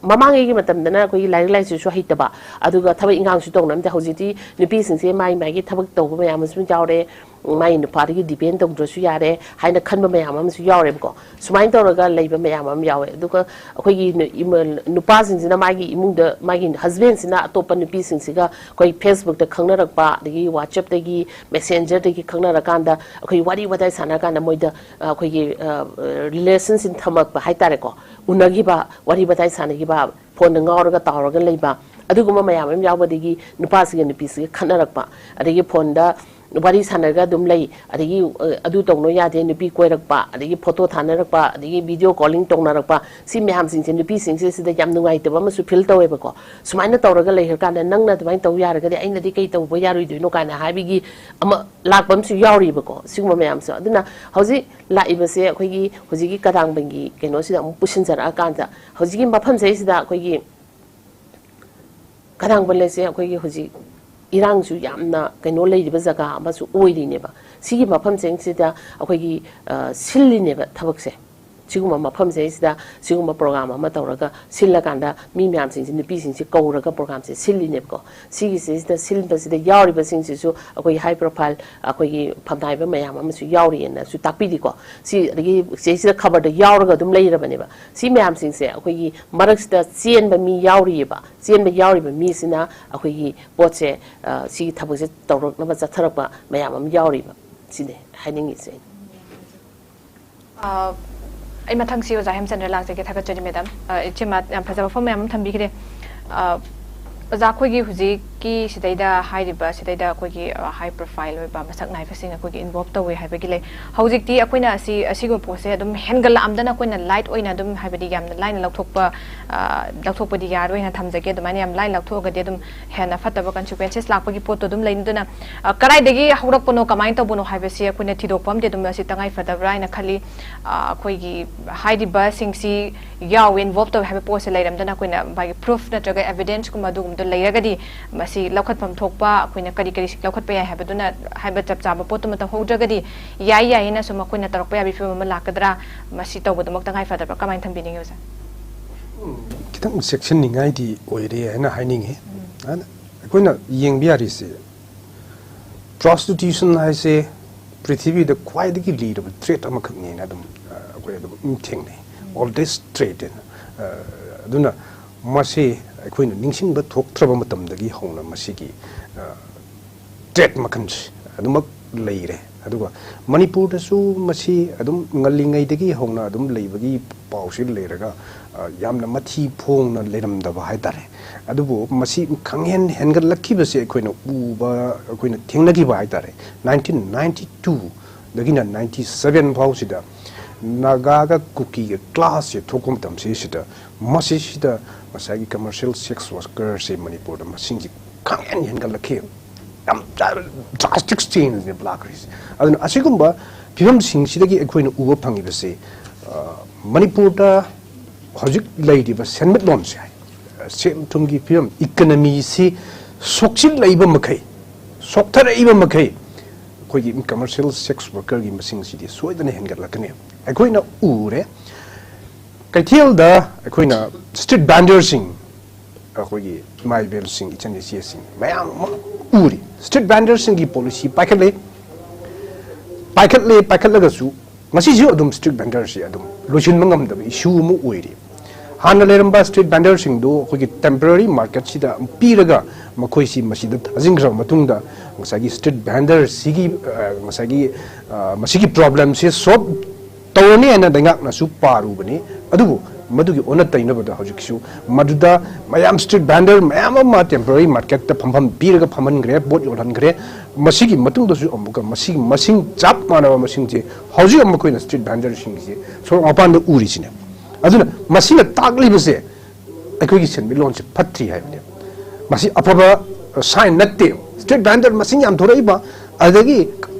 ꯃꯃꯥꯡꯉꯩꯒꯤ ꯃꯇꯝꯗꯅ ꯑꯩꯈꯣꯏꯒꯤ ꯂꯥꯏꯔꯤꯛ ꯂꯥꯏꯁꯨꯁꯨ ꯍꯩꯇꯕ, ꯑꯗꯨꯒ ꯊꯕꯛ ꯏꯪꯈꯥꯡꯁꯨ ꯇꯧꯅꯔꯝꯗꯦ꯫ ꯍꯧꯖꯤꯛꯇꯤ ꯅꯨꯄꯤꯁꯤꯡꯁꯦ ꯃꯥꯏ ꯃꯥꯏꯒꯤ ꯊꯕꯛ ꯇꯧꯕ ꯃꯌꯥꯝ ꯑꯃꯁꯨ ꯌꯥꯎꯔꯦ, ꯃꯥꯏ ꯅꯨꯄꯥꯗꯒꯤ depend ꯇꯧꯗ꯭ꯔꯁꯨ ꯌꯥꯔꯦ ꯍꯥꯏꯅ ꯈꯟꯕ ꯃꯌꯥꯝ ꯑꯃꯁꯨ ꯌꯥꯎꯔꯦꯕꯀꯣ꯫ ꯁꯨꯃꯥꯏꯅ ꯇꯧꯔꯒ ꯂꯩꯕ ꯃꯌꯥꯝ ꯑꯃ ꯌꯥꯎꯋꯦ꯫ ꯑꯗꯨꯒ ꯑꯩꯈꯣꯏꯒꯤ ꯅꯨ-, ꯏꯃ-, ꯅꯨꯄꯥꯁꯤꯡꯁꯤꯅ ꯃꯥꯒꯤ ꯏꯃꯨꯡꯗ ꯃꯥꯒꯤ husband ꯁꯤꯅ ꯑꯇꯣꯞꯄ ꯅꯨꯄꯤꯁꯤꯡꯁꯤꯒ ꯑꯩꯈꯣꯏ Facebook ꯇ ꯈꯪꯅꯔꯛꯄ, ꯑꯗꯒꯤ WhatsApp ꯇꯒꯤ, Messenger ꯗꯒꯤ ꯈꯪꯅꯔꯀꯥꯟꯗ ꯑꯩꯈꯣꯏ ꯋꯥꯔꯤ ꯋꯥꯇꯥꯏ ꯁꯥꯟꯅꯔꯀꯥꯟꯗ ꯃꯣꯏꯗ, ꯑ, ꯑꯩꯈꯣꯏꯒꯤ, ꯑ, relation ꯁꯤ ꯊꯝꯃꯛꯄ ꯍꯥꯏꯇꯥꯔꯦꯀꯣ꯫ ꯎꯅꯈꯤꯕ, ꯋꯥꯔꯤ ꯋꯥꯇꯥꯏ ꯁꯥꯟꯅꯈꯤꯕ, phone ꯗ ꯉꯥꯎꯔꯒ ꯇꯥꯎꯔꯒ ꯂꯩꯕ, ꯑꯗꯨꯒꯨꯝꯕ ꯃꯌꯥꯝ ꯑꯃ ꯌꯥꯎꯕꯗꯒꯤ ꯅꯨꯄꯥꯁꯤꯒ ꯅꯨꯄꯤꯁꯤꯒ ꯈꯠꯅꯔꯛꯄ, ꯑꯗꯒꯤ phone ꯗ ꯋꯥꯔꯤ ꯁꯥꯟꯅꯔꯒ ꯑꯗꯨꯝ ꯂꯩ, ꯑꯗꯒꯤ ꯑꯗꯨ ꯇꯧꯅꯣ ꯌꯥꯗꯦ, ꯅꯨꯄꯤ ꯀꯣꯏꯔꯛꯄ, ꯑꯗꯒꯤ ꯐꯣꯇꯣ ꯊꯥꯅꯔꯛꯄ, ꯑꯗꯒꯤ ꯚꯤꯗꯤꯑꯣ ꯀꯣꯂꯤꯡ ꯇꯧꯅꯔꯛꯄ, ꯁꯤ ꯃꯌꯥꯝꯁꯤꯡꯁꯦ ꯅꯨꯄꯤꯁꯤꯡꯁꯦ ꯁꯤꯗ ꯌꯥꯝ ꯅꯨꯡꯉꯥꯏꯇꯕ ꯑꯃꯁꯨ ꯐꯤꯜ ꯇꯧꯋꯦꯕꯀꯣ꯫ ꯁꯨꯃꯥꯏꯅ ꯇꯧꯔꯒ ꯂꯩꯈ꯭ꯔꯀꯥꯟꯗ ꯅꯪꯅ ꯑꯗꯨꯃꯥꯏꯅ ꯇꯧ ꯌꯥꯔꯒꯗꯤ ꯑꯩꯅꯗꯤ ꯀꯩ ꯇꯧꯕ ꯌꯥꯔꯣꯏꯗꯣꯏꯅꯣ ꯀꯥꯏꯅ ꯍꯥꯏꯕꯒꯤ ꯑꯃ ꯂꯥꯛꯄ ꯑꯃꯁꯨ ꯌꯥꯎꯔꯤꯕꯀꯣ꯫ ꯁꯤꯒꯨꯝꯕ ꯃꯌꯥꯝꯁꯨ ꯑꯗꯨꯅ ꯍꯧꯖꯤꯛ ꯂꯥꯛꯏꯕꯁꯦ ꯑꯩꯈꯣꯏꯒꯤ ꯍꯧꯖꯤꯛꯀꯤ ꯀꯗꯥꯡꯕꯟꯒꯤ ꯀꯩꯅꯣꯁꯤꯗ ꯑꯃꯨꯛ ꯄꯨꯁꯤꯟꯖꯔꯛꯑꯀꯥꯟꯗ ꯍꯧꯖꯤꯛꯀꯤ ꯃꯐꯝꯁꯤꯗꯩꯁꯤꯗ ꯑꯩꯈꯣꯏꯒꯤ ꯀꯗꯥꯡꯕꯟ ꯂꯩꯁꯦ ꯑꯩꯈꯣꯏꯒꯤ ꯍꯧꯖꯤꯛ ꯏꯔꯥꯡꯁꯨ ꯌꯥꯝꯅ ꯀꯩꯅꯣ ꯂꯩꯔꯤꯕ ꯖꯒꯥ ꯑꯃꯁꯨ ꯑꯣꯏꯔꯤꯅꯦꯕ꯫ ꯁꯤꯒꯤ ꯃꯐꯝꯁꯤꯡꯁꯤꯗ ꯑꯩꯈꯣꯏꯒꯤ ꯁꯤꯜꯂꯤꯅꯦꯕ ꯊꯕꯛꯁꯦ꯫ ꯁꯤꯒꯨꯝꯕ ꯃꯐꯝꯁꯤꯗꯩꯁꯤꯗ ꯁꯤꯒꯨꯝꯕ ꯄ꯭ꯔꯣꯒ꯭ꯔꯥꯝ ꯑꯃ ꯇꯧꯔꯒ ꯁꯤꯜꯂꯀꯥꯟꯗ ꯃꯤ ꯃꯌꯥꯝꯁꯤꯡꯁꯤ, ꯅꯨꯄꯤꯁꯤꯡꯁꯤ ꯀꯧꯔꯒ ꯄ꯭ꯔꯣꯒ꯭ꯔꯥꯝꯁꯦ ꯁꯤꯜꯂꯤꯅꯦꯕꯀꯣ꯫ ꯁꯤꯒꯤꯁꯤꯗ ꯁꯤꯟꯕꯁꯤꯗ ꯌꯥꯎꯔꯤꯕꯁꯤꯡꯁꯤꯁꯨ ꯑꯩꯈꯣꯏꯒꯤ ꯍꯥꯏ ꯄ꯭ꯔꯣꯐꯥꯏꯜ ꯑꯩꯈꯣꯏꯒꯤ ꯐꯝꯅꯥꯏꯕ ꯃꯌꯥꯝ ꯑꯃꯁꯨ ꯌꯥꯎꯔꯤꯑꯅꯁꯨ ꯇꯥꯛꯄꯤꯔꯤꯀꯣ꯫ ꯁꯤ ꯑꯗꯒꯤ ꯁꯤꯗꯩꯁꯤꯗ ꯈꯕꯔꯗ ꯌꯥꯎꯔꯒ ꯑꯗꯨꯝ ꯂꯩꯔꯕꯅꯦꯕ꯫ ꯁꯤ ꯃꯌꯥꯝꯁꯤꯡꯁꯦ ꯑꯩꯈꯣꯏꯒꯤ ꯃꯔꯛꯁꯤꯗ ꯆꯦꯟꯕ ꯃꯤ ꯌꯥꯎꯔꯤꯑꯕ꯫ ꯆꯦꯟꯕ ꯌꯥꯎꯔꯤꯕ ꯃꯤꯁꯤꯅ ꯑꯩꯈꯣꯏꯒꯤ ꯄꯣꯠꯁꯦ ꯁꯤꯒꯤ ꯊꯕꯛꯁꯦ ꯇꯧꯔꯛꯅꯕ ꯆꯠꯊꯔꯛꯄ ꯃꯌꯥꯝ ꯑꯃ ꯌꯥꯎꯔꯤꯕ꯫ ꯁꯤꯅꯦ ꯍꯥꯏꯅꯤꯡꯉꯤꯁꯦ ꯑꯩꯅ꯫ ꯑꯩ ꯃꯊꯪꯁꯤ ꯑꯣꯖꯥ ꯍꯦꯝꯆꯟꯗ꯭ꯔ ꯂꯥꯛꯆꯒꯦ꯫ ꯊꯥꯒꯠꯆꯔꯤ ꯃꯦꯗꯥꯝ꯫ ꯏꯆꯦꯃ ꯌꯥꯝ ꯐꯖꯕ ꯋꯥꯐꯝ ꯃꯌꯥꯝ ꯑꯃ ꯊꯝꯕꯤꯈ꯭ꯔꯦ꯫ ꯑꯣꯖꯥ, ꯑꯩꯈꯣꯏꯒꯤ ꯍꯧꯖꯤꯛꯀꯤ ꯁꯤꯗꯩꯗ ꯍꯥꯏꯔꯤꯕ ꯁꯤꯗꯩꯗ ꯑꯩꯈꯣꯏꯒꯤ ꯍꯥꯏ ꯄ꯭ꯔꯣꯐꯥꯏꯜ ꯑꯣꯏꯕ ꯃꯁꯛ ꯅꯥꯏꯕꯁꯤꯡ ꯑꯩꯈꯣꯏꯒꯤ ꯏꯟꯚꯣꯜꯕ ꯇꯧꯋꯦ ꯍꯥꯏꯕꯒꯤ ꯂꯩ꯫ ꯍꯧꯖꯤꯛꯇꯤ ꯑꯩꯈꯣꯏꯅ ꯑꯁꯤ ꯑꯁꯤꯒꯨꯝꯕ ꯄꯣꯠꯁꯦ ꯑꯗꯨꯝ ꯍꯦꯟꯒꯠꯂꯛꯑꯝꯗꯅ ꯑꯩꯈꯣꯏꯅ ꯂꯥꯏꯠ ꯑꯣꯏꯅ ꯑꯗꯨꯝ ꯍꯥꯏꯕꯗꯤ ꯌꯥꯝꯅ ꯂꯥꯏꯅ ꯂꯧꯊꯣꯛꯄ ꯂꯧꯊꯣꯛꯄꯗꯤ ꯌꯥꯔꯣꯏꯅ ꯊꯝꯖꯒꯦ꯫ ꯑꯗꯨꯃꯥꯏꯅ ꯌꯥꯝ ꯂꯥꯏꯅ ꯂꯧꯊꯣꯛꯑꯒꯗꯤ ꯑꯗꯨꯝ ꯍꯦꯟꯅ ꯐꯠꯇꯕ ꯀꯟꯁꯤꯀ꯭ꯋꯦꯟꯁꯦꯁ ꯂꯥꯛꯄꯒꯤ ꯄꯣꯠꯇꯣ ꯑꯗꯨꯝ ꯂꯩꯅꯤ꯫ ꯑꯗꯨꯅ ꯀꯗꯥꯏꯗꯒꯤ ꯍꯧꯔꯛꯄꯅꯣ, ꯀꯃꯥꯏꯅ ꯇꯧꯕꯅꯣ ꯍꯥꯏꯕꯁꯤ ꯑꯩꯈꯣꯏꯅ ꯊꯤꯗꯣꯛꯄ ꯑꯃꯗꯤ ꯑꯗꯨꯝ ꯑꯁꯤ ꯇꯉꯥꯏ ꯐꯗꯕ꯭ꯔꯥ ꯍꯥꯏꯅ ꯈꯜꯂꯤ꯫ ꯑꯩꯈꯣꯏꯒꯤ ꯍꯥꯏꯔꯤꯕꯁꯤꯡꯁꯤ ꯌꯥꯎꯋꯦ, ꯏꯟꯚꯣꯜꯕ ꯇꯧꯋꯦ ꯍꯥꯏꯕ ꯄꯣꯠꯁꯦ ꯂꯩꯔꯝꯗꯅ ꯑꯩꯈꯣꯏꯅ ꯃꯥꯒꯤ ꯄ꯭ꯔꯨꯐ ꯅꯠꯇ꯭ꯔꯒ ꯑꯦꯚꯤꯗꯦꯟꯁꯀꯨꯝꯕ ꯑꯗꯨꯒꯨꯝꯕꯗꯣ ꯂꯩꯔꯒꯗꯤ ꯃꯁꯤ ꯂꯧꯈꯠꯐꯝ ꯊꯣꯛꯄ ꯑꯩꯈꯣꯏꯅ ꯀꯔꯤ ꯀꯔꯤ ꯂꯧꯈꯠꯄ ꯌꯥꯏ ꯍꯥꯏꯕꯗꯨꯅ ꯍꯥꯏꯕ ꯆꯞ ꯆꯥꯕ ꯄꯣꯠꯇꯨꯃ ꯇꯧꯍꯧꯗ꯭ꯔꯒꯗꯤ ꯌꯥꯏ ꯌꯥꯏꯅ ꯁꯨꯝ ꯑꯩꯈꯣꯏꯅ ꯇꯧꯔꯛꯄ ꯌꯥꯕꯒꯤ ꯐꯤꯕꯝ ꯑꯃ ꯂꯥꯛꯀꯗ꯭ꯔꯥ, ꯃꯁꯤ ꯇꯧꯕꯗꯃꯛ ꯇꯉꯥꯏ ꯐꯗꯕ꯭ꯔꯥ, ꯀꯃꯥꯏꯅ ꯊꯝꯕꯤꯅꯤꯡꯉꯤ ꯑꯣꯖꯥ? ꯈꯤꯇꯪ ꯆꯦꯛꯁꯤꯟꯅꯤꯡꯉꯥꯏꯗꯤ ꯑꯣꯏꯔꯦ ꯍꯥꯏꯅ ꯍꯥꯏꯅꯤꯡꯉꯤ꯫ ꯑꯩꯈꯣꯏꯅ ꯌꯦꯡꯕ ꯌꯥꯔꯤꯁꯦ ꯄ꯭ꯔꯣꯁꯇꯤꯇ꯭ꯌꯨꯁꯟ ꯍꯥꯏꯁꯦ ꯄ꯭ꯔꯤꯊꯤꯕꯤꯗ ꯈ꯭ꯋꯥꯏꯗꯒꯤ ꯂꯤꯔꯕ ꯇ꯭ꯔꯦꯠ ꯑꯃꯈꯛꯅꯦꯅ ꯑꯗꯨꯝ ꯑꯩꯈꯣꯏ ꯑꯗꯨꯝ ꯊꯦꯡꯅꯩ꯫ ꯑꯣꯜꯗꯦꯁ ꯇ꯭ꯔꯦꯠ ꯍꯥꯏꯅ꯫ ꯑꯗꯨꯅ ꯃꯁꯤ ꯑꯩꯈꯣꯏꯅ ꯅꯤꯡꯁꯤꯡꯕ ꯊꯣꯛꯇ꯭ꯔꯕ ꯃꯇꯝꯗꯒꯤ ꯍꯧꯅ ꯃꯁꯤꯒꯤ ꯇ꯭ꯔꯦꯠ ꯃꯈꯜꯁꯦ ꯑꯗꯨꯃꯛ ꯂꯩꯔꯦ꯫ ꯑꯗꯨꯒ ꯃꯅꯤꯄꯨꯔꯗꯁꯨ ꯃꯁꯤ ꯑꯗꯨꯝ ꯉꯜꯂꯤꯉꯩꯗꯒꯤ ꯍꯧꯅ ꯑꯗꯨꯝ ꯂꯩꯕꯒꯤ ꯄꯥꯎꯁꯤ ꯂꯩꯔꯒ, ꯑ, ꯌꯥꯝꯅ ꯃꯊꯤ ꯐꯣꯡꯅ ꯂꯩꯔꯝꯗꯕ ꯍꯥꯏꯇꯥꯔꯦ꯫ ꯑꯗꯨꯕꯨ ꯃꯁꯤ ꯈꯪꯍꯦꯟ ꯍꯦꯟꯒꯠꯂꯛꯈꯤꯕꯁꯦ ꯑꯩꯈꯣꯏꯅ ꯎꯕ, ꯑꯩꯈꯣꯏꯅ ꯊꯦꯡꯅꯈꯤꯕ ꯍꯥꯏꯇꯥꯔꯦ꯫ ꯅꯥꯏꯟꯇꯤꯟ ꯅꯥꯏꯟꯇꯤ ꯇꯨꯗꯒꯤꯅ ꯅꯥꯏꯟꯇꯤ ꯁꯕꯦꯟ ꯐꯥꯎꯁꯤꯗ ꯅꯥꯒꯥꯒ ꯀꯨꯀꯤꯒ ꯀ꯭ꯂꯥꯁꯁꯦ ꯊꯣꯛꯄ ꯃꯇꯝꯁꯤꯁꯤꯗ, ꯃꯁꯤꯁꯤꯗ ꯉꯁꯥꯏꯒꯤ commercial sex workerꯁꯦ ꯃꯅꯤꯄꯨꯔꯗ ꯃꯁꯤꯡꯁꯤ ꯈꯪꯍꯦꯟ ꯍꯦꯟꯒꯠꯂꯛꯈꯤ꯫ ꯌꯥꯝ drastic changeꯅꯦꯕ ꯂꯥꯛꯈ꯭ꯔꯤꯁꯦ꯫ ꯑꯗꯨꯅ ꯑꯁꯤꯒꯨꯝꯕ ꯐꯤꯕꯝꯁꯤꯡꯁꯤꯗꯒꯤ ꯑꯩꯈꯣꯏꯅ ꯎꯕ ꯐꯪꯉꯤꯕꯁꯤ, ꯑ, ꯃꯅꯤꯄꯨꯔꯗ ꯍꯧꯖꯤꯛ ꯂꯩꯔꯤꯕ ꯁꯦꯟꯃꯤꯠꯂꯣꯟꯁꯦ, ꯁꯦꯜ ꯊꯨꯝꯒꯤ ꯐꯤꯕꯝ, economyꯁꯤ ꯁꯣꯛꯆꯤꯜꯂꯛꯏꯕ ꯃꯈꯩ, ꯁꯣꯛꯊꯔꯛꯏꯕ ꯃꯈꯩ, ꯑꯩꯈꯣꯏꯒꯤ commercial sex workerꯒꯤ ꯃꯁꯤꯡꯁꯤꯗꯤ ꯁꯣꯏꯗꯅ ꯍꯦꯟꯒꯠꯂꯛꯀꯅꯤ꯫ ꯑꯩꯈꯣꯏꯅ ꯎꯔꯦ, ꯀꯩꯊꯦꯜꯗ ꯑꯩꯈꯣꯏꯅ street vendorꯁꯤꯡ, ꯑꯩꯈꯣꯏꯒꯤ ꯏꯃꯥ ꯏꯕꯦꯜꯁꯤꯡ, ꯏꯆꯟ ꯏꯆꯦꯁꯤꯡ ꯃꯌꯥꯝ ꯑꯃ ꯎꯔꯤ꯫ Street vendorꯁꯤꯡꯒꯤ policy ꯄꯥꯏꯈꯠꯂꯦ, ꯄꯥꯏꯈꯠꯂꯦ, ꯄꯥꯏꯈꯠꯂꯒꯁꯨ ꯉꯁꯤꯁꯨ ꯑꯗꯨꯝ street vendorꯁꯤ ꯑꯗꯨꯝ ꯂꯣꯏꯁꯤꯟꯕ ꯉꯝꯗꯕ issue ꯑꯃ ꯑꯣꯏꯔꯤ꯫ ꯍꯥꯟꯅ ꯂꯩꯔꯝꯕ street vendorꯁꯤꯡꯗꯨ ꯑꯩꯈꯣꯏꯒꯤ temporary marketꯁꯤꯗ ꯄꯤꯔꯒ ꯃꯈꯣꯏꯁꯤ ꯃꯁꯤꯗ ꯊꯥꯖꯤꯟꯈ꯭ꯔꯕ ꯃꯇꯨꯡꯗ ꯉꯁꯥꯏꯒꯤ street vendorꯁꯤꯒꯤ, ꯑ, ꯉꯁꯥꯏꯒꯤ, ꯑ, ꯃꯁꯤꯒꯤ problemꯁꯦ solve ꯇꯧꯔꯅꯤ ꯍꯥꯏꯅ ꯂꯩꯉꯥꯛꯅꯁꯨ ꯄꯥꯔꯨꯕꯅꯤ꯫ ꯑꯗꯨꯕꯨ ꯃꯗꯨꯒꯤ ꯑꯣꯟꯅ ꯇꯩꯅꯕꯗ ꯍꯧꯖꯤꯛꯁꯨ ꯃꯗꯨꯗ ꯃꯌꯥꯝ street vendor ꯃꯌꯥꯝ ꯑꯃ temporary marketꯇ ꯐꯝꯐꯝ ꯄꯤꯔꯒ ꯐꯝꯍꯟꯈ꯭ꯔꯦ, ꯄꯣꯠ ꯌꯣꯜꯍꯟꯈ꯭ꯔꯦ꯫ ꯃꯁꯤꯒꯤ ꯃꯇꯨꯡꯗꯁꯨ ꯑꯃꯨꯛꯀ ꯃꯁꯤꯒꯤ ꯃꯁꯤꯡ ꯆꯞ ꯃꯥꯟꯅꯕ ꯃꯁꯤꯡꯁꯦ ꯍꯧꯖꯤꯛ ꯑꯃꯨꯛ ꯑꯩꯈꯣꯏꯅ street vendorꯁꯤꯡꯁꯦ ꯁꯣꯔꯣꯛ ꯃꯄꯥꯟꯗ ꯎꯔꯤꯁꯤꯅꯦ꯫ ꯑꯗꯨꯅ ꯃꯁꯤꯅ ꯇꯥꯛꯂꯤꯕꯁꯦ ꯑꯩꯈꯣꯏꯒꯤ ꯁꯦꯟꯃꯤꯠꯂꯣꯟꯁꯦ ꯐꯠꯇ꯭ꯔꯤ ꯍꯥꯏꯕꯅꯦ꯫ ꯃꯁꯤ ꯑꯐꯕ sign ꯅꯠꯇꯦ꯫ Street vendor ꯃꯁꯤꯡ ꯌꯥꯝ ꯊꯣꯔꯛꯏꯕ, ꯑꯗꯒꯤ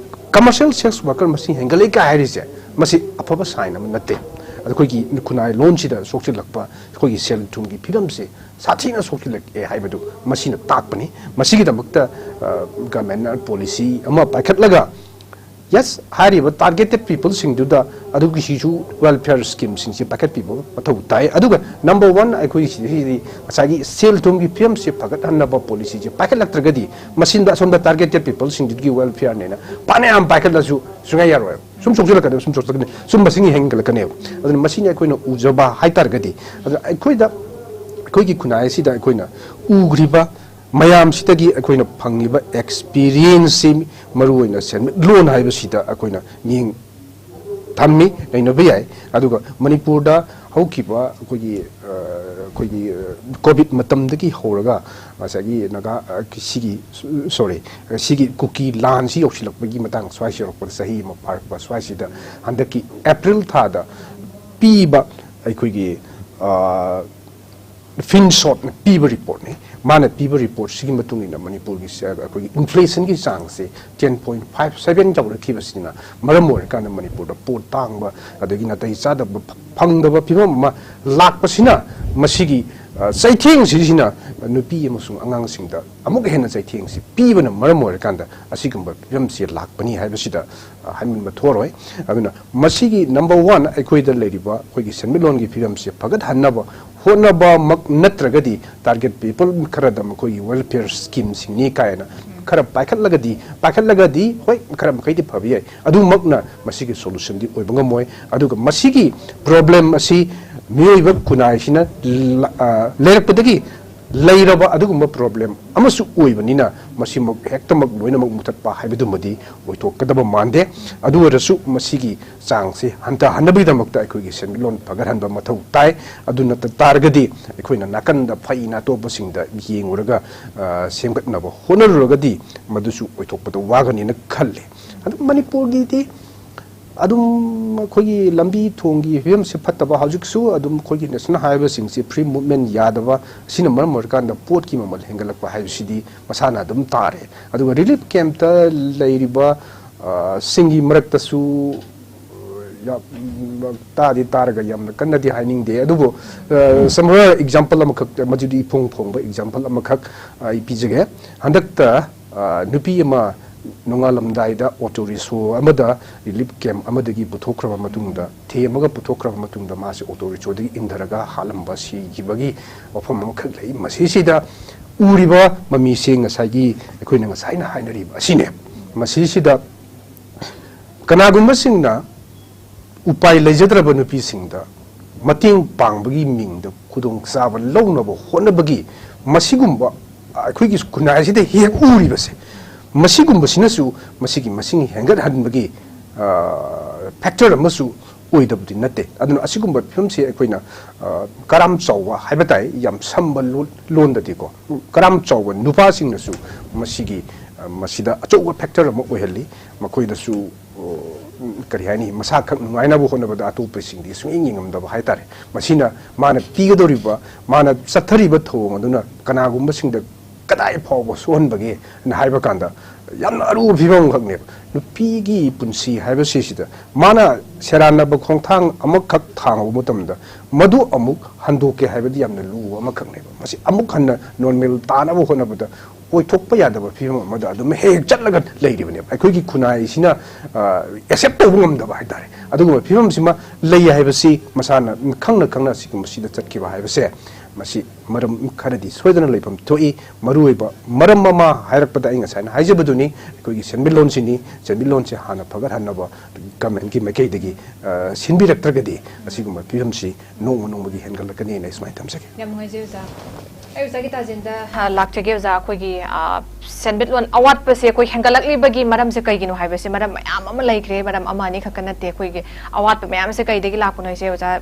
commercial sex worker ꯃꯁꯤꯡ ꯍꯦꯟꯒꯠꯂꯛꯏ ꯀꯥꯏ ꯍꯥꯏꯔꯤꯁꯦ, ꯃꯁꯤ ꯑꯐꯕ sign ꯑꯃ ꯅꯠꯇꯦ꯫ ꯑꯗ ꯑꯩꯈꯣꯏꯒꯤ ꯈꯨꯟꯅꯥꯏ ꯂꯣꯟꯁꯤꯗ ꯁꯣꯛꯆꯤꯜꯂꯛꯄ, ꯑꯩꯈꯣꯏꯒꯤ ꯁꯦꯜ ꯊꯨꯝꯒꯤ ꯐꯤꯕꯝꯁꯦ ꯁꯥꯊꯤꯅ ꯁꯣꯛꯆꯤꯜꯂꯛꯑꯦ ꯍꯥꯏꯕꯗꯨ ꯃꯁꯤꯅ ꯇꯥꯛꯄꯅꯤ꯫ ꯃꯁꯤꯒꯤꯗꯃꯛꯇ, ꯑ, governmentꯅ policy ꯑꯃ ꯄꯥꯏꯈꯠꯂꯒ, yes, ꯍꯥꯏꯔꯤꯕ targeted peopleꯁꯤꯡꯗꯨꯗ ꯑꯗꯨꯒꯤꯁꯤꯁꯨ welfare schemeꯁꯤꯡꯁꯤ ꯄꯥꯏꯈꯠꯄꯤꯕ ꯃꯊꯧ ꯇꯥꯏ꯫ ꯑꯗꯨꯒ number one ꯑꯩꯈꯣꯏꯒꯤ ꯁꯤꯗꯩꯁꯤꯗꯤ ꯉꯁꯥꯏꯒꯤ ꯁꯦꯜ ꯊꯨꯝꯒꯤ ꯐꯤꯕꯝꯁꯤ ꯐꯒꯠꯍꯟꯅꯕ policyꯁꯤ ꯄꯥꯏꯈꯠꯂꯛꯇ꯭ꯔꯒꯗꯤ ꯃꯁꯤꯗ ꯑꯁꯣꯝꯗ targeted peopleꯁꯤꯡꯗꯨꯒꯤ welfareꯅꯦꯅ ꯐꯅꯌꯥꯝ ꯄꯥꯏꯈꯠꯂꯁꯨ ꯁꯨꯡꯌꯥ ꯌꯥꯔꯣꯏ꯫ ꯁꯨꯝ ꯁꯣꯛꯆꯤꯜꯂꯛꯀꯅꯤ, ꯁꯨꯝ ꯁꯣꯛꯆꯤꯜꯂꯛꯀꯅꯤ, ꯁꯨꯝ ꯃꯁꯤꯡ ꯍꯦꯟꯒꯠꯂꯛꯀꯅꯦꯕ꯫ ꯑꯗꯨꯅ ꯃꯁꯤꯅꯤ ꯑꯩꯈꯣꯏꯅ ꯎꯖꯕ ꯍꯥꯏꯇꯥꯔꯒꯗꯤ꯫ ꯑꯗꯨꯅ ꯑꯩꯈꯣꯏꯗ, ꯑꯩꯈꯣꯏꯒꯤ ꯈꯨꯟꯅꯥꯏ ꯑꯁꯤꯗ ꯑꯩꯈꯣꯏꯅ ꯎꯈ꯭ꯔꯤꯕ ꯃꯌꯥꯝꯁꯤꯗꯒꯤ ꯑꯩꯈꯣꯏꯅ ꯐꯪꯉꯤꯕ ꯑꯦꯛꯁꯄꯤꯔꯤꯌꯦꯟꯁꯁꯤ, ꯃꯔꯨꯑꯣꯏꯅ ꯁꯦꯟꯃꯤꯠꯂꯣꯟ ꯍꯥꯏꯕꯁꯤꯗ ꯑꯩꯈꯣꯏꯅ ꯃꯤꯠꯌꯦꯡ ꯊꯝꯃꯤ, ꯅꯩꯅꯕ ꯌꯥꯏ꯫ ꯑꯗꯨꯒ ꯃꯅꯤꯄꯨꯔꯗ ꯍꯧꯈꯤꯕ ꯑꯩꯈꯣꯏꯒꯤ, ꯑ, ꯑꯩꯈꯣꯏꯒꯤ, ꯑ, ꯀꯣꯚꯤꯗ ꯃꯇꯝꯗꯒꯤ ꯍꯧꯔꯒ ꯉꯁꯥꯏꯒꯤ ꯅꯥꯒꯥ, ꯑ, ꯁꯤꯒꯤ, ꯁꯣꯔꯤ, ꯁꯤꯒꯤ ꯀꯨꯀꯤ ꯂꯥꯟꯁꯤ ꯌꯧꯁꯤꯜꯂꯛꯄꯒꯤ ꯃꯇꯥꯡ, ꯁ꯭ꯋꯥꯏꯁꯤ ꯌꯧꯔꯛꯄꯗ ꯆꯍꯤ ꯑꯃ ꯐꯥꯔꯛꯄ ꯁ꯭ꯋꯥꯏꯁꯤꯗ ꯍꯟꯗꯛꯀꯤ ꯑꯦꯄ꯭ꯔꯤꯜ ꯊꯥꯗ ꯄꯤꯕ ꯑꯩꯈꯣꯏꯒꯤ, ꯑ, ꯐꯤꯟꯁꯣꯠꯅ ꯄꯤꯕ ꯔꯤꯄꯣꯔꯠꯅꯤ꯫ ꯃꯥꯅ ꯄꯤꯕ ꯔꯤꯄꯣꯔꯠꯁꯤꯒꯤ ꯃꯇꯨꯡ ꯏꯟꯅ ꯃꯅꯤꯄꯨꯔꯒꯤ ꯁꯦ-, ꯑꯩꯈꯣꯏꯒꯤ ꯏꯟꯐ꯭ꯂꯦꯁꯟꯒꯤ ꯆꯥꯡꯁꯦ ten point five seven ꯌꯧꯔꯛꯈꯤꯕꯁꯤꯅ ꯃꯔꯝ ꯑꯣꯏꯔꯀꯥꯟꯗ ꯃꯅꯤꯄꯨꯔꯗ ꯄꯣꯠ ꯇꯥꯡꯕ ꯑꯗꯒꯤ ꯅꯥꯇꯩ ꯆꯥꯗꯕ ꯐ-, ꯐꯪꯗꯕ ꯐꯤꯕꯝ ꯑꯃ ꯂꯥꯛꯄꯁꯤꯅ ꯃꯁꯤꯒꯤ, ꯑ, ꯆꯩꯊꯦꯡꯁꯤꯁꯤꯅ ꯅꯨꯄꯤ ꯑꯃꯁꯨꯡ ꯑꯉꯥꯡꯁꯤꯡꯗ ꯑꯃꯨꯛ ꯍꯦꯟꯅ ꯆꯩꯊꯦꯡꯁꯤ ꯄꯤꯕꯅ ꯃꯔꯝ ꯑꯣꯏꯔꯀꯥꯟꯗ ꯑꯁꯤꯒꯨꯝꯕ ꯐꯤꯕꯝꯁꯤ ꯂꯥꯛꯄꯅꯤ ꯍꯥꯏꯕꯁꯤꯗ, ꯑ, ꯍꯥꯏꯃꯟꯕ ꯊꯣꯛꯑꯔꯣꯏ꯫ ꯑꯗꯨꯅ ꯃꯁꯤꯒꯤ number one ꯑꯩꯈꯣꯏꯗ ꯂꯩꯔꯤꯕ ꯑꯩꯈꯣꯏꯒꯤ ꯁꯦꯟꯃꯤꯠꯂꯣꯟꯒꯤ ꯐꯤꯕꯝꯁꯤ ꯐꯒꯠꯍꯟꯅꯕ ꯍꯣꯠꯅꯕꯃꯛ ꯅꯠꯇ꯭ꯔꯒꯗꯤ target people ꯈꯔꯗ ꯃꯈꯣꯏꯒꯤ welfare schemeꯁꯤꯡꯅꯤ ꯀꯥꯏꯅ ꯈꯔ ꯄꯥꯏꯈꯠꯂꯒꯗꯤ, ꯄꯥꯏꯈꯠꯂꯒꯗꯤ ꯍꯣꯏ, ꯈꯔ ꯃꯈꯩꯗꯤ ꯐꯕ ꯌꯥꯏ꯫ ꯑꯗꯨꯃꯛꯅ ꯃꯁꯤꯒꯤ solutionꯗꯤ ꯑꯣꯏꯕ ꯉꯝꯃꯣꯏ꯫ ꯑꯗꯨꯒ ꯃꯁꯤꯒꯤ problem ꯑꯁꯤ ꯃꯤꯑꯣꯏꯕ ꯈꯨꯟꯅꯥꯏꯁꯤꯅ ꯂ-, ꯑ, ꯂꯩꯔꯛꯄꯗꯒꯤ ꯂꯩꯔꯕ ꯑꯗꯨꯒꯨꯝꯕ problem ꯑꯃꯁꯨ ꯑꯣꯏꯕꯅꯤꯅ ꯃꯁꯤꯃꯛ ꯍꯦꯛꯇꯃꯛ ꯂꯣꯏꯅꯃꯛ ꯃꯨꯊꯠꯄ ꯍꯥꯏꯕꯗꯨꯃꯗꯤ ꯑꯣꯏꯊꯣꯛꯀꯗꯕ ꯃꯥꯟꯗꯦ꯫ ꯑꯗꯨ ꯑꯣꯏꯔꯁꯨ ꯃꯁꯤꯒꯤ ꯆꯥꯡꯁꯤ ꯍꯟꯊꯍꯟꯅꯕꯒꯤꯗꯃꯛꯇ ꯑꯩꯈꯣꯏꯒꯤ ꯁꯦꯟꯃꯤꯠꯂꯣꯟ ꯐꯒꯠꯍꯟꯕ ꯃꯊꯧ ꯇꯥꯏ꯫ ꯑꯗꯨ ꯅꯠꯇ ꯇꯥꯔꯒꯗꯤ ꯑꯩꯈꯣꯏꯅ ꯅꯥꯀꯟꯗ ꯐꯩꯅ ꯑꯇꯣꯞꯄꯁꯤꯡꯗ ꯌꯦꯡꯉꯨꯔꯒ, ꯑ, ꯁꯦꯝꯒꯠꯅꯕ ꯍꯣꯠꯅꯔꯨꯔꯒꯗꯤ ꯃꯗꯨꯁꯨ ꯑꯣꯏꯊꯣꯛꯄꯗ ꯋꯥꯒꯅꯤꯅ ꯈꯜꯂꯤ꯫ ꯑꯗꯨ ꯃꯅꯤꯄꯨꯔꯒꯤꯗꯤ ꯑꯗꯨꯝ ꯑꯩꯈꯣꯏꯒꯤ ꯂꯝꯕꯤ ꯊꯣꯡꯒꯤ ꯐꯤꯕꯝꯁꯦ ꯐꯠꯇꯕ, ꯍꯧꯖꯤꯛꯁꯨ ꯑꯗꯨꯝ ꯑꯩꯈꯣꯏꯒꯤ national highwayꯁꯤꯡꯁꯦ free movement ꯌꯥꯗꯕ, ꯑꯁꯤꯅ ꯃꯔꯝ ꯑꯣꯏꯔꯀꯥꯟꯗ ꯄꯣꯠꯀꯤ ꯃꯃꯜ ꯍꯦꯟꯒꯠꯂꯛꯄ ꯍꯥꯏꯕꯁꯤꯗꯤ ꯃꯁꯥꯅ ꯑꯗꯨꯝ ꯇꯥꯔꯦ꯫ ꯑꯗꯨꯒ relief campꯇ ꯂꯩꯔꯤꯕ, ꯑ, ꯁꯤꯡꯒꯤ ꯃꯔꯛꯇꯁꯨ, ꯑ, ꯌꯥꯝ, ꯇꯥꯗꯤ ꯇꯥꯔꯒ ꯌꯥꯝꯅ ꯀꯟꯅꯗꯤ ꯍꯥꯏꯅꯤꯡꯗꯦ, ꯑꯗꯨꯕꯨ, ꯑ, ꯁꯝꯍꯔ example ꯑꯃꯈꯛ, ꯃꯗꯨꯗꯤ ꯏꯐꯣꯡ ꯐꯣꯡꯕ example ꯑꯃꯈꯛ ꯑꯩ ꯄꯤꯖꯒꯦ꯫ ꯍꯟꯗꯛꯇ, ꯑ, ꯅꯨꯄꯤ ꯑꯃ ꯅꯣꯡꯉꯥꯜꯂꯝꯗꯥꯏꯗ auto rickshaw ꯑꯃꯗ relief camp ꯑꯃꯗꯒꯤ ꯄꯨꯊꯣꯛꯈ꯭ꯔꯕ ꯃꯇꯨꯡꯗ, ꯊꯦꯝꯃꯒ ꯄꯨꯊꯣꯛꯈ꯭ꯔꯕ ꯃꯇꯨꯡꯗ, ꯃꯥꯁꯤ auto rickshawꯗꯒꯤ ꯏꯟꯊꯔꯒ ꯍꯥꯠꯂꯝꯕ, ꯁꯤꯈꯤꯕꯒꯤ ꯋꯥꯐꯝ ꯑꯃꯈꯛ ꯂꯩ꯫ ꯃꯁꯤꯁꯤꯗ ꯎꯔꯤꯕ ꯃꯃꯤꯁꯦ ꯉꯁꯥꯏꯒꯤ ꯑꯩꯈꯣꯏꯅ ꯉꯁꯥꯏꯅ ꯍꯥꯏꯅꯔꯤꯕ ꯑꯁꯤꯅꯦ꯫ ꯃꯁꯤꯁꯤꯗ ꯀꯅꯥꯒꯨꯝꯕꯁꯤꯡꯅ ꯎꯄꯥꯏ ꯂꯩꯖꯗ꯭ꯔꯕ ꯅꯨꯄꯤꯁꯤꯡꯗ ꯃꯇꯦꯡ ꯄꯥꯡꯕꯒꯤ ꯃꯤꯡꯗ ꯈꯨꯗꯣꯡꯆꯥꯕ ꯂꯧꯅꯕ ꯍꯣꯠꯅꯕꯒꯤ ꯃꯁꯤꯒꯨꯝꯕ ꯑꯩꯈꯣꯏꯒꯤ ꯈꯨꯟꯅꯥꯏ ꯑꯁꯤꯗ ꯍꯦꯛ ꯎꯔꯤꯕꯁꯦ, ꯃꯁꯤꯒꯨꯝꯕꯁꯤꯅꯁꯨ ꯃꯁꯤꯒꯤ ꯃꯁꯤꯡ ꯍꯦꯟꯒꯠꯍꯟꯕꯒꯤ ꯐꯦꯛꯇꯔ ꯑꯃꯁꯨ ꯑꯣꯏꯗꯕꯗꯤ ꯅꯠꯇꯦ꯫ ꯑꯗꯨꯅ ꯑꯁꯤꯒꯨꯝꯕ ꯐꯤꯕꯝꯁꯤ ꯑꯩꯈꯣꯏꯅ, ꯑ, ꯀꯔꯥꯝ ꯆꯥꯎꯕ ꯍꯥꯏꯕ ꯇꯥꯏ, ꯌꯥꯝ ꯁꯝꯕ ꯂꯣꯟ-, ꯂꯣꯟꯗꯗꯤꯀꯣ, ꯀꯔꯥꯝ ꯆꯥꯎꯕ ꯅꯨꯄꯥꯁꯤꯡꯅꯁꯨ ꯃꯁꯤꯒꯤ, ꯑ, ꯃꯁꯤꯗ ꯑꯆꯧꯕ ꯐꯦꯛꯇꯔ ꯑꯃ ꯑꯣꯏꯍꯜꯂꯤ꯫ ꯃꯈꯣꯏꯅꯁꯨ, ꯑ, ꯀꯔꯤ ꯍꯥꯏꯅꯤ, ꯃꯁꯥꯈꯛ ꯅꯨꯡꯉꯥꯏꯅꯕ ꯍꯣꯠꯅꯕꯗ ꯑꯇꯣꯞꯄꯁꯤꯡꯗꯤ ꯁꯨꯡꯌꯦꯡ ꯌꯦꯡꯉꯝꯗꯕ ꯍꯥꯏ ꯇꯥꯔꯦ꯫ ꯃꯁꯤꯅ ꯃꯥꯅ ꯄꯤꯒꯗꯧꯔꯤꯕ, ꯃꯥꯅ ꯆꯠꯊꯔꯤꯕ ꯊꯧꯑꯣꯡ ꯑꯗꯨꯅ ꯀꯅꯥꯒꯨꯝꯕꯁꯤꯡꯗ ꯀꯗꯥꯏ ꯐꯥꯎꯕ ꯁꯣꯛꯍꯟꯕꯒꯦ ꯍꯥꯏꯅ ꯍꯥꯏꯕ ꯀꯥꯟꯗ, ꯌꯥꯝꯅ ꯑꯔꯨꯕ ꯐꯤꯕꯝ ꯑꯃꯈꯛꯅꯦꯕ꯫ ꯅꯨꯄꯤꯒꯤ ꯄꯨꯟꯁꯤ ꯍꯥꯏꯕꯁꯤꯁꯤꯗ ꯃꯥꯅ ꯁꯦꯔꯥꯟꯅꯕ ꯈꯣꯡꯊꯥꯡ ꯑꯃꯈꯛ ꯊꯥꯡꯕ ꯃꯇꯝꯗ ꯃꯗꯨ ꯑꯃꯨꯛ ꯍꯟꯗꯣꯛꯀꯦ ꯍꯥꯏꯕꯗꯤ ꯌꯥꯝꯅ ꯂꯨꯕ ꯑꯃꯈꯛꯅꯦꯕ꯫ ꯃꯁꯤ ꯑꯃꯨꯛ ꯍꯟꯅ ꯅꯣꯔꯃꯦꯜ ꯇꯥꯅꯕ ꯍꯣꯠꯅꯕꯗ ꯑꯣꯏꯊꯣꯛꯄ ꯌꯥꯗꯕ ꯐꯤꯕꯝ ꯑꯃꯗ ꯑꯗꯨꯝ ꯍꯦꯛ ꯍꯦꯛ ꯆꯠꯂꯒ ꯂꯩꯔꯤꯕꯅꯦꯕ꯫ ꯑꯩꯈꯣꯏꯒꯤ ꯈꯨꯟꯅꯥꯏꯁꯤꯅ, ꯑ, ꯑꯦꯛꯁꯦꯞ ꯇꯧꯕ ꯉꯝꯗꯕ ꯍꯥꯏ ꯇꯥꯔꯦ꯫ ꯑꯗꯨꯒꯨꯝꯕ ꯐꯤꯕꯝꯁꯤꯃ ꯂꯩ ꯍꯥꯏꯕꯁꯤ ꯃꯁꯥꯅ ꯈꯪꯅ ꯈꯪꯅ ꯁꯤꯒꯨꯝꯕꯁꯤꯗ ꯆꯠꯈꯤꯕ ꯍꯥꯏꯕꯁꯦ, ꯃꯁꯤ ꯃꯔꯝ ꯈꯔꯗꯤ ꯁꯣꯏꯗꯅ ꯂꯩꯐꯝ ꯊꯣꯛꯏ꯫ ꯃꯔꯨꯑꯣꯏꯕ ꯃꯔꯝ ꯑꯃ ꯍꯥꯏꯔꯛꯄꯗ, ꯑꯩ ꯉꯁꯥꯏꯅ ꯍꯥꯏꯖꯕꯗꯨꯅꯤ, ꯑꯩꯈꯣꯏꯒꯤ ꯁꯦꯟꯃꯤꯠꯂꯣꯟꯁꯤꯅꯤ꯫ ꯁꯦꯟꯃꯤꯠꯂꯣꯟꯁꯦ ꯍꯥꯟꯅ ꯐꯒꯠꯍꯟꯅꯕ ꯒꯃꯦꯟꯒꯤ ꯃꯥꯏꯀꯩꯗꯒꯤ, ꯑ, ꯁꯤꯟꯕꯤꯔꯛꯇ꯭ꯔꯒꯗꯤ ꯑꯁꯤꯒꯨꯝꯕ ꯐꯤꯕꯝꯁꯤ ꯅꯣꯡꯃ ꯅꯣꯡꯃꯒꯤ ꯍꯦꯟꯒꯠꯂꯛꯀꯅꯤꯅ ꯑꯩ ꯁꯨꯃꯥꯏꯅ ꯊꯝꯖꯒꯦ꯫ ꯌꯥꯝ ꯅꯨꯡꯉꯥꯏꯖꯩ ꯑꯣꯖꯥ꯫ ꯑꯩ ꯑꯣꯖꯥ ꯒꯤꯇꯥꯖꯦꯟꯗ, ꯑ, ꯂꯥꯛꯆꯒꯦ ꯑꯣꯖꯥ꯫ ꯑꯩꯈꯣꯏꯒꯤ, ꯑ, ꯁꯦꯟꯃꯤꯠꯂꯣꯟ ꯑꯋꯥꯠꯄꯁꯦ ꯑꯩꯈꯣꯏ ꯍꯦꯟꯒꯠꯂꯛꯂꯤꯕꯒꯤ ꯃꯔꯝꯁꯦ ꯀꯩꯒꯤꯅꯣ ꯍꯥꯏꯕꯁꯦ ꯃꯔꯝ ꯃꯌꯥꯝ ꯑꯃ ꯂꯩꯈ꯭ꯔꯦ, ꯃꯔꯝ ꯑꯃ ꯑꯅꯤ ꯈꯛꯇ ꯅꯠꯇꯦ꯫ ꯑꯩꯈꯣꯏꯒꯤ ꯑꯋꯥꯠꯄ ꯃꯌꯥꯝꯁꯦ ꯀꯩꯗꯒꯤ ꯂꯥꯛꯄꯅꯣ ꯍꯥꯏꯁꯦ ꯑꯣꯖꯥ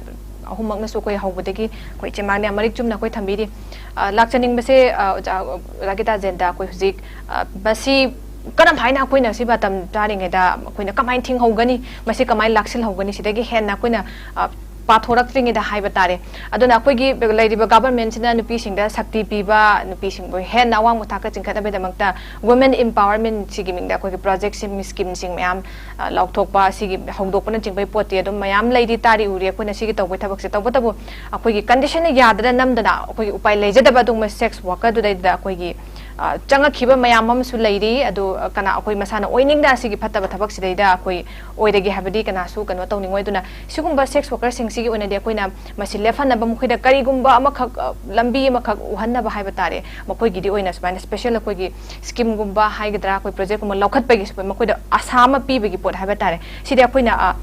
ꯑꯍꯨꯝꯃꯛꯅꯁꯨ ꯑꯩꯈꯣꯏ ꯍꯧꯕꯗꯒꯤ ꯑꯩꯈꯣꯏ ꯏꯆꯦ ꯃꯥꯅꯦ ꯃꯔꯤꯛ ꯆꯨꯝꯅ ꯑꯩꯈꯣꯏ ꯊꯝꯕꯤꯔꯤ꯫ ꯑ, ꯂꯥꯛꯆꯅꯤꯡꯕꯁꯦ, ꯑ, ꯑꯣꯖꯥ, ꯑꯣꯖꯥ ꯒꯤꯇꯥꯖꯦꯟꯗ, ꯑꯩꯈꯣꯏ ꯍꯧꯖꯤꯛ, ꯑ, ꯃꯁꯤ ꯀꯔꯝ ꯍꯥꯏꯅ ꯑꯩꯈꯣꯏꯅ ꯁꯤ ꯃꯇꯝ ꯆꯥꯔꯤꯉꯩꯗ ꯑꯩꯈꯣꯏꯅ ꯀꯃꯥꯏꯅ ꯊꯤꯡꯍꯧꯒꯅꯤ, ꯃꯁꯤ ꯀꯃꯥꯏꯅ ꯂꯥꯛꯁꯤꯜꯍꯧꯒꯅꯤ, ꯁꯤꯗꯒꯤ ꯍꯦꯟꯅ ꯑꯩꯈꯣꯏꯅ, ꯑ, ꯄꯥꯊꯣꯔꯛꯇ꯭ꯔꯤꯉꯩꯗ ꯍꯥꯏꯕ ꯇꯥꯔꯦ꯫ ꯑꯗꯨꯅ ꯑꯩꯈꯣꯏꯒꯤ ꯂꯩꯔꯤꯕ ꯒꯚꯔꯟꯃꯦꯟꯁꯤꯅ ꯅꯨꯄꯤꯁꯤꯡꯗ ꯁꯛꯇꯤ ꯄꯤꯕ, ꯅꯨꯄꯤꯁꯤꯡꯕꯨ ꯍꯦꯟꯅ ꯑꯋꯥꯡꯕ ꯊꯥꯛꯇ ꯆꯤꯡꯈꯠꯅꯕꯒꯤꯗꯃꯛꯇ Women Empowerment ꯁꯤꯒꯤ ꯃꯤꯡꯗ ꯑꯩꯈꯣꯏꯒꯤ ꯄ꯭ꯔꯣꯖꯦꯛꯁꯤꯡ, ꯁ꯭ꯀꯤꯝꯁꯤꯡ ꯃꯌꯥꯝ, ꯑ, ꯂꯥꯎꯊꯣꯛꯄ, ꯁꯤꯒꯤ ꯍꯧꯗꯣꯛꯄꯅꯆꯤꯡꯕꯒꯤ ꯄꯣꯠꯇꯤ ꯑꯗꯨꯝ ꯃꯌꯥꯝ ꯂꯩꯔꯤ, ꯇꯥꯔꯤ, ꯎꯔꯤ ꯑꯩꯈꯣꯏꯅ ꯁꯤꯒꯤ ꯇꯧꯕꯒꯤ ꯊꯕꯛꯁꯦ꯫ ꯇꯧꯕꯇꯕꯨ ꯑꯩꯈꯣꯏꯒꯤ ꯀꯟꯗꯤꯁꯟꯅ ꯌꯥꯗꯅ ꯅꯝꯗꯅ ꯑꯩꯈꯣꯏꯒꯤ ꯎꯄꯥꯏ ꯂꯩꯖꯗꯕ ꯑꯗꯨꯒꯨꯝꯕ ꯁꯦꯛꯁ ꯋꯥꯔꯀꯔꯗꯨꯗꯩꯗ ꯑꯩꯈꯣꯏꯒꯤ, ꯑ, ꯆꯪꯉꯛꯈꯤꯕ ꯃꯌꯥꯝ ꯑꯃꯁꯨ ꯂꯩꯔꯤ꯫ ꯑꯗꯨ, ꯑ, ꯀꯅꯥ, ꯑꯩꯈꯣꯏ ꯃꯁꯥꯅ ꯑꯣꯏꯅꯤꯡꯗꯅ ꯁꯤꯒꯤ ꯐꯠꯇꯕ ꯊꯕꯛꯁꯤꯗꯩꯗ ꯑꯩꯈꯣꯏ ꯑꯣꯏꯔꯒꯦ ꯍꯥꯏꯕꯗꯤ ꯀꯅꯥꯁꯨ ꯀꯩꯅꯣ ꯇꯧꯅꯤꯡꯉꯣꯏ꯫ ꯑꯗꯨꯅ ꯁꯤꯒꯨꯝꯕ ꯁꯦꯛꯁ ꯋꯥꯔꯀꯔꯁꯤꯡꯁꯤꯒꯤ ꯑꯣꯏꯅꯗꯤ ꯑꯩꯈꯣꯏꯅ ꯃꯁꯤ ꯂꯦꯞꯍꯟꯅꯕ, ꯃꯈꯣꯏꯗ ꯀꯔꯤꯒꯨꯝꯕ ꯑꯃꯈꯛ, ꯑ, ꯂꯝꯕꯤ ꯑꯃꯈꯛ ꯎꯍꯟꯅꯕ ꯍꯥꯏꯕ ꯇꯥꯔꯦ, ꯃꯈꯣꯏꯒꯤꯗꯤ ꯑꯣꯏꯅ ꯁꯨꯃꯥꯏꯅ ꯁ꯭ꯄꯦꯁꯦꯜ ꯑꯩꯈꯣꯏꯒꯤ ꯁ꯭ꯀꯤꯝꯒꯨꯝꯕ ꯍꯥꯏꯒꯗ꯭ꯔꯥ, ꯑꯩꯈꯣꯏ ꯄ꯭ꯔꯣꯖꯦꯛꯀꯨꯝꯕ ꯂꯧꯈꯠꯄꯒꯤ ꯃꯈꯣꯏꯗ ꯑꯁꯥ ꯑꯃ ꯄꯤꯕꯒꯤ ꯄꯣꯠ ꯍꯥꯏꯕ ꯇꯥꯔꯦ꯫ ꯁꯤꯗꯤ ꯑꯩꯈꯣꯏꯅ, ꯑ,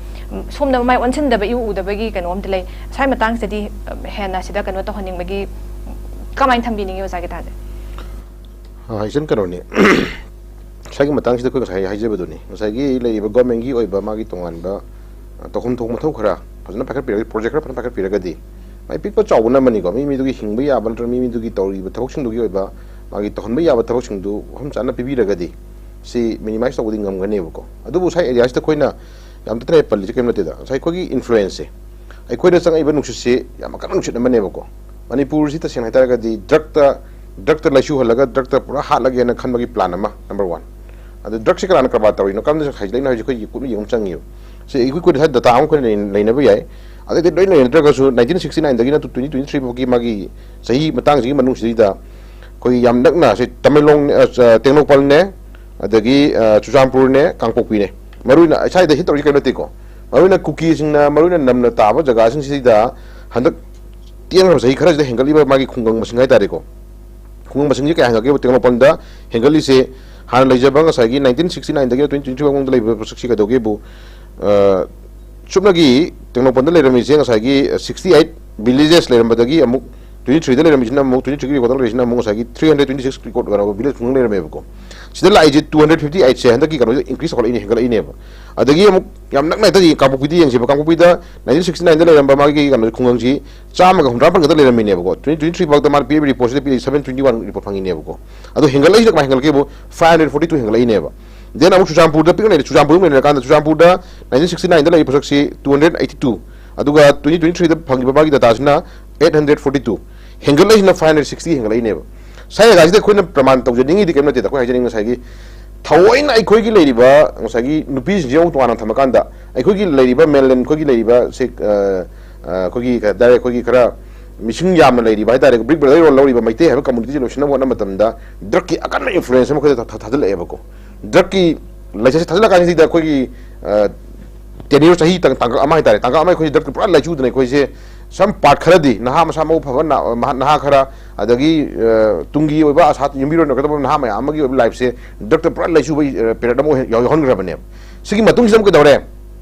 ꯁꯣꯝꯗ ꯃꯃꯥꯏ ꯑꯣꯟꯁꯤꯟꯗꯕ ꯏꯎ ꯎꯗꯕꯒꯤ ꯀꯩꯅꯣ ꯑꯝꯇ ꯂꯩ꯫ ꯁ꯭ꯋꯥꯏ ꯃꯇꯥꯡꯁꯤꯗꯗꯤ, ꯑ, ꯍꯦꯟꯅ ꯁꯤꯗ ꯀꯩꯅꯣ ꯇꯧꯍꯟꯅꯤꯡꯕꯒꯤ ꯀꯃꯥꯏꯅ ꯊꯝꯕꯤꯅꯤꯡꯉꯤ ꯑꯣꯖꯥꯒꯤ ꯊꯥꯁꯦ? ꯏꯆꯟ, ꯀꯩꯅꯣꯅꯤ, ꯉꯁꯥꯏꯒꯤ ꯃꯇꯥꯡꯁꯤꯗ ꯑꯩꯈꯣꯏ ꯉꯁꯥꯏ ꯍꯥꯏꯖꯕꯗꯨꯅꯤ, ꯉꯁꯥꯏꯒꯤ ꯂꯩꯔꯤꯕ ꯒꯣꯔꯃꯦꯟꯒꯤ ꯑꯣꯏꯕ ꯃꯥꯒꯤ ꯇꯣꯉꯥꯟꯕ ꯇꯧꯐꯝ ꯊꯣꯛꯄ ꯃꯊꯧ ꯈꯔ ꯐꯖꯅ ꯄꯥꯏꯈꯠꯄꯤꯔꯒꯗꯤ, ꯄ꯭ꯔꯣꯖꯦꯛ ꯈꯔ ꯐꯖꯅ ꯄꯥꯏꯈꯠꯄꯤꯔꯒꯗꯤ, ꯃꯥꯏ ꯄꯤꯛꯄ ꯆꯥꯎꯕꯅ ꯑꯃꯅꯤꯀꯣ, ꯃꯤ ꯃꯤꯗꯨꯒꯤ ꯍꯤꯡꯕ ꯌꯥꯕ ꯅꯠꯇ꯭ꯔꯒ ꯃꯤ ꯃꯤꯗꯨꯒꯤ ꯇꯧꯔꯤꯕ ꯊꯕꯛꯁꯤꯡꯗꯨꯒꯤ ꯑꯣꯏꯕ ꯃꯥꯒꯤ ꯇꯧꯍꯟꯕ ꯌꯥꯕ ꯊꯕꯛꯁꯤꯡꯗꯨ ꯃꯐꯝ ꯆꯥꯅ ꯄꯤꯕꯤꯔꯒꯗꯤ ꯁꯤ ꯃꯤꯅꯤꯃꯥꯏꯁ ꯇꯧꯕꯗꯤ ꯉꯝꯒꯅꯦꯕꯀꯣ꯫ ꯑꯗꯨꯕꯨ ꯉꯁꯥꯏ ꯑꯦꯔꯤꯌꯥꯁꯤꯗ ꯑꯩꯈꯣꯏꯅ ꯌꯥꯝ ꯇꯠꯇꯅ ꯄꯜꯂꯤꯁꯦ ꯀꯔꯤꯝ ꯅꯠꯇꯦꯗ, ꯉꯁꯥꯏ ꯑꯩꯈꯣꯏꯒꯤ ꯏꯟꯐ꯭ꯂꯨꯌꯦꯟꯁꯁꯦ, ꯑꯩꯈꯣꯏꯗ ꯆꯪꯉꯛꯏꯕ ꯅꯨꯡꯁꯤꯠꯁꯦ ꯌꯥꯝ ꯑꯀꯟꯕ ꯅꯨꯡꯁꯤꯠ ꯑꯃꯅꯦꯕꯀꯣ꯫ ꯃꯅꯤꯄꯨꯔꯁꯤ ꯇꯁꯦꯡꯅ ꯍꯥꯏꯇꯥꯔꯒꯗꯤ ꯗ꯭ꯔꯛꯇ, ꯗ꯭ꯔꯛꯇ ꯂꯥꯏꯆꯨꯍꯜꯂꯒ ꯗ꯭ꯔꯛꯇ ꯄꯨꯔꯥ ꯍꯥꯠꯂꯒꯦꯅ ꯈꯟꯕꯒꯤ ꯄ꯭ꯂꯥꯟ ꯑꯃ, ꯅꯝꯕꯔ ꯋꯥꯟ꯫ ꯑꯗꯨ ꯗ꯭ꯔꯛꯁꯦ ꯀꯅꯥꯅ ꯀꯔꯕꯥꯔ ꯇꯧꯔꯤꯅꯣ, ꯀꯔꯝꯅ ꯍꯥꯏꯖꯤꯜꯂꯛꯏꯅꯣ ꯍꯥꯏꯁꯦ ꯑꯩꯈꯣꯏꯒꯤ ꯀꯨꯞꯅ ꯌꯦꯡꯕ ꯆꯪꯉꯤꯕ꯫ ꯁꯤ ꯑꯩꯈꯣꯏ ꯀꯨꯏꯅ ꯗꯇꯥ ꯑꯃ ꯑꯩꯈꯣꯏꯅ ꯂꯩ-, ꯂꯩꯅꯕ ꯌꯥꯏ꯫ ꯑꯗꯩꯗꯤ ꯂꯣꯏ ꯂꯩꯅꯗ꯭ꯔꯒꯁꯨ ꯅꯥꯏꯟꯇꯤꯟ ꯁꯤꯛꯁꯇꯤ ꯅꯥꯏꯟꯗꯒꯤꯅ ꯇꯨ ꯇ꯭ꯋꯦꯟꯇꯤ ꯇ꯭ꯋꯦꯟꯇꯤ ꯊ꯭ꯔꯤ ꯐꯥꯎꯒꯤ ꯃꯥꯒꯤ ꯆꯍꯤ ꯃꯇꯥꯡꯁꯤꯒꯤ ꯃꯅꯨꯡꯁꯤꯗꯩꯗ ꯑꯩꯈꯣꯏ ꯌꯥꯝ ꯅꯛꯅ ꯁꯤ ꯇꯃꯦꯡꯂꯣꯡ, ꯑ, ꯆ-, ꯇꯦꯡꯅꯧꯄꯜꯅꯦ, ꯑꯗꯒꯤ, ꯑ, ꯆꯨꯔꯆꯥꯟꯄꯨꯔꯅꯦ, ꯀꯥꯡꯄꯣꯛꯄꯤꯅꯦ꯫ ꯃꯔꯨ ꯑꯣꯏꯅ ꯁ꯭ꯋꯥꯏꯗ ꯍꯤꯠ ꯇꯧꯔꯤꯁꯦ ꯀꯔꯤꯝ ꯅꯠꯇꯦꯀꯣ꯫ ꯃꯔꯨ ꯑꯣꯏꯅ ꯀꯨꯀꯤꯁꯤꯡꯅ ꯃꯔꯨ ꯑꯣꯏꯅ ꯅꯝꯅ ꯇꯥꯕ ꯖꯒꯥꯁꯤꯡꯁꯤꯗ ꯍꯟꯗꯛ ꯇꯦꯟꯈ꯭ꯔꯕ ꯆꯍꯤ ꯈꯔꯁꯤꯗ ꯍꯦꯟꯒꯠꯂꯤꯕ ꯃꯥꯒꯤ ꯈꯨꯡꯒꯪ ꯃꯁꯤꯡ ꯍꯥꯏꯇꯥꯔꯦꯀꯣ꯫ ꯈꯨꯡꯒꯪ ꯃꯁꯤꯡꯁꯦ ꯀꯌꯥ ꯍꯦꯟꯒꯠꯀꯦꯕ? ꯇꯦꯡꯅꯧꯄꯜꯗ ꯍꯦꯟꯒꯠꯂꯤꯁꯦ ꯍꯥꯟꯅ ꯂꯩꯖꯕ ꯉꯁꯥꯏꯒꯤ ꯅꯥꯏꯟꯇꯤꯟ ꯁꯤꯛꯁꯇꯤ ꯅꯥꯏꯟꯗꯒꯤꯅ ꯇ꯭ꯋꯦꯟꯇꯤ ꯇ꯭ꯋꯦꯟꯇꯤ ꯐꯥꯏꯚ ꯐꯥꯎꯗ ꯂꯩꯕ ꯄꯣꯠꯁꯛꯁꯤ ꯀꯩꯗꯧꯒꯦꯕꯨ, ꯑ, ꯆꯨꯞꯅꯒꯤ ꯇꯦꯡꯅꯧꯄꯜꯗ ꯂꯩꯔꯝꯃꯤꯁꯦ ꯉꯁꯥꯏꯒꯤ ꯁꯤꯛꯁꯇꯤ ꯑꯩꯠ ꯚꯤꯂꯦꯖꯦꯁ ꯂꯩꯔꯝꯕꯗꯒꯤ ꯑꯃꯨꯛ ꯇ꯭ꯋꯦꯟꯇꯤ ꯊ꯭ꯔꯤꯗ ꯂꯩꯔꯝꯃꯤꯁꯤꯅ ꯑꯃꯨꯛ, ꯇ꯭ꯋꯦꯟꯇꯤ ꯊ꯭ꯔꯤꯒꯤ ꯔꯦꯀꯣꯔꯗ ꯂꯩꯔꯤꯁꯤꯅ ꯑꯃꯨꯛ ꯉꯁꯥꯏꯒꯤ three hundred twenty six record, ꯀꯩꯅꯣ, ꯚꯤꯂꯦꯖ ꯈꯨꯡꯒꯪ ꯂꯩꯔꯝꯃꯦꯕꯀꯣ꯫ ꯁꯤꯗ ꯂꯥꯛꯏꯁꯦ ꯇꯨ ꯍꯟꯗ꯭ꯔꯦꯠ ꯐꯤꯐꯇꯤ ꯑꯩꯠꯁꯦ ꯍꯟꯗꯛꯀꯤ ꯀꯩꯅꯣꯁꯤꯗ ꯏꯟꯀ꯭ꯔꯤꯁ ꯇꯧꯈꯠꯂꯛꯏꯅꯦ, ꯍꯦꯟꯒꯠꯂꯛꯏꯅꯦꯕ꯫ ꯑꯗꯒꯤ ꯑꯃꯨꯛ ꯌꯥꯝ ꯅꯛꯅ ꯍꯦꯛꯇ ꯀꯥꯡꯄꯣꯛꯄꯤꯗ ꯌꯦꯡꯁꯦꯕ꯫ ꯀꯥꯡꯄꯣꯛꯄꯤꯗ ꯅꯥꯏꯟꯇꯤꯟ ꯁꯤꯛꯁꯇꯤ ꯅꯥꯏꯟꯗ ꯂꯩꯔꯝꯕ ꯃꯥꯒꯤ ꯀꯩꯅꯣ ꯈꯨꯡꯒꯪꯁꯤ ꯆꯥꯝꯃꯒ ꯍꯨꯝꯗ꯭ꯔꯥ ꯃꯥꯄꯟ ꯈꯛꯇ ꯂꯩꯔꯝꯃꯤꯅꯦꯕꯀꯣ꯫ ꯇ꯭ꯋꯦꯟꯇꯤ ꯇ꯭ꯋꯦꯟꯇꯤ ꯊ꯭ꯔꯤ ꯐꯥꯎꯗ ꯃꯥꯅ ꯄꯤꯔꯤꯕ ꯔꯤꯄꯣꯔꯠꯁꯤꯗ ꯄꯤꯔꯤ ꯁꯚꯦꯟ ꯇ꯭ꯋꯦꯟꯇꯤ ꯋꯥꯟ ꯔꯤꯄꯣꯔꯠ ꯐꯪꯉꯤꯅꯦꯕꯀꯣ꯫ ꯑꯗꯣ ꯍꯦꯟꯒꯠꯂꯛꯏꯁꯤꯅ ꯀꯃꯥꯏꯅ ꯍꯦꯟꯒꯠꯂꯛꯀꯦꯕꯨ? ꯐꯥꯏꯚ ꯍꯟꯗ꯭ꯔꯦꯠ ꯐꯣꯔꯇꯤ ꯇꯨ ꯍꯦꯟꯒꯠꯂꯛꯏꯅꯦꯕ꯫ ꯗꯦꯟ ꯑꯃꯨꯛ ꯆꯨꯔꯆꯥꯟꯄꯨꯔꯗ ꯄꯤꯛꯅ ꯂꯩꯔꯦ꯫ ꯆꯨꯔꯆꯥꯟꯄꯨꯔ ꯑꯃꯨꯛ ꯂꯩꯔꯀꯥꯟꯗ ꯆꯨꯔꯆꯥꯟꯄꯨꯔꯗ ꯅꯥꯏꯟꯇꯤꯟ ꯁꯤꯛꯁꯇꯤ ꯅꯥꯏꯟꯗ ꯂꯩꯔꯤꯕ ꯄꯣꯠꯁꯛꯁꯤ ꯇꯨ ꯍꯟꯗ꯭ꯔꯦꯠ ꯑꯩꯠꯇꯤ ꯇꯨ, ꯑꯗꯨꯒ ꯇ꯭ꯋꯦꯟꯇꯤ ꯇ꯭ꯋꯦꯟꯇꯤ ꯊ꯭ꯔꯤꯗ ꯐꯪꯉꯤꯕ ꯃꯥꯒꯤ ꯗꯇꯥꯁꯤꯅ ꯑꯩꯠ ꯍꯟꯗ꯭ꯔꯦꯠ ꯐꯣꯔꯇꯤ ꯇꯨ꯫ ꯍꯦꯟꯒꯠꯂꯛꯏꯁꯤꯅ ꯐꯥꯏꯚ ꯍꯟꯗ꯭ꯔꯦꯠ ꯁꯤꯛꯁꯇꯤ ꯍꯦꯟꯒꯠꯂꯛꯏꯅꯦꯕ꯫ ꯁ꯭ꯋꯥꯏ ꯖꯒꯥꯁꯤꯗ ꯑꯩꯈꯣꯏꯅ ꯄ꯭ꯔꯃꯥꯟ ꯇꯧꯖꯅꯤꯡꯉꯤꯗꯤ ꯀꯔꯤꯝ ꯅꯠꯇꯦꯗ꯫ ꯑꯩꯈꯣꯏ ꯍꯥꯏꯖꯅꯤꯡꯉꯤ ꯉꯁꯥꯏꯒꯤ ꯊꯑꯣꯏꯅ ꯑꯩꯈꯣꯏꯒꯤ ꯂꯩꯔꯤꯕ ꯉꯁꯥꯏꯒꯤ ꯅꯨꯄꯤꯁꯤꯡꯁꯦ ꯑꯃꯨꯛ ꯇꯣꯉꯥꯟꯅ ꯊꯝꯃꯀꯥꯟꯗ ꯑꯩꯈꯣꯏꯒꯤ ꯂꯩꯔꯤꯕ ꯃꯦꯟꯂꯦꯟ, ꯑꯩꯈꯣꯏꯒꯤ ꯂꯩꯔꯤꯕ ꯁꯦ-, ꯑ, ꯑ, ꯑꯩꯈꯣꯏꯒꯤ ꯀꯩ ꯍꯥꯏꯇꯥꯔꯦ, ꯑꯩꯈꯣꯏꯒꯤ ꯈꯔ ꯃꯤꯁꯤꯡ ꯌꯥꯝꯅ ꯂꯩꯔꯤꯕ ꯍꯥꯏꯇꯥꯔꯦ, ꯕ꯭ꯔꯤꯛ ꯕ꯭ꯔꯗꯔ ꯔꯣꯜ ꯂꯧꯔꯤꯕ ꯃꯩꯇꯩ ꯍꯥꯏꯕ ꯀꯝꯃꯨꯅꯤꯇꯤꯁꯦ ꯂꯣꯏꯁꯤꯟꯅꯕ ꯍꯣꯠꯅꯕ ꯃꯇꯝꯗ ꯗ꯭ꯔꯛꯀꯤ ꯑꯀꯟꯕ ꯏꯟꯐ꯭ꯂꯨꯌꯦꯟꯁ ꯑꯃ ꯑꯩꯈꯣꯏꯗ ꯊꯥ-, ꯊꯥ-, ꯊꯥꯖꯤꯜꯂꯛꯑꯦꯕꯀꯣ꯫ ꯗ꯭ꯔꯛꯀꯤ ꯂꯥꯏꯆꯠꯁꯦ ꯊꯥꯖꯤꯜꯂꯛꯀꯥꯟꯁꯤꯗ ꯑꯩꯈꯣꯏꯒꯤ, ꯑ, ꯇꯦꯅ꯭ꯌꯨꯔ ꯆꯍꯤ ꯇꯥꯡ-, ꯇꯥꯡꯀꯛ ꯑꯃ ꯍꯥꯏꯇꯥꯔꯦ, ꯇꯥꯡꯀꯛ ꯑꯃ ꯑꯩꯈꯣꯏꯁꯦ ꯗ꯭ꯔꯛꯇ ꯄꯨꯔꯥ ꯂꯥꯏꯆꯨꯗꯅ ꯑꯩꯈꯣꯏꯁꯦ ꯁꯝ ꯄꯥꯔꯠ ꯈꯔꯗꯤ ꯅꯍꯥ ꯃꯁꯥ ꯃꯎ ꯐꯕ ꯅ-, ꯃꯍꯥ-, ꯅꯍꯥ ꯈꯔ, ꯑꯗꯒꯤ, ꯑ, ꯇꯨꯡꯒꯤ ꯑꯣꯏꯕ ꯑꯁꯥ ꯌꯨꯝꯕꯤꯔꯣꯟ ꯑꯣꯏꯒꯗꯕ ꯅꯍꯥ ꯃꯌꯥꯝ ꯑꯃꯒꯤ ꯑꯣꯏꯕ ꯂꯥꯏꯐꯁꯦ ꯗ꯭ꯔꯛꯇ ꯄꯨꯔꯥ ꯂꯩꯆꯨꯕꯒꯤ, ꯑ, ꯄꯦꯔꯦꯠ ꯑꯃ ꯑꯣꯏꯍꯟ-, ꯌꯥꯎ-, ꯌꯥꯎꯍꯟꯈ꯭ꯔꯕꯅꯦꯕ꯫ ꯁꯤꯒꯤ ꯃꯇꯨꯡꯁꯤꯗ ꯑꯃꯨꯛ ꯀꯩꯗꯧꯔꯦ?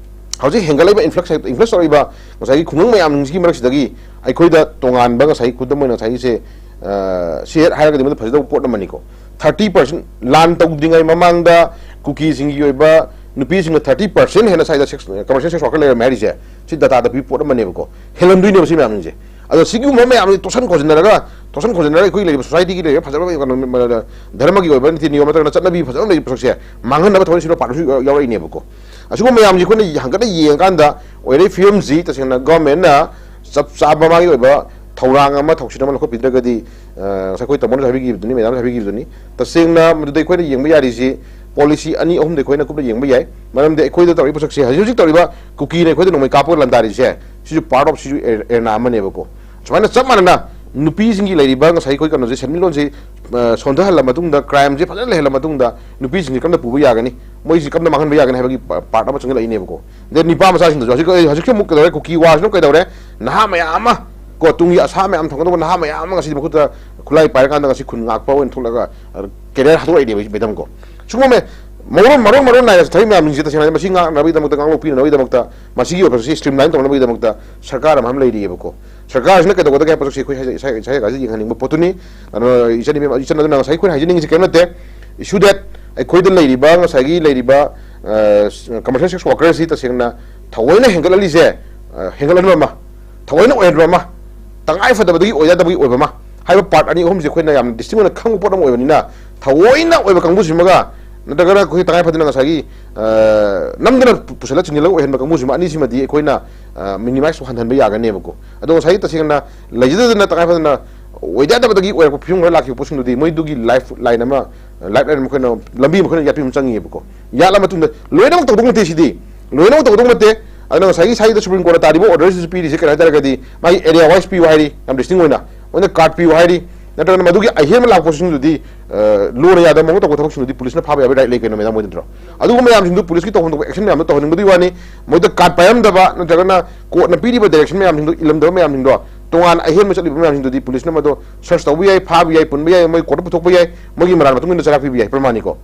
ꯍꯧꯖꯤꯛ ꯍꯦꯟꯒꯠꯂꯛꯏꯕ ꯏꯟꯐ꯭ꯂꯛꯁ, ꯏꯟꯐ꯭ꯂꯛꯁ ꯇꯧꯔꯛꯏꯕ ꯉꯁꯥꯏꯒꯤ ꯈꯨꯡꯒꯪ ꯃꯌꯥꯝꯁꯤꯒꯤ ꯃꯔꯛꯁꯤꯗꯒꯤ ꯑꯩꯈꯣꯏꯗ ꯇꯣꯉꯥꯟꯕ ꯉꯁꯥꯏꯒꯤ ꯈꯨꯗꯝ ꯑꯣꯏꯅ ꯉꯁꯥꯏꯒꯤꯁꯦ, ꯁꯤ ꯍꯦꯛ ꯍꯥꯏꯔꯒꯗꯤ ꯃꯗꯨ ꯐꯖꯗꯕ ꯄꯣꯠ ꯑꯃꯅꯤꯀꯣ꯫ ꯊꯥꯔꯇꯤ ꯄꯥꯔꯁꯦꯟ, ꯂꯥꯟ ꯇꯧꯗ꯭ꯔꯤꯉꯩ ꯃꯃꯥꯡꯗ ꯀꯨꯀꯤꯁꯤꯡꯒꯤ ꯑꯣꯏꯕ ꯅꯨꯄꯤꯁꯤꯡꯅ ꯊꯥꯔꯇꯤ ꯄꯥꯔꯁꯦꯟ ꯍꯦꯟꯅ ꯁ꯭ꯋꯥꯏꯗ ꯁꯦꯛꯁ, ꯀꯃꯔꯁꯤꯌꯦꯜ ꯁꯦꯛꯁ ꯋꯥꯔꯀꯔ ꯂꯩꯔꯝꯃꯦ ꯍꯥꯏꯔꯤꯁꯦ꯫ ꯁꯤ ꯗꯇꯥꯗ ꯄꯤꯕ ꯄꯣꯠ ꯑꯃꯅꯦꯕꯀꯣ꯫ ꯍꯦꯜꯂꯝꯗꯣꯏꯅꯦꯕ ꯁꯤ ꯃꯌꯥꯝꯁꯤꯡꯁꯦ꯫ ꯑꯗꯣ ꯁꯤꯒꯨꯝꯕ ꯃꯌꯥꯝꯁꯤ ꯇꯣꯠꯁꯟ ꯈꯣꯠꯆꯟꯅꯔꯒ, ꯇꯣꯠꯁꯟ ꯈꯣꯠꯆꯟꯅꯔꯒ ꯑꯩꯈꯣꯏ ꯂꯩꯔꯤꯕ ꯁꯣꯁꯥꯏꯇꯤꯒꯤ ꯂꯩꯔꯤꯕ ꯐꯖꯕ ꯀꯩꯅꯣ, ꯙꯔꯃꯒꯤ ꯑꯣꯏꯕ ꯅꯤꯇꯤ ꯅꯤꯌꯣꯝ ꯅꯠꯇ꯭ꯔꯒꯅ ꯆꯠꯅꯕꯤ ꯐꯖꯕ ꯂꯩꯕ ꯄꯣꯠꯁꯛꯁꯦ ꯃꯥꯡꯍꯟꯅꯕ ꯊꯑꯣꯏꯅ ꯁꯤꯗ ꯄꯥꯔꯠꯅꯔꯁꯨ ꯌꯥꯎꯔꯛꯏꯅꯦꯕꯀꯣ꯫ ꯑꯁꯤꯒꯨꯝꯕ ꯃꯌꯥꯝꯁꯤ ꯑꯩꯈꯣꯏꯅ ꯍꯪꯒꯠꯅ ꯌꯦꯡꯉꯀꯥꯟꯗ ꯑꯣꯏꯔꯛꯏ ꯐꯤꯕꯝꯁꯤ ꯇꯁꯦꯡꯅ ꯒꯚꯔꯟꯃꯦꯟꯠꯅ ꯆꯞ ꯆꯥꯕ ꯃꯥꯒꯤ ꯑꯣꯏꯕ ꯊꯧꯔꯥꯡ ꯑꯃ, ꯊꯧꯁꯤꯜ ꯑꯃ ꯂꯧꯈꯠꯄꯤꯗ꯭ꯔꯒꯗꯤ, ꯑ, ꯉꯁꯥꯏ ꯑꯩꯈꯣꯏ ꯇꯥꯃꯣꯅꯁꯨ ꯍꯥꯏꯕꯤꯈꯤꯕꯗꯨꯅꯤ, ꯃꯦꯗꯥꯝꯅꯁꯨ ꯍꯥꯏꯕꯤꯈꯤꯕꯗꯨꯅꯤ, ꯇꯁꯦꯡꯅ ꯃꯗꯨꯗ ꯑꯩꯈꯣꯏꯅ ꯌꯦꯡꯕ ꯌꯥꯔꯤꯁꯤ ꯄꯣꯂꯤꯁꯤ ꯑꯅꯤ ꯑꯍꯨꯝꯗ ꯑꯩꯈꯣꯏꯅ ꯀꯨꯞꯅ ꯌꯦꯡꯕ ꯌꯥꯏ꯫ ꯃꯔꯝꯗꯤ ꯑꯩꯈꯣꯏꯗ ꯇꯧꯔꯤꯕ ꯄꯣꯠꯁꯛꯁꯦ ꯍꯧꯖꯤꯛ ꯍꯧꯖꯤꯛ ꯇꯧꯔꯤꯕ ꯀꯨꯀꯤꯅ ꯑꯩꯈꯣꯏꯗ ꯅꯣꯡꯃꯩ ꯀꯥꯞꯄꯒ ꯂꯥꯟꯗꯥꯔꯤꯁꯦ, ꯁꯤꯁꯨ ꯄꯥꯔꯠ ꯑꯣꯐ, ꯁꯤꯁꯨ ꯑꯦꯔ-, ꯑꯦꯔꯦꯅꯥ ꯑꯃꯅꯦꯕꯀꯣ꯫ ꯁꯨꯃꯥꯏꯅ ꯆꯞ ꯃꯥꯟꯅꯅ ꯅꯨꯄꯤꯁꯤꯡꯒꯤ ꯂꯩꯔꯤꯕ ꯉꯁꯥꯏ ꯑꯩꯈꯣꯏ ꯀꯩꯅꯣꯁꯦ, ꯁꯦꯟꯃꯤꯠꯂꯣꯟꯁꯤ, ꯑ, ꯁꯣꯟꯊꯍꯜꯂ ꯃꯇꯨꯡꯗ, ꯀ꯭ꯔꯥꯏꯝꯁꯦ ꯐꯖꯅ ꯂꯩꯍꯜꯂ ꯃꯇꯨꯡꯗ, ꯅꯨꯄꯤꯁꯤꯡꯁꯤ ꯀꯝꯗ ꯄꯨꯕ ꯌꯥꯒꯅꯤ, ꯃꯣꯏꯁꯤ ꯀꯝꯗ ꯃꯥꯡꯍꯟꯕ ꯌꯥꯒꯅꯤ ꯍꯥꯏꯕꯒꯤ ꯄꯥ-, ꯄꯥꯔꯠ ꯑꯃ ꯆꯪꯁꯤꯜꯂꯛꯏꯅꯦꯕꯀꯣ꯫ ꯑꯗꯩ ꯅꯤꯄꯥ ꯃꯆꯥꯁꯤꯡꯗꯁꯨ ꯍꯧꯖꯤꯛ, ꯍꯧꯖꯤꯛꯁꯨ ꯑꯃꯨꯛ ꯀꯩꯗꯧꯔꯦ, ꯀꯨꯀꯤ ꯋꯥꯔꯁꯤꯅ ꯀꯩꯗꯧꯔꯦ, ꯅꯍꯥ ꯃꯌꯥꯝ ꯑꯃ ꯀꯣ, ꯇꯨꯡꯒꯤ ꯑꯁꯥ ꯃꯌꯥꯝ ꯊꯝꯒꯗꯧꯕ ꯅꯍꯥ ꯃꯌꯥꯝ ꯑꯃ ꯉꯁꯤꯗꯤ ꯃꯈꯨꯠꯇ ꯈꯨꯠꯂꯥꯏ ꯄꯥꯏꯔꯀꯥꯟꯗ ꯉꯁꯤ ꯈꯨꯟ ꯉꯥꯛꯄ ꯑꯣꯏꯅ ꯊꯣꯛꯂꯒ, ꯑ, ꯀꯦꯔꯤꯌꯔ ꯍꯥꯠꯇꯣꯛꯂꯛꯏꯅꯦꯕ ꯃꯦꯗꯥꯝꯀꯣ꯫ ꯁꯤꯒꯨꯝꯕ ꯃꯔꯣꯟ, ꯃꯔꯣꯟ ꯅꯥꯏꯅ ꯆꯠꯊꯔꯤ ꯃꯌꯥꯝꯁꯤꯡꯁꯤ ꯇꯁꯦꯡꯅ ꯃꯁꯤ ꯉꯥꯛꯅꯕꯒꯤꯗꯃꯛꯇ, ꯉꯥꯛꯂꯣꯛꯄꯤꯅꯅꯕꯒꯤꯗꯃꯛꯇ, ꯃꯁꯤꯒꯤ ꯑꯣꯏꯕ ꯁꯤ ꯁ꯭ꯇ꯭ꯔꯤꯝꯂꯥꯏꯟ ꯇꯧꯅꯕꯒꯤꯗꯃꯛꯇ ꯁꯔꯀꯥꯔ ꯑꯃ ꯑꯃ ꯂꯩꯔꯤꯑꯕꯀꯣ꯫ ꯁꯔꯀꯥꯔꯁꯤꯅ ꯀꯩꯗꯧꯒꯗꯒꯦ ꯍꯥꯏꯕ ꯄꯣꯠꯁꯤ ꯑꯩꯈꯣꯏ ꯍꯥꯏ-, ꯏꯁꯥ, ꯏꯁꯥ ꯌꯦꯡꯍꯟꯅꯤꯡꯕ ꯄꯣꯠꯇꯨꯅꯤ꯫ ꯑꯗꯨꯅ ꯏꯆꯟ ꯏꯕꯦꯝ, ꯏꯆꯟ ꯑꯗꯨꯅ ꯉꯁꯥꯏ ꯑꯩꯈꯣꯏꯅ ꯍꯥꯏꯖꯅꯤꯡꯉꯤꯁꯤ ꯀꯔꯤꯝ ꯅꯠꯇꯦ꯫ Issue that ꯑꯩꯈꯣꯏꯗ ꯂꯩꯔꯤꯕ, ꯉꯁꯥꯏꯒꯤ ꯂꯩꯔꯤꯕ, ꯑ, ꯀꯃꯔꯁꯤꯌꯦꯜ ꯁꯦꯛꯁ ꯋꯥꯔꯀꯔꯁꯤ ꯇꯁꯦꯡꯅ ꯊꯑꯣꯏꯅ ꯍꯦꯟꯒꯠꯍꯜꯂꯤꯁꯦ, ꯑ, ꯍꯦꯟꯒꯠꯍꯟꯕ ꯑꯃ, ꯊꯑꯣꯏꯅ ꯑꯣꯏꯍꯟꯕ ꯑꯃ, ꯇꯉꯥꯏ ꯐꯗꯕꯗꯒꯤ ꯑꯣꯏ ꯌꯥꯗꯕꯒꯤ ꯑꯣꯏꯕ ꯑꯃ ꯍꯥꯏꯕ ꯄꯥꯔꯠ ꯑꯅꯤ ꯑꯍꯨꯝꯁꯦ ꯑꯩꯈꯣꯏꯅ ꯌꯥꯝ ꯗꯤꯁꯇꯤꯡ ꯑꯣꯏꯅ ꯈꯪꯕ ꯄꯣꯠ ꯑꯃ ꯑꯣꯏꯕꯅꯤꯅ, ꯊꯑꯣꯏꯅ ꯑꯣꯏꯕ ꯀꯥꯡꯕꯨꯁꯤꯃꯒ ꯅꯠꯇ꯭ꯔꯒꯅ ꯑꯩꯈꯣꯏ ꯇꯉꯥꯏ ꯐꯗꯅ ꯉꯁꯥꯏꯒꯤ, ꯑ, ꯅꯝꯗꯅ ꯄꯨ-, ꯄꯨꯁꯜꯂ ꯆꯤꯡꯁꯤꯜꯂꯒ ꯑꯣꯏꯍꯟꯕ ꯀꯥꯡꯕꯨꯁꯤꯃ ꯑꯅꯤꯁꯤꯃꯗꯤ ꯑꯩꯈꯣꯏꯅ, ꯑ, ꯃꯤꯅꯤꯃꯥꯏꯁ ꯍꯟꯍꯟꯕ ꯌꯥꯒꯅꯦꯕꯀꯣ꯫ ꯑꯗꯣ ꯉꯁꯥꯏꯒꯤ ꯇꯁꯦꯡꯅ ꯂꯩꯖꯗꯗꯅ ꯇꯉꯥꯏ ꯐꯗꯅ ꯑꯣꯏꯗ ꯌꯥꯗꯕꯗꯒꯤ ꯑꯣꯏꯔꯛꯄ ꯐꯤꯕꯝ ꯈꯔ ꯂꯥꯛꯈꯤꯕ ꯄꯣꯠꯁꯤꯡꯗꯨꯗꯤ ꯃꯣꯏꯗꯨꯒꯤ ꯂꯥꯏꯐ ꯂꯥꯏꯟ ꯑꯃ, ꯂꯥꯏꯐ ꯂꯥꯏꯟ ꯑꯃ ꯑꯩꯈꯣꯏꯅ, ꯂꯝꯕꯤ ꯑꯃ ꯑꯩꯈꯣꯏꯅ ꯌꯥꯠꯄꯤꯕ ꯑꯃ ꯆꯪꯉꯤꯕꯀꯣ꯫ ꯌꯥꯠꯂ ꯃꯇꯨꯡꯗ ꯂꯣꯏꯅꯃꯛ ꯇꯧꯗꯧ ꯅꯠꯇꯦ ꯁꯤꯗꯤ, ꯂꯣꯏꯅꯃꯛ ꯇꯧꯗꯧ ꯅꯠꯇꯦ꯫ ꯑꯗꯨꯅ ꯉꯁꯥꯏꯒꯤ ꯁꯥꯏꯗ ꯁꯨꯄ꯭ꯔꯤꯝ ꯀꯣꯔꯠꯅ ꯇꯥꯔꯤꯕ ꯑꯣꯔꯗꯔꯁꯤꯁꯨ ꯄꯤꯔꯤꯁꯦ ꯀꯔꯤ ꯍꯥꯏ ꯇꯥꯔꯒꯗꯤ, ꯃꯥꯒꯤ ꯑꯦꯔꯤꯌꯥ ꯋꯥꯏꯁ ꯄꯤꯌꯨ ꯍꯥꯏꯔꯤ, ꯌꯥꯝ ꯗꯤꯁꯇꯤꯡ ꯑꯣꯏꯅ, ꯃꯣꯏꯅ ꯀꯥꯔꯠ ꯄꯤꯌꯨ ꯍꯥꯏꯔꯤ, ꯅꯠꯇ꯭ꯔꯒꯅ ꯃꯗꯨꯒꯤ ꯑꯍꯦꯟꯕ ꯂꯥꯛꯄꯁꯤꯡꯗꯨꯗꯤ, ꯑ, ꯂꯣꯅ ꯌꯥꯗꯕ ꯃꯑꯣꯡꯗ ꯇꯧꯕ ꯊꯕꯛꯁꯤꯡꯗꯨꯗꯤ ꯄꯨꯂꯤꯁꯅ ꯐꯥꯕ ꯌꯥꯕꯒꯤ ꯔꯥꯏꯠ ꯂꯩ ꯀꯩꯅꯣ, ꯃꯦꯗꯥꯝ, ꯑꯣꯏꯗꯅ ꯅꯠꯇ꯭ꯔꯣ? ꯑꯗꯨꯒꯨꯝꯕ ꯃꯌꯥꯝꯁꯤꯡꯗꯨ ꯄꯨꯂꯤꯁꯀꯤ ꯇꯧꯐꯝ ꯊꯣꯛꯄ ꯑꯦꯛꯁꯟ ꯃꯌꯥꯝꯗꯣ ꯇꯧꯍꯟꯅꯤꯡꯕꯗꯨꯒꯤ ꯋꯥꯅꯤ꯫ ꯃꯣꯏꯗ ꯀꯥꯔꯠ ꯄꯥꯏꯔꯝꯗꯕ ꯅꯠꯇ꯭ꯔꯒꯅ ꯀꯣꯔꯠꯅ ꯄꯤꯔꯤꯕ ꯗꯥꯏꯔꯦꯛꯁꯟ ꯃꯌꯥꯝꯁꯤꯡꯗꯣ ꯏꯜꯂꯝꯗꯕ ꯃꯌꯥꯝꯁꯤꯡꯗꯣ, ꯇꯣꯉꯥꯟꯅ ꯑꯍꯦꯟꯕ ꯆꯠꯂꯤꯕ ꯃꯌꯥꯝꯁꯤꯡꯗꯨꯗꯤ ꯄꯨꯂꯤꯁꯅ ꯃꯗꯣ ꯁꯔꯆ ꯇꯧꯕ ꯌꯥꯏ, ꯐꯥꯕ ꯌꯥꯏ, ꯄꯨꯟꯕ ꯌꯥꯏ, ꯃꯣꯏ ꯀꯣꯔꯠꯇ ꯄꯨꯊꯣꯛꯄ ꯌꯥꯏ, ꯃꯣꯏꯒꯤ ꯃꯔꯥꯜ ꯃꯇꯨꯡ ꯏꯟꯅ ꯆꯩꯔꯥꯛ ꯄꯤꯕ ꯌꯥꯏ, ꯄ꯭ꯔꯃꯥꯅꯤꯀꯣ꯫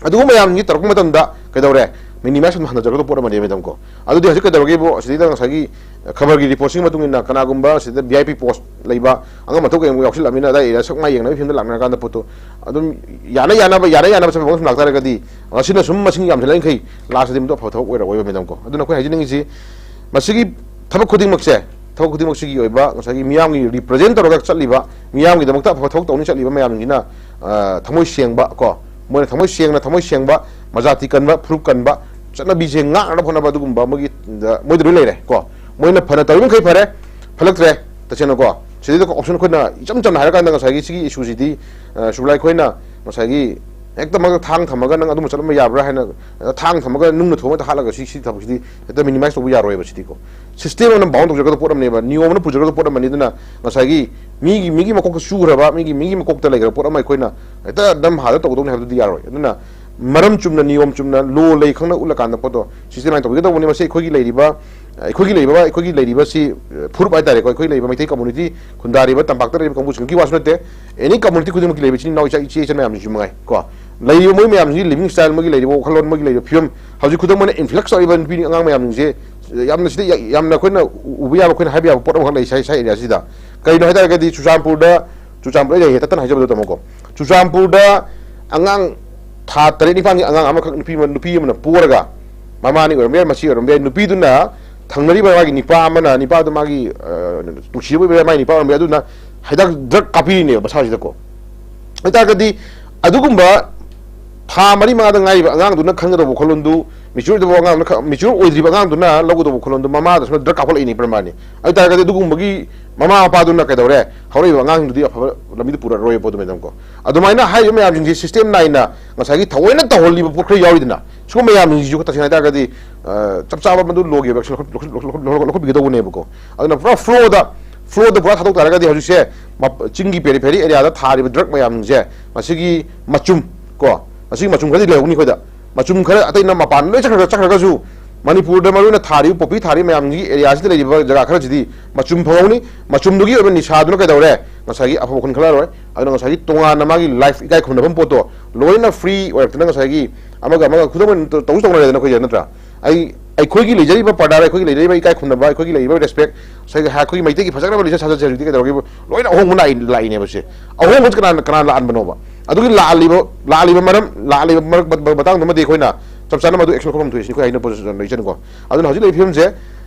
ꯑꯗꯨꯒꯨꯝꯕ ꯃꯌꯥꯝꯁꯤ ꯇꯧꯔꯛꯄ ꯃꯇꯝꯗ ꯀꯩꯗꯧꯔꯦ? ꯃꯤꯅꯤꯃꯥꯏꯁ ꯑꯗꯨꯝ ꯍꯟꯊꯖꯔꯛꯀꯗꯕ ꯄꯣꯠ ꯑꯃꯅꯦ, ꯃꯦꯗꯥꯝ ꯀꯣ꯫ ꯑꯗꯨꯗꯤ ꯍꯧꯖꯤꯛ ꯀꯩꯗꯧꯔꯒꯦꯕꯨ, ꯑꯁꯤꯗꯩꯗ ꯉꯁꯥꯏꯒꯤ ꯈꯕꯔꯒꯤ ꯔꯤꯄꯣꯔꯠꯁꯤꯒꯤ ꯃꯇꯨꯡ ꯏꯟꯅ ꯀꯅꯥꯒꯨꯝꯕ ꯁꯤꯗ ꯚꯤ ꯑꯥꯏ ꯄꯤ ꯄꯣꯁ ꯂꯩꯕ ꯑꯉꯝ ꯑꯊꯧ ꯀꯌꯥ ꯌꯥꯎꯁꯤꯜꯂꯛꯑꯃꯤꯅ ꯑꯗꯥꯏ ꯑꯦꯔꯤꯌꯥ ꯁꯛ ꯃꯥꯏ ꯌꯦꯡꯅꯕꯒꯤ ꯐꯤꯕꯝꯗ ꯂꯥꯛꯅꯔꯀꯥꯟꯗ ꯄꯣꯠꯇꯣ ꯑꯗꯨꯝ ꯌꯥꯅ ꯌꯥꯅꯕ, ꯌꯥꯅ ꯌꯥꯅꯕ ꯆꯠꯐꯝ ꯑꯃ ꯁꯨꯝ ꯂꯥꯛꯇꯥꯔꯒꯗꯤ, ꯃꯁꯤꯅ ꯁꯨꯝ ꯃꯁꯤꯡ ꯌꯥꯝꯁꯤꯜꯂꯛꯏꯈꯩ ꯂꯥꯁꯇꯗꯤ ꯃꯗꯨ ꯑꯐꯕ ꯊꯕꯛ ꯑꯣꯏꯔꯛꯑꯣꯏꯕ, ꯃꯦꯗꯥꯝ ꯀꯣ꯫ ꯑꯗꯨꯅ ꯑꯩꯈꯣꯏ ꯍꯥꯏꯖꯅꯤꯡꯉꯤꯁꯤ, ꯃꯁꯤꯒꯤ ꯊꯕꯛ ꯈꯨꯗꯤꯡꯃꯛꯁꯦ, ꯊꯕꯛ ꯈꯨꯗꯤꯡꯃꯛꯁꯤꯒꯤ ꯑꯣꯏꯕ ꯉꯁꯥꯏꯒꯤ ꯃꯤꯌꯥꯝꯒꯤ ꯔꯤꯄ꯭ꯔꯖꯦꯟ ꯇꯧꯔꯒ ꯆꯠꯂꯤꯕ, ꯃꯤꯌꯥꯝꯒꯤꯗꯃꯛꯇ ꯑꯐꯕ ꯊꯕꯛ ꯇꯧꯅꯤ ꯆꯠꯂꯤꯕ ꯃꯌꯥꯝꯁꯤꯡꯁꯤꯅ, ꯑ, ꯊꯃꯣꯏ ꯁꯦꯡꯕ ꯀꯣ, ꯃꯣꯏꯅ ꯊꯃꯣꯏ ꯁꯦꯡꯅ, ꯊꯃꯣꯏ ꯁꯦꯡꯕ, ꯃꯖꯥꯇꯤ ꯀꯟꯕ, ꯐꯨꯔꯨꯞ ꯀꯟꯕ, ꯆꯠꯅꯕꯤꯁꯦ ꯉꯥꯛꯅꯕ ꯍꯣꯠꯅꯕ ꯑꯗꯨꯒꯨꯝꯕ ꯃꯣꯏꯒꯤ, ꯃꯣꯏꯗ ꯂꯣꯏ ꯂꯩꯔꯦ ꯀꯣ꯫ ꯃꯣꯏꯅ ꯐꯅ ꯇꯧꯔꯤ ꯃꯈꯩ ꯐꯔꯦ, ꯐꯠꯂꯛꯇ꯭ꯔꯦ, ꯇꯁꯦꯡꯅꯀꯣ꯫ ꯁꯤꯗꯩꯗ ꯑꯣꯞꯁꯟ ꯑꯩꯈꯣꯏꯅ ꯏꯆꯝ ꯆꯝꯅ ꯍꯥꯏꯔꯀꯥꯟꯗ ꯉꯁꯥꯏꯒꯤ ꯁꯤꯒꯤ ꯏꯁꯨꯁꯤꯗꯤ, ꯑ, ꯁꯨꯕ꯭ꯂꯥꯏ, ꯑꯩꯈꯣꯏꯅ ꯉꯁꯥꯏꯒꯤ ꯍꯦꯛꯇ ꯃꯛꯇ ꯊꯥꯡ ꯊꯝꯃꯒ ꯅꯪ ꯑꯗꯨꯝꯕ ꯆꯠꯂꯝꯕ ꯌꯥꯕ꯭ꯔꯥ ꯍꯥꯏꯅ, ꯑ, ꯊꯥꯡ ꯊꯝꯃꯒ ꯅꯨꯡꯅ ꯊꯣꯡꯉꯒ ꯍꯥꯠꯂꯒ ꯁꯤ, ꯁꯤ ꯊꯕꯛꯁꯤꯗꯤ ꯍꯦꯛꯇ ꯃꯤꯅꯤꯃꯥꯏꯁ ꯇꯧꯕ ꯌꯥꯔꯣꯏꯕ ꯁꯤꯗꯤꯀꯣ꯫ ꯁꯤꯁꯇꯦꯝ ꯑꯃꯅ ꯕꯥꯎꯟ ꯇꯧꯖꯒꯗꯕ ꯄꯣꯠ ꯑꯃꯅꯦꯕ, ꯅꯤꯌꯣꯝ ꯑꯃꯅ ꯄꯨꯖꯒꯗꯕ ꯄꯣꯠ ꯑꯃꯅꯤ꯫ ꯑꯗꯨꯅ ꯉꯁꯥꯏꯒꯤ ꯃꯤꯒꯤ, ꯃꯤꯒꯤ ꯃꯀꯣꯛꯇ ꯆꯨꯈ꯭ꯔꯕ, ꯃꯤꯒꯤ, ꯃꯤꯒꯤ ꯃꯀꯣꯛꯇ ꯂꯩꯈ꯭ꯔꯕ ꯄꯣꯠ ꯑꯃ ꯑꯩꯈꯣꯏꯅ ꯍꯦꯛꯇ ꯅꯝꯍꯥꯗ ꯇꯧꯒꯗꯧꯅꯤ ꯍꯥꯏꯕꯗꯨꯗꯤ ꯌꯥꯔꯣꯏ꯫ ꯑꯗꯨꯅ ꯃꯔꯝ ꯆꯨꯝꯅ, ꯅꯤꯌꯣꯝ ꯆꯨꯝꯅ, ꯂꯣ ꯂꯩ ꯈꯪꯅ ꯎꯠꯂꯀꯥꯟꯗ ꯄꯣꯠꯇꯣ ꯁꯤꯁꯇꯦꯝ ꯂꯥꯏꯟ ꯇꯧꯕꯤꯒꯗꯧꯕꯅꯤ꯫ ꯃꯁꯤ ꯑꯩꯈꯣꯏꯒꯤ ꯂꯩꯔꯤꯕ, ꯑꯩꯈꯣꯏꯒꯤ ꯂꯩꯔꯤꯕ, ꯑꯩꯈꯣꯏꯒꯤ ꯂꯩꯔꯤꯕꯁꯤ, ꯐꯨꯔꯨꯞ ꯍꯥꯏꯇꯥꯔꯦꯀꯣ, ꯑꯩꯈꯣꯏ ꯂꯩꯔꯤꯕ ꯃꯩꯇꯩ ꯀꯝꯃꯨꯅꯤꯇꯤ, ꯈꯨꯟꯗꯥꯔꯤꯕ, ꯇꯝꯄꯥꯛꯇ ꯂꯩꯔꯤꯕ ꯀꯥꯡꯕꯨꯁꯤꯡꯒꯤ ꯋꯥꯁꯨ ꯅꯠꯇꯦ, ꯑꯦꯅꯤ ꯀꯝꯃꯨꯅꯤꯇꯤ ꯈꯨꯗꯤꯡꯃꯛꯀꯤ ꯂꯩꯔꯤꯕ ꯏꯆꯤꯟ ꯏꯅꯥꯎ, ꯏꯆꯥ, ꯏꯆꯦ ꯏꯆꯟ ꯃꯌꯥꯝꯁꯤꯡꯁꯨ ꯃꯉꯥꯏ ꯀꯣ, ꯂꯩꯔꯤꯕ ꯃꯣꯏ ꯃꯌꯥꯝꯁꯤꯒꯤ ꯂꯤꯕꯤꯡ ꯁ꯭ꯇꯥꯏꯜ, ꯃꯣꯏꯒꯤ ꯂꯩꯔꯤꯕ ꯋꯥꯈꯜꯂꯣꯟ, ꯃꯣꯏꯒꯤ ꯂꯩꯔꯤꯕ ꯐꯤꯕꯝ, ꯍꯧꯖꯤꯛ ꯈꯨꯗꯝ ꯑꯣꯏꯅ ꯏꯟꯐ꯭ꯂꯛꯁ ꯇꯧꯔꯤꯕ ꯅꯨꯄꯤ ꯑꯉꯥꯡ ꯃꯌꯥꯝꯁꯤꯡꯁꯦ ꯌꯥꯝꯅ ꯁꯤꯗ ꯌꯥ-, ꯌꯥꯝꯅ ꯑꯩꯈꯣꯏꯅ ꯎ-, ꯎꯕ ꯌꯥꯕ, ꯑꯩꯈꯣꯏꯅ ꯍꯥꯏꯕ ꯌꯥꯕ ꯄꯣꯠ ꯑꯃꯈꯛ ꯂꯩ ꯁꯥꯏ, ꯁꯥꯏ ꯑꯦꯔꯤꯌꯥꯁꯤꯗ꯫ ꯀꯩꯅꯣ ꯍꯥꯏ ꯇꯥꯔꯒꯗꯤ ꯆꯨꯔꯆꯥꯟꯄꯨꯔꯗ, ꯆꯨꯔꯆꯥꯟꯄꯨꯔ ꯑꯩ ꯍꯦꯛꯇ ꯇꯠꯇꯅ ꯍꯥꯏꯖꯕꯗꯣ ꯇꯥꯃꯣꯀꯣ, ꯆꯨꯔꯆꯥꯟꯄꯨꯔꯗ ꯑꯉꯥꯡ ꯊꯥ ꯇꯔꯦꯠ ꯅꯤꯄꯥꯟꯒꯤ ꯑꯉꯥꯡ ꯑꯃꯈꯛ ꯅꯨꯄꯤ ꯑꯃ, ꯅꯨꯄꯤ ꯑꯃꯅ ꯄꯣꯔꯒ, ꯃꯃꯥꯅꯤ ꯑꯣꯏꯔꯝꯕ ꯌꯥꯏ, ꯃꯆꯦ ꯑꯣꯏꯔꯝꯕ ꯌꯥꯏ, ꯅꯨꯄꯤꯗꯨꯅ ꯊꯪꯅꯔꯤꯕ ꯃꯥꯒꯤ ꯅꯤꯄꯥ ꯑꯃꯅ, ꯅꯤꯄꯥꯗꯨ ꯃꯥꯒꯤ, ꯑ, ꯅꯨꯡꯁꯤꯕ ꯑꯣꯏꯕ ꯌꯥꯏ, ꯃꯥꯒꯤ ꯅꯤꯄꯥ ꯑꯣꯏꯔꯝꯕ ꯌꯥꯏ, ꯑꯗꯨꯅ ꯍꯤꯗꯥꯛ ꯗ꯭ꯔꯒ ꯀꯥꯞꯄꯤꯔꯤꯅꯦꯕ ꯃꯁꯥꯁꯤꯗꯀꯣ꯫ ꯑꯗꯨ ꯇꯥꯔꯒꯗꯤ ꯑꯗꯨꯒꯨꯝꯕ ꯊꯥ ꯃꯔꯤ ꯃꯉꯥꯗ ꯉꯥꯏꯔꯤꯕ ꯑꯉꯥꯡꯗꯨꯅ ꯈꯪꯒꯗꯧꯕ ꯋꯥꯈꯜꯂꯣꯟꯗꯨ, ꯃꯦꯆ꯭ꯌꯨꯔ ꯑꯣꯏꯗꯕ ꯑꯉꯥꯡꯗꯨꯅ ꯈ-, ꯃꯦꯆ꯭ꯌꯨꯔ ꯑꯣꯏꯗ꯭ꯔꯤꯕ ꯑꯉꯥꯡꯗꯨꯅ ꯂꯧꯒꯗꯧꯕ ꯋꯥꯈꯜꯂꯣꯟꯗꯨ ꯃꯃꯥꯗ ꯁꯣꯝꯗ ꯗ꯭ꯔꯒ ꯀꯥꯞꯍꯜꯂꯛꯏꯅꯤ ꯄ꯭ꯔꯃꯥꯟꯅꯤ꯫ ꯑꯗꯨ ꯇꯥꯔꯒꯗꯤ ꯑꯗꯨꯒꯨꯝꯕꯒꯤ ꯃꯃꯥ ꯃꯄꯥꯗꯨꯅ ꯀꯩꯗꯧꯔꯦ? ꯍꯧꯔꯛꯏꯕ ꯑꯉꯥꯡꯁꯤꯡꯗꯨꯗꯤ ꯑꯐꯕ ꯂꯝꯕꯤꯗ ꯄꯨꯔꯛꯑꯔꯣꯏꯕ ꯄꯣꯠꯇꯨ, ꯃꯦꯗꯥꯝ ꯀꯣ꯫ ꯑꯗꯨꯃꯥꯏꯅ ꯍꯥꯏꯔꯤꯕ ꯃꯌꯥꯝꯁꯤꯡꯁꯤ ꯁꯤꯁꯇꯦꯝ ꯅꯥꯏꯅ ꯉꯁꯥꯏꯒꯤ ꯊꯑꯣꯏꯅ ꯇꯧꯍꯜꯂꯤꯕ ꯄꯣꯠ ꯈꯔ ꯌꯥꯎꯔꯤꯗꯅ, ꯁꯤꯒꯨꯝꯕ ꯃꯌꯥꯝꯁꯤꯡꯁꯤꯁꯨ ꯇꯁꯦꯡꯅ ꯍꯥꯏ ꯇꯥꯔꯒꯗꯤ, ꯑ, ꯆꯞ ꯆꯥꯕ ꯃꯗꯨ ꯂꯣꯒꯤ ꯑꯦꯛꯁꯟ ꯂꯧꯈꯠ-, ꯂꯧꯈꯠ-, ꯂꯧꯈꯠ-, ꯂꯧꯈꯠ-, ꯂꯧꯈꯠꯄꯤꯒꯗꯧꯕꯅꯦꯕꯀꯣ꯫ ꯑꯗꯨꯅ ꯄꯨꯔꯥ ꯐ꯭ꯂꯣꯗ, ꯐ꯭ꯂꯣꯗ ꯄꯨꯔꯥ ꯊꯥꯗꯣꯛ ꯇꯥꯔꯒꯗꯤ ꯍꯧꯖꯤꯛꯁꯦ ꯃꯞ-, ꯆꯤꯡꯒꯤ ꯄꯦꯔꯤꯐꯦꯔꯤ ꯑꯦꯔꯤꯌꯥꯗ ꯊꯥꯔꯤꯕ ꯗ꯭ꯔꯒ ꯃꯌꯥꯝꯁꯦ ꯃꯁꯤꯒꯤ ꯃꯆꯨꯝ ꯀꯣ, ꯃꯁꯤꯒꯤ ꯃꯆꯨꯝ ꯈꯔꯗꯤ ꯂꯩꯍꯧꯅꯤ ꯑꯩꯈꯣꯏꯗ꯫ ꯃꯆꯨꯝ ꯈꯔ ꯑꯇꯩꯅ ꯃꯄꯥꯟ ꯂꯣꯏ ꯆꯠꯈ꯭ꯔꯒ, ꯆꯠꯈ꯭ꯔꯒꯁꯨ ꯃꯅꯤꯄꯨꯔꯗ ꯃꯔꯨꯑꯣꯏꯅ ꯊꯥꯔꯤꯕ, ꯄꯣꯄꯤ ꯊꯥꯔꯤꯕ ꯃꯌꯥꯝꯁꯤꯒꯤ ꯑꯦꯔꯤꯌꯥꯁꯤꯗ ꯂꯩꯔꯤꯕ ꯖꯒꯥ ꯈꯔꯁꯤꯗꯤ ꯃꯆꯨꯝ ꯐꯪꯍꯧꯅꯤ꯫ ꯃꯆꯨꯝꯗꯨꯒꯤ ꯑꯣꯏꯕ ꯅꯤꯁꯥꯗꯨꯅ ꯀꯩꯗꯧꯔꯦ? ꯉꯁꯥꯏꯒꯤ ꯑꯐꯕ ꯋꯥꯈꯜ ꯈꯜꯂꯔꯣꯏ꯫ ꯑꯗꯨꯅ ꯉꯁꯥꯏꯒꯤ ꯇꯣꯉꯥꯟꯅ ꯃꯥꯒꯤ ꯂꯥꯏꯐ ꯏꯀꯥꯏ ꯈꯨꯝꯅꯐꯝ ꯄꯣꯠꯇꯣ ꯂꯣꯏꯅ ꯐ꯭ꯔꯤ ꯑꯣꯏꯔꯛꯇꯅ ꯉꯁꯥꯏꯒꯤ ꯑꯃꯒ ꯑꯃꯒ ꯈꯨꯗꯝ ꯑꯣꯏꯅ ꯇꯧꯁꯨ ꯇꯧꯅꯔꯦꯗꯅ ꯑꯩꯈꯣꯏꯁꯦ, ꯅꯠꯇ꯭ꯔꯥ? ꯑꯩ ꯑꯩꯈꯣꯏꯒꯤ ꯂꯩꯖꯔꯤꯕ ꯄꯔꯗꯥꯔ, ꯑꯩꯈꯣꯏꯒꯤ ꯂꯩꯖꯔꯤꯕ ꯏꯀꯥꯏ ꯈꯨꯝꯅꯕ, ꯑꯩꯈꯣꯏꯒꯤ ꯂꯩꯔꯤꯕ ꯔꯦꯁꯄꯦꯛ, ꯉꯁꯥꯏꯒꯤ ꯑꯩꯈꯣꯏꯒꯤ ꯃꯩꯇꯩꯒꯤ ꯐꯖꯈ꯭ꯔꯕ ꯂꯤꯆꯠ ꯁꯥꯖꯠꯁꯦ ꯍꯧꯖꯤꯛꯇꯤ ꯀꯩꯗꯧꯔꯒꯦ? ꯂꯣꯏꯅ ꯑꯍꯣꯡꯕ ꯂꯥꯛꯏ, ꯂꯥꯛꯏꯅꯦꯕ ꯁꯦ꯫ ꯑꯍꯣꯡꯕꯁꯤ ꯀꯅꯥꯅ, ꯀꯅꯥꯅ ꯂꯥꯛꯍꯟꯕꯅꯣꯕ? ꯑꯗꯨꯒꯤ ꯂꯥꯛꯍꯜꯂꯤꯕ, ꯂꯥꯛꯍꯜꯂꯤꯕ ꯃꯔꯝ, ꯂꯥꯛꯍꯜꯂꯤꯕ ꯃꯔꯛ, ꯃ-, ꯃ-, ꯃꯇꯥꯡꯗꯨꯃꯗꯤ ꯑꯩꯈꯣꯏꯅ ꯆꯞ ꯆꯥꯅ ꯃꯗꯨ ꯑꯦꯛꯁꯟ ꯂꯧꯐꯝ ꯊꯣꯛꯏꯁꯤꯅꯤ ꯑꯩꯈꯣꯏ ꯍꯥꯏꯅ ꯄꯣꯖꯤꯁꯟ ꯂꯩꯖꯅꯤꯀꯣ꯫ ꯑꯗꯨꯅ ꯍꯧꯖꯤꯛ ꯂꯩꯔꯤꯕ ꯐꯤꯕꯝꯁꯦ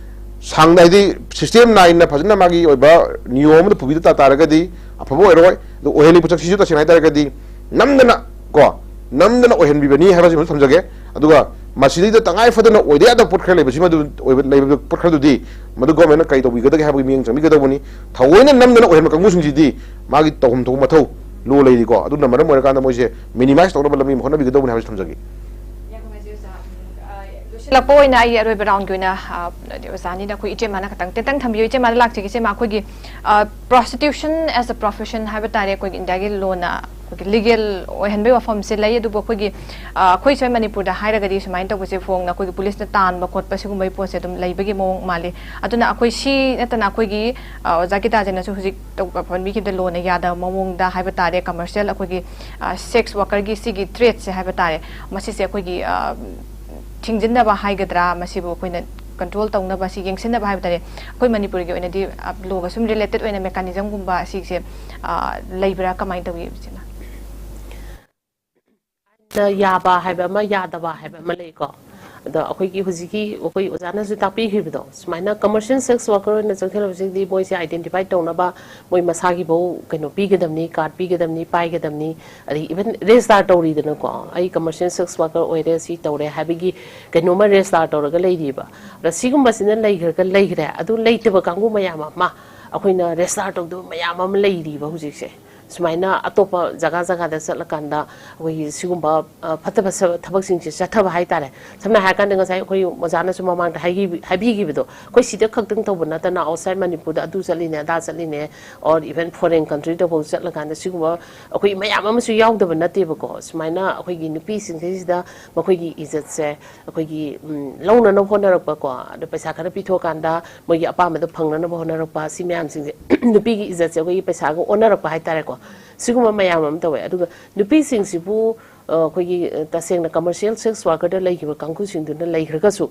ꯁꯥꯡꯅ, ꯍꯥꯏꯗꯤ ꯁꯤꯁꯇꯦꯝ ꯅꯥꯏꯅ ꯐꯖꯅ ꯃꯥꯒꯤ ꯑꯣꯏꯕ ꯅꯤꯌꯣꯝ ꯑꯃꯗ ꯄꯨꯕꯤꯗ ꯇꯥ-, ꯇꯥꯔꯒꯗꯤ ꯑꯐꯕ ꯑꯣꯏꯔꯣꯏ꯫ ꯑꯗꯨ ꯑꯣꯏꯍꯜꯂꯤ ꯄꯣꯠꯁꯛꯁꯤꯁꯨ ꯇꯁꯦꯡꯅ ꯍꯥꯏꯇꯥꯔꯒꯗꯤ ꯅꯝꯗꯅ ꯀꯣ, ꯅꯝꯗꯅ ꯑꯣꯏꯍꯟꯕꯤꯕꯅꯤ ꯍꯥꯏꯕꯁꯤꯃꯁꯨ ꯊꯝꯖꯒꯦ꯫ ꯑꯗꯨꯒ ꯃꯁꯤꯗꯩꯗ ꯇꯉꯥꯏ ꯐꯗꯅ ꯑꯣꯏꯗ ꯌꯥꯗꯕ ꯄꯣꯠ ꯈꯔ ꯂꯩꯕꯁꯤꯃ ꯑꯗꯨ ꯑꯣꯏꯕ, ꯂꯩꯕ ꯄꯣꯠ ꯈꯔꯗꯨꯗꯤ ꯃꯗꯨ ꯒꯣꯔꯃꯦꯟꯅ ꯀꯔꯤ ꯇꯧꯕꯤꯒꯗꯒꯦ ꯍꯥꯏꯕꯒꯤ ꯃꯤꯠꯌꯦꯡ ꯆꯪꯕꯤꯒꯗꯧꯕꯅꯤ꯫ ꯊꯑꯣꯏꯅ ꯅꯝꯗꯅ ꯑꯣꯏꯍꯟꯕ ꯀꯥꯡꯕꯨꯁꯤꯡꯁꯤꯗꯤ ꯃꯥꯒꯤ ꯇꯧꯐꯝ ꯊꯣꯛꯄ ꯃꯊꯧ ꯂꯣ ꯂꯩꯔꯤꯀꯣ꯫ ꯑꯗꯨꯅ ꯃꯔꯝ ꯑꯣꯏꯔꯀꯥꯟꯗ ꯃꯣꯏꯁꯦ ꯃꯤꯅꯤꯃꯥꯏꯁ ꯇꯧꯅꯕ ꯂꯝꯕꯤ ꯑꯃ ꯍꯣꯠꯅꯕꯤꯒꯗꯧꯕꯅꯤ ꯍꯥꯏꯕꯁꯤ ꯊꯝꯖꯒꯦ꯫ ꯌꯥꯝ ꯅꯨꯡꯉꯥꯏꯖꯩ ꯑꯣꯖꯥ꯫ ꯑ, ꯂꯣꯏꯁꯤꯜꯂꯛꯄ ꯑꯣꯏꯅ ꯑꯩ ꯑꯔꯣꯏꯕ ꯔꯥꯎꯟꯒꯤ ꯑꯣꯏꯅ, ꯑ, ꯑꯣꯖꯥꯅꯤꯅ ꯑꯩꯈꯣꯏ ꯏꯆꯦꯃꯅ ꯈꯇꯪ ꯇꯦꯟꯇꯪ ꯊꯝꯕꯤꯌꯨ꯫ ꯏꯆꯦꯃ, ꯂꯥꯛꯆꯒꯦ꯫ ꯏꯆꯦꯃ, ꯑꯩꯈꯣꯏꯒꯤ, ꯑ, prostitution as a profession ꯍꯥꯏꯕ ꯇꯥꯔꯦ, ꯑꯩꯈꯣꯏꯒꯤ ꯏꯟꯗꯤꯌꯥꯒꯤ ꯂꯣꯅ ꯑꯩꯈꯣꯏꯒꯤ ꯂꯤꯒꯦꯜ ꯑꯣꯏꯍꯟꯕꯒꯤ ꯋꯥꯐꯝꯁꯦ ꯂꯩ, ꯑꯗꯨꯕꯨ ꯑꯩꯈꯣꯏꯒꯤ, ꯑ, ꯑꯩꯈꯣꯏ ꯁ꯭ꯋꯥꯏ ꯃꯅꯤꯄꯨꯔꯗ ꯍꯥꯏꯔꯒꯗꯤ ꯁꯨꯃꯥꯏꯅ ꯇꯧꯕꯁꯦ ꯐꯣꯡꯅ ꯑꯩꯈꯣꯏꯒꯤ ꯄꯨꯂꯤꯁꯅ ꯇꯥꯟꯕ ꯈꯣꯠꯄ ꯁꯤꯒꯨꯝꯕꯒꯤ ꯄꯣꯠꯁꯦ ꯑꯗꯨꯝ ꯂꯩꯕꯒꯤ ꯃꯑꯣꯡ ꯃꯥꯜꯂꯤ꯫ ꯑꯗꯨꯅ ꯑꯩꯈꯣꯏ ꯁꯤ ꯅꯠꯇꯅ ꯑꯩꯈꯣꯏꯒꯤ, ꯑ, ꯑꯣꯖꯥ ꯒꯤꯇꯥꯖꯅꯁꯨ ꯍꯧꯖꯤꯛ ꯇꯧ-, ꯄꯟꯕꯤꯈꯤꯕꯗ ꯂꯣꯅ ꯌꯥꯗꯕ ꯃꯑꯣꯡꯗ ꯍꯥꯏꯕ ꯇꯥꯔꯦ, ꯀꯃꯔꯁꯤꯌꯦꯜ ꯑꯩꯈꯣꯏꯒꯤ, ꯑ, ꯁꯦꯛꯁ ꯋꯥꯔꯀꯔꯒꯤ ꯁꯤꯒꯤ ꯇ꯭ꯔꯦꯠꯁꯦ ꯍꯥꯏꯕ ꯇꯥꯔꯦ, ꯃꯁꯤꯁꯦ ꯑꯩꯈꯣꯏꯒꯤ, ꯑ, ꯊꯤꯡꯖꯤꯟꯅꯕ ꯍꯥꯏꯒꯗ꯭ꯔꯥ, ꯃꯁꯤꯕꯨ ꯑꯩꯈꯣꯏꯅ ꯀꯟꯇ꯭ꯔꯣꯜ ꯇꯧꯅꯕ, ꯁꯤ ꯌꯦꯡꯁꯤꯟꯅꯕ ꯍꯥꯏꯕ ꯇꯥꯔꯦ, ꯑꯩꯈꯣꯏ ꯃꯅꯤꯄꯨꯔꯒꯤ ꯑꯣꯏꯅꯗꯤ, ꯑ, ꯂꯣꯒ ꯁꯨꯝ ꯔꯤꯂꯦꯇꯦꯠ ꯑꯣꯏꯅ ꯃꯦꯀꯥꯅꯤꯖꯝꯒꯨꯝꯕ ꯁꯤꯁꯦ, ꯑ, ꯂꯩꯕ꯭ꯔꯥ, ꯀꯃꯥꯏꯅ ꯇꯧꯏ, ꯏꯆꯦꯃ? ꯌꯥꯕ ꯍꯥꯏꯕ ꯑꯃ, ꯌꯥꯗꯕ ꯍꯥꯏꯕ ꯑꯃ ꯂꯩꯀꯣ꯫ ꯑꯗꯣ ꯑꯩꯈꯣꯏꯒꯤ ꯍꯧꯖꯤꯛꯀꯤ ꯑꯩꯈꯣꯏ ꯑꯣꯖꯥꯅꯁꯨ ꯇꯥꯛꯄꯤꯈꯤꯕꯗꯣ, ꯁꯨꯃꯥꯏꯅ ꯀꯃꯔꯁꯤꯌꯦꯜ ꯁꯦꯛꯁ ꯋꯥꯔꯀꯔ ꯑꯣꯏꯅ ꯆꯪꯁꯤꯜꯂꯕꯁꯤꯡꯗꯤ ꯃꯣꯏꯁꯦ ꯑꯥꯏꯗꯦꯟꯇꯤꯐꯥꯏ ꯇꯧꯅꯕ ꯃꯣꯏ ꯃꯁꯥꯒꯤꯐꯧ ꯀꯩꯅꯣ ꯄꯤꯒꯗꯕꯅꯤ, ꯀꯥꯔꯗ ꯄꯤꯒꯗꯕꯅꯤ, ꯄꯥꯏꯒꯗꯕꯅꯤ, ꯑꯗꯩ ꯏꯚꯟ ꯔꯦꯖꯤꯁꯇꯥꯔ ꯇꯧꯔꯤꯗꯅꯀꯣ꯫ ꯑꯩ ꯀꯃꯔꯁꯤꯌꯦꯜ ꯁꯦꯛꯁ ꯋꯥꯔꯀꯔ ꯑꯣꯏꯔꯦ, ꯁꯤ ꯇꯧꯔꯦ ꯍꯥꯏꯕꯒꯤ ꯀꯩꯅꯣꯝꯃ ꯔꯦꯖꯤꯁꯇꯥꯔ ꯇꯧꯔꯒ ꯂꯩꯔꯤꯕ꯫ ꯑꯗ ꯁꯤꯒꯨꯝꯕꯁꯤꯅ ꯂꯩꯈ꯭ꯔꯒ ꯂꯩꯈ꯭ꯔꯦ, ꯑꯗꯨ ꯂꯩꯇꯕ ꯀꯥꯡꯕꯨ ꯃꯌꯥꯝ ꯑꯃ, ꯑꯩꯈꯣꯏꯅ ꯔꯦꯖꯤꯁꯇꯥꯔ ꯇꯧꯗꯕ ꯃꯌꯥꯝ ꯑꯃ ꯂꯩꯔꯤꯕ ꯍꯧꯖꯤꯛꯁꯦ꯫ ꯁꯨꯃꯥꯏꯅ ꯑꯇꯣꯞꯄ ꯖꯒꯥ ꯖꯒꯥꯗ ꯆꯠꯂꯀꯥꯟꯗ ꯑꯩꯈꯣꯏꯒꯤ ꯁꯤꯒꯨꯝꯕ, ꯑ, ꯐꯠꯇ ꯐꯠꯇꯕ ꯊꯕꯛꯁꯤꯡꯁꯦ ꯆꯠꯊꯕ ꯍꯥꯏꯇꯥꯔꯦ꯫ ꯁꯝꯅ ꯍꯥꯏꯔꯀꯥꯟꯗ ꯉꯁꯥꯏ ꯑꯩꯈꯣꯏ ꯑꯣꯖꯥꯅꯁꯨ ꯃꯃꯥꯡꯗ ꯍꯥꯏꯈꯤꯕ-, ꯍꯥꯏꯕꯤꯈꯤꯕꯗꯣ, ꯑꯩꯈꯣꯏ ꯁꯤꯗ ꯈꯛꯇꯪ ꯇꯧꯕ ꯅꯠꯇꯅ outside ꯃꯅꯤꯄꯨꯔꯗ ꯑꯗꯨ ꯆꯠꯂꯤꯅꯦ, ꯑꯗꯥ ꯆꯠꯂꯤꯅꯦ, or even foreign countryꯗꯐꯥꯎ ꯆꯠꯂꯀꯥꯟꯗ ꯁꯤꯒꯨꯝꯕ ꯑꯩꯈꯣꯏ ꯃꯌꯥꯝ ꯑꯃꯁꯨ ꯌꯥꯎꯗꯕ ꯅꯠꯇꯦꯕꯀꯣ꯫ ꯁꯨꯃꯥꯏꯅ ꯑꯩꯈꯣꯏꯒꯤ ꯅꯨꯄꯤꯁꯤꯡꯁꯤꯗ ꯃꯈꯣꯏꯒꯤ ꯏꯖꯠꯁꯦ ꯑꯩꯈꯣꯏꯒꯤ, ꯎꯝ, ꯂꯧꯅꯅꯕ ꯍꯣꯠꯅꯔꯛꯄꯀꯣ, ꯑꯗꯣ ꯄꯩꯁꯥ ꯈꯔ ꯄꯤꯊꯣꯛꯑꯀꯥꯟꯗ ꯃꯣꯏꯒꯤ ꯑꯄꯥꯝꯕꯗꯣ ꯐꯪꯅꯅꯕ ꯍꯣꯠꯅꯔꯛꯄ, ꯁꯤ ꯃꯌꯥꯝꯁꯤꯡꯁꯦ ꯅꯨꯄꯤꯒꯤ ꯏꯖꯠꯁꯦ ꯑꯩꯈꯣꯏꯒꯤ ꯄꯩꯁꯥꯒ ꯑꯣꯟꯅꯔꯛꯄ ꯍꯥꯏꯇꯥꯔꯦꯀꯣ꯫ ꯁꯤꯒꯨꯝꯕ ꯃꯌꯥꯝ ꯑꯃ ꯇꯧꯋꯦ꯫ ꯑꯗꯨꯒ ꯅꯨꯄꯤꯁꯤꯡꯁꯤꯕꯨ, ꯑ, ꯑꯩꯈꯣꯏꯒꯤ, ꯑ, ꯇꯁꯦꯡꯅ commercial sex workerꯗ ꯂꯩꯈꯤꯕ ꯀꯥꯡꯕꯨꯁꯤꯡꯗꯨꯅ ꯂꯩꯈ꯭ꯔꯒꯁꯨ,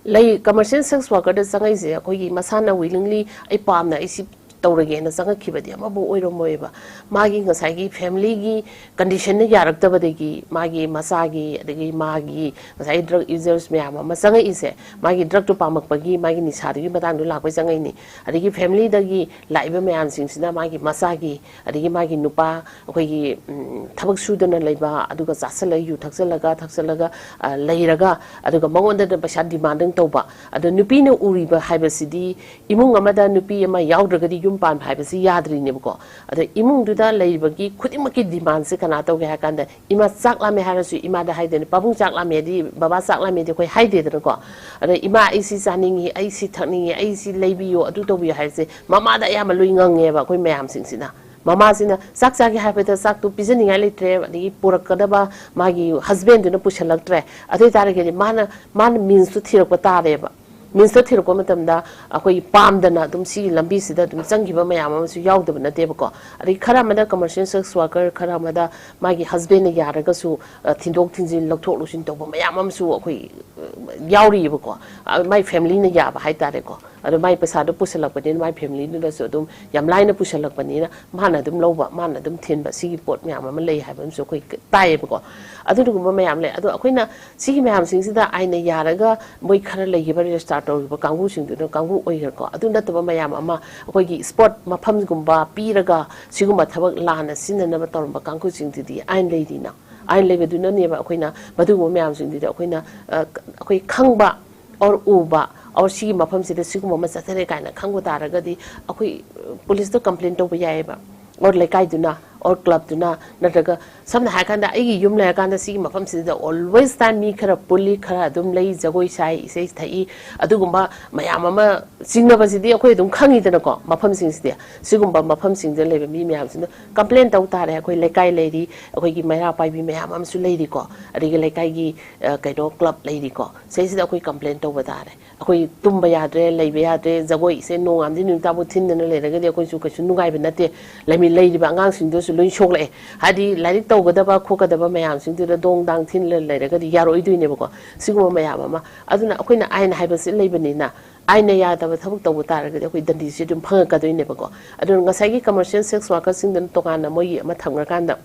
ꯂꯩ, commercial sex workerꯗ ꯆꯪꯉꯛꯏꯁꯦ ꯑꯩꯈꯣꯏꯒꯤ ꯃꯁꯥꯅ willingly "ꯑꯩ ꯄꯥꯝꯅ ꯑꯩ ꯁꯤ ꯇꯧꯔꯒꯦꯅ" ꯆꯪꯉꯛꯈꯤꯕꯗꯤ ꯑꯃꯐꯥꯎ ꯑꯣꯏꯔꯝꯃꯣꯏꯕ꯫ ꯃꯥꯒꯤ ꯉꯁꯥꯏꯒꯤ familyꯒꯤ conditionꯅ ꯌꯥꯔꯛꯇꯕꯗꯒꯤ, ꯃꯥꯒꯤ ꯃꯆꯥꯒꯤ, ꯑꯗꯒꯤ ꯃꯥꯒꯤ ꯉꯁꯥꯏ drug users ꯃꯌꯥꯝ ꯑꯃ ꯆꯪꯉꯛꯏꯁꯦ, ꯃꯥꯒꯤ drugꯇꯨ ꯄꯥꯝꯃꯛꯄꯒꯤ, ꯃꯥꯒꯤ ꯅꯤꯁꯥꯗꯨꯒꯤ ꯃꯇꯥꯡꯗꯨ ꯂꯥꯛꯄꯩ ꯆꯪꯉꯛꯏꯅꯤ꯫ ꯑꯗꯒꯤ familyꯗꯒꯤ ꯂꯥꯛꯏꯕ ꯃꯌꯥꯝꯁꯤꯡꯁꯤꯅ ꯃꯥꯒꯤ ꯃꯆꯥꯒꯤ, ꯑꯗꯒꯤ ꯃꯥꯒꯤ ꯅꯨꯄꯥ, ꯑꯩꯈꯣꯏꯒꯤ, ꯎꯝ, ꯊꯕꯛ ꯁꯨꯗꯅ ꯂꯩꯕ, ꯑꯗꯨꯒ ꯆꯥꯁꯜꯂꯒ, ꯌꯨ ꯊꯛꯆꯜꯂꯒ, ꯊꯛꯆꯜꯂꯒ, ꯑ, ꯂꯩꯔꯒ, ꯑꯗꯨꯒ ꯃꯉꯣꯟꯗ ꯄꯩꯁꯥ demanding ꯇꯧꯕ꯫ ꯑꯗꯣ ꯅꯨꯄꯤꯅ ꯎꯔꯤꯕ ꯍꯥꯏꯕꯁꯤꯗꯤ, ꯏꯃꯨꯡ ꯑꯃꯗ ꯅꯨꯄꯤ ꯑꯃ ꯌꯥꯎꯗ꯭ꯔꯒꯗꯤ ꯌꯨꯝ ꯄꯥꯟꯕ ꯍꯥꯏꯕꯁꯤ ꯌꯥꯗ꯭ꯔꯤꯅꯦꯕꯀꯣ꯫ ꯑꯗꯣ ꯏꯃꯨꯡꯗꯨꯗ ꯂꯩꯔꯤꯕꯒꯤ ꯈꯨꯗꯤꯡꯃꯛꯀꯤ demandꯁꯦ ꯀꯅꯥ ꯇꯧꯒꯦ ꯍꯥꯏ ꯀꯥꯟꯗ, ꯏꯃꯥ ꯆꯥꯛ ꯂꯥꯝꯃꯦ ꯍꯥꯏꯔꯁꯨ ꯏꯃꯥꯗ ꯍꯥꯏꯗꯣꯏꯅꯦ, "ꯄꯥꯕꯨꯡ ꯆꯥꯛ ꯂꯥꯝꯃꯦꯗꯤ, ꯕꯕꯥ ꯆꯥꯛ ꯂꯥꯝꯃꯦꯗꯤ" ꯑꯩꯈꯣꯏ ꯍꯥꯏꯗꯦꯗꯅꯀꯣ꯫ ꯑꯗ "ꯏꯃꯥ ꯑꯩ ꯁꯤ ꯆꯥꯅꯤꯡꯉꯤ, ꯑꯩ ꯁꯤ ꯊꯛꯅꯤꯡꯉꯤ, ꯑꯩ ꯁꯤ ꯂꯩꯕꯤꯌꯣ, ꯑꯗꯨ ꯇꯧꯕꯤꯌꯣ" ꯍꯥꯏꯕꯁꯦ ꯃꯃꯥꯗ ꯑꯌꯥꯝꯕ ꯂꯣꯏ ꯉꯪꯉꯦꯕ ꯑꯩꯈꯣꯏ ꯃꯌꯥꯝꯁꯤꯡꯁꯤꯅ꯫ ꯃꯃꯥꯁꯤꯅ ꯆꯥꯛ ꯆꯥꯒꯦ ꯍꯥꯏꯕꯗ ꯆꯥꯛꯇꯣ ꯄꯤꯖꯅꯤꯡꯉꯥꯏ ꯂꯩꯇ꯭ꯔꯦ, ꯑꯗꯒꯤ ꯄꯨꯔꯛꯀꯗꯕ ꯃꯥꯒꯤ husbandꯗꯨꯅ ꯄꯨꯁꯜꯂꯛꯇ꯭ꯔꯦ, ꯑꯗꯨ ꯑꯣꯏ ꯇꯥꯔꯒꯗꯤ ꯃꯥꯅ, ꯃꯥꯅ meansꯇꯣ ꯊꯤꯔꯛꯄ ꯇꯥꯔꯦꯕ꯫ Meansꯇꯣ ꯊꯤꯔꯛꯄ ꯃꯇꯝꯗ ꯑꯩꯈꯣꯏ ꯄꯥꯝꯗꯅ ꯑꯗꯨꯝ ꯁꯤꯒꯤ ꯂꯝꯕꯤꯁꯤꯗ ꯑꯗꯨꯝ ꯆꯪꯈꯤꯕ ꯃꯌꯥꯝ ꯑꯃꯁꯨ ꯌꯥꯎꯗꯕ ꯅꯠꯇꯦꯕꯀꯣ꯫ ꯑꯗꯩ ꯈꯔ ꯑꯃꯅ commercial sex worker, ꯈꯔ ꯑꯃꯗ ꯃꯥꯒꯤ husbandꯅ ꯌꯥꯔꯒꯁꯨ, ꯑ, ꯊꯤꯟꯗꯣꯛ ꯊꯤꯟꯖꯤꯟ, ꯂꯧꯊꯣꯛ ꯂꯧꯁꯤꯟ ꯇꯧꯕ ꯃꯌꯥꯝ ꯑꯃꯁꯨ ꯑꯩꯈꯣꯏ, ꯑ, ꯌꯥꯎꯔꯤꯑꯕꯀꯣ꯫ ꯑ, ꯃꯥꯏ familyꯅ ꯌꯥꯕ ꯍꯥꯏꯇꯥꯔꯦꯀꯣ꯫ ꯑꯗꯣ ꯃꯥꯏ ꯄꯩꯁꯥꯗꯣ ꯄꯨꯁꯜꯂꯛꯄꯅꯤꯅ ꯃꯥꯏ familyꯗꯨꯅꯁꯨ ꯑꯗꯨꯝ ꯌꯥꯝ ꯂꯥꯏꯅ ꯄꯨꯁꯜꯂꯛꯄꯅꯤꯅ ꯃꯥꯅ ꯑꯗꯨꯝ ꯂꯧꯕ, ꯃꯥꯅ ꯑꯗꯨꯝ ꯊꯤꯟꯕ, ꯁꯤꯒꯤ ꯄꯣꯠ ꯃꯌꯥꯝ ꯑꯃ ꯂꯩ ꯍꯥꯏꯕ ꯑꯃꯁꯨ ꯑꯩꯈꯣꯏ ꯇꯥꯏꯌꯦꯕꯀꯣ꯫ ꯑꯗꯨꯒꯨꯝꯕ ꯃꯌꯥꯝ ꯂꯩ꯫ ꯑꯗꯣ ꯑꯩꯈꯣꯏꯅ ꯁꯤꯒꯤ ꯃꯌꯥꯝꯁꯤꯡꯁꯤꯗ ꯑꯥꯏꯟꯅ ꯌꯥꯔꯒ ꯃꯣꯏ ꯈꯔ ꯂꯩꯈꯤꯕ register ꯇꯧꯔꯤꯕ ꯀꯥꯡꯕꯨꯁꯤꯡꯗꯨꯅ ꯀꯥꯡꯕꯨ ꯑꯣꯏꯈ꯭ꯔꯦꯀꯣ꯫ ꯑꯗꯨ ꯅꯠꯇꯕ ꯃꯌꯥꯝ ꯑꯃ ꯑꯩꯈꯣꯏꯒꯤ spot ꯃꯐꯝꯒꯨꯝꯕ ꯄꯤꯔꯒ ꯁꯤꯒꯨꯝꯕ ꯊꯕꯛ ꯂꯥꯟꯅ ꯁꯤꯖꯤꯟꯅꯅꯕ ꯇꯧꯔꯝꯕ ꯀꯥꯡꯕꯨꯁꯤꯡꯗꯨꯗꯤ ꯑꯥꯏꯟ ꯂꯩꯔꯤꯅ꯫ ꯑꯥꯏꯟ ꯂꯩꯕꯗꯨꯅꯅꯦꯕ ꯑꯩꯈꯣꯏꯅ ꯃꯗꯨꯒꯨꯝꯕ ꯃꯌꯥꯝꯁꯤꯡꯗꯨꯗꯤ ꯑꯩꯈꯣꯏꯅ, ꯑ, ꯑꯩꯈꯣꯏ ꯈꯪꯕ, or ꯎꯕ, or ꯁꯤꯒꯤ ꯃꯐꯝꯁꯤꯗ ꯁꯤꯒꯨꯝꯕ ꯑꯃ ꯆꯠꯊꯔꯦ ꯀꯥꯏꯅ ꯈꯪꯕ ꯇꯥꯔꯒꯗꯤ ꯑꯩꯈꯣꯏ, ꯑ, policeꯇ complain ꯇꯧꯕ ꯌꯥꯏꯌꯦꯕ꯫ ꯑꯣꯔ ꯂꯩꯀꯥꯏꯗꯨꯅ ꯑꯣꯔ ꯀ꯭ꯂꯕꯇꯨꯅ, ꯅꯠꯇ꯭ꯔꯒ ꯁꯝꯅ ꯍꯥꯏꯔꯀꯥꯟꯗ ꯑꯩꯒꯤ ꯌꯨꯝ ꯂꯩꯔꯀꯥꯟꯗ ꯁꯤꯒꯤ ꯃꯐꯝꯁꯤꯗ always time ꯃꯤ ꯈꯔ ꯄꯨꯜꯂꯤ, ꯈꯔ ꯑꯗꯨꯝ ꯂꯩ, ꯖꯒꯣꯏ ꯁꯥꯏ, ꯏꯁꯩ ꯊꯛꯏ, ꯑꯗꯨꯒꯨꯝꯕ ꯃꯌꯥꯝ ꯑꯃ ꯆꯤꯡꯅꯕꯁꯤꯗꯤ ꯑꯩꯈꯣꯏ ꯑꯗꯨꯝ ꯈꯪꯉꯤꯗꯅꯀꯣ꯫ ꯃꯐꯝꯁꯤꯡꯁꯤꯗꯤ, ꯁꯤꯒꯨꯝꯕ ꯃꯐꯝꯁꯤꯡꯗ ꯂꯩꯕ ꯃꯤ ꯃꯌꯥꯝꯁꯤꯅ ꯀꯝꯄ꯭ꯂꯦꯟ ꯇꯧ ꯇꯥꯔꯦ꯫ ꯑꯩꯈꯣꯏ ꯂꯩꯀꯥꯏ ꯂꯩꯔꯤ, ꯑꯩꯈꯣꯏꯒꯤ ꯃꯩꯔꯥ ꯄꯥꯏꯕꯤ ꯃꯌꯥꯝ ꯑꯃꯁꯨ ꯂꯩꯔꯤꯀꯣ, ꯑꯗꯒꯤ ꯂꯩꯀꯥꯏꯒꯤ ꯀꯩꯅꯣ ꯀ꯭ꯂꯕ ꯂꯩꯔꯤꯀꯣ, ꯁꯤꯁꯤꯗ ꯑꯩꯈꯣꯏ ꯀꯝꯄ꯭ꯂꯦꯟ ꯇꯧꯕ ꯇꯥꯔꯦ꯫ ꯑꯩꯈꯣꯏ ꯇꯨꯝꯕ ꯌꯥꯗ꯭ꯔꯦ, ꯂꯩꯕ ꯌꯥꯗ꯭ꯔꯦ, ꯖꯒꯣꯏ ꯏꯁꯩ ꯅꯣꯡꯉꯥꯟꯕꯗꯤ ꯅꯨꯃꯤꯠ ꯇꯥꯕꯨ ꯊꯤꯟꯗꯅ ꯂꯩꯔꯒꯗꯤ ꯑꯩꯈꯣꯏꯁꯨ ꯀꯩꯁꯨ ꯅꯨꯡꯉꯥꯏꯕ ꯅꯠꯇꯦ꯫ ꯂꯩꯃꯤ-, ꯂꯩꯔꯤꯕ ꯑꯉꯥꯡꯁꯤꯡꯗꯨꯁꯨ ꯂꯣꯏ ꯁꯣꯛꯂꯛꯑꯦ꯫ ꯍꯥꯏꯗꯤ ꯂꯥꯏꯔꯤꯛ ꯇꯧꯒꯗꯕ ꯈꯣꯠꯀꯗꯕ ꯃꯌꯥꯝꯁꯤꯡꯗꯨꯗ ꯗꯣꯡ ꯗꯥꯡ ꯊꯤꯜꯂ ꯂꯩꯔꯒꯗꯤ ꯌꯥꯔꯣꯏꯗꯣꯏꯅꯦꯕꯀꯣ꯫ ꯁꯤꯒꯨꯝꯕ ꯃꯌꯥꯝ ꯑꯃ꯫ ꯑꯗꯨꯅ ꯑꯩꯈꯣꯏꯅ ꯑꯥꯏꯟ ꯍꯥꯏꯕꯁꯤ ꯂꯩꯕꯅꯤꯅ, ꯑꯥꯏꯟꯅ ꯌꯥꯗꯕ ꯊꯕꯛ ꯇꯧꯕ ꯇꯥꯔꯒꯗꯤ ꯑꯩꯈꯣꯏ ꯗꯟꯗꯤꯁꯤ ꯑꯗꯨꯝ ꯐꯪꯉꯛꯀꯗꯣꯏꯅꯦꯕꯀꯣ꯫ ꯑꯗꯨꯅ ꯉꯁꯥꯏꯒꯤ commercial sex workerꯁꯤꯡꯗꯨꯅ ꯇꯣꯉꯥꯟꯅ ꯃꯣꯏꯒꯤ ꯑꯃ ꯊꯝꯈ꯭ꯔꯀꯥꯟꯗ,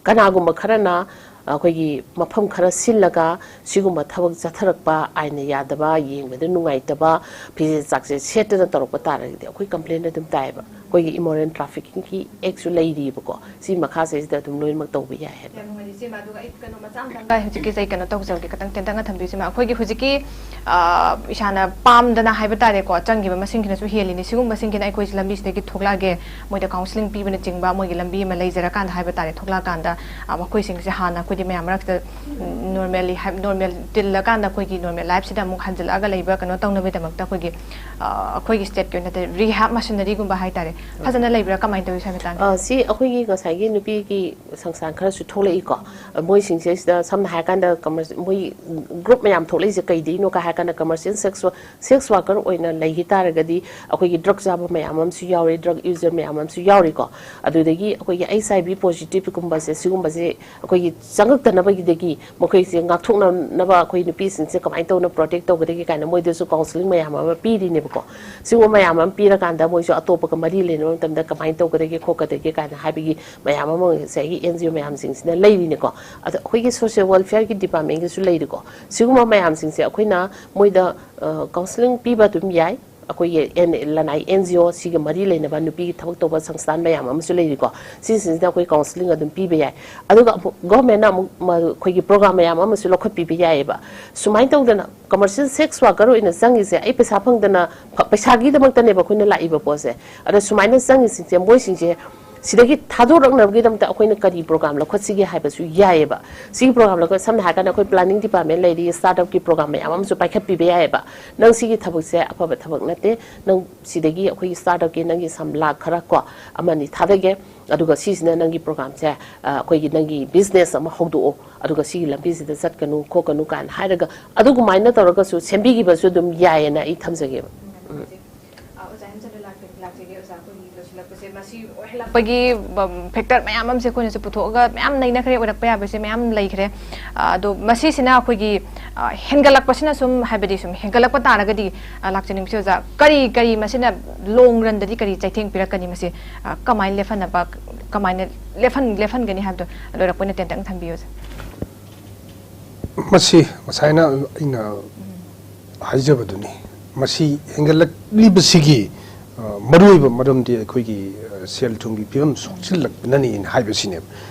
ꯀꯅꯥꯒꯨꯝꯕ ꯈꯔꯅ ꯑꯩꯈꯣꯏꯒꯤ ꯃꯐꯝ ꯈꯔ ꯁꯤꯜꯂꯒ ꯁꯤꯒꯨꯝꯕ ꯊꯕꯛ ꯆꯠꯊꯔꯛꯄ, ꯑꯥꯏꯟꯅ ꯌꯥꯗꯕ, ꯌꯦꯡꯕꯗ ꯅꯨꯡꯉꯥꯏꯇꯕ, ꯐꯤꯖꯦꯠ ꯆꯥꯛꯁꯦꯠ ꯁꯦꯠꯇꯅ ꯇꯧꯔꯛꯄ ꯇꯥꯔꯒꯗꯤ ꯑꯩꯈꯣꯏ ꯀꯝꯄ꯭ꯂꯦꯟ ꯑꯗꯨꯝ ꯇꯥꯏꯌꯦꯕ꯫ ꯑꯩꯈꯣꯏꯒꯤ immoral traffickingꯒꯤ act ꯁꯨ ꯂꯩꯔꯤꯕꯀꯣ꯫ ꯁꯤ ꯃꯈꯥꯁꯤꯗꯩꯁꯤꯗ ꯑꯗꯨꯝ ꯂꯣꯏꯅꯃꯛ ꯇꯧꯕ ꯌꯥꯏ ꯍꯥꯏꯕ꯫ ꯌꯥꯝ ꯅꯨꯡꯉꯥꯏꯖꯩ ꯏꯆꯦꯃ꯫ ꯑꯗꯨꯒ ꯑꯩ ꯀꯩꯅꯣ ꯃꯆꯥ ꯑꯝꯇꯪꯒ ꯍꯧꯖꯤꯛꯀꯤꯁꯦ ꯑꯩ ꯀꯩꯅꯣ ꯇꯧꯖꯔꯒꯦ, ꯈꯤꯇꯪ ꯇꯦꯟꯇꯛꯅ ꯊꯝꯕꯤꯌꯨ ꯏꯆꯦꯃ꯫ ꯑꯩꯈꯣꯏꯒꯤ ꯍꯧꯖꯤꯛꯀꯤ, ꯑ, ꯏꯁꯥꯅ ꯄꯥꯝꯗꯅ ꯍꯥꯏꯕ ꯇꯥꯔꯦꯀꯣ, ꯆꯪꯈꯤꯕ ꯃꯁꯤꯡꯁꯤꯅꯁꯨ ꯍꯦꯜꯂꯤꯅꯤ꯫ ꯁꯤꯒꯨꯝꯕꯁꯤꯡꯁꯤꯅ ꯑꯩꯈꯣꯏꯁꯦ ꯂꯝꯕꯤꯁꯤꯗꯒꯤ ꯊꯣꯛꯂꯛꯑꯒꯦ, ꯃꯣꯏꯗ counselling ꯄꯤꯕꯅꯆꯤꯡꯕ, ꯃꯣꯏꯒꯤ ꯂꯝꯕꯤ ꯑꯃ ꯂꯩꯖꯔꯀꯥꯟꯗ ꯍꯥꯏꯕ ꯇꯥꯔꯦ, ꯊꯣꯛꯂꯛꯑꯀꯥꯟꯗ, ꯑ, ꯃꯈꯣꯏꯁꯤꯡꯁꯦ ꯍꯥꯟꯅ ꯑꯩꯈꯣꯏꯗꯤ ꯃꯌꯥꯝ ꯃꯔꯛꯇ, ꯎꯝ, normally ꯍꯥꯏ-, normal ꯇꯤꯜꯂꯀꯥꯟꯗ ꯑꯩꯈꯣꯏꯒꯤ normal lifeꯁꯤꯗ ꯑꯃꯨꯛ ꯍꯟꯖꯤꯜꯂꯛꯑꯒ ꯂꯩꯕ ꯀꯩꯅꯣ ꯇꯧꯅꯕꯒꯤꯗꯃꯛꯇ ꯑꯩꯈꯣꯏꯒꯤ, ꯑ, ꯑꯩꯈꯣꯏꯒꯤ stateꯀꯤ ꯑꯣꯏꯅ rehab machineryꯒꯨꯝꯕ ꯍꯥꯏ ꯇꯥꯔꯦ, ꯐꯖꯅ ꯂꯩꯕ꯭ꯔꯥ? ꯀꯃꯥꯏꯅ ꯇꯧꯋꯤ ꯁ꯭ꯋꯥꯏ ꯃꯇꯥꯡꯒꯤ? ꯑ, ꯁꯤ ꯑꯩꯈꯣꯏꯒꯤ ꯉꯁꯥꯏꯒꯤ ꯅꯨꯄꯤꯒꯤ ꯁꯪꯁꯊꯥꯟ ꯈꯔꯁꯨ ꯊꯣꯛꯂꯛꯏꯀꯣ꯫ ꯃꯣꯏꯁꯤꯡꯁꯦ ꯁꯤꯗ ꯁꯝꯅ ꯍꯥꯏꯔꯀꯥꯟꯗ commerce-, ꯃꯣꯏ group ꯃꯌꯥꯝ ꯊꯣꯛꯂꯛꯏꯁꯦ ꯀꯩꯗꯩꯅꯣ ꯀ ꯍꯥꯏꯔꯀꯥꯟꯗ commercial sex wo-, sex worker ꯑꯣꯏꯅ ꯂꯩꯈꯤ ꯇꯥꯔꯒꯗꯤ ꯑꯩꯈꯣꯏꯒꯤ drug ꯆꯥꯕ ꯃꯌꯥꯝ ꯑꯃꯁꯨ ꯌꯥꯎꯔꯤ, drug user ꯃꯌꯥꯝ ꯑꯃꯁꯨ ꯌꯥꯎꯔꯤꯀꯣ꯫ ꯑꯗꯨꯗꯒꯤ ꯑꯩꯈꯣꯏꯒꯤ HIV positiveꯀꯨꯝꯕꯁꯦ, ꯁꯤꯒꯨꯝꯕꯁꯦ ꯑꯩꯈꯣꯏꯒꯤ ꯆꯪꯉꯛꯇꯅꯕꯒꯤꯗꯒꯤ ꯃꯈꯣꯏꯁꯦ ꯉꯥꯛꯊꯣꯛꯅꯅꯕ ꯑꯩꯈꯣꯏ ꯅꯨꯄꯤꯁꯤꯡꯁꯦ ꯀꯃꯥꯏꯅ ꯇꯧꯅ protect ꯇꯧꯒꯗꯒꯦ ꯀꯥꯏꯅ ꯃꯣꯏꯗꯁꯨ counselling ꯃꯌꯥꯝ ꯑꯃ ꯄꯤꯔꯤꯅꯦꯕꯀꯣ꯫ ꯁꯤꯒꯨꯝꯕ ꯃꯌꯥꯝ ꯑꯃ ꯄꯤꯔꯀꯥꯟꯗ ꯃꯣꯏꯁꯨ ꯑꯇꯣꯞꯄꯒ ꯃꯔꯤ ꯂꯩꯅꯕ ꯃꯇꯝꯗ ꯀꯃꯥꯏꯅ ꯇꯧꯒꯗꯒꯦ ꯈꯣꯠꯀꯗꯒꯦ ꯀꯥꯏꯅ ꯍꯥꯏꯕꯒꯤ ꯃꯌꯥꯝ ꯑꯃ ꯉꯁꯥꯏꯒꯤ NGO ꯃꯌꯥꯝꯁꯤꯡꯁꯤꯅ ꯂꯩꯔꯤꯅꯦꯀꯣ꯫ ꯑꯗꯣ ꯑꯩꯈꯣꯏꯒꯤ social welfareꯒꯤ departmentꯒꯤꯁꯨ ꯂꯩꯔꯤꯀꯣ꯫ ꯁꯤꯒꯨꯝꯕ ꯃꯌꯥꯝꯁꯤꯡꯁꯦ ꯑꯩꯈꯣꯏꯅ ꯃꯣꯏꯗ, ꯑ, counselling ꯄꯤꯕ ꯑꯗꯨꯝ ꯌꯥꯏ꯫ ꯑꯩꯈꯣꯏꯒꯤ ꯑꯦꯟ ꯂꯅꯥꯏ ꯑꯦꯟ ꯖꯤ ꯑꯣ ꯁꯤꯒ ꯃꯔꯤ ꯂꯩꯅꯕ ꯅꯨꯄꯤꯒꯤ ꯊꯕꯛ ꯇꯧꯕ ꯁꯪꯁꯊꯥꯟ ꯃꯌꯥꯝ ꯑꯃꯁꯨ ꯂꯩꯔꯤꯀꯣ꯫ ꯁꯤꯁꯤꯡꯁꯤꯗ ꯑꯩꯈꯣꯏ ꯀꯥꯎꯟꯁꯤꯂꯤꯡ ꯑꯗꯨꯝ ꯄꯤꯕ ꯌꯥꯏ꯫ ꯑꯗꯨꯒ ꯑꯃꯨꯛ ꯒꯣꯔꯃꯦꯟꯅ ꯑꯃꯨꯛ ꯃ- ꯑꯩꯈꯣꯏꯒꯤ ꯄ꯭ꯔꯣꯒ꯭ꯔꯥꯝ ꯃꯌꯥꯝ ꯑꯃꯁꯨ ꯂꯧꯈꯠꯄꯤꯕ ꯌꯥꯏꯑꯕ꯫ ꯁꯨꯃꯥꯏꯅ ꯇꯧꯗꯅ ꯀꯃꯔꯁꯤꯌꯦꯜ ꯁꯦꯛꯁ ꯋꯥꯔꯀꯔ ꯑꯣꯏꯅ ꯆꯪꯉꯤꯁꯦ ꯑꯩ ꯄꯩꯁꯥ ꯐꯪꯗꯅ ꯐ- ꯄꯩꯁꯥꯒꯤꯗꯃꯛꯇꯅꯦꯕ ꯑꯩꯈꯣꯏꯅ ꯂꯥꯛꯏꯕ ꯄꯣꯠꯁꯦ꯫ ꯑꯗꯣ ꯁꯨꯃꯥꯏꯅ ꯆꯪꯉꯤꯁꯤꯡꯁꯦ ꯃꯣꯏꯁꯤꯡꯁꯦ ꯁꯤꯗꯒꯤ ꯊꯥꯗꯣꯔꯛꯅꯕꯒꯤꯗꯃꯛꯇ ꯑꯩꯈꯣꯏꯅ ꯀꯔꯤ ꯄ꯭ꯔꯣꯒ꯭ꯔꯥꯝ ꯂꯧꯈꯠꯁꯤꯒꯦ ꯍꯥꯏꯕꯁꯨ ꯌꯥꯏꯑꯕ꯫ ꯁꯤꯒꯤ ꯄ꯭ꯔꯣꯒ꯭ꯔꯥꯝ ꯂꯧꯈꯠ ꯁꯝꯅ ꯍꯥꯏꯔꯀꯥꯟꯗ ꯑꯩꯈꯣꯏ ꯄ꯭ꯂꯥꯅꯤꯡ ꯗꯤꯄꯥꯔꯠꯃꯦꯟ ꯂꯩꯔꯤ, ꯁ꯭ꯇꯥꯔꯠ ꯑꯞꯀꯤ ꯄ꯭ꯔꯣꯒ꯭ꯔꯥꯝ ꯃꯌꯥꯝ ꯑꯃꯁꯨ ꯄꯥꯏꯈꯠꯄꯤꯕ ꯌꯥꯏꯑꯕ꯫ ꯅꯪ ꯁꯤꯒꯤ ꯊꯕꯛꯁꯦ ꯑꯐꯕ ꯊꯕꯛ ꯅꯠꯇꯦ, ꯅꯪ ꯁꯤꯗꯒꯤ ꯑꯩꯈꯣꯏꯒꯤ ꯁ꯭ꯇꯥꯔꯠ ꯑꯞꯀꯤ ꯅꯪꯒꯤ ꯁꯝ ꯂꯥꯛ ꯈꯔ ꯀꯣ ꯑꯃꯅꯤ ꯊꯥꯗꯒꯦ, ꯑꯗꯨꯒ ꯁꯤꯁꯤꯅ ꯅꯪꯒꯤ ꯄ꯭ꯔꯣꯒ꯭ꯔꯥꯝꯁꯦ ꯑ, ꯑꯩꯈꯣꯏꯒꯤ ꯅꯪꯒꯤ ꯕꯤꯖꯤꯅꯦꯁ ꯑꯃ ꯍꯧꯗꯣꯛꯑꯣ, ꯑꯗꯨꯒ ꯁꯤꯒꯤ ꯂꯝꯕꯤꯁꯤꯗ ꯆꯠꯀꯅꯨ ꯈꯣꯠꯀꯅꯨ ꯀꯥꯏꯅ ꯍꯥꯏꯔꯒ ꯑꯗꯨꯒꯨꯃꯥꯏꯅ ꯇꯧꯔꯒꯁꯨ ꯁꯦꯝꯕꯤꯈꯤꯕꯁꯨ ꯑꯗꯨꯝ ꯌꯥꯏꯌꯦꯅ ꯑꯩ ꯊꯝꯖꯒꯦꯕ꯫ ꯎꯝ꯫ ꯑꯣꯖꯥ ꯍꯦꯝꯆꯟꯗ꯭ꯔ ꯂꯥꯛꯆꯒꯦ, ꯂꯥꯛꯆꯒꯦ꯫ ꯑꯣꯖꯥ, ꯑꯩꯈꯣꯏꯒꯤ ꯂꯣꯏꯁꯤꯜꯂꯛꯄꯁꯦ ꯃꯁꯤ ꯑꯣꯏꯍꯜꯂꯛꯄꯒꯤ, ꯎꯝ, ꯐꯦꯛꯇꯔ ꯃꯌꯥꯝ ꯑꯃꯁꯦ ꯑꯩꯈꯣꯏꯅꯁꯨ ꯄꯨꯊꯣꯛꯑꯒ ꯃꯌꯥꯝ ꯅꯩꯅꯈ꯭ꯔꯦ, ꯑꯣꯏꯔꯛꯄ ꯌꯥꯕꯁꯦ ꯃꯌꯥꯝ ꯂꯩꯈ꯭ꯔꯦ꯫ ꯑ, ꯑꯗꯣ ꯃꯁꯤꯁꯤꯅ ꯑꯩꯈꯣꯏꯒꯤ, ꯑ, ꯍꯦꯟꯒꯠꯂꯛꯄꯁꯤꯅ ꯁꯨꯝ, ꯍꯥꯏꯕꯗꯤ ꯁꯨꯝ ꯍꯦꯟꯒꯠꯂꯛꯄ ꯇꯥꯔꯒꯗꯤ, ꯑ, ꯂꯥꯛꯆꯅꯤꯡꯕꯁꯦ ꯑꯣꯖꯥ, ꯀꯔꯤ ꯀꯔꯤ ꯃꯁꯤꯅ ꯂꯣꯡ ꯔꯟꯗꯗꯤ ꯀꯔꯤ ꯆꯩꯊꯦꯡ ꯄꯤꯔꯛꯀꯅꯤ, ꯃꯁꯤ, ꯑ, ꯀꯃꯥꯏꯅ ꯂꯦꯞꯍꯟꯅꯕ, ꯀꯃꯥꯏꯅ ꯂꯦꯞꯍꯟ-, ꯂꯦꯞꯍꯟꯒꯅꯤ ꯍꯥꯏꯕꯗꯣ ꯂꯣꯏꯔꯛꯄ ꯑꯣꯏꯅ ꯇꯦꯟꯇꯛꯅ ꯊꯝꯕꯤꯌꯨ ꯑꯣꯖꯥ꯫ ꯃꯁꯤ ꯉꯁꯥꯏꯅ ꯑꯩꯅ ꯍꯥꯏꯖꯕꯗꯨꯅꯤ꯫ ꯃꯁꯤ ꯍꯦꯟꯒꯠꯂꯛꯂꯤꯕꯁꯤꯒꯤ, ꯑ, ꯃꯔꯨꯑꯣꯏꯕ ꯃꯔꯝꯗꯤ ꯑꯩꯈꯣꯏꯒꯤ, ꯑ, ꯁꯦꯜ ꯊꯨꯝꯒꯤ ꯐꯤꯕꯝ ꯁꯣꯛꯆꯤꯜꯂꯛꯄꯅꯅꯤ ꯍꯥꯏꯕꯁꯤꯅꯦꯕ꯫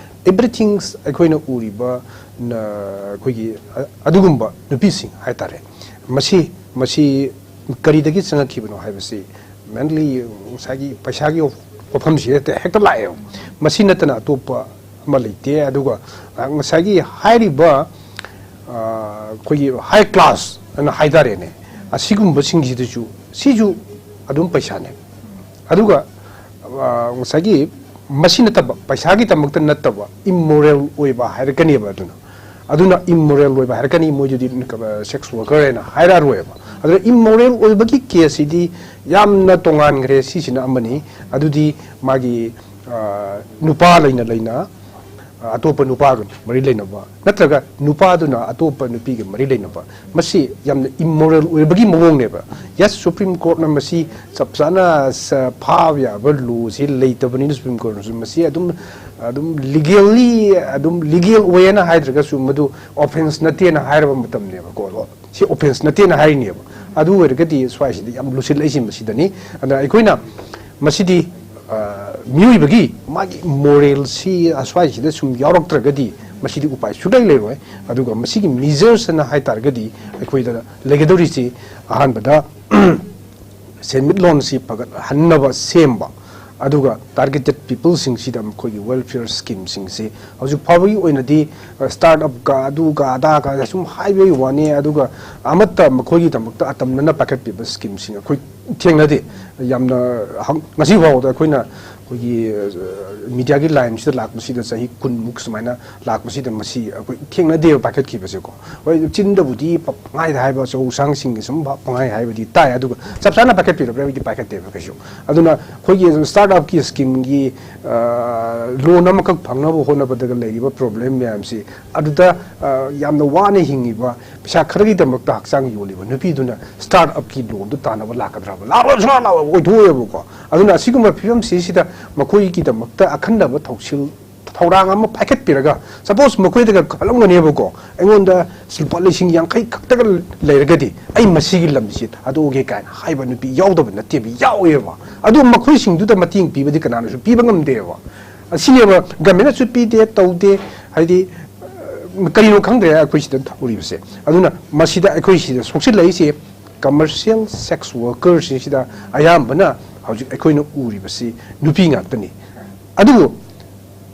Everything ꯑꯩꯈꯣꯏꯅ ꯎꯔꯤꯕ ꯅ-, ꯑꯩꯈꯣꯏꯒꯤ, ꯑ, ꯑꯗꯨꯒꯨꯝꯕ ꯅꯨꯄꯤꯁꯤꯡ ꯍꯥꯏꯇꯥꯔꯦ, ꯃꯁꯤ, ꯃꯁꯤ ꯀꯔꯤꯗꯒꯤ ꯆꯪꯉꯛꯈꯤꯕꯅꯣ ꯍꯥꯏꯕꯁꯤ mainly ꯉꯁꯥꯏꯒꯤ ꯄꯩꯁꯥꯒꯤ ꯋꯥꯐꯝꯁꯤ ꯍꯦꯛꯇ, ꯍꯦꯛꯇ ꯂꯥꯛꯑꯦꯕ꯫ ꯃꯁꯤ ꯅꯠꯇꯅ ꯑꯇꯣꯞꯄ ꯑꯃ ꯂꯩꯇꯦ꯫ ꯑꯗꯨꯒ, ꯑ, ꯉꯁꯥꯏꯒꯤ ꯍꯥꯏꯔꯤꯕ, ꯑ, ꯑꯩꯈꯣꯏꯒꯤ ꯍꯥꯏ ꯀ꯭ꯂꯥꯁ ꯑꯅ ꯍꯥꯏꯇꯥꯔꯦꯅꯦ, ꯑꯁꯤꯒꯨꯝꯕꯁꯤꯡꯁꯤꯗꯁꯨ ꯁꯤꯁꯨ ꯑꯗꯨꯝ ꯄꯩꯁꯥꯅꯦ꯫ ꯑꯗꯨꯒ, ꯑ, ꯉꯁꯥꯏꯒꯤ ꯃꯁꯤ ꯅꯠꯇꯕ, ꯄꯩꯁꯥꯒꯤꯗꯃꯛꯇ ꯅꯠꯇꯕ, ꯏꯝꯃꯣꯔꯦꯜ ꯑꯣꯏꯕ ꯍꯥꯏꯔꯛꯀꯅꯦꯕ꯫ ꯑꯗꯨꯅ, ꯑꯗꯨꯅ ꯏꯝꯃꯣꯔꯦꯜ ꯑꯣꯏꯕ ꯍꯥꯏꯔꯛꯀꯅꯤ, ꯃꯣꯏꯗꯨꯗꯤ ꯁꯦꯛꯁ ꯋꯥꯔꯀꯔ ꯍꯥꯏꯅ ꯍꯥꯏꯔꯛꯑꯔꯣꯏꯕ꯫ ꯑꯗꯨꯅ ꯏꯝꯃꯣꯔꯦꯜ ꯑꯣꯏꯕꯒꯤ ꯀꯦꯁꯁꯤꯗꯤ ꯌꯥꯝꯅ ꯇꯣꯉꯥꯟꯈ꯭ꯔꯦ꯫ ꯁꯤꯁꯤꯅ ꯑꯃꯅꯤ꯫ ꯑꯗꯨꯗꯤ ꯃꯥꯒꯤ, ꯑ, ꯅꯨꯄꯥ ꯂꯩꯅ ꯂꯩꯅ, ꯑ, ꯑꯇꯣꯞꯄ ꯅꯨꯄꯥꯒ ꯃꯔꯤ ꯂꯩꯅꯕ, ꯅꯠꯇ꯭ꯔꯒ ꯅꯨꯄꯥꯗꯨꯅ ꯑꯇꯣꯞꯄ ꯅꯨꯄꯤꯒ ꯃꯔꯤ ꯂꯩꯅꯕ, ꯃꯁꯤ ꯌꯥꯝꯅ ꯏꯝꯃꯣꯔꯦꯜ ꯑꯣꯏꯕꯒꯤ ꯃꯑꯣꯡꯅꯦꯕ꯫ Yes, ꯁꯨꯄ꯭ꯔꯤꯝ ꯀꯣꯔꯠꯅ ꯃꯁꯤ ꯆꯞ ꯆꯥꯅ ꯁ-, ꯐꯥꯕ ꯌꯥꯕ ꯂꯣꯁꯤ ꯂꯩꯇꯕꯅꯤꯅ, ꯁꯨꯄ꯭ꯔꯤꯝ ꯀꯣꯔꯠꯅꯁꯨ ꯃꯁꯤ ꯑꯗꯨꯝ, ꯑꯗꯨꯝ ꯂꯤꯒꯦꯜꯂꯤ, ꯑꯗꯨꯝ ꯂꯤꯒꯦꯜ ꯋꯦꯅ ꯍꯥꯏꯗ꯭ꯔꯒꯁꯨ ꯃꯗꯨ ꯑꯣꯐꯦꯟꯁ ꯅꯠꯇꯦꯅ ꯍꯥꯏꯔꯕ ꯃꯇꯝꯅꯦꯕꯀꯣ꯫ ꯁꯤ ꯑꯣꯐꯦꯟꯁ ꯅꯠꯇꯦꯅ ꯍꯥꯏꯔꯤꯅꯦꯕ꯫ ꯑꯗꯨ ꯑꯣꯏꯔꯒꯗꯤ ꯁ꯭ꯋꯥꯏꯁꯤꯗ ꯌꯥꯝ ꯂꯨꯁꯤꯜꯂꯛꯏꯁꯤ ꯃꯁꯤꯗꯅꯤ꯫ ꯑꯗ ꯑꯩꯈꯣꯏꯅ ꯃꯁꯤꯗꯤ, ꯑ, ꯃꯤꯑꯣꯏꯕꯒꯤ ꯃꯥꯒꯤ ꯃꯣꯔꯦꯜꯁꯤ ꯑꯁ꯭ꯋꯥꯏꯁꯤꯗ ꯁꯨꯝ ꯌꯥꯎꯔꯛꯇ꯭ꯔꯒꯗꯤ ꯃꯁꯤꯗꯤ ꯎꯄꯥꯏ ꯁꯨꯡꯂꯩ ꯂꯩꯔꯣꯏ꯫ ꯑꯗꯨꯒ ꯃꯁꯤꯒꯤ ꯃꯤꯖꯔꯁ ꯑꯅ ꯍꯥꯏ ꯇꯥꯔꯒꯗꯤ ꯑꯩꯈꯣꯏꯗ ꯂꯩꯒꯗꯧꯔꯤꯁꯤ ꯑꯍꯥꯟꯕꯗ ꯁꯦꯟꯃꯤꯠꯂꯣꯟꯁꯤ ꯐꯒꯠꯍꯟꯅꯕ ꯁꯦꯝꯕ, ꯑꯗꯨꯒ ꯇꯥꯔꯒꯦꯇꯦꯠ ꯄꯤꯄꯜꯁꯤꯡꯁꯤꯗ ꯃꯈꯣꯏꯒꯤ ꯋꯦꯜꯐꯤꯌꯔ ꯁ꯭ꯀꯤꯝꯁꯤꯡꯁꯤ ꯍꯧꯖꯤꯛ ꯐꯥꯎꯕꯒꯤ ꯑꯣꯏꯅꯗꯤ, ꯑ, ꯁ꯭ꯇꯥꯔꯠ ꯑꯞꯀ ꯑꯗꯨꯒ ꯑꯗꯥꯒ ꯁꯨꯝ ꯍꯥꯏꯕꯒꯤ ꯋꯥꯅꯤ꯫ ꯑꯗꯨꯒ ꯑꯃꯠꯇ ꯃꯈꯣꯏꯒꯤꯗꯃꯛꯇ ꯑꯇꯝꯅꯅ ꯄꯥꯏꯈꯠꯄꯤꯕ ꯁ꯭ꯀꯤꯝꯁꯤꯡ ꯑꯩꯈꯣꯏ ꯊꯦꯡꯅꯗꯦ꯫ ꯌꯥꯝꯅ ꯍꯪ-, ꯉꯁꯤ ꯐꯥꯎꯕꯗ ꯑꯩꯈꯣꯏꯅ ꯑꯩꯈꯣꯏꯒꯤ, ꯑ, ꯃꯤꯗꯤꯌꯥꯒꯤ ꯂꯥꯏꯟꯁꯤꯗ ꯂꯥꯛꯄꯁꯤꯗ ꯆꯍꯤ ꯀꯨꯟꯃꯨꯛ ꯁꯨꯃꯥꯏꯅ ꯂꯥꯛꯄꯁꯤꯗ ꯃꯁꯤ ꯑꯩꯈꯣꯏ ꯊꯦꯡꯅꯗꯦꯕ ꯄꯥꯏꯈꯠꯈꯤꯕꯁꯦꯀꯣ꯫ ꯍꯣꯏ, ꯆꯤꯟꯗꯕꯨꯗꯤ ꯄ-, ꯄꯪꯍꯥꯏꯗ ꯍꯥꯏꯕ, ꯑꯆꯧ ꯑꯁꯥꯡꯁꯤꯡꯒꯤ ꯁꯨꯝ ꯄ-, ꯄꯪꯍꯥꯏ ꯍꯥꯏꯕꯗꯤ ꯇꯥꯏ, ꯑꯗꯨꯒ ꯆꯞ ꯆꯥꯅ ꯄꯥꯏꯈꯠꯄꯤꯔꯕ꯭ꯔꯥ ꯍꯥꯏꯕꯗꯤ ꯄꯥꯏꯈꯠꯇꯦꯕ ꯀꯩꯁꯨ꯫ ꯑꯗꯨꯅ ꯑꯩꯈꯣꯏꯒꯤ ꯁ꯭ꯇꯥꯔꯠ ꯑꯞꯀꯤ ꯁ꯭ꯀꯤꯝꯒꯤ, ꯑ, ꯂꯣꯟ ꯑꯃꯈꯛ ꯐꯪꯅꯕ ꯍꯣꯠꯅꯕꯗꯒ ꯂꯩꯔꯤꯕ ꯄ꯭ꯔꯣꯕ꯭ꯂꯦꯝ ꯃꯌꯥꯝꯁꯤ, ꯑꯗꯨꯗ, ꯑ, ꯌꯥꯝꯅ ꯋꯥꯅ ꯍꯤꯡꯉꯤꯕ, ꯄꯩꯁꯥ ꯈꯔꯒꯤꯗꯃꯛꯇ ꯍꯛꯆꯥꯡ ꯌꯣꯜꯂꯤꯕ ꯅꯨꯄꯤꯗꯨꯅ ꯁ꯭ꯇꯥꯔꯠ ꯑꯞꯀꯤ ꯂꯣꯟꯗꯨ ꯇꯥꯟꯅꯕ ꯂꯥꯛꯀꯗ꯭ꯔꯕ? ꯂꯥꯛꯑꯣꯏ, ꯁꯨꯡꯂꯥꯛ ꯂꯥꯛꯑꯣꯏ, ꯑꯣꯏꯊꯣꯛꯑꯣꯏꯕꯀꯣ꯫ ꯑꯗꯨꯅ ꯑꯁꯤꯒꯨꯝꯕ ꯐꯤꯕꯝꯁꯤꯁꯤꯗ ꯃꯈꯣꯏꯒꯤꯗꯃꯛꯇ ꯑꯈꯟꯅꯕ ꯊꯧꯁꯤꯜ ꯊꯧꯔꯥꯡ ꯑꯃ ꯄꯥꯏꯈꯠꯄꯤꯔꯒ, ꯁꯄꯣꯁ ꯃꯈꯣꯏꯗꯒ ꯈꯜꯂꯝꯒꯅꯦꯕꯀꯣ, ꯑꯩꯉꯣꯟꯗ ꯂꯨꯄꯥ ꯂꯤꯁꯤꯡ ꯌꯥꯡꯈꯩ ꯈꯛꯇꯒ ꯂꯩꯔꯒꯗꯤ ꯑꯩ ꯃꯁꯤꯒꯤ ꯂꯝꯁꯤ ꯊꯥꯗꯣꯛꯑꯒꯦ ꯀꯥꯏꯅ ꯍꯥꯏꯕ ꯅꯨꯄꯤ ꯌꯥꯎꯗꯕ ꯅꯠꯇꯦꯕ, ꯌꯥꯎꯋꯦꯕ꯫ ꯑꯗꯨ ꯃꯈꯣꯏꯁꯤꯡꯗꯨꯗ ꯃꯇꯦꯡ ꯄꯤꯕꯗꯤ ꯀꯅꯥꯅꯁꯨ ꯄꯤꯕ ꯉꯝꯗꯦꯕ꯫ ꯑꯁꯤꯅꯦꯕ ꯒꯃꯦꯟꯅꯁꯨ ꯄꯤꯗꯦ, ꯇꯧꯗꯦ, ꯍꯥꯏꯗꯤ, ꯑ, ꯀꯔꯤꯅꯣ ꯈꯪꯗ꯭ꯔꯦ ꯑꯩꯈꯣꯏ ꯁꯤꯗ ꯇꯧꯔꯤꯕꯁꯦ꯫ ꯑꯗꯨꯅ ꯃꯁꯤꯗ ꯑꯩꯈꯣꯏ ꯁꯤꯗ ꯁꯣꯛꯆꯤꯜꯂꯛꯏꯁꯦ ꯀꯃꯔꯁꯤꯌꯦꯜ ꯁꯦꯛꯁ ꯋꯥꯔꯀꯔꯁꯤꯡꯁꯤꯗ ꯑꯌꯥꯝꯕꯅ ꯍꯧꯖꯤꯛ ꯑꯩꯈꯣꯏꯅ ꯎꯔꯤꯕꯁꯤ ꯅꯨꯄꯤ ꯉꯥꯛꯇꯅꯤ꯫ ꯑꯗꯨꯕꯨ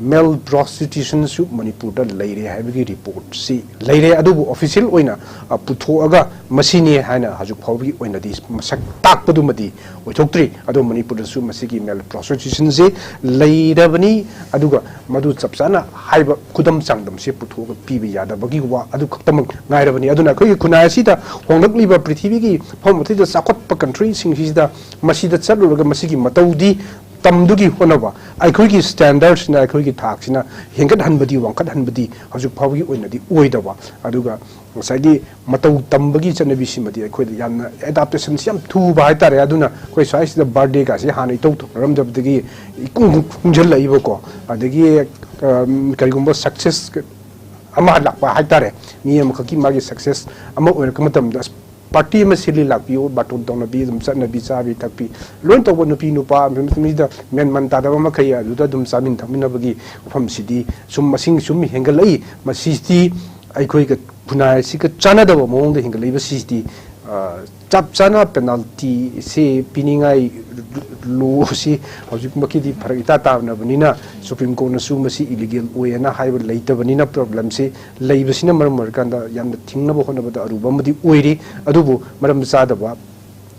ꯃꯦꯜ ꯄ꯭ꯔꯣꯁꯇꯤꯇ꯭ꯌꯨꯁꯟꯁꯨ ꯃꯅꯤꯄꯨꯔꯗ ꯂꯩꯔꯦ ꯍꯥꯏꯕꯒꯤ ꯔꯤꯄꯣꯔꯠꯁꯤ ꯂꯩꯔꯦ, ꯑꯗꯨꯕꯨ ꯑꯣꯐꯤꯁꯤꯌꯦꯜ ꯑꯣꯏꯅ, ꯑ, ꯄꯨꯊꯣꯛꯑꯒ ꯃꯁꯤꯅꯤ ꯍꯥꯏꯅ ꯍꯧꯖꯤꯛ ꯐꯥꯎꯕꯒꯤ ꯑꯣꯏꯅꯗꯤ ꯃꯁꯛ ꯇꯥꯛꯄꯗꯨꯃꯗꯤ ꯑꯣꯏꯊꯣꯛꯇ꯭ꯔꯤ꯫ ꯑꯗꯣ ꯃꯅꯤꯄꯨꯔꯗꯁꯨ ꯃꯁꯤꯒꯤ ꯃꯦꯜ ꯄ꯭ꯔꯣꯁꯇꯤꯇ꯭ꯌꯨꯁꯟꯁꯤ ꯂꯩꯔꯕꯅꯤ, ꯑꯗꯨꯒ ꯃꯗꯨ ꯆꯞ ꯆꯥꯅ ꯍꯥꯏꯕ ꯈꯨꯗꯝ ꯆꯥꯡꯗꯝꯁꯦ ꯄꯨꯊꯣꯛꯑꯒ ꯄꯤꯕ ꯌꯥꯗꯕꯒꯤ ꯋꯥ ꯑꯗꯨ ꯈꯛꯇꯃꯛ ꯉꯥꯏꯔꯕꯅꯤ꯫ ꯑꯗꯨꯅ ꯑꯩꯈꯣꯏꯒꯤ ꯈꯨꯟꯅꯥꯏ ꯑꯁꯤꯗ ꯍꯣꯡꯂꯛꯂꯤꯕ ꯄ꯭ꯔꯤꯊꯤꯕꯤꯒꯤ ꯃꯐꯝ ꯑꯇꯩꯗ ꯆꯥꯎꯈꯠꯄ ꯀꯟꯇ꯭ꯔꯤꯁꯤꯡꯁꯤꯗ ꯃꯁꯤꯗ ꯆꯠꯂꯨꯔꯒ ꯃꯁꯤꯒꯤ ꯃꯇꯧꯗꯤ ꯇꯝꯗꯨꯒꯤ ꯍꯣꯠꯅꯕ, ꯑꯩꯈꯣꯏꯒꯤ ꯁ꯭ꯇꯦꯟꯗꯔꯗꯁꯤꯅ, ꯑꯩꯈꯣꯏꯒꯤ ꯊꯥꯛꯁꯤꯅ ꯍꯦꯟꯒꯠꯍꯟꯕꯗꯤ, ꯋꯥꯡꯈꯠꯍꯟꯕꯗꯤ ꯍꯧꯖꯤꯛ ꯐꯥꯎꯕꯒꯤ ꯑꯣꯏꯅꯗꯤ ꯑꯣꯏꯗꯕ, ꯑꯗꯨꯒ ꯉꯁꯥꯏꯒꯤ ꯃꯇꯧ ꯇꯝꯕꯒꯤ ꯆꯠꯅꯕꯤꯁꯤꯃꯗꯤ ꯑꯩꯈꯣꯏꯗ ꯌꯥꯝꯅ ꯑꯦꯗꯥꯞꯇꯦꯁꯟꯁꯤ ꯌꯥꯝ ꯊꯨꯕ ꯍꯥꯏꯇꯥꯔꯦ꯫ ꯑꯗꯨꯅ ꯑꯩꯈꯣꯏ ꯁ꯭ꯋꯥꯏꯁꯤꯗ ꯕꯥꯔꯗꯦꯒꯥꯁꯤ ꯍꯥꯟꯅ ꯏꯇꯧ ꯇꯧꯅꯔꯝꯗꯕꯗꯒꯤ ꯏꯀꯨꯡ ꯀꯨꯡꯁꯤꯜꯂꯛꯏꯕꯀꯣ꯫ ꯑꯗꯒꯤ, ꯑꯝ, ꯀꯔꯤꯒꯨꯝꯕ ꯁꯛꯁꯦꯁ ꯑꯃ ꯂꯥꯛꯄ ꯍꯥꯏꯇꯥꯔꯦ, ꯃꯤ ꯑꯃꯈꯛꯀꯤ ꯃꯥꯒꯤ ꯁꯛꯁꯦꯁ ꯑꯃ ꯑꯣꯏꯔꯛꯄ ꯃꯇꯝꯗ, ꯑꯁ, ꯄꯥꯔꯇꯤ ꯑꯃ ꯁꯤꯜꯂꯤ, ꯂꯥꯛꯄꯤꯌꯨ, ꯕꯥꯔꯇꯣꯟ ꯇꯧꯅꯕꯤ, ꯑꯗꯨꯝ ꯆꯠꯅꯕꯤ, ꯆꯥꯕꯤ ꯊꯛꯄꯤ ꯂꯣꯏ ꯇꯧꯕ, ꯅꯨꯄꯤ ꯅꯨꯄꯥ ꯃꯤꯗ ꯃꯦꯟ ꯃꯥꯟ ꯇꯥꯗꯕ ꯃꯈꯩ ꯑꯗꯨꯗ ꯑꯗꯨꯝ ꯆꯥꯃꯤꯟ ꯊꯛꯃꯤꯟꯅꯕꯒꯤ ꯃꯐꯝꯁꯤꯗꯤ ꯁꯨꯝ ꯃꯁꯤꯡ ꯁꯨꯝ ꯍꯦꯟꯒꯠꯂꯛꯏ꯫ ꯃꯁꯤꯗꯤ ꯑꯩꯈꯣꯏꯒ ꯈꯨꯟꯅꯥꯏ ꯑꯁꯤꯒ ꯆꯥꯟꯅꯗꯕ ꯃꯑꯣꯡꯗ ꯍꯦꯟꯒꯠꯂꯛꯏꯕꯁꯤꯗꯤ, ꯑ, ꯆꯞ ꯆꯥꯅ ꯄꯦꯅꯥꯜꯇꯤꯁꯤ ꯄꯤꯅꯤꯡꯉꯥꯏ ꯂꯣꯁꯤ ꯍꯧꯖꯤꯛꯃꯛꯀꯤꯗꯤ ꯐꯔꯛ ꯏꯇꯥ ꯇꯥꯅꯕꯅꯤꯅ, ꯁꯨꯄ꯭ꯔꯤꯝ ꯀꯣꯔꯠꯅꯁꯨ ꯃꯁꯤ ꯏꯂꯤꯒꯦꯜ ꯑꯣꯏꯌꯦꯅ ꯍꯥꯏꯕ ꯂꯩꯇꯕꯅꯤꯅ, ꯄ꯭ꯔꯣꯕ꯭ꯂꯦꯝꯁꯤ ꯂꯩꯕꯁꯤꯅ ꯃꯔꯝ ꯑꯣꯏꯔꯀꯥꯟꯗ ꯌꯥꯝꯅ ꯊꯤꯡꯅꯕ ꯍꯣꯠꯅꯕꯗ ꯑꯔꯨꯕ ꯑꯃꯗꯤ ꯑꯣꯏꯔꯤ꯫ ꯑꯗꯨꯕꯨ ꯃꯔꯝ ꯆꯥꯗꯕ,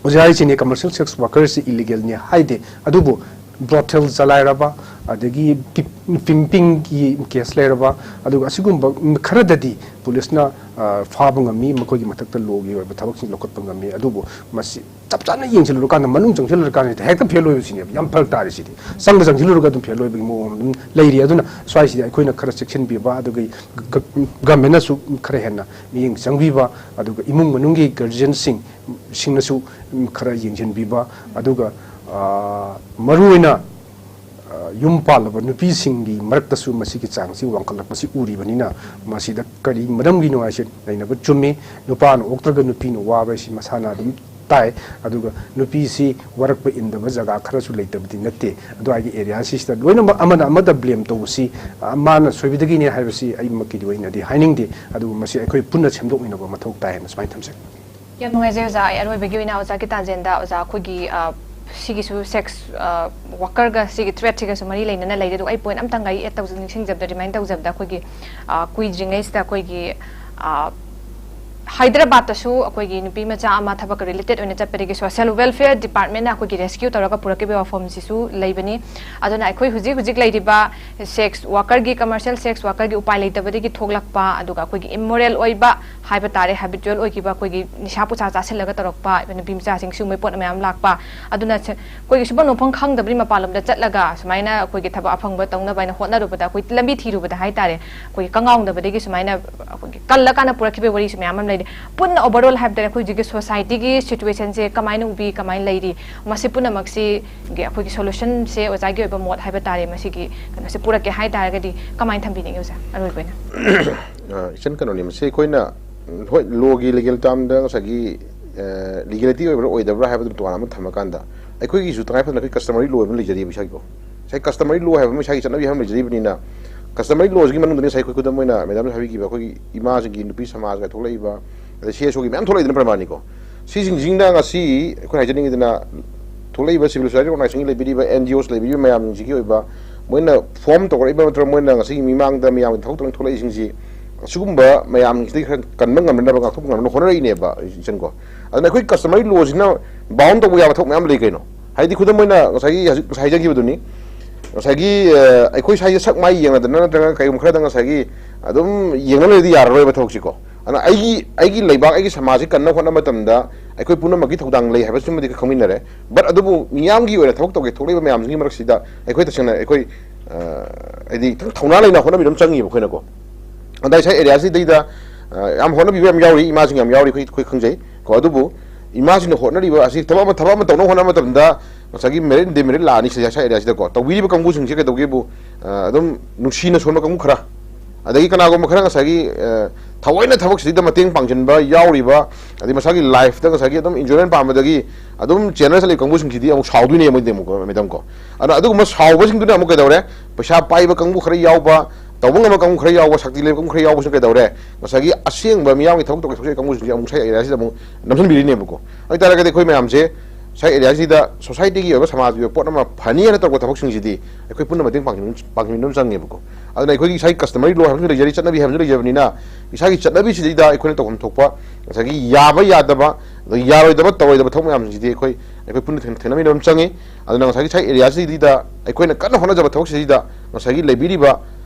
ꯑꯣꯖꯥ ꯍꯥꯏꯁꯤꯅꯦ, ꯀꯃꯔꯁꯤꯌꯦꯜ ꯁꯦꯛꯁ ꯋꯥꯔꯀꯔꯁꯤ ꯏꯂꯤꯒꯦꯜꯅꯤ ꯍꯥꯏꯗꯦ, ꯑꯗꯨꯕꯨ ꯕ꯭ꯔꯣꯊꯦꯜ ꯆꯂꯥꯏꯔꯕ, ꯑꯗꯒꯤ ꯄꯤ-, ꯄꯤꯝꯄꯤꯡꯒꯤ ꯀꯦꯁ ꯂꯩꯔꯕ, ꯑꯗꯨꯒ ꯑꯁꯤꯒꯨꯝꯕ ꯈꯔꯗꯗꯤ ꯄꯨꯂꯤꯁꯅ, ꯑ, ꯐꯥꯕ ꯉꯝꯃꯤ, ꯃꯈꯣꯏꯒꯤ ꯃꯊꯛꯇ ꯂꯣꯒꯤ ꯑꯣꯏꯕ ꯊꯕꯛꯁꯤꯡ ꯂꯧꯈꯠꯄ ꯉꯝꯃꯤ꯫ ꯑꯗꯨꯕꯨ ꯃꯁꯤ ꯆꯞ ꯆꯥꯅ ꯌꯦꯡꯁꯤꯜꯂꯨꯔꯀꯥꯟꯗ, ꯃꯅꯨꯡ ꯆꯪꯁꯤꯜꯂꯨꯔꯀꯥꯟꯗ ꯍꯦꯛꯇ ꯐꯦꯜ ꯑꯣꯏꯕꯁꯤꯅꯦꯕ ꯌꯥꯝ ꯐꯔꯛ ꯇꯥꯔꯤꯁꯤꯗꯤ꯫ ꯆꯪꯕ ꯆꯪꯁꯤꯜꯂꯨꯔꯒ ꯑꯗꯨꯝ ꯐꯦꯜ ꯑꯣꯏꯕꯒꯤ ꯃꯑꯣꯡ ꯑꯗꯨꯝ ꯂꯩꯔꯤ꯫ ꯑꯗꯨꯅ ꯁ꯭ꯋꯥꯏꯁꯤꯗꯤ ꯑꯩꯈꯣꯏꯅ ꯈꯔ ꯆꯦꯛꯁꯤꯟꯕꯤꯕ, ꯑꯗꯨꯒ ꯒ-, ꯒ-, ꯒꯚꯔꯟꯃꯦꯟꯅꯁꯨ ꯈꯔ ꯍꯦꯟꯅ ꯃꯤꯠꯌꯦꯡ ꯆꯪꯕꯤꯕ, ꯑꯗꯨꯒ ꯏꯃꯨꯡ ꯃꯅꯨꯡꯒꯤ ꯒꯥꯔꯖꯤꯌꯟꯁꯤꯡ, ꯁꯤꯡꯅꯁꯨ ꯈꯔ ꯌꯦꯡꯁꯤꯟꯕꯤꯕ, ꯑꯗꯨꯒ, ꯑ, ꯃꯔꯨꯑꯣꯏꯅ, ꯑ, ꯌꯨꯝ ꯄꯥꯜꯂꯕ ꯅꯨꯄꯤꯁꯤꯡꯒꯤ ꯃꯔꯛꯇꯁꯨ ꯃꯁꯤꯒꯤ ꯆꯥꯡꯁꯤ ꯋꯥꯡꯈꯠꯂꯛꯄꯁꯤ ꯎꯔꯤꯕꯅꯤꯅ, ꯃꯁꯤꯗ ꯀꯔꯤ ꯃꯔꯝꯒꯤꯅꯣ ꯍꯥꯏꯁꯦ ꯅꯩꯅꯕ ꯆꯨꯝꯃꯤ꯫ ꯅꯨꯄꯥꯅ ꯑꯣꯛꯇ꯭ꯔꯒ ꯅꯨꯄꯤꯅ ꯋꯥꯕ ꯍꯥꯏꯁꯤ ꯃꯁꯥꯅ ꯑꯗꯨꯝ ꯇꯥꯏ꯫ ꯑꯗꯨꯒ ꯅꯨꯄꯤꯁꯤ ꯋꯥꯔꯛꯄ ꯏꯟꯗꯕ ꯖꯒꯥ ꯈꯔꯁꯨ ꯂꯩꯇꯕꯗꯤ ꯅꯠꯇꯦ꯫ ꯑꯗꯨꯋꯥꯏꯒꯤ ꯑꯦꯔꯤꯌꯥꯁꯤꯁꯤꯗ ꯂꯣꯏꯅꯃꯛ ꯑꯃꯅ ꯑꯃꯗ ꯕ꯭ꯂꯦꯝ ꯇꯧꯕꯁꯤ, ꯑ, ꯃꯥꯅ ꯁꯣꯏꯕꯗꯒꯤꯅꯦ ꯍꯥꯏꯕꯁꯤ ꯑꯩꯃꯛꯀꯤꯗꯤ ꯑꯣꯏꯅꯗꯤ ꯍꯥꯏꯅꯤꯡꯗꯦ꯫ ꯑꯗꯨꯕꯨ ꯃꯁꯤ ꯑꯩꯈꯣꯏ ꯄꯨꯟꯅ ꯁꯦꯝꯗꯣꯛꯃꯤꯟꯅꯕ ꯃꯊꯧ ꯇꯥꯏ ꯍꯥꯏꯅ ꯁꯨꯃꯥꯏꯅ ꯊꯝꯖꯒꯦ꯫ ꯌꯥꯝ ꯅꯨꯡꯉꯥꯏꯖꯩ ꯑꯣꯖꯥ꯫ ꯑꯩ ꯑꯔꯣꯏꯕꯒꯤ ꯑꯣꯏꯅ ꯑꯣꯖꯥ ꯒꯤꯇꯥꯟꯖꯦꯟꯗ, ꯑꯣꯖꯥ, ꯑꯩꯈꯣꯏꯒꯤ, ꯑ, ꯁꯤꯒꯤꯁꯨ ꯁꯦꯛꯁ, ꯑ, ꯋꯥꯔꯀꯔꯒ ꯁꯤꯒꯤ ꯊ꯭ꯔꯦꯠꯁꯤꯒꯁꯨ ꯃꯔꯤ ꯂꯩꯅꯅ ꯂꯩꯔꯦ꯫ ꯑꯗꯨꯒ ꯑꯩ ꯄꯣꯏꯟ ꯑꯝꯇꯪꯒ ꯑꯩ ꯑꯦꯗ ꯇꯧꯖ-, ꯅꯤꯡꯁꯤꯡꯖꯕꯗ, ꯔꯤꯃꯥꯏꯟ ꯇꯧꯖꯕꯗ, ꯑꯩꯈꯣꯏꯒꯤ, ꯑ, ꯀꯨꯏꯗ꯭ꯔꯤꯉꯩꯁꯤꯗ ꯑꯩꯈꯣꯏꯒꯤ, ꯑ, ꯍꯥꯏꯗ꯭ꯔꯕꯥꯗꯇꯁꯨ ꯑꯩꯈꯣꯏꯒꯤ ꯅꯨꯄꯤ ꯃꯆꯥ ꯑꯃ ꯊꯕꯛꯀ ꯔꯤꯂꯦꯇꯦꯗ ꯑꯣꯏꯅ ꯆꯠꯄꯗꯒꯤ ꯁꯣꯁꯤꯌꯦꯜ ꯋꯦꯜꯐꯤꯌꯔ ꯗꯤꯄꯥꯔꯠꯃꯦꯟꯅ ꯑꯩꯈꯣꯏꯒꯤ ꯔꯦꯁꯀ꯭ꯌꯨ ꯇꯧꯔꯒ ꯄꯨꯔꯛꯈꯤꯕ ꯋꯥꯐꯝꯁꯤꯁꯨ ꯂꯩꯕꯅꯤ꯫ ꯑꯗꯨꯅ ꯑꯩꯈꯣꯏ ꯍꯧꯖꯤꯛ ꯍꯧꯖꯤꯛ ꯂꯩꯔꯤꯕ ꯁꯦꯛꯁ ꯋꯥꯔꯀꯔꯒꯤ, ꯀꯃꯔꯁꯤꯌꯦꯜ ꯁꯦꯛꯁ ꯋꯥꯔꯀꯔꯒꯤ ꯎꯄꯥꯏ ꯂꯩꯇꯕꯗꯒꯤ ꯊꯣꯛꯂꯛꯄ, ꯑꯗꯨꯒ ꯑꯩꯈꯣꯏꯒꯤ ꯏꯝꯃꯣꯔꯦꯜ ꯑꯣꯏꯕ ꯍꯥꯏꯕ ꯇꯥꯔꯦ, ꯍꯦꯕꯤꯆꯨꯋꯦꯜ ꯑꯣꯏꯈꯤꯕ ꯑꯩꯈꯣꯏꯒꯤ ꯅꯤꯁꯥ ꯄꯨꯁꯥ ꯆꯥꯁꯤꯜꯂꯒ ꯇꯧꯔꯛꯄ ꯅꯨꯄꯤ ꯃꯆꯥꯁꯤꯡ ꯁꯤꯒꯨꯝꯕꯩ ꯄꯣꯠ ꯃꯌꯥꯝ ꯂꯥꯛꯄ꯫ ꯑꯗꯨꯅ ꯁ-, ꯑꯩꯈꯣꯏꯒꯤ ꯁꯨꯐꯝ ꯅꯣꯝꯐꯝ ꯈꯪꯗꯕꯅꯤ ꯃꯄꯥꯟꯂꯣꯝꯗ ꯆꯠꯂꯒ ꯁꯨꯃꯥꯏꯅ ꯑꯩꯈꯣꯏꯒꯤ ꯊꯕꯛ ꯑꯐꯪꯕ ꯇꯧꯅꯕ ꯍꯥꯏꯅ ꯍꯣꯠꯅꯔꯨꯕꯗ, ꯑꯩꯈꯣꯏ ꯂꯝꯕꯤ ꯊꯤꯔꯨꯕꯗ ꯍꯥꯏ ꯇꯥꯔꯦ, ꯑꯩꯈꯣꯏꯒꯤ ꯀꯉꯥꯎꯅꯕꯗꯒꯤ ꯁꯨꯃꯥꯏꯅ ꯑꯩꯈꯣꯏꯒꯤ ꯀꯜꯂꯀꯥꯟꯗ ꯄꯨꯔꯛꯈꯤꯕ ꯋꯥꯔꯤꯁꯨ ꯃꯌꯥꯝ ꯑꯃ ꯂꯩꯔꯤ꯫ ꯄꯨꯟꯅ ꯑꯣꯚꯔꯑꯣꯜ ꯍꯥꯏꯕ ꯇꯥꯔꯦ, ꯑꯩꯈꯣꯏ ꯍꯧꯖꯤꯛꯀꯤ ꯁꯣꯁꯥꯏꯇꯤꯒꯤ ꯁꯤꯆꯨꯋꯦꯁꯟꯁꯦ ꯀꯃꯥꯏꯅ ꯎꯕꯤ, ꯀꯃꯥꯏꯅ ꯂꯩꯔꯤ, ꯃꯁꯤ ꯄꯨꯝꯅꯃꯛꯁꯤꯒꯤ ꯑꯩꯈꯣꯏꯒꯤ ꯁꯣꯂꯨꯁꯟꯁꯦ, ꯑꯣꯖꯥꯒꯤ ꯑꯣꯏꯕ ꯃꯣꯠ ꯍꯥꯏꯕ ꯇꯥꯔꯦ, ꯃꯁꯤꯒꯤ ꯀꯩꯅꯣꯁꯦ ꯄꯨꯔꯛꯀꯦ ꯍꯥꯏ ꯇꯥꯔꯒꯗꯤ ꯀꯃꯥꯏꯅ ꯊꯝꯕꯤꯅꯤꯡꯉꯤ ꯑꯣꯖꯥ, ꯑꯔꯣꯏꯕ ꯑꯣꯏꯅ? ꯑ, ꯏꯆꯟ, ꯀꯩꯅꯣꯅꯤ, ꯃꯁꯤ ꯑꯩꯈꯣꯏꯅ ꯍꯣꯏ, ꯂꯣꯒꯤ ꯂꯤꯒꯦꯜ ꯇꯥꯔꯝꯗ ꯉꯁꯥꯏꯒꯤ ꯂꯤꯒꯦꯂꯤꯇꯤ ꯑꯣꯏꯕ꯭ꯔꯥ ꯑꯣꯏꯗꯕ꯭ꯔꯥ ꯍꯥꯏꯕꯗꯨ ꯇꯣꯉꯥꯟꯅ ꯑꯃ ꯊꯝꯃꯀꯥꯟꯗ, ꯑꯩꯈꯣꯏꯒꯤꯁꯨ ꯇꯉꯥꯏ ꯐꯗꯅ ꯑꯩꯈꯣꯏ ꯀꯁꯇꯃꯔꯤ ꯂꯣ ꯍꯥꯏꯕ ꯑꯃ ꯂꯩꯖꯔꯤꯕ ꯏꯁꯥꯒꯤꯀꯣ꯫ ꯉꯁꯥꯏ ꯀꯁꯇꯃꯔꯤ ꯂꯣ ꯍꯥꯏꯕ ꯑꯃ ꯏꯁꯥꯒꯤ ꯆꯠꯅꯕꯤ ꯍꯥꯏꯕ ꯑꯃ ꯂꯩꯖꯔꯤꯕꯅꯤꯅ, ꯀꯁꯇꯃꯔꯤ ꯂꯣꯁꯤꯒꯤ ꯃꯅꯨꯡꯗ ꯉꯁꯥꯏ ꯑꯩꯈꯣꯏ ꯈꯨꯗꯝ ꯑꯣꯏꯅ ꯃꯦꯗꯥꯝꯅ ꯍꯥꯏꯕꯤꯈꯤꯕ ꯑꯩꯈꯣꯏꯒꯤ ꯏꯃꯥꯁꯤꯡꯒꯤ ꯅꯨꯄꯤ ꯁꯃꯥꯖꯀ ꯊꯣꯛꯂꯛꯏꯕ, ꯑꯗꯩ ꯁꯤ ꯑꯦꯁ ꯑꯣꯒꯤ ꯃꯌꯥꯝ ꯊꯣꯛꯂꯛꯏꯗꯅ ꯄ꯭ꯔꯃꯥꯅꯤꯀꯣ꯫ ꯁꯤꯁꯤꯡꯁꯤꯅ ꯉꯁꯤ ꯑꯩꯈꯣꯏꯅ ꯍꯥꯏꯖꯅꯤꯡꯉꯤꯗꯅ, ꯊꯣꯛꯂꯛꯏꯕ ꯁꯤꯚꯤꯜ ꯁꯣꯁꯥꯏꯇꯤ ꯑꯣꯔꯒꯅꯥꯏꯖꯦꯁꯟꯒꯤ ꯂꯩꯕꯤꯔꯤꯕ ꯑꯦꯟ ꯖꯤ ꯑꯣꯁ ꯂꯩꯕꯤꯔꯤꯕ ꯃꯌꯥꯝꯁꯤꯡꯁꯤꯒꯤ ꯑꯣꯏꯕ, ꯃꯣꯏꯅ ꯐꯣꯔꯝ ꯇꯧꯔꯛꯏꯕ ꯅꯠꯇ꯭ꯔꯒ ꯃꯣꯏꯅ ꯉꯁꯤꯒꯤ ꯃꯤꯃꯥꯡꯗ ꯃꯌꯥꯝꯒꯤ ꯊꯕꯛ ꯇꯧꯅ ꯊꯣꯛꯂꯛꯏꯁꯤꯡꯁꯤ, ꯑꯁꯤꯒꯨꯝꯕ ꯃꯌꯥꯝꯁꯤꯗꯒꯤ ꯈꯔ ꯀꯟꯕ ꯉꯝꯅꯅꯕ, ꯉꯥꯛꯊꯣꯛꯄ ꯉꯝꯅꯅꯕ ꯍꯣꯠꯅꯔꯛꯏꯅꯦꯕ, ꯏꯆꯟꯀꯣ꯫ ꯑꯗꯨꯅ ꯑꯩꯈꯣꯏ ꯀꯁꯇꯃꯔꯤ ꯂꯣꯁꯤꯅ ꯕꯥꯎꯟ ꯇꯧꯕ ꯌꯥꯕ ꯊꯕꯛ ꯃꯌꯥꯝ ꯂꯩ ꯀꯩꯅꯣ꯫ ꯍꯥꯏꯗꯤ ꯈꯨꯗꯝ ꯑꯣꯏꯅ ꯉꯁꯥꯏꯒꯤ ꯍꯧꯖꯤꯛ ꯉꯁꯥꯏ ꯍꯥꯏꯖꯈꯤꯕꯗꯨꯅꯤ, ꯉꯁꯥꯏꯒꯤ, ꯑ, ꯑꯩꯈꯣꯏ ꯁ꯭ꯋꯥꯏꯁꯦ ꯁꯛ ꯃꯥꯏ ꯌꯦꯡꯅꯗꯅ ꯅꯠꯇ꯭ꯔꯒ ꯀꯩꯒꯨꯝꯕ ꯈꯔꯗ ꯉꯁꯥꯏꯒꯤ ꯑꯗꯨꯝ ꯌꯦꯡꯅ ꯂꯩꯔꯗꯤ ꯌꯥꯔꯔꯣꯏꯕ ꯊꯕꯛꯁꯤꯀꯣ꯫ ꯑꯗꯨꯅ ꯑꯩꯒꯤ, ꯑꯩꯒꯤ ꯂꯩꯕꯥꯛ, ꯑꯩꯒꯤ ꯁꯃꯥꯖꯁꯤ ꯀꯟꯅ ꯍꯣꯠꯅꯕ ꯃꯇꯝꯗ ꯑꯩꯈꯣꯏ ꯄꯨꯝꯅꯃꯛꯀꯤ ꯊꯧꯗꯥꯡ ꯂꯩ ꯍꯥꯏꯕꯁꯤꯃꯗꯤ ꯈꯪꯃꯤꯟꯅꯔꯦ꯫ But ꯑꯗꯨꯕꯨ ꯃꯤꯌꯥꯝꯒꯤ ꯑꯣꯏꯅ ꯊꯕꯛ ꯇꯧꯒꯦ ꯊꯣꯛꯂꯛꯏꯕ ꯃꯌꯥꯝꯁꯤꯒꯤ ꯃꯔꯛꯁꯤꯗ ꯑꯩꯈꯣꯏ ꯇꯁꯦꯡꯅ ꯑꯩꯈꯣꯏ, ꯑ, ꯍꯥꯏꯗꯤ ꯈꯤꯇꯪ ꯊꯧꯅꯥ ꯂꯩꯅ ꯍꯣꯠꯅꯕꯤꯕ ꯑꯃ ꯆꯪꯉꯤꯕ ꯑꯩꯈꯣꯏꯅꯀꯣ꯫ ꯑꯗ ꯏꯁꯥ ꯑꯦꯔꯤꯌꯥꯁꯤꯗꯩꯗ, ꯑ, ꯌꯥꯝ ꯍꯣꯠꯅꯕꯤꯕ ꯌꯥꯝ ꯌꯥꯎꯔꯤ, ꯏꯃꯥꯁꯤꯡ ꯌꯥꯝ ꯌꯥꯎꯔꯤ, ꯑꯩꯈꯣꯏ, ꯑꯩꯈꯣꯏ ꯈꯪꯖꯩ ꯀꯣ꯫ ꯑꯗꯨꯕꯨ ꯏꯃꯥꯁꯤꯡꯅ ꯍꯣꯠꯅꯔꯤꯕ ꯑꯁꯤ ꯊꯕꯛ ꯑꯃ, ꯊꯕꯛ ꯑꯃ ꯇꯧꯅꯕ ꯍꯣꯠꯅꯕ ꯃꯇꯝꯗ ꯉꯁꯥꯏꯒꯤ ꯃꯦꯔꯤꯠ ꯗꯤꯃꯦꯔꯤꯠ ꯂꯥꯛꯑꯅꯤ ꯁꯤꯗ, ꯏꯁꯥ ꯑꯦꯔꯤꯌꯥꯁꯤꯗꯀꯣ꯫ ꯇꯧꯕꯤꯔꯤꯕ ꯀꯥꯡꯕꯨꯁꯤꯡꯁꯦ ꯀꯩꯗꯧꯒꯦꯕꯨ, ꯑ, ꯑꯗꯨꯝ ꯅꯨꯡꯁꯤꯅ ꯁꯣꯟꯕ ꯀꯥꯡꯕꯨ ꯈꯔ, ꯑꯗꯒꯤ ꯀꯅꯥꯒꯨꯝꯕ ꯈꯔ ꯉꯁꯥꯏꯒꯤ, ꯑ, ꯊꯑꯣꯏꯅ ꯊꯕꯛꯁꯤꯗ ꯃꯇꯦꯡ ꯄꯥꯡꯁꯤꯟꯕ ꯌꯥꯎꯔꯤꯕ, ꯑꯗꯩ ꯃꯁꯥꯒꯤ ꯂꯥꯏꯐꯇ ꯉꯁꯥꯏꯒꯤ ꯑꯗꯨꯝ ꯏꯟꯖꯣꯏꯃꯦꯟ ꯄꯥꯝꯕꯗꯒꯤ ꯑꯗꯨꯝ ꯆꯦꯟꯅꯔ ꯆꯠꯂꯤꯕ ꯀꯥꯡꯕꯨꯁꯤꯡꯁꯤꯗꯤ ꯑꯃꯨꯛ ꯁꯥꯎꯗꯣꯏꯅꯦ ꯃꯣꯏꯗꯤ ꯑꯃꯨꯛ, ꯃꯦꯗꯥꯝ ꯀꯣ꯫ ꯑꯗꯨꯅ ꯑꯗꯨꯒꯨꯝꯕ ꯁꯥꯎꯕꯁꯤꯡꯗꯨꯅ ꯑꯃꯨꯛ ꯀꯩꯗꯧꯔꯦ? ꯄꯩꯁꯥ ꯄꯥꯏꯕ ꯀꯥꯡꯕꯨ ꯈꯔ ꯌꯥꯎꯕ, ꯇꯧꯕ ꯉꯝꯕ ꯀꯥꯡꯕꯨ ꯈꯔ ꯌꯥꯎꯕ, ꯁꯛꯇꯤ ꯂꯩꯕ ꯀꯥꯡꯕꯨ ꯈꯔ ꯌꯥꯎꯕꯁꯤꯅ ꯀꯩꯗꯧꯔꯦ? ꯉꯁꯥꯏꯒꯤ ꯑꯁꯦꯡꯕ ꯃꯤꯌꯥꯝꯒꯤ ꯊꯕꯛ ꯇꯧꯒꯦ ꯊꯣꯛꯆꯔꯤꯕ ꯀꯥꯡꯕꯨꯁꯤꯡꯁꯦ ꯑꯃꯨꯛ ꯁꯥꯏ ꯑꯦꯔꯤꯌꯥꯁꯤꯗ ꯑꯃꯨꯛ ꯅꯝꯁꯤꯟꯕꯤꯔꯤꯅꯦꯕꯀꯣ꯫ ꯑꯗꯨ ꯑꯣꯏꯇꯥꯔꯒꯗꯤ ꯑꯩꯈꯣꯏ ꯃꯌꯥꯝꯁꯦ ꯁꯥꯏ ꯑꯦꯔꯤꯌꯥꯁꯤꯗ ꯁꯣꯁꯥꯏꯇꯤꯒꯤ ꯑꯣꯏꯕ, ꯁꯃꯥꯖꯒꯤ ꯑꯣꯏꯕ ꯄꯣꯠ ꯑꯃ ꯐꯅꯤ ꯍꯥꯏꯅ ꯇꯧꯔꯛꯄ ꯊꯕꯛꯁꯤꯡꯁꯤꯗꯤ ꯑꯩꯈꯣꯏ ꯄꯨꯟꯅ ꯃꯇꯦꯡ ꯄꯥꯡꯁꯤꯟ-, ꯄꯥꯡꯁꯤꯟꯕꯤꯕ ꯑꯃ ꯆꯪꯉꯦꯕꯀꯣ꯫ ꯑꯗꯨꯅ ꯑꯩꯈꯣꯏꯒꯤ ꯏꯁꯥꯒꯤ ꯀꯁꯇꯃꯔꯤ ꯂꯣ ꯍꯥꯏꯕ ꯑꯃꯁꯨ ꯂꯩꯖꯔꯤ, ꯆꯠꯅꯕꯤ ꯍꯥꯏꯕ ꯑꯃꯁꯨ ꯂꯩꯖꯕꯅꯤꯅ, ꯏꯁꯥꯒꯤ ꯆꯠꯅꯕꯤꯁꯤꯗꯩꯗ ꯑꯩꯈꯣꯏꯅ ꯇꯧꯐꯝ ꯊꯣꯛꯄ ꯉꯁꯥꯏꯒꯤ ꯌꯥꯕ ꯌꯥꯗꯕ, ꯑꯗꯒꯤ ꯌꯥꯔꯣꯏꯗꯕ ꯇꯧꯔꯣꯏꯗꯕ ꯊꯕꯛ ꯃꯌꯥꯝꯁꯤꯡꯁꯤꯗꯤ ꯑꯩꯈꯣꯏ, ꯑꯩꯈꯣꯏ ꯄꯨꯟꯅ ꯊꯦꯡ-, ꯊꯦꯡꯅꯃꯤꯟꯅꯕ ꯑꯃ ꯆꯪꯉꯤ꯫ ꯑꯗꯨꯅ ꯉꯁꯥꯏꯒꯤ ꯁꯥꯏ ꯑꯦꯔꯤꯌꯥꯁꯤꯗꯩꯗ ꯑꯩꯈꯣꯏꯅ ꯀꯟꯅ ꯍꯣꯠꯅꯖꯕ ꯊꯕꯛꯁꯤꯗꯩꯗ ꯉꯁꯥꯏꯒꯤ ꯂꯩꯕꯤꯔꯤꯕ,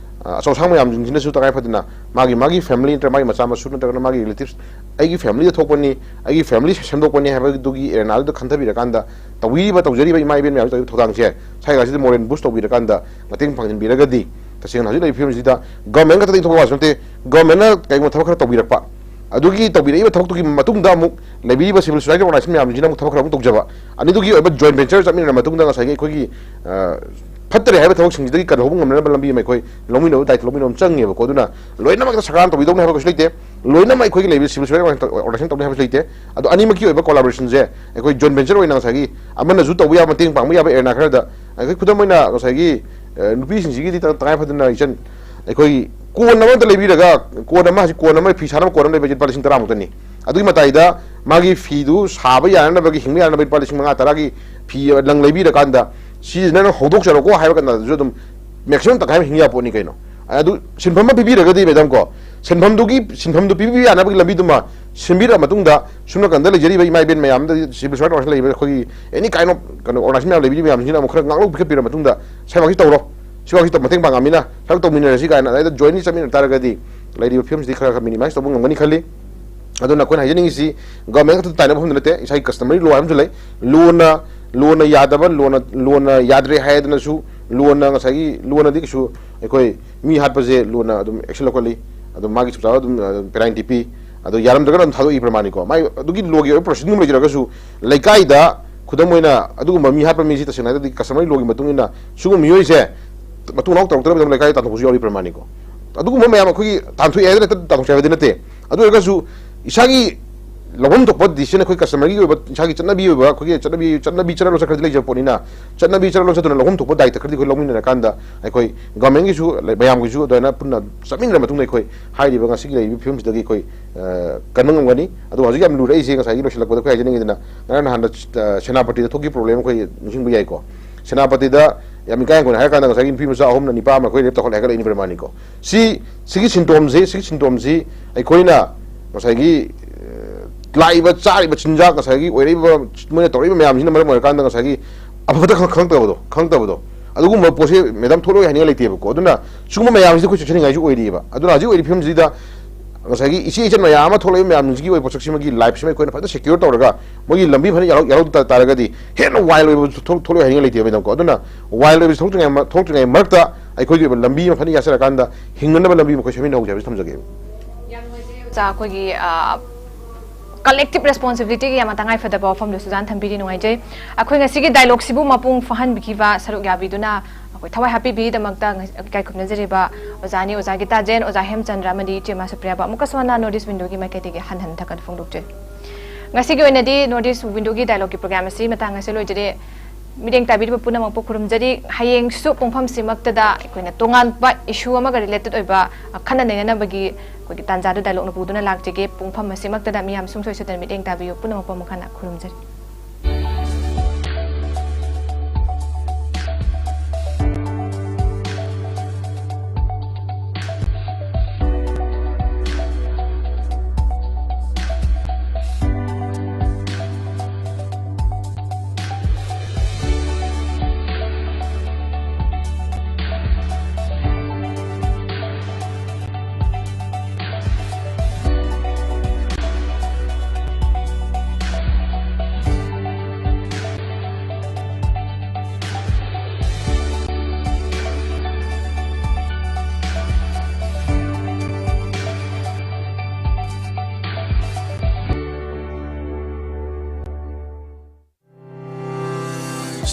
ꯑ, ꯑꯆꯧ ꯑꯁꯥꯡ ꯃꯌꯥꯝꯁꯤꯡꯁꯤꯅꯁꯨ ꯇꯉꯥꯏ ꯐꯗꯅ ꯃꯥꯒꯤ, ꯃꯥꯒꯤ ꯐꯦꯃꯤꯂꯤ ꯅꯠꯇ꯭ꯔꯒ ꯃꯥꯒꯤ ꯃꯆꯥ ꯃꯁꯨ ꯅꯠꯇ꯭ꯔꯒꯅ ꯃꯥꯒꯤ ꯔꯤꯂꯦꯇꯤꯚꯁ, "ꯑꯩꯒꯤ ꯐꯦꯃꯤꯂꯤꯗ ꯊꯣꯛꯄꯅꯤ, ꯑꯩꯒꯤ ꯐꯦꯃꯤꯂꯤ ꯁꯦꯝꯗꯣꯛꯄꯅꯤ" ꯍꯥꯏꯕꯗꯨꯒꯤ ꯑꯦꯔꯦꯅꯥꯗꯨꯗ ꯈꯟꯊꯕꯤꯔꯀꯥꯟꯗ ꯇꯧꯕꯤꯔꯤꯕ, ꯇꯧꯖꯔꯤꯕ ꯏꯃꯥ ꯏꯕꯦꯟ ꯃꯌꯥꯝꯁꯤ ꯇꯧꯔꯤꯕ ꯊꯧꯗꯥꯡꯁꯦ ꯁ꯭ꯋꯥꯏ ꯖꯒꯥꯁꯤꯗ ꯃꯣꯔꯦꯜ ꯕꯨꯁ ꯇꯧꯕꯤꯔꯀꯥꯟꯗ ꯃꯇꯦꯡ ꯄꯥꯡꯁꯤꯟꯕꯤꯔꯒꯗꯤ, ꯇꯁꯦꯡꯅ ꯍꯧꯖꯤꯛ ꯂꯩꯔꯤꯕ ꯐꯤꯕꯝꯁꯤꯗ ꯒꯚꯔꯟꯃꯦꯟ ꯈꯛꯇꯗꯒꯤ ꯊꯣꯛꯄ ꯋꯥꯁꯨ ꯅꯠꯇꯦ, ꯒꯚꯔꯟꯃꯦꯟꯅ ꯀꯩꯒꯨꯝꯕ ꯊꯕꯛ ꯈꯔ ꯇꯧꯕꯤꯔꯛꯄ, ꯑꯗꯨꯒꯤ ꯇꯧꯕꯤꯔꯛꯏꯕ ꯊꯕꯛꯇꯨꯒꯤ ꯃꯇꯨꯡꯗ ꯑꯃꯨꯛ ꯂꯩꯕꯤꯔꯤꯕ ꯁꯤꯚꯤꯜ ꯁꯣꯁꯥꯏꯇꯤ ꯑꯣꯔꯒꯅꯥꯏꯖꯦꯁꯟ ꯃꯌꯥꯝꯁꯤꯅ ꯑꯃꯨꯛ ꯊꯕꯛ ꯈꯔ ꯑꯃꯨꯛ ꯇꯧꯖꯕ, ꯑꯅꯤꯗꯨꯒꯤ ꯑꯣꯏꯕ ꯖꯣꯏꯟ ꯚꯦꯟꯆꯔ ꯆꯠꯃꯤꯟꯅꯔ ꯃꯇꯨꯡꯗ ꯉꯁꯥꯏꯒꯤ ꯑꯩꯈꯣꯏꯒꯤ, ꯑ, ꯐꯠꯇ꯭ꯔꯦ ꯍꯥꯏꯕ ꯊꯕꯛꯁꯤꯡꯁꯤꯗꯒꯤ ꯀꯟꯍꯧꯕ ꯉꯝꯅꯅꯕ ꯂꯝꯕꯤ ꯑꯃ ꯑꯩꯈꯣꯏ ꯂꯧꯃꯤꯟꯅꯕ, ꯗꯥꯏꯇ ꯂꯧꯃꯤꯟꯅꯕ ꯑꯃ ꯆꯪꯉꯦꯕꯀꯣ꯫ ꯑꯗꯨꯅ ꯂꯣꯏꯅꯃꯛꯇ ꯁꯔꯀꯥꯔꯅ ꯇꯧꯕꯤꯗꯧꯅꯤ ꯍꯥꯏꯕ ꯀꯩꯁꯨ ꯂꯩꯇꯦ, ꯂꯣꯏꯅꯃꯛ ꯑꯩꯈꯣꯏꯒꯤ ꯂꯩꯔꯤꯕ ꯁꯤꯚꯤꯜ ꯁꯣꯁꯥꯏꯇꯤ ꯑꯣꯔꯒꯅꯥꯏꯖꯦꯁꯟ ꯇꯧꯅꯤ ꯍꯥꯏꯕꯁꯨ ꯂꯩꯇꯦ꯫ ꯑꯗꯣ ꯑꯅꯤꯃꯛꯀꯤ ꯑꯣꯏꯕ ꯀꯣꯂꯥꯕꯣꯔꯦꯁꯟꯁꯦ ꯑꯩꯈꯣꯏ ꯖꯣꯏꯟ ꯚꯦꯟꯆꯔ ꯑꯣꯏꯅ ꯉꯁꯥꯏꯒꯤ ꯑꯃꯅꯁꯨ ꯇꯧꯕ ꯌꯥꯕ, ꯃꯇꯦꯡ ꯄꯥꯡꯕ ꯌꯥꯕ ꯑꯦꯔꯦꯅꯥ ꯈꯔꯗ, ꯑꯩꯈꯣꯏ ꯈꯨꯗꯝ ꯑꯣꯏꯅ ꯉꯁꯥꯏꯒꯤ, ꯑ, ꯅꯨꯄꯤꯁꯤꯡꯁꯤꯒꯤꯗꯤ ꯇ-, ꯇꯉꯥꯏ ꯐꯗꯅ ꯏꯆꯟ, ꯑꯩꯈꯣꯏ ꯀꯣꯟ ꯑꯃꯇ ꯂꯩꯕꯤꯔꯒ, ꯀꯣꯟ ꯑꯃ, ꯍꯧꯖꯤꯛ ꯀꯣꯟ ꯑꯃ, ꯐꯤ ꯁꯥꯅꯕ ꯀꯣꯟ ꯑꯃ ꯂꯩꯕꯁꯦ ꯂꯨꯄꯥ ꯂꯤꯁꯤꯡ ꯇꯔꯥꯃꯨꯛꯇꯅꯤ꯫ ꯑꯗꯨꯒꯤ ꯃꯇꯥꯏꯗ ꯃꯥꯒꯤ ꯐꯤꯗꯨ ꯁꯥꯕ ꯌꯥꯅꯅꯕꯒꯤ, ꯍꯤꯡꯕ ꯌꯥꯅꯕꯒꯤ ꯂꯨꯄꯥ ꯂꯤꯁꯤꯡ ꯃꯉꯥ ꯇꯔꯥꯒꯤ ꯐꯤ ꯂꯪ ꯂꯩꯕꯤꯔꯀꯥꯟꯗ, "ꯁꯤꯁꯦ ꯅꯪꯅ ꯍꯧꯗꯣꯛꯆꯔꯣꯀꯣ" ꯍꯥꯏꯕ ꯀꯥꯟꯗꯗꯁꯨ ꯑꯗꯨꯝ ꯃꯦꯛꯁꯤꯃꯝ ꯇꯪꯈꯥꯏ ꯑꯃ ꯍꯤꯡ ꯌꯥ ꯄꯣꯠꯅꯤ ꯀꯩꯅꯣ꯫ ꯑꯗꯨ ꯁꯤꯟꯐꯝ ꯑꯃ ꯄꯤꯕꯤꯔꯒꯗꯤ, ꯃꯦꯗꯥꯝ ꯀꯣ, ꯁꯤꯟꯐꯝꯗꯨꯒꯤ, ꯁꯤꯟꯐꯝꯗꯨ ꯄꯤꯕꯤꯕ ꯌꯥꯅꯕꯒꯤ ꯂꯝꯕꯤꯗꯨꯃ ꯁꯤꯟꯕꯤꯔꯛꯑ ꯃꯇꯨꯡꯗ, ꯁꯨꯝ ꯅꯥꯀꯟꯗ ꯂꯩꯖꯔꯤꯕ ꯏꯃꯥ ꯏꯕꯦꯟ ꯃꯌꯥꯝꯗ, ꯁꯤꯚꯤꯜ ꯁꯣꯁꯥꯏꯇꯤ ꯑꯣꯔꯒꯅꯥꯏꯖꯦꯁꯟ ꯂꯩꯔꯤꯕ ꯑꯩꯈꯣꯏꯒꯤ ꯑꯦꯅꯤ ꯀꯥꯏꯟ ꯑꯣꯐ ꯀꯩꯅꯣ ꯑꯣꯔꯒꯅꯥꯏꯖꯦꯁꯟ ꯃꯌꯥꯝ ꯂꯩꯕꯤꯔꯤꯕ ꯃꯌꯥꯝꯁꯤꯡꯁꯤꯅ ꯑꯃꯨꯛ ꯈꯔ ꯉꯥꯛꯂꯧ ꯄꯤꯈꯠꯄꯤꯔ ꯃꯇꯨꯡꯗ, "ꯁ꯭ꯋꯥꯏꯐꯥꯎꯁꯤ ꯇꯧꯔꯣ, ꯁꯤꯐꯥꯎꯁꯤ ꯃꯇꯦꯡ ꯄꯥꯡꯉꯝꯃꯤꯅ, ꯁ꯭ꯋꯥꯏꯐꯥꯎ ꯇꯧꯃꯤꯟꯅꯔꯁꯤ" ꯀꯥꯏꯅ ꯑꯗꯩꯗ ꯖꯣꯏꯟꯂꯤ ꯆꯠꯃꯤꯟꯅ ꯇꯥꯔꯒꯗꯤ, ꯂꯩꯔꯤꯕ ꯐꯤꯕꯝꯁꯤꯗꯤ ꯈꯔ ꯈꯔ ꯃꯤꯅꯤꯃꯥꯏꯁ ꯇꯧꯕ ꯉꯝꯒꯅꯤ ꯈꯜꯂꯤ꯫ ꯑꯗꯨꯅ ꯑꯩꯈꯣꯏꯅ ꯍꯥꯏꯖꯅꯤꯡꯉꯤꯁꯤ, ꯒꯚꯔꯟꯃꯦꯟ ꯈꯛꯇ ꯇꯥꯏꯅꯕ ꯃꯐꯝꯗ ꯅꯠꯇꯦ, ꯏꯁꯥꯒꯤ ꯀꯁꯇꯃꯔꯤ ꯂꯣ ꯍꯥꯏꯕ ꯑꯃꯁꯨ ꯂꯩ꯫ ꯂꯣꯅ, ꯂꯣꯅ ꯌꯥꯗꯕ, ꯂꯣꯅ, ꯂꯣꯅ ꯌꯥꯗ꯭ꯔꯦ ꯍꯥꯏꯗꯅꯁꯨ, ꯂꯣꯅ ꯉꯁꯥꯏꯒꯤ, ꯂꯣꯅꯗꯤ ꯀꯩꯁꯨ ꯑꯩꯈꯣꯏ ꯃꯤ ꯍꯥꯠꯄꯁꯦ ꯂꯣꯅ ꯑꯗꯨꯝ ꯑꯦꯛꯁꯟ ꯂꯧꯈꯠꯂꯤ, ꯑꯗꯨꯝ ꯃꯥꯒꯤ ꯆꯞ ꯆꯥꯕ ꯑꯗꯨꯝ, ꯑ, ꯄꯦꯅꯥꯜꯇꯤ ꯄꯤ, ꯑꯗꯣ ꯌꯥꯔꯝꯗ꯭ꯔꯒꯅ ꯑꯗꯨꯝ ꯊꯥꯗꯣꯛꯏ ꯄ꯭ꯔꯃꯥꯅꯤꯀꯣ꯫ ꯃꯥꯏ ꯑꯗꯨꯒꯤ ꯂꯣꯒꯤ ꯑꯣꯏꯕ ꯄ꯭ꯔꯣꯁꯤꯗꯤꯡ ꯑꯃ ꯂꯩꯖꯔꯒꯁꯨ, ꯂꯩꯀꯥꯏꯗ ꯈꯨꯗꯝ ꯑꯣꯏꯅ ꯑꯗꯨꯒꯨꯝꯕ ꯃꯤ ꯍꯥꯠꯄ ꯃꯤꯁꯤ ꯇꯁꯦꯡꯅ ꯍꯥꯏꯔꯒꯗꯤ ꯀꯁꯇꯃꯔꯤ ꯂꯣꯒꯤ ꯃꯇꯨꯡ ꯏꯟꯅ ꯁꯤꯒꯨꯝꯕ ꯃꯤꯑꯣꯏꯁꯦ ꯃꯇꯨꯡ ꯃꯅꯥꯎ ꯇꯧꯔꯛꯇꯅꯕ ꯂꯩꯀꯥꯏꯗ ꯇꯥꯟꯊꯣꯛꯄꯁꯨ ꯌꯥꯎꯔꯤ ꯄ꯭ꯔꯃꯥꯅꯤꯀꯣ꯫ ꯑꯗꯨꯒꯨꯝꯕ ꯃꯌꯥꯝ ꯑꯩꯈꯣꯏꯒꯤ ꯇꯥꯟꯊꯣꯛꯑꯦ ꯍꯥꯏꯗꯅ ꯍꯦꯛꯇ ꯇꯥꯟꯊꯣꯛꯆꯦ ꯍꯥꯏꯕꯗꯤ ꯅꯠꯇꯦ꯫ ꯑꯗꯨ ꯑꯣꯏꯔꯒꯁꯨ ꯏꯁꯥꯒꯤ ꯂꯧꯐꯝ ꯊꯣꯛꯄ ꯗꯤꯁꯤꯖꯟ, ꯑꯩꯈꯣꯏ ꯀꯁꯇꯃꯔꯒꯤ ꯑꯣꯏꯕ, ꯏꯁꯥꯒꯤ ꯆꯠꯅꯕꯤ ꯑꯣꯏꯕ, ꯑꯩꯈꯣꯏꯒꯤ ꯆꯠꯅꯕꯤ, ꯆꯠꯅꯕꯤ ꯆꯠꯅꯂꯣꯟ ꯈꯔꯗꯤ ꯂꯩꯖꯕ ꯄꯣꯠꯅꯤꯅ, ꯆꯠꯅꯕꯤ ꯆꯠꯅꯂꯣꯟ ꯆꯠꯇꯨꯅ ꯂꯧꯐꯝ ꯊꯣꯛꯄ ꯗꯥꯏꯇ ꯈꯔꯗꯤ ꯑꯩꯈꯣꯏ ꯂꯧꯃꯤꯟꯅꯔꯀꯥꯟꯗ, ꯑꯩꯈꯣꯏ ꯒꯚꯔꯟꯃꯦꯟꯒꯤꯁꯨ, ꯂꯩ-, ꯃꯌꯥꯝꯒꯤꯁꯨ ꯑꯗꯨꯃꯥꯏꯅ ꯄꯨꯟꯅ ꯆꯠꯃꯤꯟꯅꯔ ꯃꯇꯨꯡꯗ ꯑꯩꯈꯣꯏ ꯍꯥꯏꯔꯤꯕ ꯉꯁꯤꯒꯤ ꯂꯩꯔꯤꯕ ꯐꯤꯕꯝꯁꯤꯗꯒꯤ ꯑꯩꯈꯣꯏ, ꯑ, ꯀꯟꯕ ꯉꯝꯒꯅꯤ꯫ ꯑꯗꯣ ꯍꯧꯖꯤꯛ ꯌꯥꯝ ꯂꯨꯔꯛꯏꯁꯦ, ꯉꯁꯥꯏꯒꯤ ꯂꯣꯏꯁꯤꯜꯂꯛꯄꯗ ꯑꯩꯈꯣꯏ ꯍꯥꯏꯖꯅꯤꯡꯉꯤꯗꯅ, ꯉꯔꯥꯡ ꯅꯍꯥꯟꯗ, ꯑ, ꯁꯦꯅꯥꯄꯇꯤꯗ ꯊꯣꯛꯈꯤꯕ ꯄ꯭ꯔꯣꯕ꯭ꯂꯦꯝ ꯑꯩꯈꯣꯏ ꯅꯤꯡꯁꯤꯡꯕ ꯌꯥꯏꯀꯣ꯫ ꯁꯦꯅꯥꯄꯇꯤꯗ ꯌꯥꯝ ꯏꯀꯥꯏ ꯍꯪꯒꯣꯏꯅ ꯍꯥꯏꯔ ꯀꯥꯟꯗ ꯉꯁꯥꯏꯒꯤ ꯅꯨꯄꯤ ꯃꯆꯥ ꯑꯍꯨꯝꯅ ꯅꯤꯄꯥ ꯑꯃ ꯑꯩꯈꯣꯏ ꯔꯦꯞ ꯇꯧꯈꯠꯂꯦ ꯍꯥꯏꯒꯠꯂꯛꯏꯅꯤ ꯄ꯭ꯔꯃꯥꯅꯤꯀꯣ꯫ ꯁꯤ, ꯁꯤꯒꯤ ꯁꯤꯟꯇꯣꯝꯁꯤ, ꯁꯤꯒꯤ ꯁꯤꯟꯇꯣꯝꯁꯤ ꯑꯩꯈꯣꯏꯅ ꯉꯁꯥꯏꯒꯤ, ꯑ, ꯂꯥꯛꯏꯕ ꯆꯥꯔꯤꯕ ꯆꯤꯟꯖꯥꯛ, ꯉꯁꯥꯏꯒꯤ ꯑꯣꯏꯔꯛꯏꯕ, ꯃꯣꯏꯅ ꯇꯧꯔꯛꯏꯕ ꯃꯌꯥꯝꯁꯤꯅ ꯃꯔꯝ ꯑꯣꯏꯔꯀꯥꯟꯗ ꯉꯁꯥꯏꯒꯤ ꯑꯐꯕꯇ ꯈꯪ-, ꯈꯪꯉꯛꯇꯕꯗꯣ, ꯈꯪꯉꯛꯇꯕꯗꯣ, ꯑꯗꯨꯒꯨꯝꯕ ꯄꯣꯠꯁꯦ ꯃꯦꯗꯥꯝ ꯊꯣꯛꯂꯛꯑꯣꯏ ꯍꯥꯏꯅꯤꯡꯉꯥꯏ ꯂꯩꯇꯦꯕꯀꯣ꯫ ꯑꯗꯨꯅ ꯁꯤꯒꯨꯝꯕ ꯃꯌꯥꯝꯁꯤꯗ ꯑꯩꯈꯣꯏ ꯆꯦꯛꯁꯤꯟꯅꯤꯡꯉꯥꯏꯁꯨ ꯑꯣꯏꯔꯤꯑꯕ꯫ ꯑꯗꯨꯅ ꯍꯧꯖꯤꯛ ꯑꯣꯏꯔꯤꯕ ꯐꯤꯕꯝꯁꯤꯗ ꯉꯁꯥꯏꯒꯤ ꯏꯆꯦ ꯏꯆꯟ ꯃꯌꯥꯝ ꯑꯃ ꯊꯣꯛꯂꯛꯏꯕ ꯃꯌꯥꯝꯁꯤꯒꯤ ꯑꯣꯏꯕ ꯄꯣꯠꯁꯛꯁꯤꯃꯒꯤ ꯂꯥꯏꯐꯁꯤꯃ ꯑꯩꯈꯣꯏꯅ ꯐꯖꯅ ꯁꯦꯀ꯭ꯌꯣꯔ ꯇꯧꯔꯒ, ꯃꯣꯏꯒꯤ ꯂꯝꯕꯤ ꯐꯖꯅ ꯌꯥꯔꯧ-, ꯌꯥꯔꯧ ꯇꯥ-, ꯇꯥꯔꯒꯗꯤ ꯍꯦꯟꯅ ꯋꯥꯏꯜ ꯑꯣꯏꯕ ꯊꯣꯛ-, ꯊꯣꯛꯂꯛꯑꯣꯏ ꯍꯥꯏꯅꯤꯡꯉꯥꯏ ꯂꯩꯇꯦꯕ, ꯃꯦꯗꯥꯝꯀꯣ꯫ ꯑꯗꯨꯅ ꯋꯥꯏꯜ ꯑꯣꯏꯕꯁꯤ ꯊꯣꯛꯇ꯭ꯔꯤꯉꯩ ꯃ-, ꯊꯣꯛꯇ꯭ꯔꯤꯉꯩ ꯃꯔꯛꯇ ꯑꯩꯈꯣꯏꯒꯤ ꯑꯣꯏꯕ ꯂꯝꯕꯤ ꯑꯃ ꯐꯖꯅ ꯌꯥꯠꯆꯔꯀꯥꯟꯗ ꯍꯤꯡꯅꯅꯕ ꯂꯝꯕꯤ ꯑꯃ ꯑꯩꯈꯣꯏ ꯁꯦꯝꯃꯤꯟꯅꯍꯧꯁꯦ ꯍꯥꯏꯕꯁꯤ ꯊꯝꯖꯒꯦ꯫ ꯌꯥꯝ ꯅꯨꯡꯉꯥꯏꯖꯩ ꯑꯣꯖꯥ, ꯑꯩꯈꯣꯏꯒꯤ, ꯑ, collective responsibility ꯒꯤ ꯌꯥꯝꯅ ꯇꯉꯥꯏ ꯐꯗꯕ ꯋꯥꯐꯝꯗꯨ ꯁꯨꯖꯥꯟ ꯊꯝꯕꯤꯔꯤ꯫ ꯅꯨꯡꯉꯥꯏꯖꯩ꯫ ꯑꯩꯈꯣꯏ ꯉꯁꯤꯒꯤ dialogue ꯁꯤꯕꯨ ꯃꯄꯨꯡ ꯐꯥꯍꯟꯕꯤꯈꯤꯕ, ꯁꯔꯨꯛ ꯌꯥꯕꯤꯗꯨꯅ ꯑꯩꯈꯣꯏ ꯊꯋꯥꯏ ꯍꯥꯞꯄꯤꯕꯒꯤꯗꯃꯛꯇ ꯉ-, ꯏꯀꯥꯏ ꯈꯨꯝꯅꯖꯔꯤꯕ ꯑꯣꯖꯥꯅꯤ, ꯑꯣꯖꯥ ꯒꯤꯇꯥꯖꯦꯟ, ꯑꯣꯖꯥ ꯍꯦꯝꯆꯟꯗ꯭ꯔ ꯑꯃꯗꯤ ꯏꯆꯦꯃ ꯁꯨꯄ꯭ꯔꯤꯌꯥꯕꯨ ꯑꯃꯨꯛꯀꯁꯨ ꯍꯟꯅ North East Window ꯒꯤ ꯃꯥꯏꯀꯩꯗꯒꯤ ꯍꯟꯅ ꯍꯟꯅ ꯊꯥꯒꯠꯄ ꯐꯣꯡꯗꯣꯛꯆꯔꯤ꯫ ꯉꯁꯤꯒꯤ ꯑꯣꯏꯅꯗꯤ North East Window ꯒꯤ dialogue ꯀꯤ program ꯑꯁꯤ ꯃꯇꯥꯡ ꯑꯁꯤꯗ ꯂꯣꯏꯖꯔꯦ꯫ ꯃꯤꯠꯌꯦꯡ ꯇꯥꯕꯤꯔꯤꯕ ꯄꯨꯝꯅꯃꯛꯄꯨ ꯈꯨꯔꯨꯝꯖꯔꯤ꯫ ꯍꯌꯦꯡꯁꯨ ꯄꯨꯡꯐꯝꯁꯤꯃꯛꯇꯗ ꯑꯩꯈꯣꯏꯅ ꯇꯣꯉꯥꯟꯕ issue ꯑꯃꯒ related ꯑꯣꯏꯕ, ꯑ, ꯈꯟꯅ ꯅꯩꯅꯅꯕꯒꯤ ꯑꯩꯈꯣꯏꯒꯤ ꯇꯥꯟꯖꯥꯗꯨ dialogue ꯅ ꯄꯨꯗꯨꯅ ꯂꯥꯛꯆꯒꯦ꯫ ꯄꯨꯡꯐꯝ ꯑꯁꯤꯃꯛꯇꯗ ꯃꯤꯌꯥꯝ ꯁꯨꯡꯁꯣꯏ ꯁꯣꯏꯗꯅ ꯃꯤꯠꯌꯦꯡ ꯇꯥꯕꯤꯌꯨ꯫ ꯄꯨꯝꯅꯃꯛꯄꯨ ꯑꯃꯨꯛ ꯍꯟꯅ ꯈꯨꯔꯨꯝꯖꯔꯤ꯫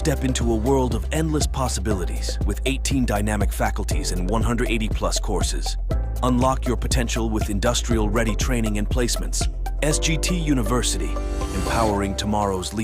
Step into a world of endless possibilities with eighteen dynamic faculties and one hundred eighty plus courses. Unlock your potential with industrial ready training and placements. S G T University, empowering tomorrow's leaders.